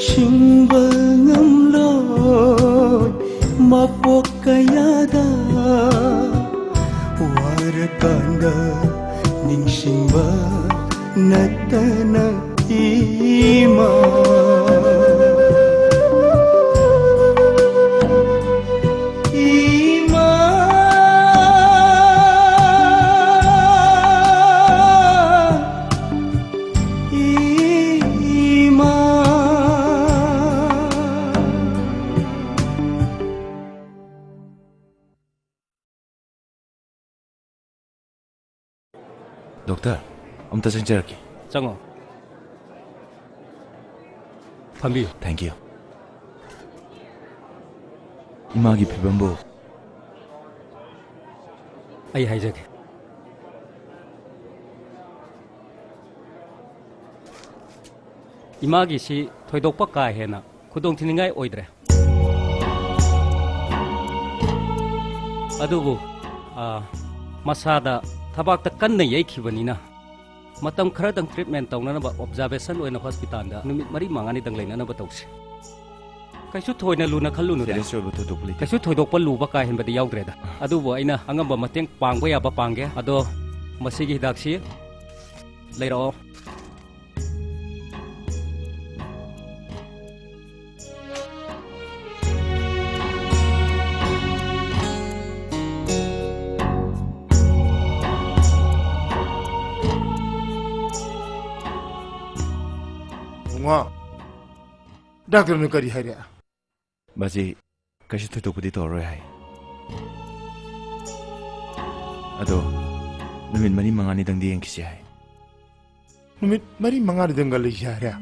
ꯁꯤꯡꯕ ꯉꯝꯂꯣꯏ ꯃꯄꯣꯛ ꯀꯌꯥꯗ ꯋꯥꯔꯀꯥꯟꯗ ꯅꯤꯡꯁꯤꯡꯕ ꯅꯠꯇꯅ ꯏꯃꯥ꯫ ꯏꯃꯥ, ꯏꯃꯥ꯫ ꯗꯣꯛꯇꯔ, ꯑꯝꯇ ꯆꯪꯖꯔꯛꯀꯦ꯫ ꯆꯪꯉꯣ꯫ ꯐꯝꯕꯤꯌꯨ꯫ Thank you꯫ ꯏꯃꯥꯒꯤ ꯐꯤꯕꯝꯕꯨ? ꯑꯩ ꯍꯥꯏꯖꯒꯦ꯫ ꯏꯃꯥꯒꯤꯁꯤ ꯊꯣꯏꯗꯣꯛꯄ ꯀꯥ ꯍꯦꯟꯅ ꯈꯨꯗꯣꯡꯊꯤꯅꯤꯡꯉꯥꯏ ꯑꯣꯏꯗ꯭ꯔꯦ꯫ ꯑꯗꯨꯕꯨ, ꯑ, ꯃꯁꯥꯗ ꯊꯕꯥꯛꯇ ꯀꯟꯅ ꯌꯩꯈꯤꯕꯅꯤꯅ, ꯃꯇꯝ ꯈꯔꯗꯪ treatment ꯇꯧꯅꯅꯕ observation ꯑꯣꯏꯅ hospitalꯗ ꯅꯨꯃꯤꯠ ꯃꯔꯤ ꯃꯉꯥꯅꯤꯗꯪ ꯂꯩꯅꯅꯕ ꯇꯧꯁꯤ꯫ ꯀꯩꯁꯨ ꯊꯣꯏꯅ ꯂꯨꯅ ꯈꯜꯂꯨꯅꯨꯗ꯫ Serious ꯑꯣꯏꯕ ꯊꯣꯏꯗꯣꯛꯄ ꯂꯩꯇꯦ꯫ ꯀꯩꯁꯨ ꯊꯣꯏꯗꯣꯛꯄ ꯂꯨꯕ ꯀꯥ ꯍꯦꯟꯕꯗꯤ ꯌꯥꯎꯗ꯭ꯔꯦꯗ꯫ ꯑꯗꯨꯕꯨ ꯑꯩꯅ ꯑꯉꯝꯕ ꯃꯇꯦꯡ ꯄꯥꯡꯕ ꯌꯥꯕ ꯄꯥꯡꯒꯦ꯫ ꯑꯗꯣ ꯃꯁꯤꯒꯤ ꯍꯤꯗꯥꯛꯁꯤ ꯂꯩꯔꯛꯑꯣ꯫ ꯕꯨꯡꯉꯣ, ꯗꯥꯛꯇꯔꯅ ꯀꯔꯤ ꯍꯥꯏꯔꯦ? ꯕꯥꯖꯤ, ꯀꯩꯁꯨ ꯊꯣꯏꯗꯣꯛꯄꯗꯤ ꯇꯧꯔꯔꯣꯏ ꯍꯥꯏ꯫ ꯑꯗꯣ ꯅꯨꯃꯤꯠ ꯃꯔꯤ ꯃꯉꯥꯅꯤꯗꯪꯗꯤ ꯌꯦꯡꯈꯤꯁꯤ ꯍꯥꯏ꯫ ꯅꯨꯃꯤꯠ ꯃꯔꯤ ꯃꯉꯥꯅꯤꯗꯪꯒ ꯂꯩꯁꯤ ꯍꯥꯏꯔꯦ?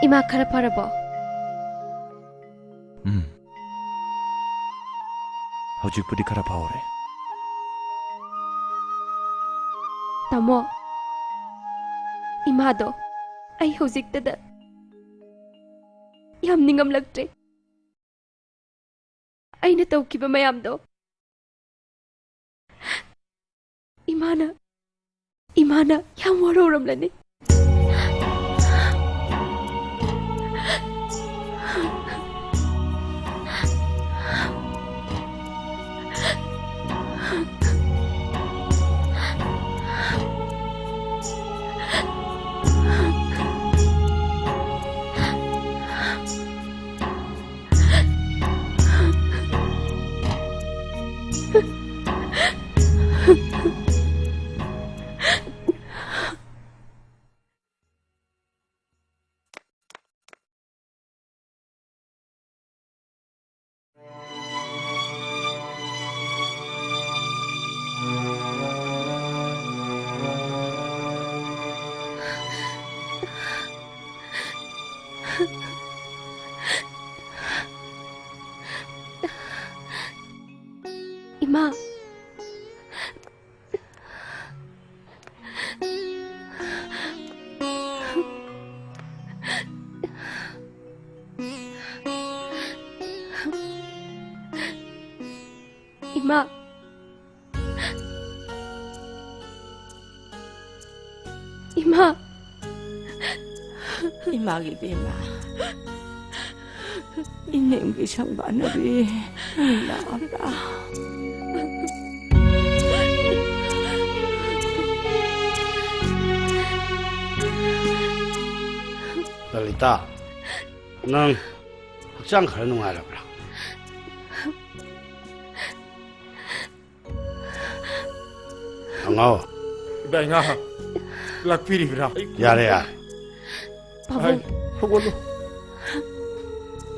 ꯏꯃꯥ ꯈꯔ ꯐꯔꯕꯣ? ꯎꯝ꯫ ꯍꯧꯖꯤꯛꯄꯨꯗꯤ ꯈꯔ ꯐꯍꯧꯔꯦ꯫ ꯇꯥꯃꯣ, ꯏꯃꯥꯗꯣ ꯑꯩ ꯍꯧꯖꯤꯛꯇꯗ ꯌꯥꯝ ꯅꯤꯡꯉꯝꯂꯛꯇ꯭ꯔꯦ꯫ ꯑꯩꯅ ꯇꯧꯈꯤꯕ ꯃꯌꯥꯝꯗꯣ ꯏꯃꯥꯅ, ꯏꯃꯥꯅ ꯌꯥꯝ ꯋꯥꯔꯧꯔꯝꯂꯅꯤ꯫ ꯏꯃꯥ꯫ ꯏꯃꯥ꯫ ꯏꯃꯥ꯫ ꯏꯃꯥꯒꯤ ꯏꯕꯦꯝꯃ꯫ ꯏꯅꯦꯝꯒꯤ ꯁꯪꯕꯥꯅꯕꯤ꯫ ꯏꯃꯥ꯫ ꯂꯂꯤꯇꯥ, ꯅꯪ ꯍꯛꯆꯥꯡ ꯈꯔ ꯅꯨꯡꯉꯥꯏꯔꯕ꯭ꯔꯥ? ꯑꯉꯥꯎ꯫ ꯏꯕꯥꯏ ꯉꯥ ꯂꯥꯛꯄꯤꯔꯤꯕ꯭ꯔꯥ? ꯌꯥꯔꯦ, ꯌꯥꯔꯦ꯫ ꯄꯥꯕꯨꯡ꯫ ꯍꯥꯏ, ꯍꯧꯒꯠꯂꯣ꯫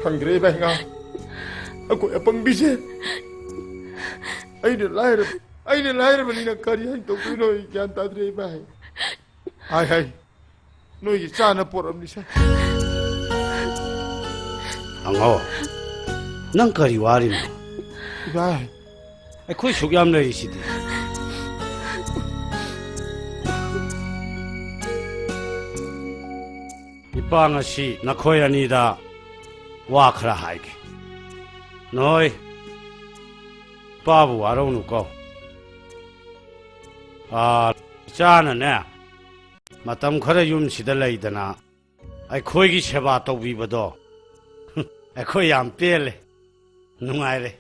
ꯈꯪꯗ꯭ꯔꯦ ꯏꯕꯥꯏ ꯉꯥ꯫ ꯑꯩꯈꯣꯏ ꯑꯄꯪꯕꯤꯁꯦ꯫ ꯑꯩꯅ ꯂꯥꯏꯔꯕ, ꯑꯩꯅ ꯂꯥꯏꯔꯕꯅꯤꯅ ꯀꯔꯤ ꯍꯥꯏꯅ ꯇꯧꯗꯣꯏꯅꯣ ꯑꯩ ꯒ꯭ꯌꯥꯟ ꯇꯥꯗ꯭ꯔꯦ ꯏꯕꯥꯏ꯫ ꯍꯥꯏ, ꯍꯥꯏ꯫ ꯅꯣꯏꯒꯤ ꯆꯥꯅ ꯄꯣꯔꯛꯑꯕꯅꯤꯁꯦ꯫ ꯑꯉꯧ, ꯅꯪ ꯀꯔꯤ ꯋꯥꯔꯤꯅꯣ? ꯏꯕꯥꯏ꯫ ꯑꯩꯈꯣꯏ ꯁꯨꯛ ꯌꯥꯝ ꯂꯩꯔꯤꯁꯤꯗꯤ꯫ ꯏꯄꯥ, ꯉꯁꯤ ꯅꯈꯣꯏ ꯑꯅꯤꯗ ꯋꯥ ꯈꯔ ꯍꯥꯏꯒꯦ꯫ ꯅꯣꯏ ꯏꯄꯥꯕꯨ ꯋꯥꯔꯧꯅꯨꯀꯣ꯫ ꯑꯥ, ꯏꯆꯥꯅꯅꯦ, ꯃꯇꯝ ꯈꯔ ꯌꯨꯝꯁꯤꯗ ꯂꯩꯗꯅ ꯑꯩꯈꯣꯏꯒꯤ ꯁꯦꯕꯥ ꯇꯧꯕꯤꯕꯗꯣ ꯑꯩꯈꯣꯏ ꯌꯥꯝ ꯄꯦꯜꯂꯦ, ꯅꯨꯡꯉꯥꯏꯔꯦ꯫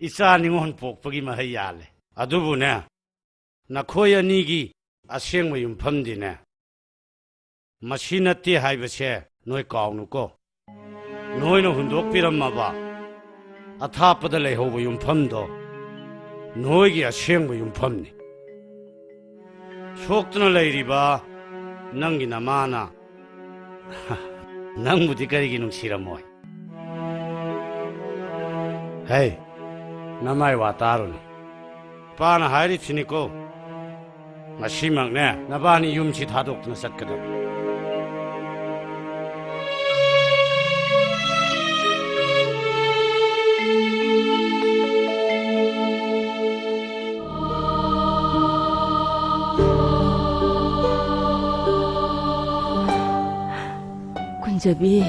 ꯏꯆꯥ ꯅꯤꯉꯣꯜ ꯄꯣꯛꯄꯒꯤ ꯃꯍꯩ ꯌꯥꯜꯂꯦ꯫ ꯑꯗꯨꯕꯨꯅꯦ, ꯅꯈꯣꯏ ꯑꯅꯤꯒꯤ ꯑꯁꯦꯡꯕ ꯌꯨꯝꯐꯝꯗꯤꯅꯦ, ꯃꯁꯤ ꯅꯠꯇꯦ ꯍꯥꯏꯕꯁꯦ ꯅꯣꯏ ꯀꯥꯎꯅꯨꯀꯣ꯫ ꯅꯣꯏꯅ ꯍꯨꯟꯗꯣꯛꯄꯤꯔꯝꯃꯕ ꯑꯊꯥꯞꯄꯗ ꯂꯩꯍꯧꯕ ꯌꯨꯝꯐꯝꯗꯣ ꯅꯣꯏꯒꯤ ꯑꯁꯦꯡꯕ ꯌꯨꯝꯐꯝꯅꯤ꯫ ꯁꯣꯛꯇꯨꯅ ꯂꯩꯔꯤꯕ ꯅꯪꯒꯤ ꯅꯃꯥꯅ ꯅꯪꯕꯨꯗꯤ ꯀꯔꯤꯒꯤ ꯅꯨꯡꯁꯤꯔꯝꯃꯣꯏ? ꯍꯦ, ꯅꯃꯥꯏ ꯋꯥ ꯇꯥꯔꯨꯅꯨ꯫ ꯏꯄꯥꯅ ꯍꯥꯏꯔꯤꯁꯤꯅꯤꯀꯣ, ꯉꯁꯤꯃꯛꯅꯦ ꯅꯕꯥꯅꯤ ꯌꯨꯝꯁꯤ ꯊꯥꯗꯣꯛꯇꯨꯅ ꯆꯠꯀꯗꯕ꯫ ꯀꯨꯟꯖꯕꯤ꯫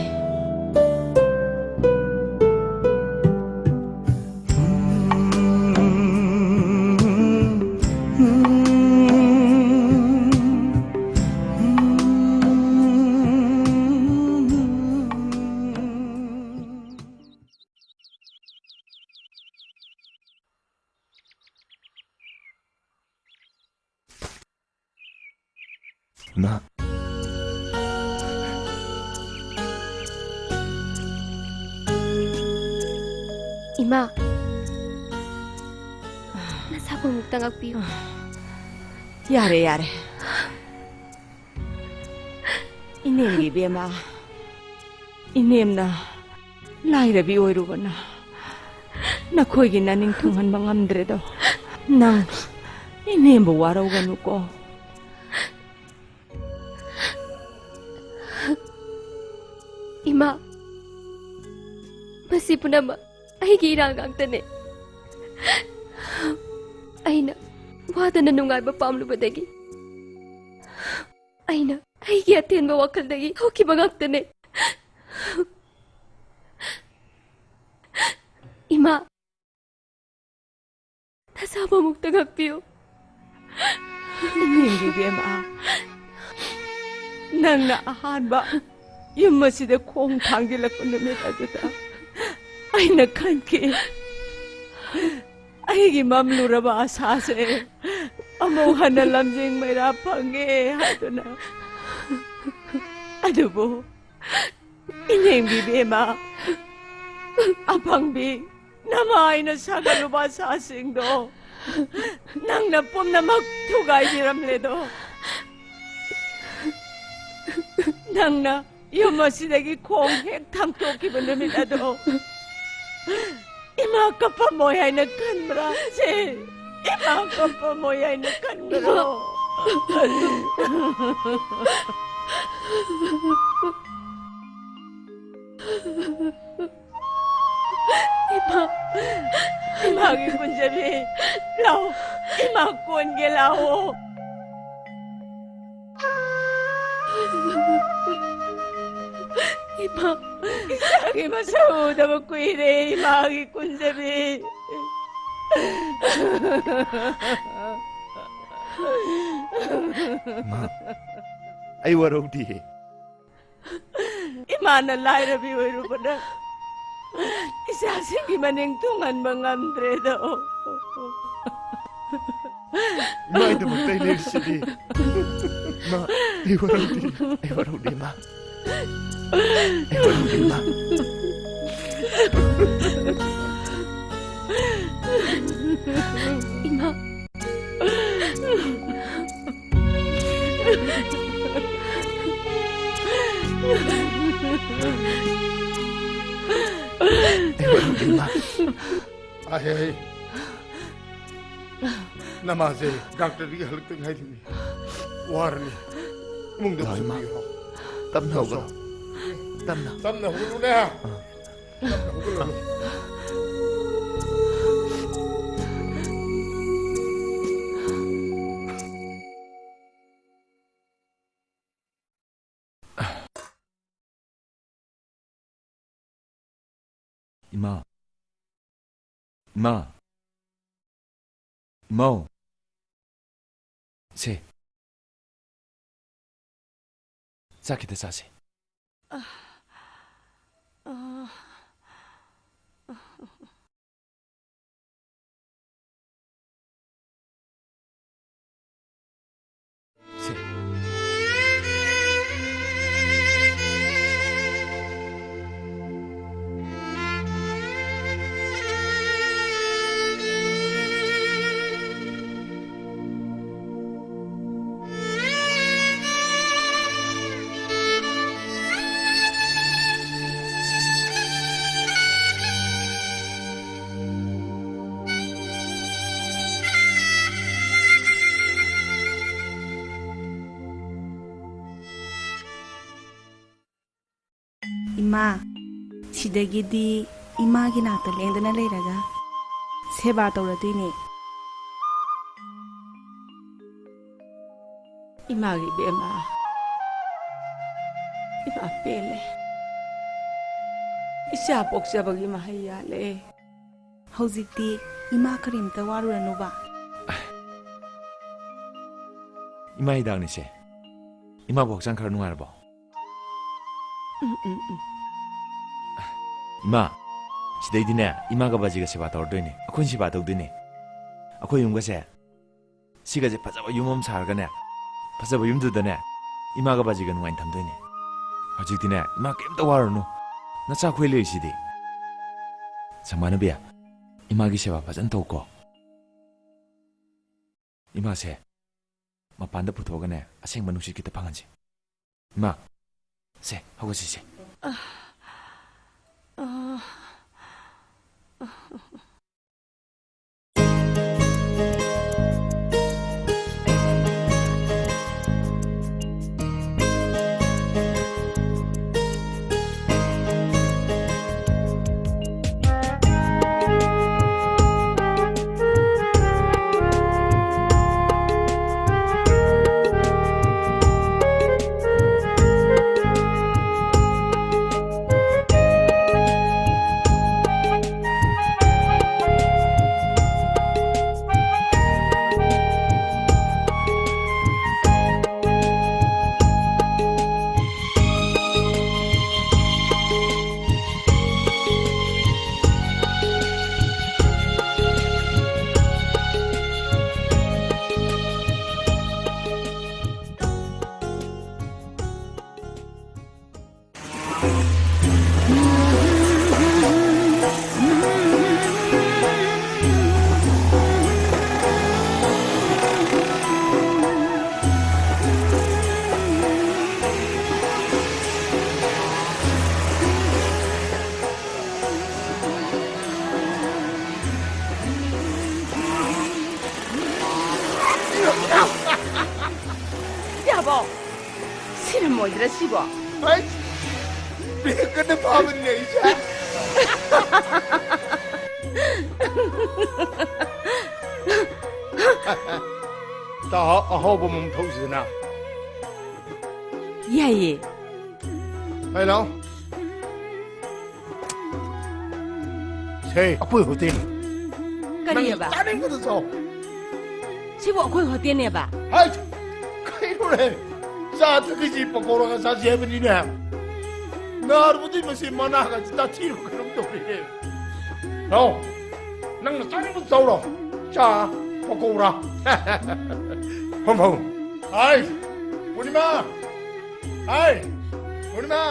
ꯏꯃꯥ꯫ ꯏꯃꯥ, ꯅꯁꯥꯕꯨ ꯑꯃꯨꯛꯇ ꯉꯥꯛꯄꯤꯌꯨ꯫ ꯌꯥꯔꯦ, ꯌꯥꯔꯦ꯫ ꯏꯅꯦꯝꯒꯤ ꯏꯕꯦꯝꯃ, ꯏꯅꯦꯝꯅ ꯂꯥꯏꯔꯕꯤ ꯑꯣꯏꯔꯨꯕꯅ ꯅꯈꯣꯏꯒꯤ ꯅꯅꯤꯡ ꯊꯨꯡꯍꯟꯕ ꯉꯝꯗ꯭ꯔꯦꯗꯣ꯫ ꯅꯪ ꯏꯅꯦꯝꯕꯨ ꯋꯥꯔꯧꯒꯅꯨꯀꯣ꯫ ꯏꯃꯥ, ꯃꯁꯤ ꯄꯨꯝꯅꯃꯛ ꯑꯩꯒꯤ ꯏꯔꯥꯜ ꯉꯥꯛꯇꯅꯦ꯫ ꯑꯩꯅ ꯋꯥꯗꯅ ꯅꯨꯡꯉꯥꯏꯕ ꯄꯥꯝꯂꯨꯕꯗꯒꯤ ꯑꯩꯅ ꯑꯩꯒꯤ ꯑꯇꯦꯟꯕ ꯋꯥꯈꯜꯗꯒꯤ ꯊꯣꯛꯈꯤꯕ ꯉꯥꯛꯇꯅꯦ꯫ ꯏꯃꯥ, ꯅꯁꯥꯕꯨ ꯑꯃꯨꯛꯇ ꯉꯥꯛꯄꯤꯌꯨ꯫ ꯏꯅꯦꯝꯕꯤ ꯕꯦꯝꯃ, ꯅꯪꯅ ꯑꯍꯥꯟꯕ ꯌꯨꯝ ꯑꯁꯤꯗ ꯈꯣꯡ ꯊꯥꯡꯖꯤꯜꯂꯛꯄ ꯅꯨꯃꯤꯠ ꯑꯗꯨꯗ ꯑꯩꯅ ꯈꯟꯈꯤ, ꯑꯩꯒꯤ ꯃꯝꯂꯨꯔꯕ ꯑꯁꯥꯁꯦ ꯑꯃꯨꯛ ꯍꯟꯅ ꯂꯝꯖꯤꯡ ꯃꯩꯔꯥ ꯐꯪꯉꯦ ꯍꯥꯏꯗꯨꯅ꯫ ꯑꯗꯨꯕꯨ ꯏꯅꯦꯝꯕꯤ ꯕꯦꯝꯃ, ꯑꯄꯪꯕꯤ, ꯅꯃꯥꯏꯅ ꯁꯥꯒꯠꯂꯨꯕ ꯑꯁꯥꯁꯤꯡꯗꯣ ꯅꯪꯅ ꯄꯨꯝꯅꯃꯛ ꯊꯨꯒꯥꯏꯕꯤꯔꯝꯂꯦꯗꯣ꯫ ꯅꯪꯅ ꯌꯨꯝ ꯑꯁꯤꯗꯒꯤ ꯈꯣꯡ ꯍꯦꯛ ꯊꯥꯡꯇꯣꯛꯈꯤꯕ ꯅꯨꯃꯤꯠ ꯑꯗꯣ ꯏꯃꯥ ꯀꯞꯄꯝꯃꯣꯏ ꯍꯥꯏꯅ ꯈꯟꯕ꯭ꯔꯥ? ꯁꯦ, ꯏꯃꯥ ꯀꯞꯄꯝꯃꯣꯏ ꯍꯥꯏꯅ ꯈꯟꯕ꯭ꯔꯣ? ꯏꯃꯥ, ꯏꯃꯥꯒꯤ ꯀꯨꯟꯖꯕꯤ, ꯂꯥꯛꯑꯣ, ꯏꯃꯥ ꯀꯣꯟꯒꯦ ꯂꯥꯛꯑꯣ꯫ ꯏꯃꯥ, ꯏꯆꯥꯒꯤ ꯃꯁꯛ ꯎꯗꯕ ꯀꯨꯏꯔꯦ, ꯏꯃꯥꯒꯤ ꯀꯨꯟꯖꯕꯤ꯫ ꯃꯥ, ꯑꯩ ꯋꯥꯔꯧꯗꯤꯌꯦ꯫ ꯏꯃꯥꯅ ꯂꯥꯏꯔꯕꯤ ꯑꯣꯏꯔꯨꯕꯅ ꯏꯆꯥꯁꯤꯡꯒꯤ ꯃꯅꯤꯡ ꯊꯨꯡꯍꯟꯕ ꯉꯝꯗ꯭ꯔꯦꯗꯣ꯫ ꯏꯃꯥꯒꯤꯗꯃꯛꯇ ꯑꯩ ꯂꯩꯔꯤꯁꯤꯗꯤ꯫ ꯏꯃꯥ, ꯑꯩ ꯋꯥꯔꯧꯗꯦ, ꯑꯩ ꯋꯥꯔꯧꯗꯦ, ꯏꯃꯥ꯫ ꯑꯩ ꯋꯥꯔꯧꯗꯦ, ꯏꯃꯥ꯫ ꯏꯃꯥ꯫ ꯑꯩ ꯋꯥꯔꯧꯗꯦ, ꯏꯃꯥ꯫ ꯑꯍꯦ, ꯅꯃꯥꯁꯦ ꯗꯥꯛꯇꯔꯗꯒꯤ ꯍꯜꯂꯛꯇ ꯉꯥꯏꯔꯤꯅꯤ꯫ ꯋꯥꯔꯅꯤ꯫ ꯏꯃꯨꯡꯗ ꯂꯥꯛꯑꯣ, ꯏꯃꯥ꯫ ꯄꯨꯁꯤꯟꯕꯤꯌꯨ꯫ ꯇꯞꯅ ꯍꯧꯒꯠꯂꯣ꯫ ꯇꯞꯅ꯫ ꯇꯞꯅ ꯍꯧꯒꯠꯂꯨꯅꯦ꯫ ꯇꯞꯅ ꯍꯧꯒꯠꯂꯨꯅꯦ꯫ ꯏꯃꯥ꯫ ꯏꯃꯥ꯫ ꯏꯃꯥꯎ꯫ ꯁꯦ꯫ ꯆꯥꯛ ꯈꯤꯇ ꯆꯥꯁꯦ꯫ ꯁꯦ꯫ ꯏꯃꯥ, ꯁꯤꯗꯒꯤꯗꯤ ꯏꯃꯥꯒꯤ ꯅꯥꯛꯇ ꯂꯦꯡꯗꯅ ꯂꯩꯔꯒ ꯁꯦꯕꯥ ꯇꯧꯔꯗꯣꯏꯅꯦ꯫ ꯏꯃꯥꯒꯤ ꯏꯕꯦꯝꯃ, ꯏꯃꯥ ꯄꯦꯜꯂꯦ꯫ ꯏꯆꯥ ꯄꯣꯛꯆꯕꯒꯤ ꯃꯍꯩ ꯌꯥꯜꯂꯦ꯫ ꯍꯧꯖꯤꯛꯇꯤ ꯏꯃꯥ ꯀꯔꯤꯝꯇ ꯋꯥꯔꯨꯔꯅꯨꯕ꯫ ꯏꯃꯥ ꯍꯤꯗꯥꯛꯅꯤꯁꯦ꯫ ꯏꯃꯥꯕꯨ ꯍꯛꯆꯥꯡ ꯈꯔ ꯅꯨꯡꯉꯥꯏꯔꯕꯣ? ꯎꯝ, ꯎꯝ, ꯎꯝ꯫ ꯏꯃꯥ, ꯁꯤꯗꯩꯗꯤꯅꯦ, ꯏꯃꯥꯒ ꯕꯥꯖꯤꯒ ꯁꯦꯕꯥ ꯇꯧꯔꯗꯣꯏꯅꯦ꯫ ꯑꯩꯈꯣꯏꯅ ꯁꯦꯕꯥ ꯇꯧꯗꯣꯏꯅꯦ꯫ ꯑꯩꯈꯣꯏ ꯌꯨꯝꯒꯁꯦ, ꯁꯤꯒꯁꯦ ꯐꯖꯕ ꯌꯨꯝ ꯑꯃ ꯁꯥꯔꯒꯅꯦ, ꯐꯖꯕ ꯌꯨꯝꯗꯨꯗꯅꯦ, ꯏꯃꯥꯒ ꯕꯥꯖꯤꯒ ꯅꯨꯡꯉꯥꯏꯅ ꯊꯝꯗꯣꯏꯅꯦ꯫ ꯍꯧꯖꯤꯛꯇꯤꯅꯦ, ꯏꯃꯥ ꯀꯩꯝꯇ ꯋꯥꯔꯨꯅꯨ꯫ ꯅꯆꯥ ꯑꯩꯈꯣꯏ ꯂꯩꯔꯤꯁꯤꯗꯤ꯫ ꯁꯪꯕꯥꯅꯕꯤ, ꯏꯃꯥꯒꯤ ꯁꯦꯕꯥ ꯐꯖꯅ ꯇꯧꯀꯣ꯫ ꯏꯃꯥꯁꯦ ꯃꯄꯥꯟꯗ ꯄꯨꯊꯣꯛꯑꯒꯅꯦ, ꯑꯁꯦꯡꯕ ꯅꯨꯡꯁꯤꯠ ꯈꯤꯇ ꯐꯪꯍꯟꯁꯦ꯫ ꯏꯃꯥ, ꯁꯦ, ꯍꯧꯒꯠꯁꯤꯁꯦ꯫ ꯁꯤꯕꯣ? ꯍꯩ! ꯕ꯭ꯔꯦꯛꯀꯗ ꯐꯥꯕꯅꯤꯅꯦ ꯑꯩꯁꯦ꯫ ꯇꯥ, ꯑꯍꯥꯎꯕ ꯑꯃ ꯊꯧꯁꯤꯗꯅ꯫ ꯌꯥꯏꯌꯦ꯫ ꯍꯥꯏ ꯂꯥꯎ꯫ ꯁꯦ, ꯑꯩꯈꯣꯏ ꯍꯣꯇꯦꯜ꯫ ꯀꯔꯤꯑꯕ? ꯅꯪ ꯆꯥꯅꯤꯡꯕꯗ ꯆꯥꯎ꯫ ꯁꯤꯕꯨ ꯑꯩꯈꯣꯏ ꯍꯣꯇꯦꯜꯅꯦꯕ? ꯍꯥꯏ, ꯀꯩꯅꯣꯅꯦ? ꯆꯥ ꯊꯛꯈꯤꯁꯤ ꯄꯀꯧꯔꯥꯒ ꯆꯥꯁꯤ ꯍꯥꯏꯕꯅꯤꯅꯦ꯫ ꯅꯥꯔꯨꯕꯗꯤ ꯃꯁꯤ ꯃꯅꯥꯒꯁꯤ ꯇꯥꯊꯤꯔꯨ ꯀꯩꯅꯣꯝ ꯇꯧꯔꯦꯍꯦ꯫ ꯂꯥꯎ, ꯅꯪꯅ ꯆꯥꯅꯤꯡꯕꯗ ꯆꯥꯎꯔꯣ꯫ ꯆꯥ, ꯄꯀꯧꯔꯥ꯫ ꯐꯝ, ꯐꯝ꯫ ꯍꯥꯏ, ꯄꯨꯔꯅꯤꯃꯥ! ꯍꯥꯏ, ꯄꯨꯔꯅꯤꯃꯥ!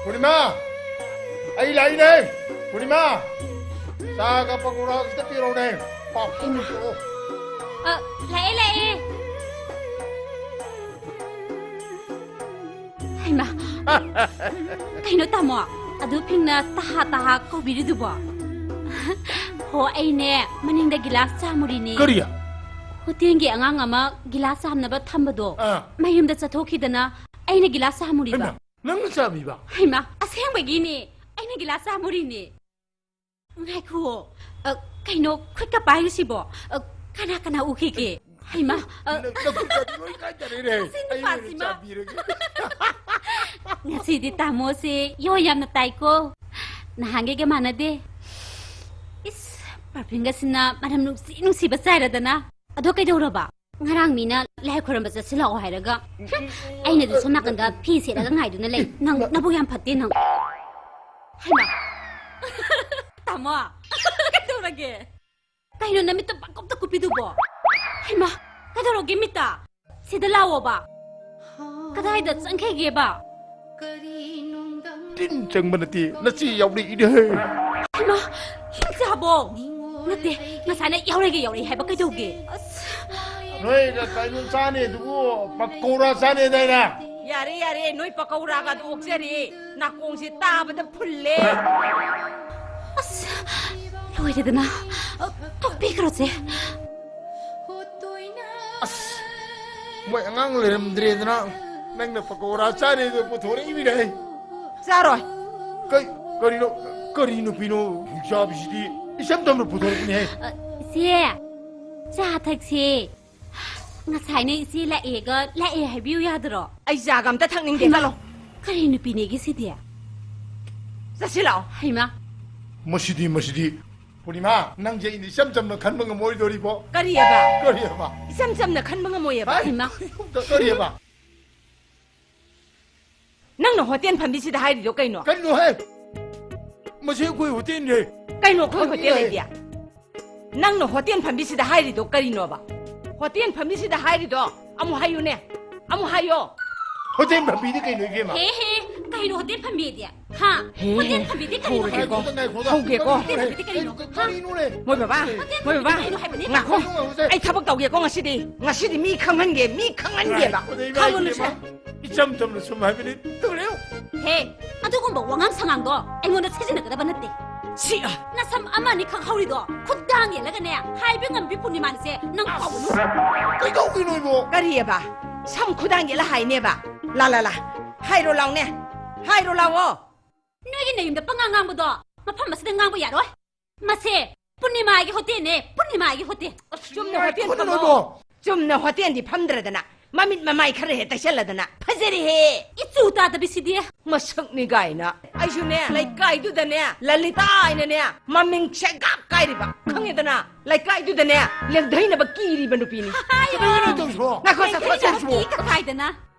ꯄꯨꯔꯅꯤꯃꯥ! ꯑꯩ ꯂꯥꯛꯏꯅꯦ! ꯄꯨꯔꯅꯤꯃꯥ! ꯆꯥꯒ ꯄꯀꯧꯔꯥ ꯈꯤꯇ ꯄꯤꯔꯛꯎꯅꯦ! ꯄꯥꯐꯣꯔ ꯍꯩꯃꯥ꯫ ꯄꯤꯔꯛꯑꯣ꯫ ꯑ, ꯂꯥꯛꯑꯦ, ꯂꯥꯛꯑꯦ! ꯍꯩꯃꯥ! ꯀꯩꯅꯣ ꯇꯥꯃꯣ? ꯑꯗꯨ ꯐꯤꯡꯅ ꯇꯍꯥ ꯇꯍꯥ ꯀꯧꯕꯤꯔꯤꯗꯨꯕꯣ? ꯍꯣ, ꯑꯩꯅꯦ, ꯃꯅꯤꯡꯗ ꯒꯤꯂꯥꯁ ꯆꯥꯃꯨꯔꯤꯅꯦ꯫ ꯀꯔꯤ? ꯍꯣꯇꯦꯜꯒꯤ ꯑꯉꯥꯡ ꯑꯃ ꯒꯤꯂꯥꯁ ꯆꯥꯝꯅꯕ ꯊꯝꯕꯗꯣ, ꯑꯥ꯫ ꯃꯌꯨꯝꯗ ꯆꯠꯊꯣꯛꯈꯤꯗꯅ ꯑꯩꯅ ꯒꯤꯂꯥꯁ ꯆꯥꯃꯨꯔꯤꯕ꯫ ꯍꯩꯃꯥ, ꯅꯪꯅ ꯆꯥꯝꯃꯤꯕ? ꯍꯩꯃꯥ, ꯑꯁꯦꯡꯕꯒꯤꯅꯦ꯫ ꯑꯩꯅ ꯒꯤꯂꯥꯁ ꯆꯥꯃꯨꯔꯤꯅꯦ꯫ ꯉꯥꯏꯈꯨꯑꯣ꯫ ꯑ, ꯀꯩꯅꯣ ꯈꯨꯠꯀ ꯄꯥꯏꯔꯤꯁꯤꯕꯣ? ꯑ, ꯀꯅꯥ ꯀꯅꯥ ꯎꯈꯤꯒꯦ? ꯍꯩꯃꯥ, ꯑ, ꯅꯪ ꯅꯈꯨꯠꯀꯗꯤ ꯂꯣꯏ ꯀꯥꯏꯗꯔꯦꯅꯦ꯫ ꯑꯁꯤ ꯑꯩ ꯑꯣꯏꯅ ꯅꯨꯄꯥꯁꯤꯃ꯫ ꯆꯥꯕꯤꯔꯒꯦ꯫ ꯉꯁꯤꯗꯤ ꯇꯥꯃꯣꯁꯦ ꯌꯣ ꯌꯥꯝꯅ ꯇꯥꯏꯀꯣ꯫ ꯅꯍꯥꯟꯒꯩꯒ ꯃꯥꯟꯅꯗꯦ꯫ ꯏꯁ, ꯄꯔꯐ꯭ꯌꯨꯝꯒꯁꯤꯅ ꯃꯅꯝ ꯅꯨꯡꯁꯤ ꯅꯨꯡꯁꯤꯕ ꯆꯥꯏꯔꯗꯅ꯫ ꯑꯗꯣ ꯀꯩꯗꯧꯔꯕ? ꯉꯔꯥꯡ ꯃꯤꯅ ꯂꯥꯏ ꯈꯣꯏꯔꯝꯕ ꯆꯠꯁꯤ ꯂꯥꯛꯑꯣ ꯍꯥꯏꯔꯒ, ꯍꯨꯝ, ꯑꯩꯅꯗꯤ ꯁꯣꯝ ꯅꯥꯀꯟꯗ ꯐꯤ ꯁꯦꯠꯂꯒ ꯉꯥꯏꯗꯨꯅ ꯂꯩ꯫ ꯅꯪ ꯅꯕꯨꯛ ꯌꯥꯝ ꯐꯠꯇꯦ ꯅꯪ꯫ ꯍꯩꯃꯥ! ꯇꯥꯃꯣ! ꯀꯩꯗꯧꯔꯒꯦ? ꯀꯩꯅꯣ ꯅꯃꯤꯠꯇꯣ ꯄꯪꯀꯨꯞꯇ ꯀꯨꯞꯄꯤꯗꯨꯕꯣ? ꯍꯩꯃꯥ! ꯀꯩꯗꯧꯔꯒꯦ ꯃꯤꯠꯇ? ꯁꯤꯗ ꯂꯥꯛꯑꯣꯕ꯫ ꯀꯗꯥꯏꯗ ꯆꯪꯈꯤꯒꯦꯕ? ꯇꯤꯟ ꯆꯪꯕ ꯅꯠꯇꯦ, ꯅꯆꯦ ꯌꯥꯎꯔꯛꯏꯅꯦꯍꯦ꯫ ꯍꯩꯃꯥ! ꯍꯤꯡꯆꯥꯕꯣ! ꯅꯠꯇꯦ, ꯉꯁꯥꯏꯅ ꯌꯥꯎꯔꯛꯏꯒ ꯌꯥꯎꯔꯛꯏ ꯍꯥꯏꯕ ꯀꯩꯗꯧꯒꯦ? ꯑꯁ! ꯅꯣꯏ ꯀꯩꯅꯣ ꯆꯥꯅꯤ ꯑꯗꯨꯕꯨ ꯄꯀꯧꯔꯥ ꯆꯥꯅꯤ ꯍꯥꯏꯗꯥꯏꯅꯦ? ꯌꯥꯔꯦ, ꯌꯥꯔꯦ, ꯅꯣꯏ ꯄꯀꯧꯔꯥꯒꯗꯣ ꯑꯣꯛꯆꯔꯦ꯫ ꯅꯥꯀꯣꯡꯁꯦ ꯇꯥꯕꯗ ꯐꯨꯜꯂꯦ꯫ ꯑꯁ! ꯂꯣꯏꯔꯦꯗꯅ꯫ ꯑ, ꯇꯣꯛꯄꯤꯈ꯭ꯔꯣꯁꯦ꯫ ꯑꯁ! ꯃꯣꯏ ꯑꯉꯥꯡ ꯂꯩꯔꯝꯗ꯭ꯔꯦꯗꯅ ꯅꯪꯅ ꯄꯀꯧꯔꯥ ꯆꯥꯅꯤꯗꯣ ꯄꯨꯊꯣꯔꯛꯏꯃꯤꯅꯦ꯫ ꯆꯥꯔꯣꯏ꯫ ꯀꯩ, ꯀꯔꯤꯅꯣ? ꯀꯔꯤ ꯅꯨꯄꯤꯅꯣ ꯍꯧꯖꯤꯛ ꯆꯥꯕꯁꯤꯗꯤ? ꯏꯆꯝ ꯆꯝꯅ ꯄꯨꯊꯣꯔꯛꯄꯅꯦꯍꯦ꯫ ꯑ, ꯏꯆꯦ, ꯆꯥ ꯊꯛꯁꯦ꯫ ꯉꯁꯥꯏꯅ ꯏꯆꯦ ꯂꯥꯛꯑꯦꯒ ꯂꯥꯛꯑꯦ ꯍꯥꯏꯕꯤꯌꯨ ꯌꯥꯗ꯭ꯔꯣ? ꯑꯩ ꯆꯥꯒ ꯑꯝꯇ ꯊꯛꯅꯤꯡꯗꯦ꯫ ꯍꯩꯃꯥ, ꯆꯠꯂꯣ꯫ ꯀꯔꯤ ꯅꯨꯄꯤꯅꯦꯒꯦ ꯁꯤꯗꯤ? ꯆꯠꯁꯤ ꯂꯥꯛꯑꯣ꯫ ꯍꯩꯃꯥ꯫ ꯃꯁꯤꯗꯤ, ꯃꯁꯤꯗꯤ꯫ ꯄꯨꯔꯅꯤꯃꯥ, ꯅꯪꯁꯦ ꯑꯩꯅ ꯏꯆꯝ ꯆꯝꯅ ꯈꯟꯕ ꯉꯝꯃꯣꯏꯗꯣꯔꯤꯕꯣ꯫ ꯀꯔꯤꯑꯕ? ꯀꯔꯤꯑꯕ? ꯏꯆꯝ ꯆꯝꯅ ꯈꯟꯕ ꯉꯝꯃꯣꯏꯑꯕ? ꯍꯥꯏ? ꯍꯩꯃꯥ꯫ ꯀꯔꯤꯑꯕ? ꯅꯪꯅ ꯍꯣꯇꯦꯜ ꯐꯝꯕꯤꯁꯤꯗ ꯍꯥꯏꯔꯤꯗꯣ ꯀꯩꯅꯣ? ꯀꯩꯅꯣꯍꯦ? ꯃꯁꯤ ꯑꯩꯈꯣꯏ ꯍꯣꯇꯦꯜꯅꯦ꯫ ꯀꯩꯅꯣ ꯑꯩꯈꯣꯏ ꯐꯝꯕꯤꯅꯦ꯫ ꯍꯣꯇꯦꯜ ꯂꯩꯗꯤ? ꯅꯪꯅ ꯍꯣꯇꯦꯜ ꯐꯝꯕꯤꯁꯤꯗ ꯍꯥꯏꯔꯤꯗꯣ ꯀꯔꯤꯅꯣꯕ? ꯍꯣꯇꯦꯜ ꯐꯝꯕꯤꯁꯤꯗ ꯍꯥꯏꯔꯤꯗꯣ ꯑꯃꯨꯛ ꯍꯥꯏꯌꯨꯅꯦ꯫ ꯑꯃꯨꯛ ꯍꯥꯏꯌꯣ꯫ ꯍꯣꯇꯦꯜ ꯐꯝꯕꯤꯗꯤ ꯀꯩꯅꯣ, ꯏꯕꯦꯝꯃ? ꯍꯦ, ꯍꯦ, ꯀꯩꯅꯣ ꯍꯣꯇꯦꯜ ꯐꯝꯕꯤꯗꯤ? ꯍꯥ? ꯍꯦ, ꯍꯣꯇꯦꯜ ꯐꯝꯕꯤꯗꯤ ꯀꯩꯅꯣ? ꯍꯧꯔꯒꯦꯀꯣ꯫ ꯉꯥꯏꯈꯣ, ꯉꯥꯏꯈꯣ, ꯍꯧꯒꯦꯀꯣ꯫ ꯍꯣꯇꯦꯜ ꯐꯝꯕꯤꯗꯤ ꯀꯩꯅꯣ? ꯍꯥ? ꯀꯔꯤꯅꯣꯅꯦ? ꯃꯣꯏ ꯕꯕꯥ, ꯍꯣꯇꯦꯜ ꯃꯣꯏ ꯐꯝꯕꯤꯗꯤ ꯕꯕꯥ, ꯀꯩꯅꯣ ꯍꯥꯏꯕꯅꯤ? ꯉꯥꯏꯈꯣ꯫ ꯀꯩꯅꯣ ꯍꯧꯖꯤꯛ? ꯑꯩ ꯊꯕꯛ ꯇꯧꯒꯦꯀꯣ ꯉꯁꯤꯗꯤ꯫ ꯉꯁꯤꯗꯤ ꯃꯤ ꯈꯪꯍꯟꯒꯦ, ꯃꯤ ꯈꯪꯍꯟꯒꯦꯕ꯫ ꯉꯥꯏꯈꯣ, ꯏꯃꯥ, ꯈꯪꯉꯨꯅꯨꯁꯦ꯫ ꯏꯕꯦꯝꯃ꯫ ꯏꯆꯝ ꯆꯝꯅ ꯁꯨꯝ ꯍꯥꯏꯕꯅꯤ꯫ ꯇꯨꯔꯦꯜ꯫ ꯍꯦ, ꯑꯗꯨꯒꯨꯝꯕ ꯋꯥꯉꯥꯡ ꯁꯉꯥꯡꯗꯣ ꯑꯩꯉꯣꯟꯗ ꯁꯤꯖꯤꯟꯅꯒꯗꯕ ꯅꯠꯇꯦ꯫ ꯁꯤ, ꯑ꯫ ꯅꯁꯝ ꯑꯃ ꯑꯅꯤ ꯈꯛ ꯍꯧꯔꯤꯗꯣ ꯈꯨꯠ ꯊꯥꯡ ꯌꯦꯜꯂꯒꯅꯦ ꯍꯥꯏꯕ ꯉꯝꯕꯤ ꯄꯨꯔꯅꯤꯃꯥꯅꯤꯁꯦ ꯅꯪ ꯀꯥꯎꯒꯅꯨ꯫ ꯀꯩꯗꯧꯒꯤꯅꯣ ꯏꯕꯣ? ꯀꯔꯤꯑꯕ? ꯁꯝ ꯈꯨꯗꯥꯡ ꯌꯦꯜꯂ ꯍꯥꯏꯅꯦꯕ? ꯂꯥ, ꯂꯥ, ꯂꯥ꯫ ꯍꯥꯏꯔꯣ ꯂꯥꯎꯅꯦ꯫ ꯍꯥꯏꯔꯣ ꯂꯥꯎꯑꯣ꯫ ꯅꯣꯏꯒꯤ ꯅꯌꯨꯝꯗ ꯄꯉꯥꯡ ꯉꯥꯡꯕꯗꯣ ꯃꯐꯝ ꯑꯁꯤꯗ ꯉꯥꯡꯕ ꯌꯥꯔꯣꯏ꯫ ꯃꯁꯦ ꯄꯨꯔꯅꯤꯃꯥꯒꯤ ꯍꯣꯇꯦꯜꯅꯦ, ꯄꯨꯔꯅꯤꯃꯥꯒꯤ ꯍꯣꯇꯦꯜ꯫ ꯑꯁ, ꯆꯨꯝꯅ ꯍꯣꯇꯦꯜ ꯀꯩꯅꯣ ꯐꯝꯃꯣ꯫ ꯏꯕꯣ? ꯆꯨꯝꯅ ꯍꯣꯇꯦꯜꯗꯤ ꯐꯝꯗ꯭ꯔꯗꯅ ꯃꯃꯤꯠ ꯃꯃꯥꯏ ꯈꯔ ꯍꯦꯛ ꯇꯩꯁꯜꯂꯗꯅ ꯐꯖꯔꯦꯍꯦ꯫ ꯏꯆꯨ ꯇꯥꯗꯕꯤꯁꯤꯗꯤ꯫ ꯃꯁꯛꯅꯤ ꯀꯥꯏꯅ꯫ ꯑꯩꯁꯨꯅꯦ, ꯂꯩꯀꯥꯏꯗꯨꯗꯅꯦ, ꯂꯂꯤꯇꯥ ꯍꯥꯏꯅꯅꯦ, ꯃꯃꯤꯡ ꯁꯦꯒꯥꯛ ꯀꯥꯏꯔꯤꯕ, ꯈꯪꯉꯦꯗꯅ? ꯂꯩꯀꯥꯏꯗꯨꯗꯅꯦ, ꯂꯦꯡꯊꯩꯅꯕ ꯀꯤꯔꯤꯕ ꯅꯨꯄꯤꯅꯤ꯫ ꯍꯥꯏꯌꯣ꯫ ꯀꯩꯗꯧꯔꯤꯅꯣ ꯇꯧꯔꯤꯁꯤꯕꯣ? ꯉꯥꯏꯈꯣ, ꯉꯥꯏꯈꯣ, ꯉꯥꯏꯈꯣ꯫ ꯀꯤ ꯀꯥꯏꯗꯅ꯫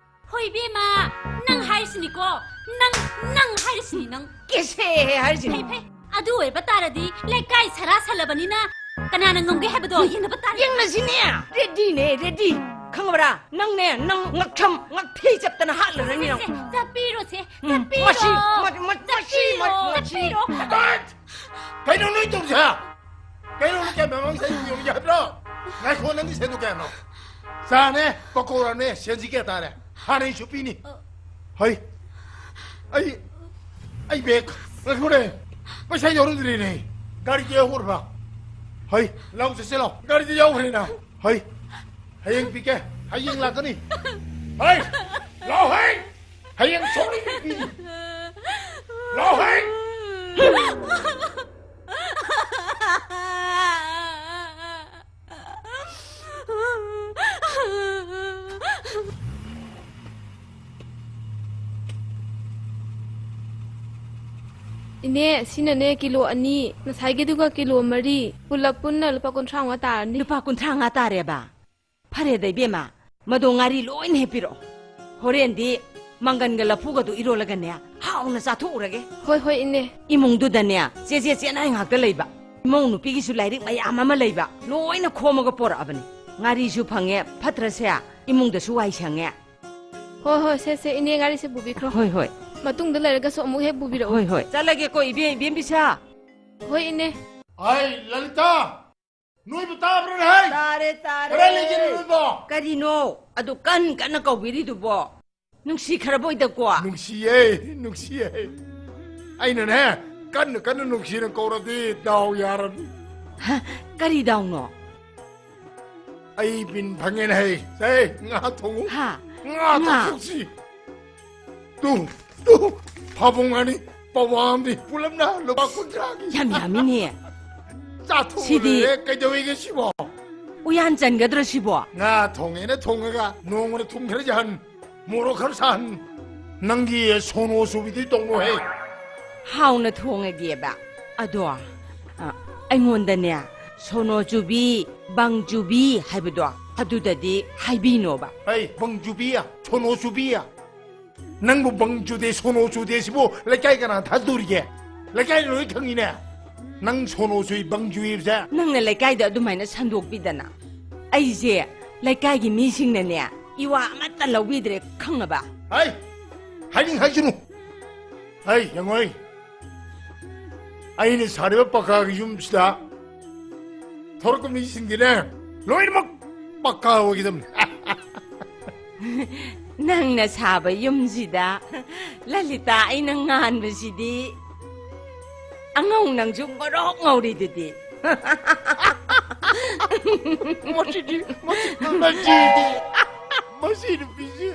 ꯍꯣꯏ, ꯏꯕꯦꯝꯃ, ꯅꯪ ꯍꯥꯏꯔꯤꯁꯤꯅꯤꯀꯣ, ꯅꯪ, ꯅꯪ ꯍꯥꯏꯔꯤꯁꯤꯅꯤ, ꯅꯪ꯫ ꯀꯦꯁꯦ ꯍꯥꯏꯔꯤꯁꯤꯅꯤ꯫ ꯐꯩ, ꯐꯩ꯫ ꯑꯗꯨ ꯑꯣꯏꯕ ꯇꯥꯔꯗꯤ ꯂꯩꯀꯥꯏ ꯁꯔꯥ ꯁꯜꯂꯕꯅꯤꯅ ꯀꯅꯥꯅ ꯉꯝꯒꯦ ꯍꯥꯏꯕꯗꯣ ꯌꯦꯡꯅꯕ ꯇꯥꯔꯦ꯫ ꯌꯦꯡꯅꯁꯤꯅꯦ꯫ ꯔꯦꯗꯤꯅꯦ, ꯔꯦꯗꯤ꯫ ꯈꯪꯉꯕ꯭ꯔꯥ? ꯅꯪꯅꯦ, ꯅꯪ ꯉꯛꯁꯝ, ꯉꯛꯊꯤ ꯆꯞꯇꯅ ꯍꯥꯠꯂꯔꯅꯤ ꯅꯪ꯫ ꯁꯦ, ꯆꯠꯄꯤꯔꯣꯁꯦ, ꯎꯝ, ꯆꯠꯄꯤꯔꯣ꯫ ꯃꯁꯤ, ꯃ-, ꯃ-, ꯃꯁꯤ, ꯆꯠꯄꯤꯔꯣ, ꯃ-, ꯃꯁꯤ꯫ ꯆꯠꯄꯤꯔꯣ꯫ ꯀꯩꯅꯣ ꯅꯣꯏ ꯇꯧꯔꯤꯁꯦ? ꯀꯩꯅꯣ ꯅꯪ ꯀꯌꯥꯝ ꯃꯃꯥꯡ ꯁꯦꯟ ꯌꯣꯟꯒꯦ ꯍꯥꯏꯕ꯭ꯔꯣ? ꯉꯥꯏꯈꯣ, ꯅꯪꯒꯤ ꯁꯦꯟꯗꯣ ꯀꯌꯥꯅꯣ? ꯆꯥꯅꯦ, ꯄꯀꯧꯔꯥꯅꯦ, ꯁꯦꯟꯁꯤ ꯀꯌꯥ ꯇꯥꯔꯦ? ꯍꯥꯟꯅ ꯑꯩꯁꯨ ꯄꯤꯅꯤ꯫ ꯍꯩ, ꯑꯩ, ꯑꯩ ꯕꯦꯒ, ꯉꯥꯏꯈꯣꯅꯦ, ꯄꯩꯁꯥ ꯌꯥꯎꯔꯝꯗ꯭ꯔꯦꯅꯦ꯫ ꯒꯥꯔꯤꯗ ꯌꯥꯎꯈ꯭ꯔꯕ? ꯍꯩ, ꯂꯥꯎ ꯆꯠꯁꯦ ꯂꯥꯎ, ꯒꯥꯔꯤꯗ ꯌꯥꯎꯈ꯭ꯔꯦꯅ꯫ ꯍꯩ, ꯍꯌꯦꯡ ꯄꯤꯒꯦ꯫ ꯍꯌꯦꯡ ꯂꯥꯛꯀꯅꯤ꯫ ꯍꯩ! ꯂꯥꯎ ꯍꯩ! ꯍꯌꯦꯡ ꯁꯣꯏꯗꯅ ꯄꯤꯅꯤ꯫ ꯂꯥꯎ ꯍꯩ! ꯏꯅꯦ, ꯁꯤꯅꯅꯦ ꯀꯤꯂꯣ ꯑꯅꯤ, ꯉꯁꯥꯏꯒꯤꯗꯨꯒ ꯀꯤꯂꯣ ꯃꯔꯤ, ꯄꯨꯂꯞ ꯄꯨꯟꯅ ꯂꯨꯄꯥ ꯀꯨꯟꯊ꯭ꯔꯥ ꯃꯉꯥ ꯇꯥꯔꯅꯤ꯫ ꯂꯨꯄꯥ ꯀꯨꯟꯊ꯭ꯔꯥ ꯃꯉꯥ ꯇꯥꯔꯦꯕ? ꯐꯔꯦꯗ ꯏꯕꯦꯝꯃ, ꯃꯗꯣ ꯉꯥꯔꯤ ꯂꯣꯏꯅ ꯍꯦꯛ ꯄꯤꯔꯛꯑꯣ꯫ ꯍꯣꯔꯦꯟꯗꯤ ꯃꯪꯒꯟꯒ ꯂꯐꯨꯒꯗꯨ ꯏꯔꯣꯜꯂꯒꯅꯦ, ꯍꯥꯎꯅ ꯆꯥꯊꯣꯛꯎꯔꯒꯦ꯫ ꯍꯣꯏ, ꯍꯣꯏ, ꯏꯅꯦ꯫ ꯏꯃꯨꯡꯗꯨꯗꯅꯦ ꯆꯦꯆꯦ ꯆꯦꯅꯥꯏ ꯉꯥꯛꯇ ꯂꯩꯕ꯫ ꯏꯃꯧ ꯅꯨꯄꯤꯒꯤꯁꯨ ꯂꯥꯏꯔꯤꯛ ꯃꯌꯥꯝ ꯑꯃ ꯂꯩꯕ, ꯂꯣꯏꯅ ꯈꯣꯝꯃꯒ ꯄꯣꯔꯛꯑꯕꯅꯤ꯫ ꯉꯥꯔꯤꯁꯨ ꯐꯪꯉꯦ, ꯐꯠꯇ꯭ꯔꯁꯦ? ꯏꯃꯨꯡꯗꯁꯨ ꯋꯥꯏ ꯁꯪꯉꯦ꯫ ꯍꯣꯏ, ꯍꯣꯏ, ꯁꯦ, ꯁꯦ, ꯏꯅꯦ, ꯉꯥꯔꯤꯁꯦ ꯄꯨꯕꯤꯈ꯭ꯔꯣ꯫ ꯍꯣꯏ, ꯍꯣꯏ꯫ ꯃꯇꯨꯡꯗ ꯂꯩꯔꯒꯁꯨ ꯑꯃꯨꯛ ꯍꯦꯛ ꯄꯨꯕꯤꯔꯛꯎ꯫ ꯍꯣꯏ, ꯍꯣꯏ꯫ ꯆꯠꯂꯒꯦꯀꯣ, ꯏꯕꯦꯝ, ꯏꯕꯦꯝ ꯕꯤꯁꯥ꯫ ꯍꯣꯏ, ꯏꯅꯦ꯫ ꯑꯩ, ꯂꯂꯤꯇꯥ! ꯅꯣꯏꯕꯨ ꯇꯥꯕ꯭ꯔꯅꯦ ꯍꯩ? ꯇꯥꯔꯦ, ꯇꯥꯔꯦ꯫ ꯀꯗꯥꯏ ꯂꯩꯒꯦ ꯅꯣꯏꯕꯣ? ꯀꯔꯤꯅꯣ ꯑꯗꯨ ꯀꯟ ꯀꯟꯅ ꯀꯧꯕꯤꯔꯤꯗꯨꯕꯣ? ꯅꯨꯡꯁꯤꯈ꯭ꯔꯕꯣꯏꯗꯀꯣ? ꯅꯨꯡꯁꯤꯌꯦ, ꯅꯨꯡꯁꯤꯌꯦ꯫ ꯑꯩꯅꯅꯦ, ꯀꯟꯅ ꯀꯟꯅ ꯅꯨꯡꯁꯤꯅ ꯀꯧꯔꯗꯤ ꯗꯥꯎ ꯌꯥꯔꯕꯅꯤ꯫ ꯍ, ꯀꯔꯤ ꯗꯥꯎꯅꯣ? ꯑꯩ ꯕꯤꯟ ꯐꯪꯉꯦꯅꯦ ꯍꯩ꯫ ꯁꯦ, ꯉꯥ ꯊꯣꯡꯉꯨ꯫ ꯍꯥ? ꯉꯥ ꯉꯥ? ꯆꯥꯊꯣꯛꯁꯤ꯫ ꯇꯨ, ꯇꯨ, ꯐꯥꯕꯨꯡ ꯑꯅꯤ, ꯄꯋꯥ ꯑꯃꯗꯤ ꯄꯨꯂꯞꯅ ꯂꯨꯄꯥ ꯀꯨꯟꯊ꯭ꯔꯥꯒꯤ꯫ ꯌꯥꯝ ꯌꯥꯝꯃꯤꯅꯦ꯫ ꯆꯥꯊꯣꯛꯎꯔꯦ, ꯁꯤꯗꯤ ꯀꯩꯗꯧꯋꯦꯒꯦ ꯁꯤꯕꯣ? ꯎꯌꯥꯟ ꯆꯟꯒꯗ꯭ꯔꯣ ꯁꯤꯕꯣ? ꯉꯥ ꯊꯣꯡꯉꯦꯅ ꯊꯣꯡꯉꯒ ꯅꯣꯡꯃꯅ ꯊꯨꯝ ꯈꯔ ꯌꯥꯍꯟ, ꯃꯣꯔꯣꯛ ꯈꯔ ꯁꯥꯍꯟ꯫ ꯅꯪꯒꯤ ꯁꯣꯅꯣ ꯆꯨꯕꯤꯗꯤ ꯇꯧꯅꯨꯍꯦ꯫ ꯍꯥꯎꯅ ꯊꯣꯡꯉꯒꯦꯕ꯫ ꯑꯗꯣ, ꯑ, ꯑꯩꯉꯣꯟꯗꯅꯦ, ꯁꯣꯅꯣ ꯆꯨꯕꯤ, ꯕꯪ ꯆꯨꯕꯤ ꯍꯥꯏꯕꯗꯣ, ꯑꯗꯨꯗꯗꯤ ꯍꯥꯏꯕꯤꯅꯣꯕ꯫ ꯍꯩ, ꯕꯪ ꯆꯨꯕꯤ, ꯁꯣꯅꯣ ꯆꯨꯕꯤ꯫ ꯅꯪꯕꯨ ꯕꯪ ꯆꯨꯗꯦ, ꯁꯣꯅꯣ ꯆꯨꯗꯦ ꯁꯤꯕꯨ ꯂꯩꯀꯥꯏ ꯀꯅꯥ ꯊꯥꯖꯗꯣꯔꯤꯒꯦ? ꯂꯩꯀꯥꯏꯅ ꯂꯣꯏ ꯈꯪꯉꯤꯅꯦ꯫ ꯅꯪ ꯁꯣꯅꯣ ꯆꯨꯏ, ꯕꯪ ꯆꯨꯏ ꯍꯥꯏꯕꯁꯦ꯫ ꯅꯪꯅ ꯂꯩꯀꯥꯏꯗ ꯑꯗꯨꯃꯥꯏꯅ ꯁꯟꯗꯣꯛꯄꯤꯗꯅ꯫ ꯑꯩꯁꯦ ꯂꯩꯀꯥꯏꯒꯤ ꯃꯤꯁꯤꯡꯅꯅꯦ, ꯏꯋꯥ ꯑꯃꯠꯇ ꯂꯧꯕꯤꯗ꯭ꯔꯦ, ꯈꯪꯉꯕ? ꯍꯩ! ꯍꯥꯏꯅꯤꯡ ꯍꯥꯏꯖꯅꯨ꯫ ꯍꯩ, ꯌꯦꯡꯉꯣ ꯍꯩ꯫ ꯑꯩꯅ ꯁꯥꯔꯤꯕ ꯄꯀꯥꯒꯤ ꯌꯨꯝꯁꯤꯗ ꯊꯣꯔꯛꯄ ꯃꯤꯁꯤꯡꯗꯤꯅꯦ, ꯂꯣꯏꯅꯃꯛ ꯄꯀꯥ ꯑꯣꯏꯒꯗꯕꯅꯤ꯫ ꯅꯪꯅ ꯁꯥꯕ ꯌꯨꯝꯁꯤꯗ ꯂꯂꯤꯇꯥ ꯑꯩꯅ ꯉꯥꯟꯕꯁꯤꯗꯤ ꯑꯉꯧ ꯅꯪꯁꯨ ꯉꯧꯔꯣꯛ ꯉꯧꯔꯤꯗꯨꯗꯤ꯫ ꯃꯁꯤꯗꯤ, ꯃꯁꯤ, ꯃꯁꯤꯗꯤ꯫ ꯑꯁꯤ ꯅꯨꯄꯤꯁꯤ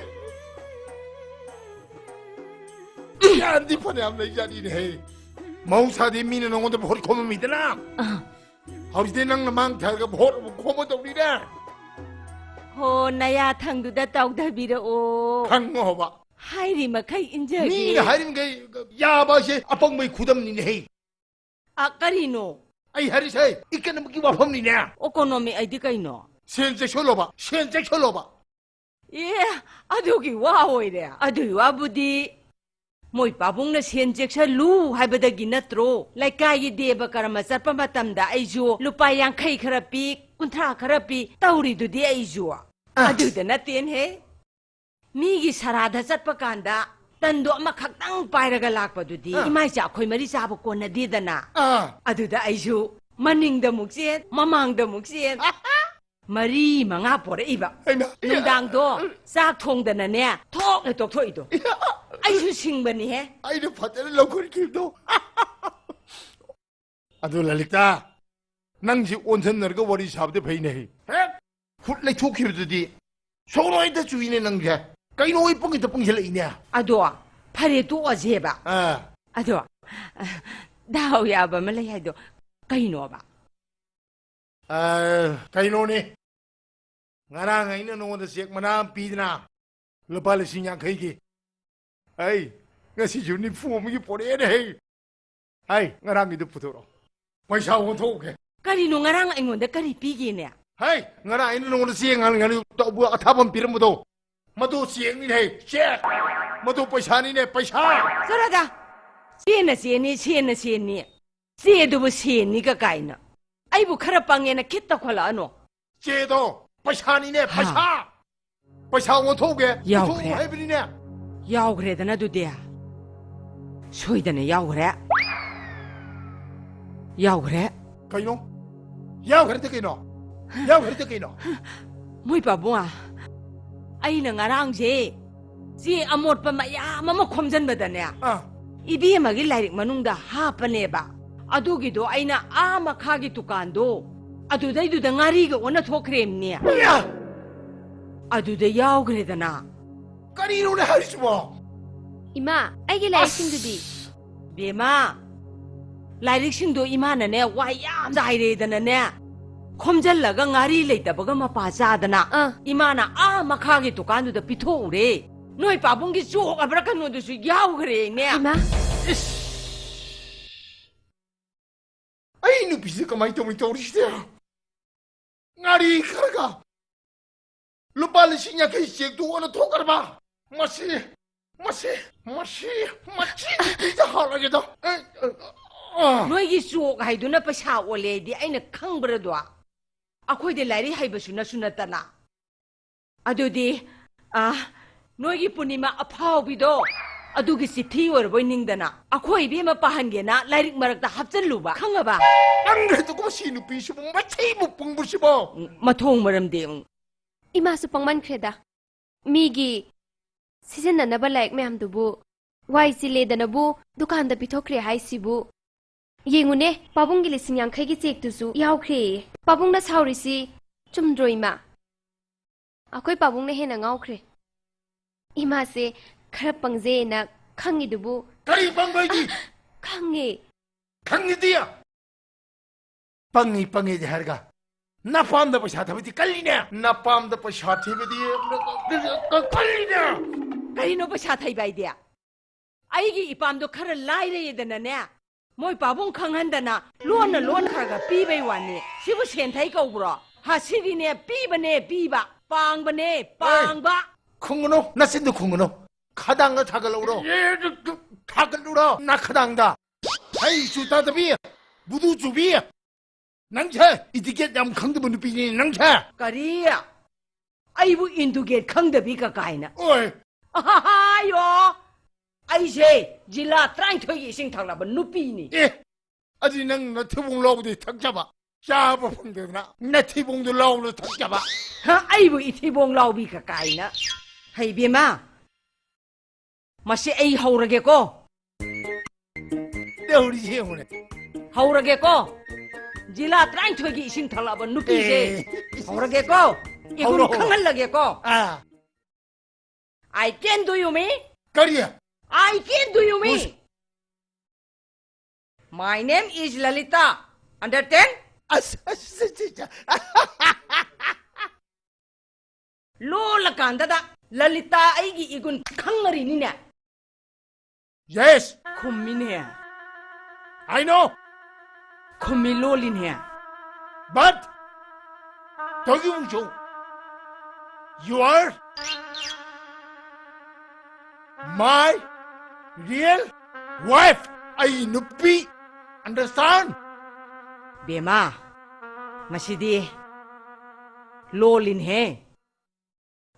ꯒ꯭ꯌꯥꯟꯗꯤ ꯐꯅꯌꯥꯝ ꯂꯩꯖꯥꯠꯅꯤꯅꯦꯍꯦ꯫ ꯃꯍꯧꯁꯥꯗꯤ ꯃꯤꯅ ꯅꯉꯣꯟꯗ ꯚꯣꯠ ꯈꯣꯝꯃꯝꯃꯤꯗꯅ꯫ ꯑꯥ꯫ ꯍꯧꯖꯤꯛꯇꯤ ꯅꯪꯅ ꯃꯥꯡ ꯊꯥꯔꯒ ꯚꯣꯠ ꯑꯃꯨꯛ ꯈꯣꯝꯃꯗꯧꯅꯤꯅꯦ꯫ ꯍꯣ, ꯅꯌꯥ ꯊꯪꯗꯨꯗ ꯇꯥꯎꯊꯕꯤꯔꯛꯑꯣ꯫ ꯈꯪꯉꯣ ꯍꯣꯕ꯫ ꯍꯥꯏꯔꯤ ꯃꯈꯩ ꯏꯟꯖꯒꯦ꯫ ꯃꯤꯅ ꯍꯥꯏꯔꯤꯃꯈꯩ ꯌꯥꯕ ꯍꯥꯏꯁꯦ ꯑꯄꯪꯕꯩ ꯈꯨꯗꯝꯅꯤꯅꯦꯍꯦ꯫ ꯑ, ꯀꯔꯤꯅꯣ? ꯑꯩ ꯍꯥꯏꯔꯤꯁꯦ ꯏꯀꯅꯃꯤꯛꯀꯤ ꯋꯥꯐꯝꯅꯤꯅꯦ꯫ ꯑꯣꯀꯣꯅꯣꯃꯤ ꯑꯩꯗꯤ ꯀꯩꯅꯣ? ꯁꯦꯟ ꯆꯦꯛꯁꯜꯂꯣꯕ, ꯁꯦꯟ ꯆꯦꯛꯁꯜꯂꯣꯕ꯫ ꯑꯦ, ꯑꯗꯨꯒꯤ ꯋꯥ ꯑꯣꯏꯔꯦ? ꯑꯗꯨꯒꯤ ꯋꯥꯕꯨꯗꯤ ꯃꯣꯏ ꯄꯥꯕꯨꯡꯅ ꯁꯦꯟ ꯆꯦꯛꯁꯜꯂꯨ ꯍꯥꯏꯕꯗꯒꯤ ꯅꯠꯇ꯭ꯔꯣ? ꯂꯩꯀꯥꯏꯒꯤ ꯗꯦꯕ ꯀꯔꯃ ꯆꯠꯄ ꯃꯇꯝꯗ ꯑꯩꯁꯨ ꯂꯨꯄꯥ ꯌꯥꯡꯈꯩ ꯈꯔ ꯄꯤ, ꯀꯨꯟꯊ꯭ꯔꯥ ꯈꯔ ꯄꯤ ꯇꯧꯔꯤꯗꯨꯗꯤ ꯑꯩꯁꯨ꯫ ꯑ꯫ ꯑꯗꯨꯗ ꯅꯠꯇꯦꯅꯍꯦ꯫ ꯃꯤꯒꯤ ꯁꯔꯥꯗ ꯆꯠꯄ ꯀꯥꯟꯗ ꯇꯟꯗꯣ ꯑꯃꯈꯛꯇꯪ ꯄꯥꯏꯔꯒ ꯂꯥꯛꯄꯗꯨꯗꯤ ꯑꯥ꯫ ꯏꯃꯥ ꯏꯆꯥ ꯑꯩꯈꯣꯏ ꯃꯔꯤ ꯆꯥꯕ ꯀꯣꯟꯅꯗꯦꯗꯅ꯫ ꯑꯥ꯫ ꯑꯗꯨꯗ ꯑꯩꯁꯨ ꯃꯅꯤꯡꯗ ꯑꯃꯨꯛ ꯆꯦꯟ, ꯃꯃꯥꯡꯗ ꯑꯃꯨꯛ ꯆꯦꯟ, ꯃꯔꯤ ꯃꯉꯥ ꯄꯣꯔꯛꯏꯕ꯫ ꯍꯩꯃꯥ꯫ ꯅꯨꯡꯗꯥꯡꯗꯣ ꯆꯥꯛ ꯊꯣꯡꯗꯅꯅꯦ, ꯊꯣꯛꯅ ꯇꯣꯛꯊꯣꯛꯏꯗꯣ꯫ ꯑꯩꯁꯨ ꯁꯤꯡꯕꯅꯤꯍꯦ꯫ ꯑꯩꯅ ꯐꯖꯅ ꯂꯧꯈꯠꯈꯤꯕꯗꯣ꯫ ꯑꯗꯨ ꯂꯂꯤꯇꯥ, ꯅꯪꯁꯤ ꯑꯣꯟꯁꯤꯟꯅꯔꯒ ꯋꯥꯔꯤ ꯁꯥꯕꯗꯤ ꯐꯩꯅꯦ꯫ ꯍꯦꯛ ꯈꯨꯠ ꯂꯩꯊꯣꯛꯈꯤꯕꯗꯨꯗꯤ ꯁꯣꯔꯣꯏꯗ ꯆꯨꯏꯅꯦ ꯅꯪꯁꯦ꯫ ꯀꯩꯅꯣ ꯑꯩ ꯄꯪꯒꯤꯗ ꯄꯪꯁꯤꯜꯂꯛꯏꯅꯦ꯫ ꯑꯗꯣ ꯐꯔꯦ ꯇꯣꯛꯑꯁꯦꯕ꯫ ꯑꯥ꯫ ꯑꯗꯣ ꯗꯥꯎ ꯌꯥꯕ ꯑꯃ ꯂꯩ ꯍꯥꯏꯗꯣ ꯀꯩꯅꯣꯕ? ꯑꯥ, ꯀꯩꯅꯣꯅꯦ? ꯉꯔꯥꯡ ꯑꯩꯅ ꯅꯉꯣꯟꯗ ꯆꯦꯛ ꯃꯅꯥ ꯑꯃ ꯄꯤꯗꯅ, ꯂꯨꯄꯥ ꯂꯤꯁꯤꯡ ꯌꯥꯡꯈꯩꯒꯤ꯫ ꯑꯩ ꯉꯁꯤꯁꯨ ꯅꯤꯐꯨ ꯑꯃꯒꯤ ꯄꯣꯔꯛꯑꯦꯅꯦ ꯍꯩ꯫ ꯍꯩ, ꯉꯔꯥꯡꯒꯤꯗꯨ ꯄꯨꯊꯣꯔꯛꯑꯣ꯫ ꯄꯩꯁꯥ ꯑꯣꯟꯊꯣꯛꯎꯒꯦ꯫ ꯀꯔꯤꯅꯣ, ꯉꯔꯥꯡ ꯑꯩꯉꯣꯟꯗ ꯀꯔꯤ ꯄꯤꯒꯦꯅꯦ? ꯍꯩ, ꯉꯔꯥꯡ ꯑꯩꯅ ꯅꯉꯣꯟꯗ ꯆꯦꯡ ꯉꯥꯟ ꯉꯥꯟ ꯇꯧꯕ ꯑꯊꯥꯕ ꯑꯃ ꯄꯤꯔꯝꯕꯗꯣ, ꯃꯗꯨ ꯆꯦꯡꯅꯤꯅꯦ ꯍꯩ, ꯆꯦꯡ꯫ ꯃꯗꯨ ꯄꯩꯁꯥꯅꯤꯅꯦ, ꯄꯩꯁꯥ꯫ ꯆꯠꯂꯣꯗ꯫ ꯆꯦꯟꯅ ꯆꯦꯟꯅꯤ, ꯁꯦꯟꯅ ꯁꯦꯟꯅꯤ꯫ ꯆꯦꯗꯨꯕꯨ ꯁꯦꯟꯅꯤꯒ ꯀꯥꯏꯅ꯫ ꯑꯩꯕꯨ ꯈꯔ ꯄꯪꯉꯦꯅ ꯈꯤꯠ ꯇꯧꯈꯠꯂꯛꯑꯅꯨ꯫ ꯆꯦꯗꯣ ꯄꯩꯁꯥꯅꯤꯅꯦ, ꯍꯥ? ꯄꯩꯁꯥ! ꯄꯩꯁꯥ ꯑꯣꯟꯊꯣꯛꯎꯒꯦ, ꯌꯥꯎꯈ꯭ꯔꯦ꯫ ꯄꯨꯊꯣꯛꯎ ꯍꯥꯏꯕꯅꯤꯅꯦ꯫ ꯌꯥꯎꯈ꯭ꯔꯦꯗꯅ ꯑꯗꯨꯗꯤ꯫ ꯁꯣꯏꯗꯅ ꯌꯥꯎꯈ꯭ꯔꯦ꯫ ꯌꯥꯎꯈ꯭ꯔꯦ꯫ ꯀꯩꯅꯣ? ꯌꯥꯎꯈ꯭ꯔꯦꯗꯤ ꯀꯩꯅꯣ? ꯌꯥꯎꯈ꯭ꯔꯦꯗꯤ ꯀꯩꯅꯣ? ꯃꯣꯏ ꯄꯥꯕꯨꯡ, ꯑꯩꯅ ꯉꯔꯥꯡꯁꯦ ꯆꯦ ꯑꯃꯣꯠꯄ ꯃꯌꯥꯝ ꯑꯃ ꯈꯣꯝꯖꯟꯕꯗꯅꯦ, ꯑꯥ꯫ ꯏꯕꯦꯝꯃꯒꯤ ꯂꯥꯏꯔꯤꯛ ꯃꯅꯨꯡꯗ ꯍꯥꯞꯄꯅꯦꯕ꯫ ꯑꯗꯨꯒꯤꯗꯣ ꯑꯩꯅ ꯑꯥ ꯃꯈꯥꯒꯤ ꯗꯨꯀꯥꯟꯗꯣ, ꯑꯗꯨꯗꯩꯗꯨꯗ ꯉꯥꯔꯤꯒ ꯑꯣꯟꯅ ꯊꯣꯛꯈ꯭ꯔꯦꯝꯅꯦ꯫ ꯏꯌꯥ! ꯑꯗꯨꯗ ꯌꯥꯎꯈ꯭ꯔꯦꯗꯅ꯫ ꯀꯔꯤꯅꯣꯅꯦ ꯍꯥꯏꯔꯤꯁꯤꯕꯣ? ꯏꯃꯥ, ꯑꯩꯒꯤ ꯂꯥꯏꯔꯤꯛꯁꯤꯡꯗꯨꯗꯤ? ꯑꯁ! ꯕꯦꯝꯃ, ꯂꯥꯏꯔꯤꯛꯁꯤꯡꯗꯣ ꯏꯃꯥꯅꯅꯦ ꯋꯥ ꯌꯥꯝ ꯆꯥꯏꯔꯦꯗꯅꯅꯦ, ꯈꯣꯝꯖꯜꯂꯒ ꯉꯥꯔꯤ ꯂꯩꯇꯕꯒ ꯃꯄꯥ ꯆꯥꯗꯅ ꯑꯥ꯫ ꯏꯃꯥꯅ ꯑꯥ ꯃꯈꯥꯒꯤ ꯗꯨꯀꯥꯟꯗꯨꯗ ꯄꯤꯊꯣꯛꯎꯔꯦ꯫ ꯅꯣꯏ ꯄꯥꯕꯨꯡꯒꯤ ꯆꯣꯛ ꯍꯥꯏꯕ꯭ꯔꯥ ꯀꯩꯅꯣꯗꯨꯁꯨ ꯌꯥꯎꯈ꯭ꯔꯦꯅꯦ꯫ ꯏꯃꯥ! ꯏꯁ! ꯑꯩ ꯅꯨꯄꯤꯁꯦ ꯀꯃꯥꯏꯅ ꯇꯧꯅꯤ ꯇꯧꯔꯤꯁꯤꯗꯤ? ꯉꯥꯔꯤ ꯈꯔꯒ ꯂꯨꯄꯥ ꯂꯤꯁꯤꯡ ꯌꯥꯡꯈꯩ ꯆꯦꯛꯇꯨ ꯑꯣꯟꯅ ꯊꯣꯛꯈ꯭ꯔꯕ? ꯃꯁꯤ, ꯃꯁꯤ, ꯃꯁꯤ, ꯃꯁꯤ ꯅꯨꯄꯤꯁꯦ ꯍꯥꯠꯂꯒꯦꯗ꯫ ꯑꯦ, ꯑꯦ, ꯑ꯫ ꯅꯣꯏꯒꯤ ꯆꯣꯛ ꯍꯥꯏꯗꯨꯅ ꯄꯩꯁꯥ ꯑꯣꯜꯂꯦ ꯍꯥꯏꯗꯤ ꯑꯩꯅ ꯈꯪꯕ꯭ꯔꯗꯣ? ꯑꯩꯈꯣꯏꯗꯤ ꯂꯥꯏꯔꯤꯛ ꯍꯩꯕꯁꯨ ꯅꯠꯁꯨ ꯅꯠꯇꯅ꯫ ꯑꯗꯨꯗꯤ, ꯑ, ꯅꯣꯏꯒꯤ ꯄꯨꯔꯅꯤꯃꯥ ꯑꯐꯥꯎꯕꯤꯗꯣ, ꯑꯗꯨꯒꯤ ꯆꯤꯊꯤ ꯑꯣꯏꯔꯕꯣꯏ ꯅꯤꯡꯗꯅ ꯑꯩꯈꯣꯏ ꯏꯕꯦꯝꯃ ꯄꯥꯍꯟꯒꯦꯅ ꯂꯥꯏꯔꯤꯛ ꯃꯔꯛꯇ ꯍꯥꯞꯆꯜꯂꯨꯕ, ꯈꯪꯉꯕ? ꯄꯪꯈ꯭ꯔꯦꯗꯀꯣ ꯃꯁꯤ ꯅꯨꯄꯤꯁꯤꯕꯨ, ꯃꯊꯤꯕꯨ ꯄꯨꯡꯕꯁꯤꯕꯣ꯫ ꯎꯝ, ꯃꯊꯣꯡ ꯃꯔꯝꯗꯤ, ꯎꯝ꯫ ꯏꯃꯥꯁꯨ ꯄꯪꯃꯟꯈ꯭ꯔꯦꯗ꯫ ꯃꯤꯒꯤ ꯁꯤꯖꯤꯟꯅꯅꯕ ꯂꯥꯏꯔꯤꯛ ꯃꯌꯥꯝꯗꯨꯕꯨ ꯋꯥꯏ ꯆꯤꯜꯂꯦꯗꯅꯕꯨ ꯗꯨꯀꯥꯟꯗ ꯄꯤꯊꯣꯛꯈ꯭ꯔꯦ ꯍꯥꯏꯁꯤꯕꯨ꯫ ꯌꯦꯡꯉꯨꯅꯦ, ꯄꯥꯕꯨꯡꯒꯤ ꯂꯤꯁꯤꯡ ꯌꯥꯡꯈꯩꯒꯤ ꯆꯦꯛꯇꯨꯁꯨ ꯌꯥꯎꯈ꯭ꯔꯦꯌꯦ꯫ ꯄꯥꯕꯨꯡꯅ ꯁꯥꯎꯔꯤꯁꯤ ꯆꯨꯝꯗ꯭ꯔꯣ, ꯏꯃꯥ? ꯑꯩꯈꯣꯏ ꯄꯥꯕꯨꯡꯅ ꯍꯦꯟꯅ ꯉꯥꯎꯈ꯭ꯔꯦ꯫ ꯏꯃꯥꯁꯦ ꯈꯔ ꯄꯪꯖꯩꯅ ꯈꯪꯉꯤꯗꯨꯕꯨ꯫ ꯀꯔꯤ ꯄꯪꯕꯩꯗꯤ? ꯈꯪꯉꯦ꯫ ꯈꯪꯉꯤꯗꯤ? ꯄꯪꯉꯤ, ꯄꯪꯉꯤꯗꯤ ꯍꯥꯏꯔꯒ ꯅꯄꯥꯝꯗ ꯄꯩꯁꯥ ꯊꯕꯗꯤ ꯀꯜꯂꯤꯅꯦ꯫ ꯅꯄꯥꯝꯗ ꯄꯩꯁꯥ ꯊꯤꯕꯗꯤ ꯀꯜꯂꯤꯅꯦ꯫ ꯀꯩꯅꯣ ꯄꯩꯁꯥ ꯊꯩꯕ ꯍꯥꯏꯗꯤ? ꯑꯩꯒꯤ ꯏꯄꯥꯝꯗꯣ ꯈꯔ ꯂꯥꯏꯔꯩꯗꯅꯅꯦ, ꯃꯣꯏ ꯄꯥꯕꯨꯡ ꯈꯪꯍꯟꯗꯅ ꯂꯣꯟꯅ ꯂꯣꯟ ꯈꯔ ꯈꯔ ꯄꯤꯕꯩ ꯋꯥꯅꯤ꯫ ꯁꯤꯕꯨ ꯁꯦꯟꯊꯩ ꯀꯧꯕ꯭ꯔꯣ? ꯍꯥ, ꯁꯤꯗꯤꯅꯦ, ꯄꯤꯕꯅꯦ, ꯄꯤꯕ, ꯄꯥꯡꯕꯅꯦ, ꯑꯦ, ꯄꯥꯡꯕ꯫ ꯈꯨꯝꯒꯅꯨ, ꯅꯆꯤꯟꯗꯨ ꯈꯨꯝꯒꯅꯨ꯫ ꯈꯗꯥꯡꯗ ꯊꯥꯒꯠꯂꯛꯎꯔꯣ? ꯑꯦ, ꯊꯥꯒꯠꯂꯨꯔꯣ? ꯅꯈꯗꯥꯡꯗ꯫ ꯍꯩ ꯆꯨ ꯇꯥꯗꯕꯤ, ꯕꯨꯗꯨ ꯆꯨꯕꯤ꯫ ꯅꯪꯁꯦ ꯏꯇꯤꯀꯦꯠ ꯌꯥꯝ ꯈꯪꯗꯕ ꯅꯨꯄꯤꯅꯤ ꯅꯪꯁꯦ꯫ ꯀꯔꯤ? ꯑꯩꯕꯨ ꯏꯟꯗꯨꯒꯦꯠ ꯈꯪꯗꯕꯤ ꯀꯀꯥꯏꯅ? ꯑꯣꯏ꯫ ꯑꯍꯥꯌꯣ! ꯑꯩꯁꯦ ꯖꯤꯂꯥ ꯇꯔꯥꯅꯤꯊꯣꯏꯒꯤ ꯏꯁꯤꯡ ꯊꯛꯂꯕ ꯅꯨꯄꯤꯅꯤ꯫ ꯑꯦ, ꯑꯗꯨꯗꯤ ꯅꯪ ꯅꯊꯤꯕꯣꯡ ꯂꯥꯎꯕꯗꯤ ꯊꯛꯆꯕ, ꯆꯥꯕ ꯐꯪꯗꯗꯅ ꯅꯊꯤꯕꯣꯡꯗꯣ ꯂꯥꯎꯅ ꯊꯛꯆꯕ꯫ ꯍ, ꯑꯩꯕꯨ ꯏꯊꯤꯕꯣꯡ ꯂꯥꯎꯕꯤ ꯀꯀꯥꯏꯅ? ꯍꯩ ꯕꯦꯝꯃ, ꯃꯁꯤ ꯑꯩ ꯍꯧꯔꯒꯦꯀꯣ꯫ ꯇꯧꯔꯤꯁꯦ ꯌꯦꯡꯉꯨꯅꯦ꯫ ꯍꯧꯔꯒꯦꯀꯣ꯫ ꯖꯤꯂꯥ ꯇꯔꯥꯅꯤꯊꯣꯏꯒꯤ ꯏꯁꯤꯡ ꯊꯛꯂꯛꯑꯕ ꯅꯨꯄꯤꯁꯦ꯫ ꯑꯦ꯫ ꯍꯧꯔꯒꯦꯀꯣ꯫ ꯏꯒꯨꯟ ꯍꯧꯔꯣ, ꯍꯧꯔꯣ꯫ ꯈꯪꯍꯜꯂꯒꯦꯀꯣ꯫ ꯑꯥ꯫ I can do you me? ꯀꯔꯤ? I can do you me? Who's- My name is Lalita. Understand? ꯑꯁ, ꯑꯁ, ꯑꯁ, ꯑꯁ, ꯑꯁ꯫ ꯂꯣꯜꯂꯀꯥꯟꯗꯗ ꯂꯂꯤꯇꯥ ꯑꯩꯒꯤ ꯏꯒꯨꯟ ꯈꯪꯉꯔꯤꯅꯤꯅꯦ꯫ Yes. ꯈꯨꯝꯃꯤꯅꯦ꯫ I know. ꯈꯨꯝꯃꯤ ꯂꯣꯜꯂꯤꯅꯦ꯫ But don't you show. You are my real wife. ꯑꯩ ꯅꯨꯄꯤ꯫ Understand? ꯕꯦꯃꯥ, ꯃꯁꯤꯗꯤ ꯂꯣꯜꯂꯤꯅꯦ꯫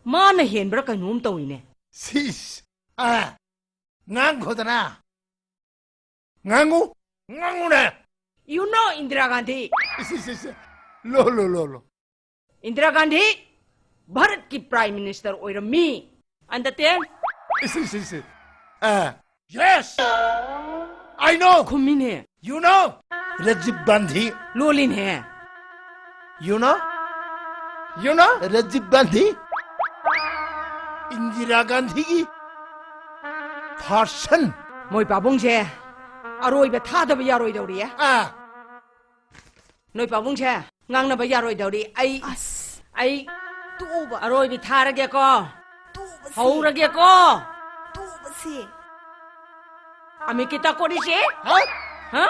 ꯃꯥꯅ ꯍꯦꯟꯕ꯭ꯔꯥ ꯀꯩꯅꯣꯝ ꯇꯧꯏꯅꯦ꯫ ꯁꯤꯁ! ꯑ, ꯉꯥꯡꯈꯣꯗꯅ꯫ ꯉꯥꯡꯉꯨ! ꯉꯥꯡꯉꯨꯅꯦ! You know Indira Gandhi? ꯏꯁ, ꯏꯁ, ꯏꯁ꯫ ꯂꯣ, ꯂꯣ, ꯂꯣ, ꯂꯣ꯫ ꯏꯟꯗꯤꯔꯥ ꯒꯥꯟꯙꯤ ꯚꯥꯔꯠꯀꯤ Prime Minister ꯑꯣꯏꯔꯝꯃꯤ꯫ Understand? ꯏꯁ, ꯏꯁ, ꯏꯁ, ꯏꯁ꯫ ꯑ, Yes! I know! ꯈꯨꯝꯃꯤꯅꯦ꯫ You know? Rajiv Gandhi. ꯂꯣꯜꯂꯤꯅꯦ꯫ You know? You know? Rajiv Gandhi. Indira ꯒꯥꯟꯙꯤꯒꯤ version꯫ ꯃꯣꯏ ꯄꯥꯕꯨꯡꯁꯦ ꯑꯔꯣꯏꯕ ꯊꯥꯗꯕ ꯌꯥꯔꯣꯏꯗꯧꯔꯤꯌꯦ꯫ ꯑꯥ꯫ ꯅꯣꯏ ꯄꯥꯕꯨꯡꯁꯦ ꯉꯥꯡꯅꯕ ꯌꯥꯔꯣꯏꯗꯧꯔꯤ꯫ ꯑꯩ, ꯑꯁ꯫ ꯑꯩ ꯇꯣꯛꯑꯣꯕ꯫ ꯑꯔꯣꯏꯕꯤ ꯊꯥꯔꯒꯦꯀꯣ꯫ ꯇꯣꯛꯑꯣꯕꯁꯦ꯫ ꯍꯧꯔꯒꯦꯀꯣ꯫ ꯇꯣꯛꯑꯣꯕꯁꯦ꯫ আমি কিতা কৰিছে? হা? হা?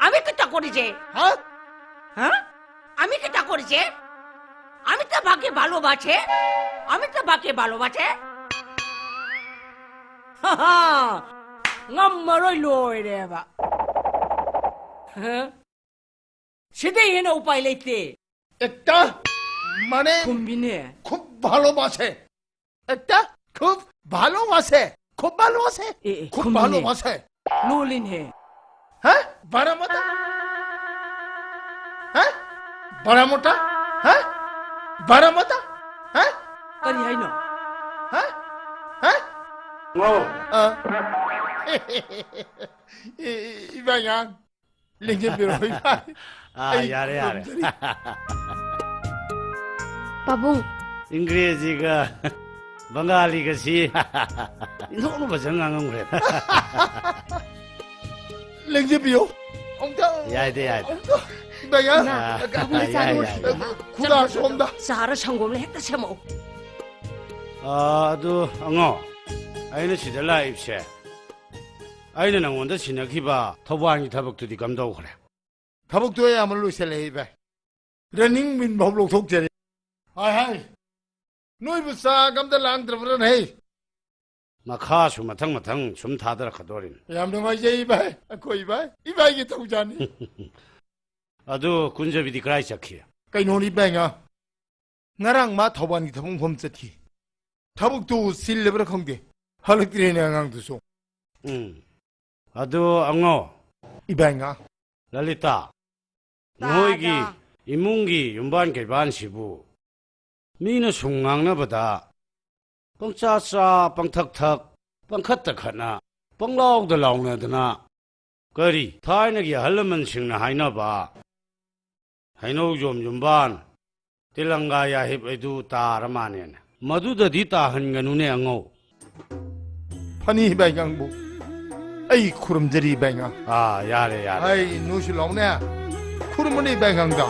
আমি কিতা কৰিছে? হা? হা? আমি কিতা কৰিছে? আমি তো বাকে ভালোবাসে। আমি তো বাকে ভালোবাসে। ꯉꯝꯃꯔꯣꯏ, ꯂꯣꯏꯔꯦꯕ꯫ ꯍꯥ? ꯁꯤꯗꯩ ꯍꯦꯟꯅ ꯎꯄꯥꯏ ꯂꯩꯇꯦ꯫ একটা মানে ꯈꯨꯝꯕꯤꯅꯦ꯫ খুব ভালোবাসে। একটা খুব ভালোবাসে। খুব ভালোবাসে। এ, এ, খুব খুম্বিনে। ভালোবাসে। ꯂꯣꯜꯂꯤꯅꯦ꯫ হা? বারামতা? হা? বারামতা? হা? বারামতা? হা? ꯀꯔꯤ ꯍꯥꯏꯅꯣ? হা? হা? ꯑ꯫ ꯏ-, ꯏ-, ꯏꯕꯥ ꯌꯥꯝ ꯂꯦꯡꯖꯟꯕꯤꯔꯣ, ꯏꯕꯥ꯫ ꯑꯥ, ꯑꯩ ꯌꯥꯔꯦ, ꯌꯥꯔꯦ꯫ ꯉꯝꯖꯔꯤ꯫ ꯄꯥꯕꯨꯡ꯫ ꯏꯪꯒ꯭ꯔꯦꯖꯤꯒ ꯕꯪꯒꯥꯂꯤꯒꯁꯤ ꯏꯟꯊꯣꯛꯅ ꯐꯖꯅ ꯉꯥꯡꯉꯝꯈ꯭ꯔꯦ꯫ ꯂꯦꯡꯖꯕꯤꯌꯨ꯫ ꯑꯃꯨꯛꯇ꯫ ꯌꯥꯏꯗ, ꯌꯥꯏꯗ꯫ ꯑꯃꯨꯛꯇ꯫ ꯏꯕꯦꯝꯃ꯫ ꯏꯃꯥ, ꯑꯥ, ꯄꯥꯕꯨꯡꯅ ꯆꯥ ꯌꯥꯏ, ꯂꯣꯟ-, ꯌꯥꯏ꯫ ꯈꯨꯗꯥ ꯁꯣꯝꯗ꯫ ꯆꯥꯔ ꯁꯪꯒꯣꯝꯂ ꯍꯦꯛꯇ ꯁꯦꯝꯃꯛꯑꯣ꯫ ꯑꯥ, ꯑꯗꯨ ꯑꯉꯣ, ꯑꯩꯅ ꯁꯤꯗ ꯂꯥꯛꯏꯕꯁꯦ, ꯑꯩꯅ ꯅꯪꯉꯣꯟꯗ ꯁꯤꯟꯅꯈꯤꯕ ꯊꯧꯕꯥꯜꯒꯤ ꯊꯕꯛꯇꯨꯗꯤ ꯀꯝꯗꯧꯈ꯭ꯔꯦ? ꯊꯕꯛꯇꯣ ꯑꯌꯥꯝꯕ ꯂꯣꯏꯁꯤꯜꯂꯛꯑꯦ, ꯏꯕꯥꯏ꯫ ꯔꯟꯅꯤꯡ ꯃꯤꯟ ꯐꯥꯎ ꯂꯧꯊꯣꯛꯆꯔꯦ꯫ ꯍꯥꯏ, ꯍꯥꯏ꯫ ꯅꯣꯏꯕꯨ ꯆꯥꯒ ꯑꯝꯇ ꯂꯥꯡꯗ꯭ꯔꯕ꯭ꯔꯅꯦ? ꯃꯈꯥꯁꯨ ꯃꯊꯪ ꯃꯊꯪ ꯁꯨꯝ ꯊꯥꯗꯔꯛꯀꯗꯣꯔꯤꯅꯤ꯫ ꯌꯥꯝ ꯅꯨꯡꯉꯥꯏꯖꯩ, ꯏꯕꯥꯏ꯫ ꯑꯩꯈꯣꯏ ꯏꯕꯥꯏ, ꯏꯕꯥꯏꯒꯤ ꯊꯧꯖꯥꯅꯤ꯫ ꯑꯗꯨ ꯀꯨꯟꯖꯕꯤꯗꯤ ꯀꯗꯥꯏ ꯆꯠꯈꯤ? ꯀꯩꯅꯣꯅꯤ, ꯏꯕꯥꯏ ꯉꯥ꯫ ꯉꯔꯥꯡ ꯃꯥ ꯊꯧꯕꯥꯜꯒꯤ ꯊꯕꯛ ꯃꯐꯝ ꯆꯠꯈꯤ꯫ ꯊꯕꯛꯇꯨ ꯆꯤꯜꯂꯕ꯭ꯔꯥ ꯈꯪꯗꯦ, ꯍꯜꯂꯛꯇ꯭ꯔꯦꯅꯦ ꯑꯉꯥꯡꯗꯨꯁꯨ꯫ ꯎꯝ꯫ ꯑꯗꯨ ꯑꯉꯣ꯫ ꯏꯕꯥꯏ ꯉꯥ꯫ ꯂꯂꯤꯇꯥ, ꯇꯥꯗ꯫ ꯅꯈꯣꯏꯒꯤ ꯏꯃꯨꯡꯒꯤ ꯌꯨꯝꯕꯥꯟ ꯀꯩꯕꯥꯟꯁꯤꯕꯨ ꯃꯤꯅ ꯁꯨꯝ ꯉꯥꯡꯅꯕꯗ ꯄꯪꯆꯥ ꯆꯥ, ꯄꯪꯊꯛ ꯊꯛ, ꯄꯪꯈꯠꯇ ꯈꯠꯅ, ꯄꯪꯂꯥꯎꯗ ꯂꯥꯎꯅꯗꯅ, ꯀꯔꯤ ꯊꯥꯏꯅꯒꯤ ꯑꯍꯜ ꯂꯃꯟꯁꯤꯡꯅ ꯍꯥꯏꯅꯕ "ꯍꯩꯅꯧ ꯌꯣꯝ ꯌꯨꯝꯕꯥꯟ, ꯇꯤꯂꯪꯒꯥ ꯌꯥꯍꯤꯞ" ꯍꯥꯏꯗꯨ ꯇꯥꯔ ꯃꯥꯅꯦꯅ꯫ ꯃꯗꯨꯗꯗꯤ ꯇꯥꯍꯟꯒꯅꯨꯅꯦ ꯑꯉꯧ꯫ ꯐꯅꯤ, ꯏꯕꯥꯏ ꯉꯥꯡꯕꯨ꯫ ꯑꯩ ꯈꯨꯔꯨꯝꯖꯔꯤ, ꯏꯕꯥꯏ ꯉꯥ꯫ ꯑꯥ, ꯌꯥꯔꯦ, ꯌꯥꯔꯦ꯫ ꯑꯩ ꯅꯨꯡꯁꯤ ꯂꯥꯎꯅꯦ꯫ ꯈꯨꯔꯨꯝꯃꯅꯤ, ꯏꯕꯥꯏ ꯉꯥꯡꯗ꯫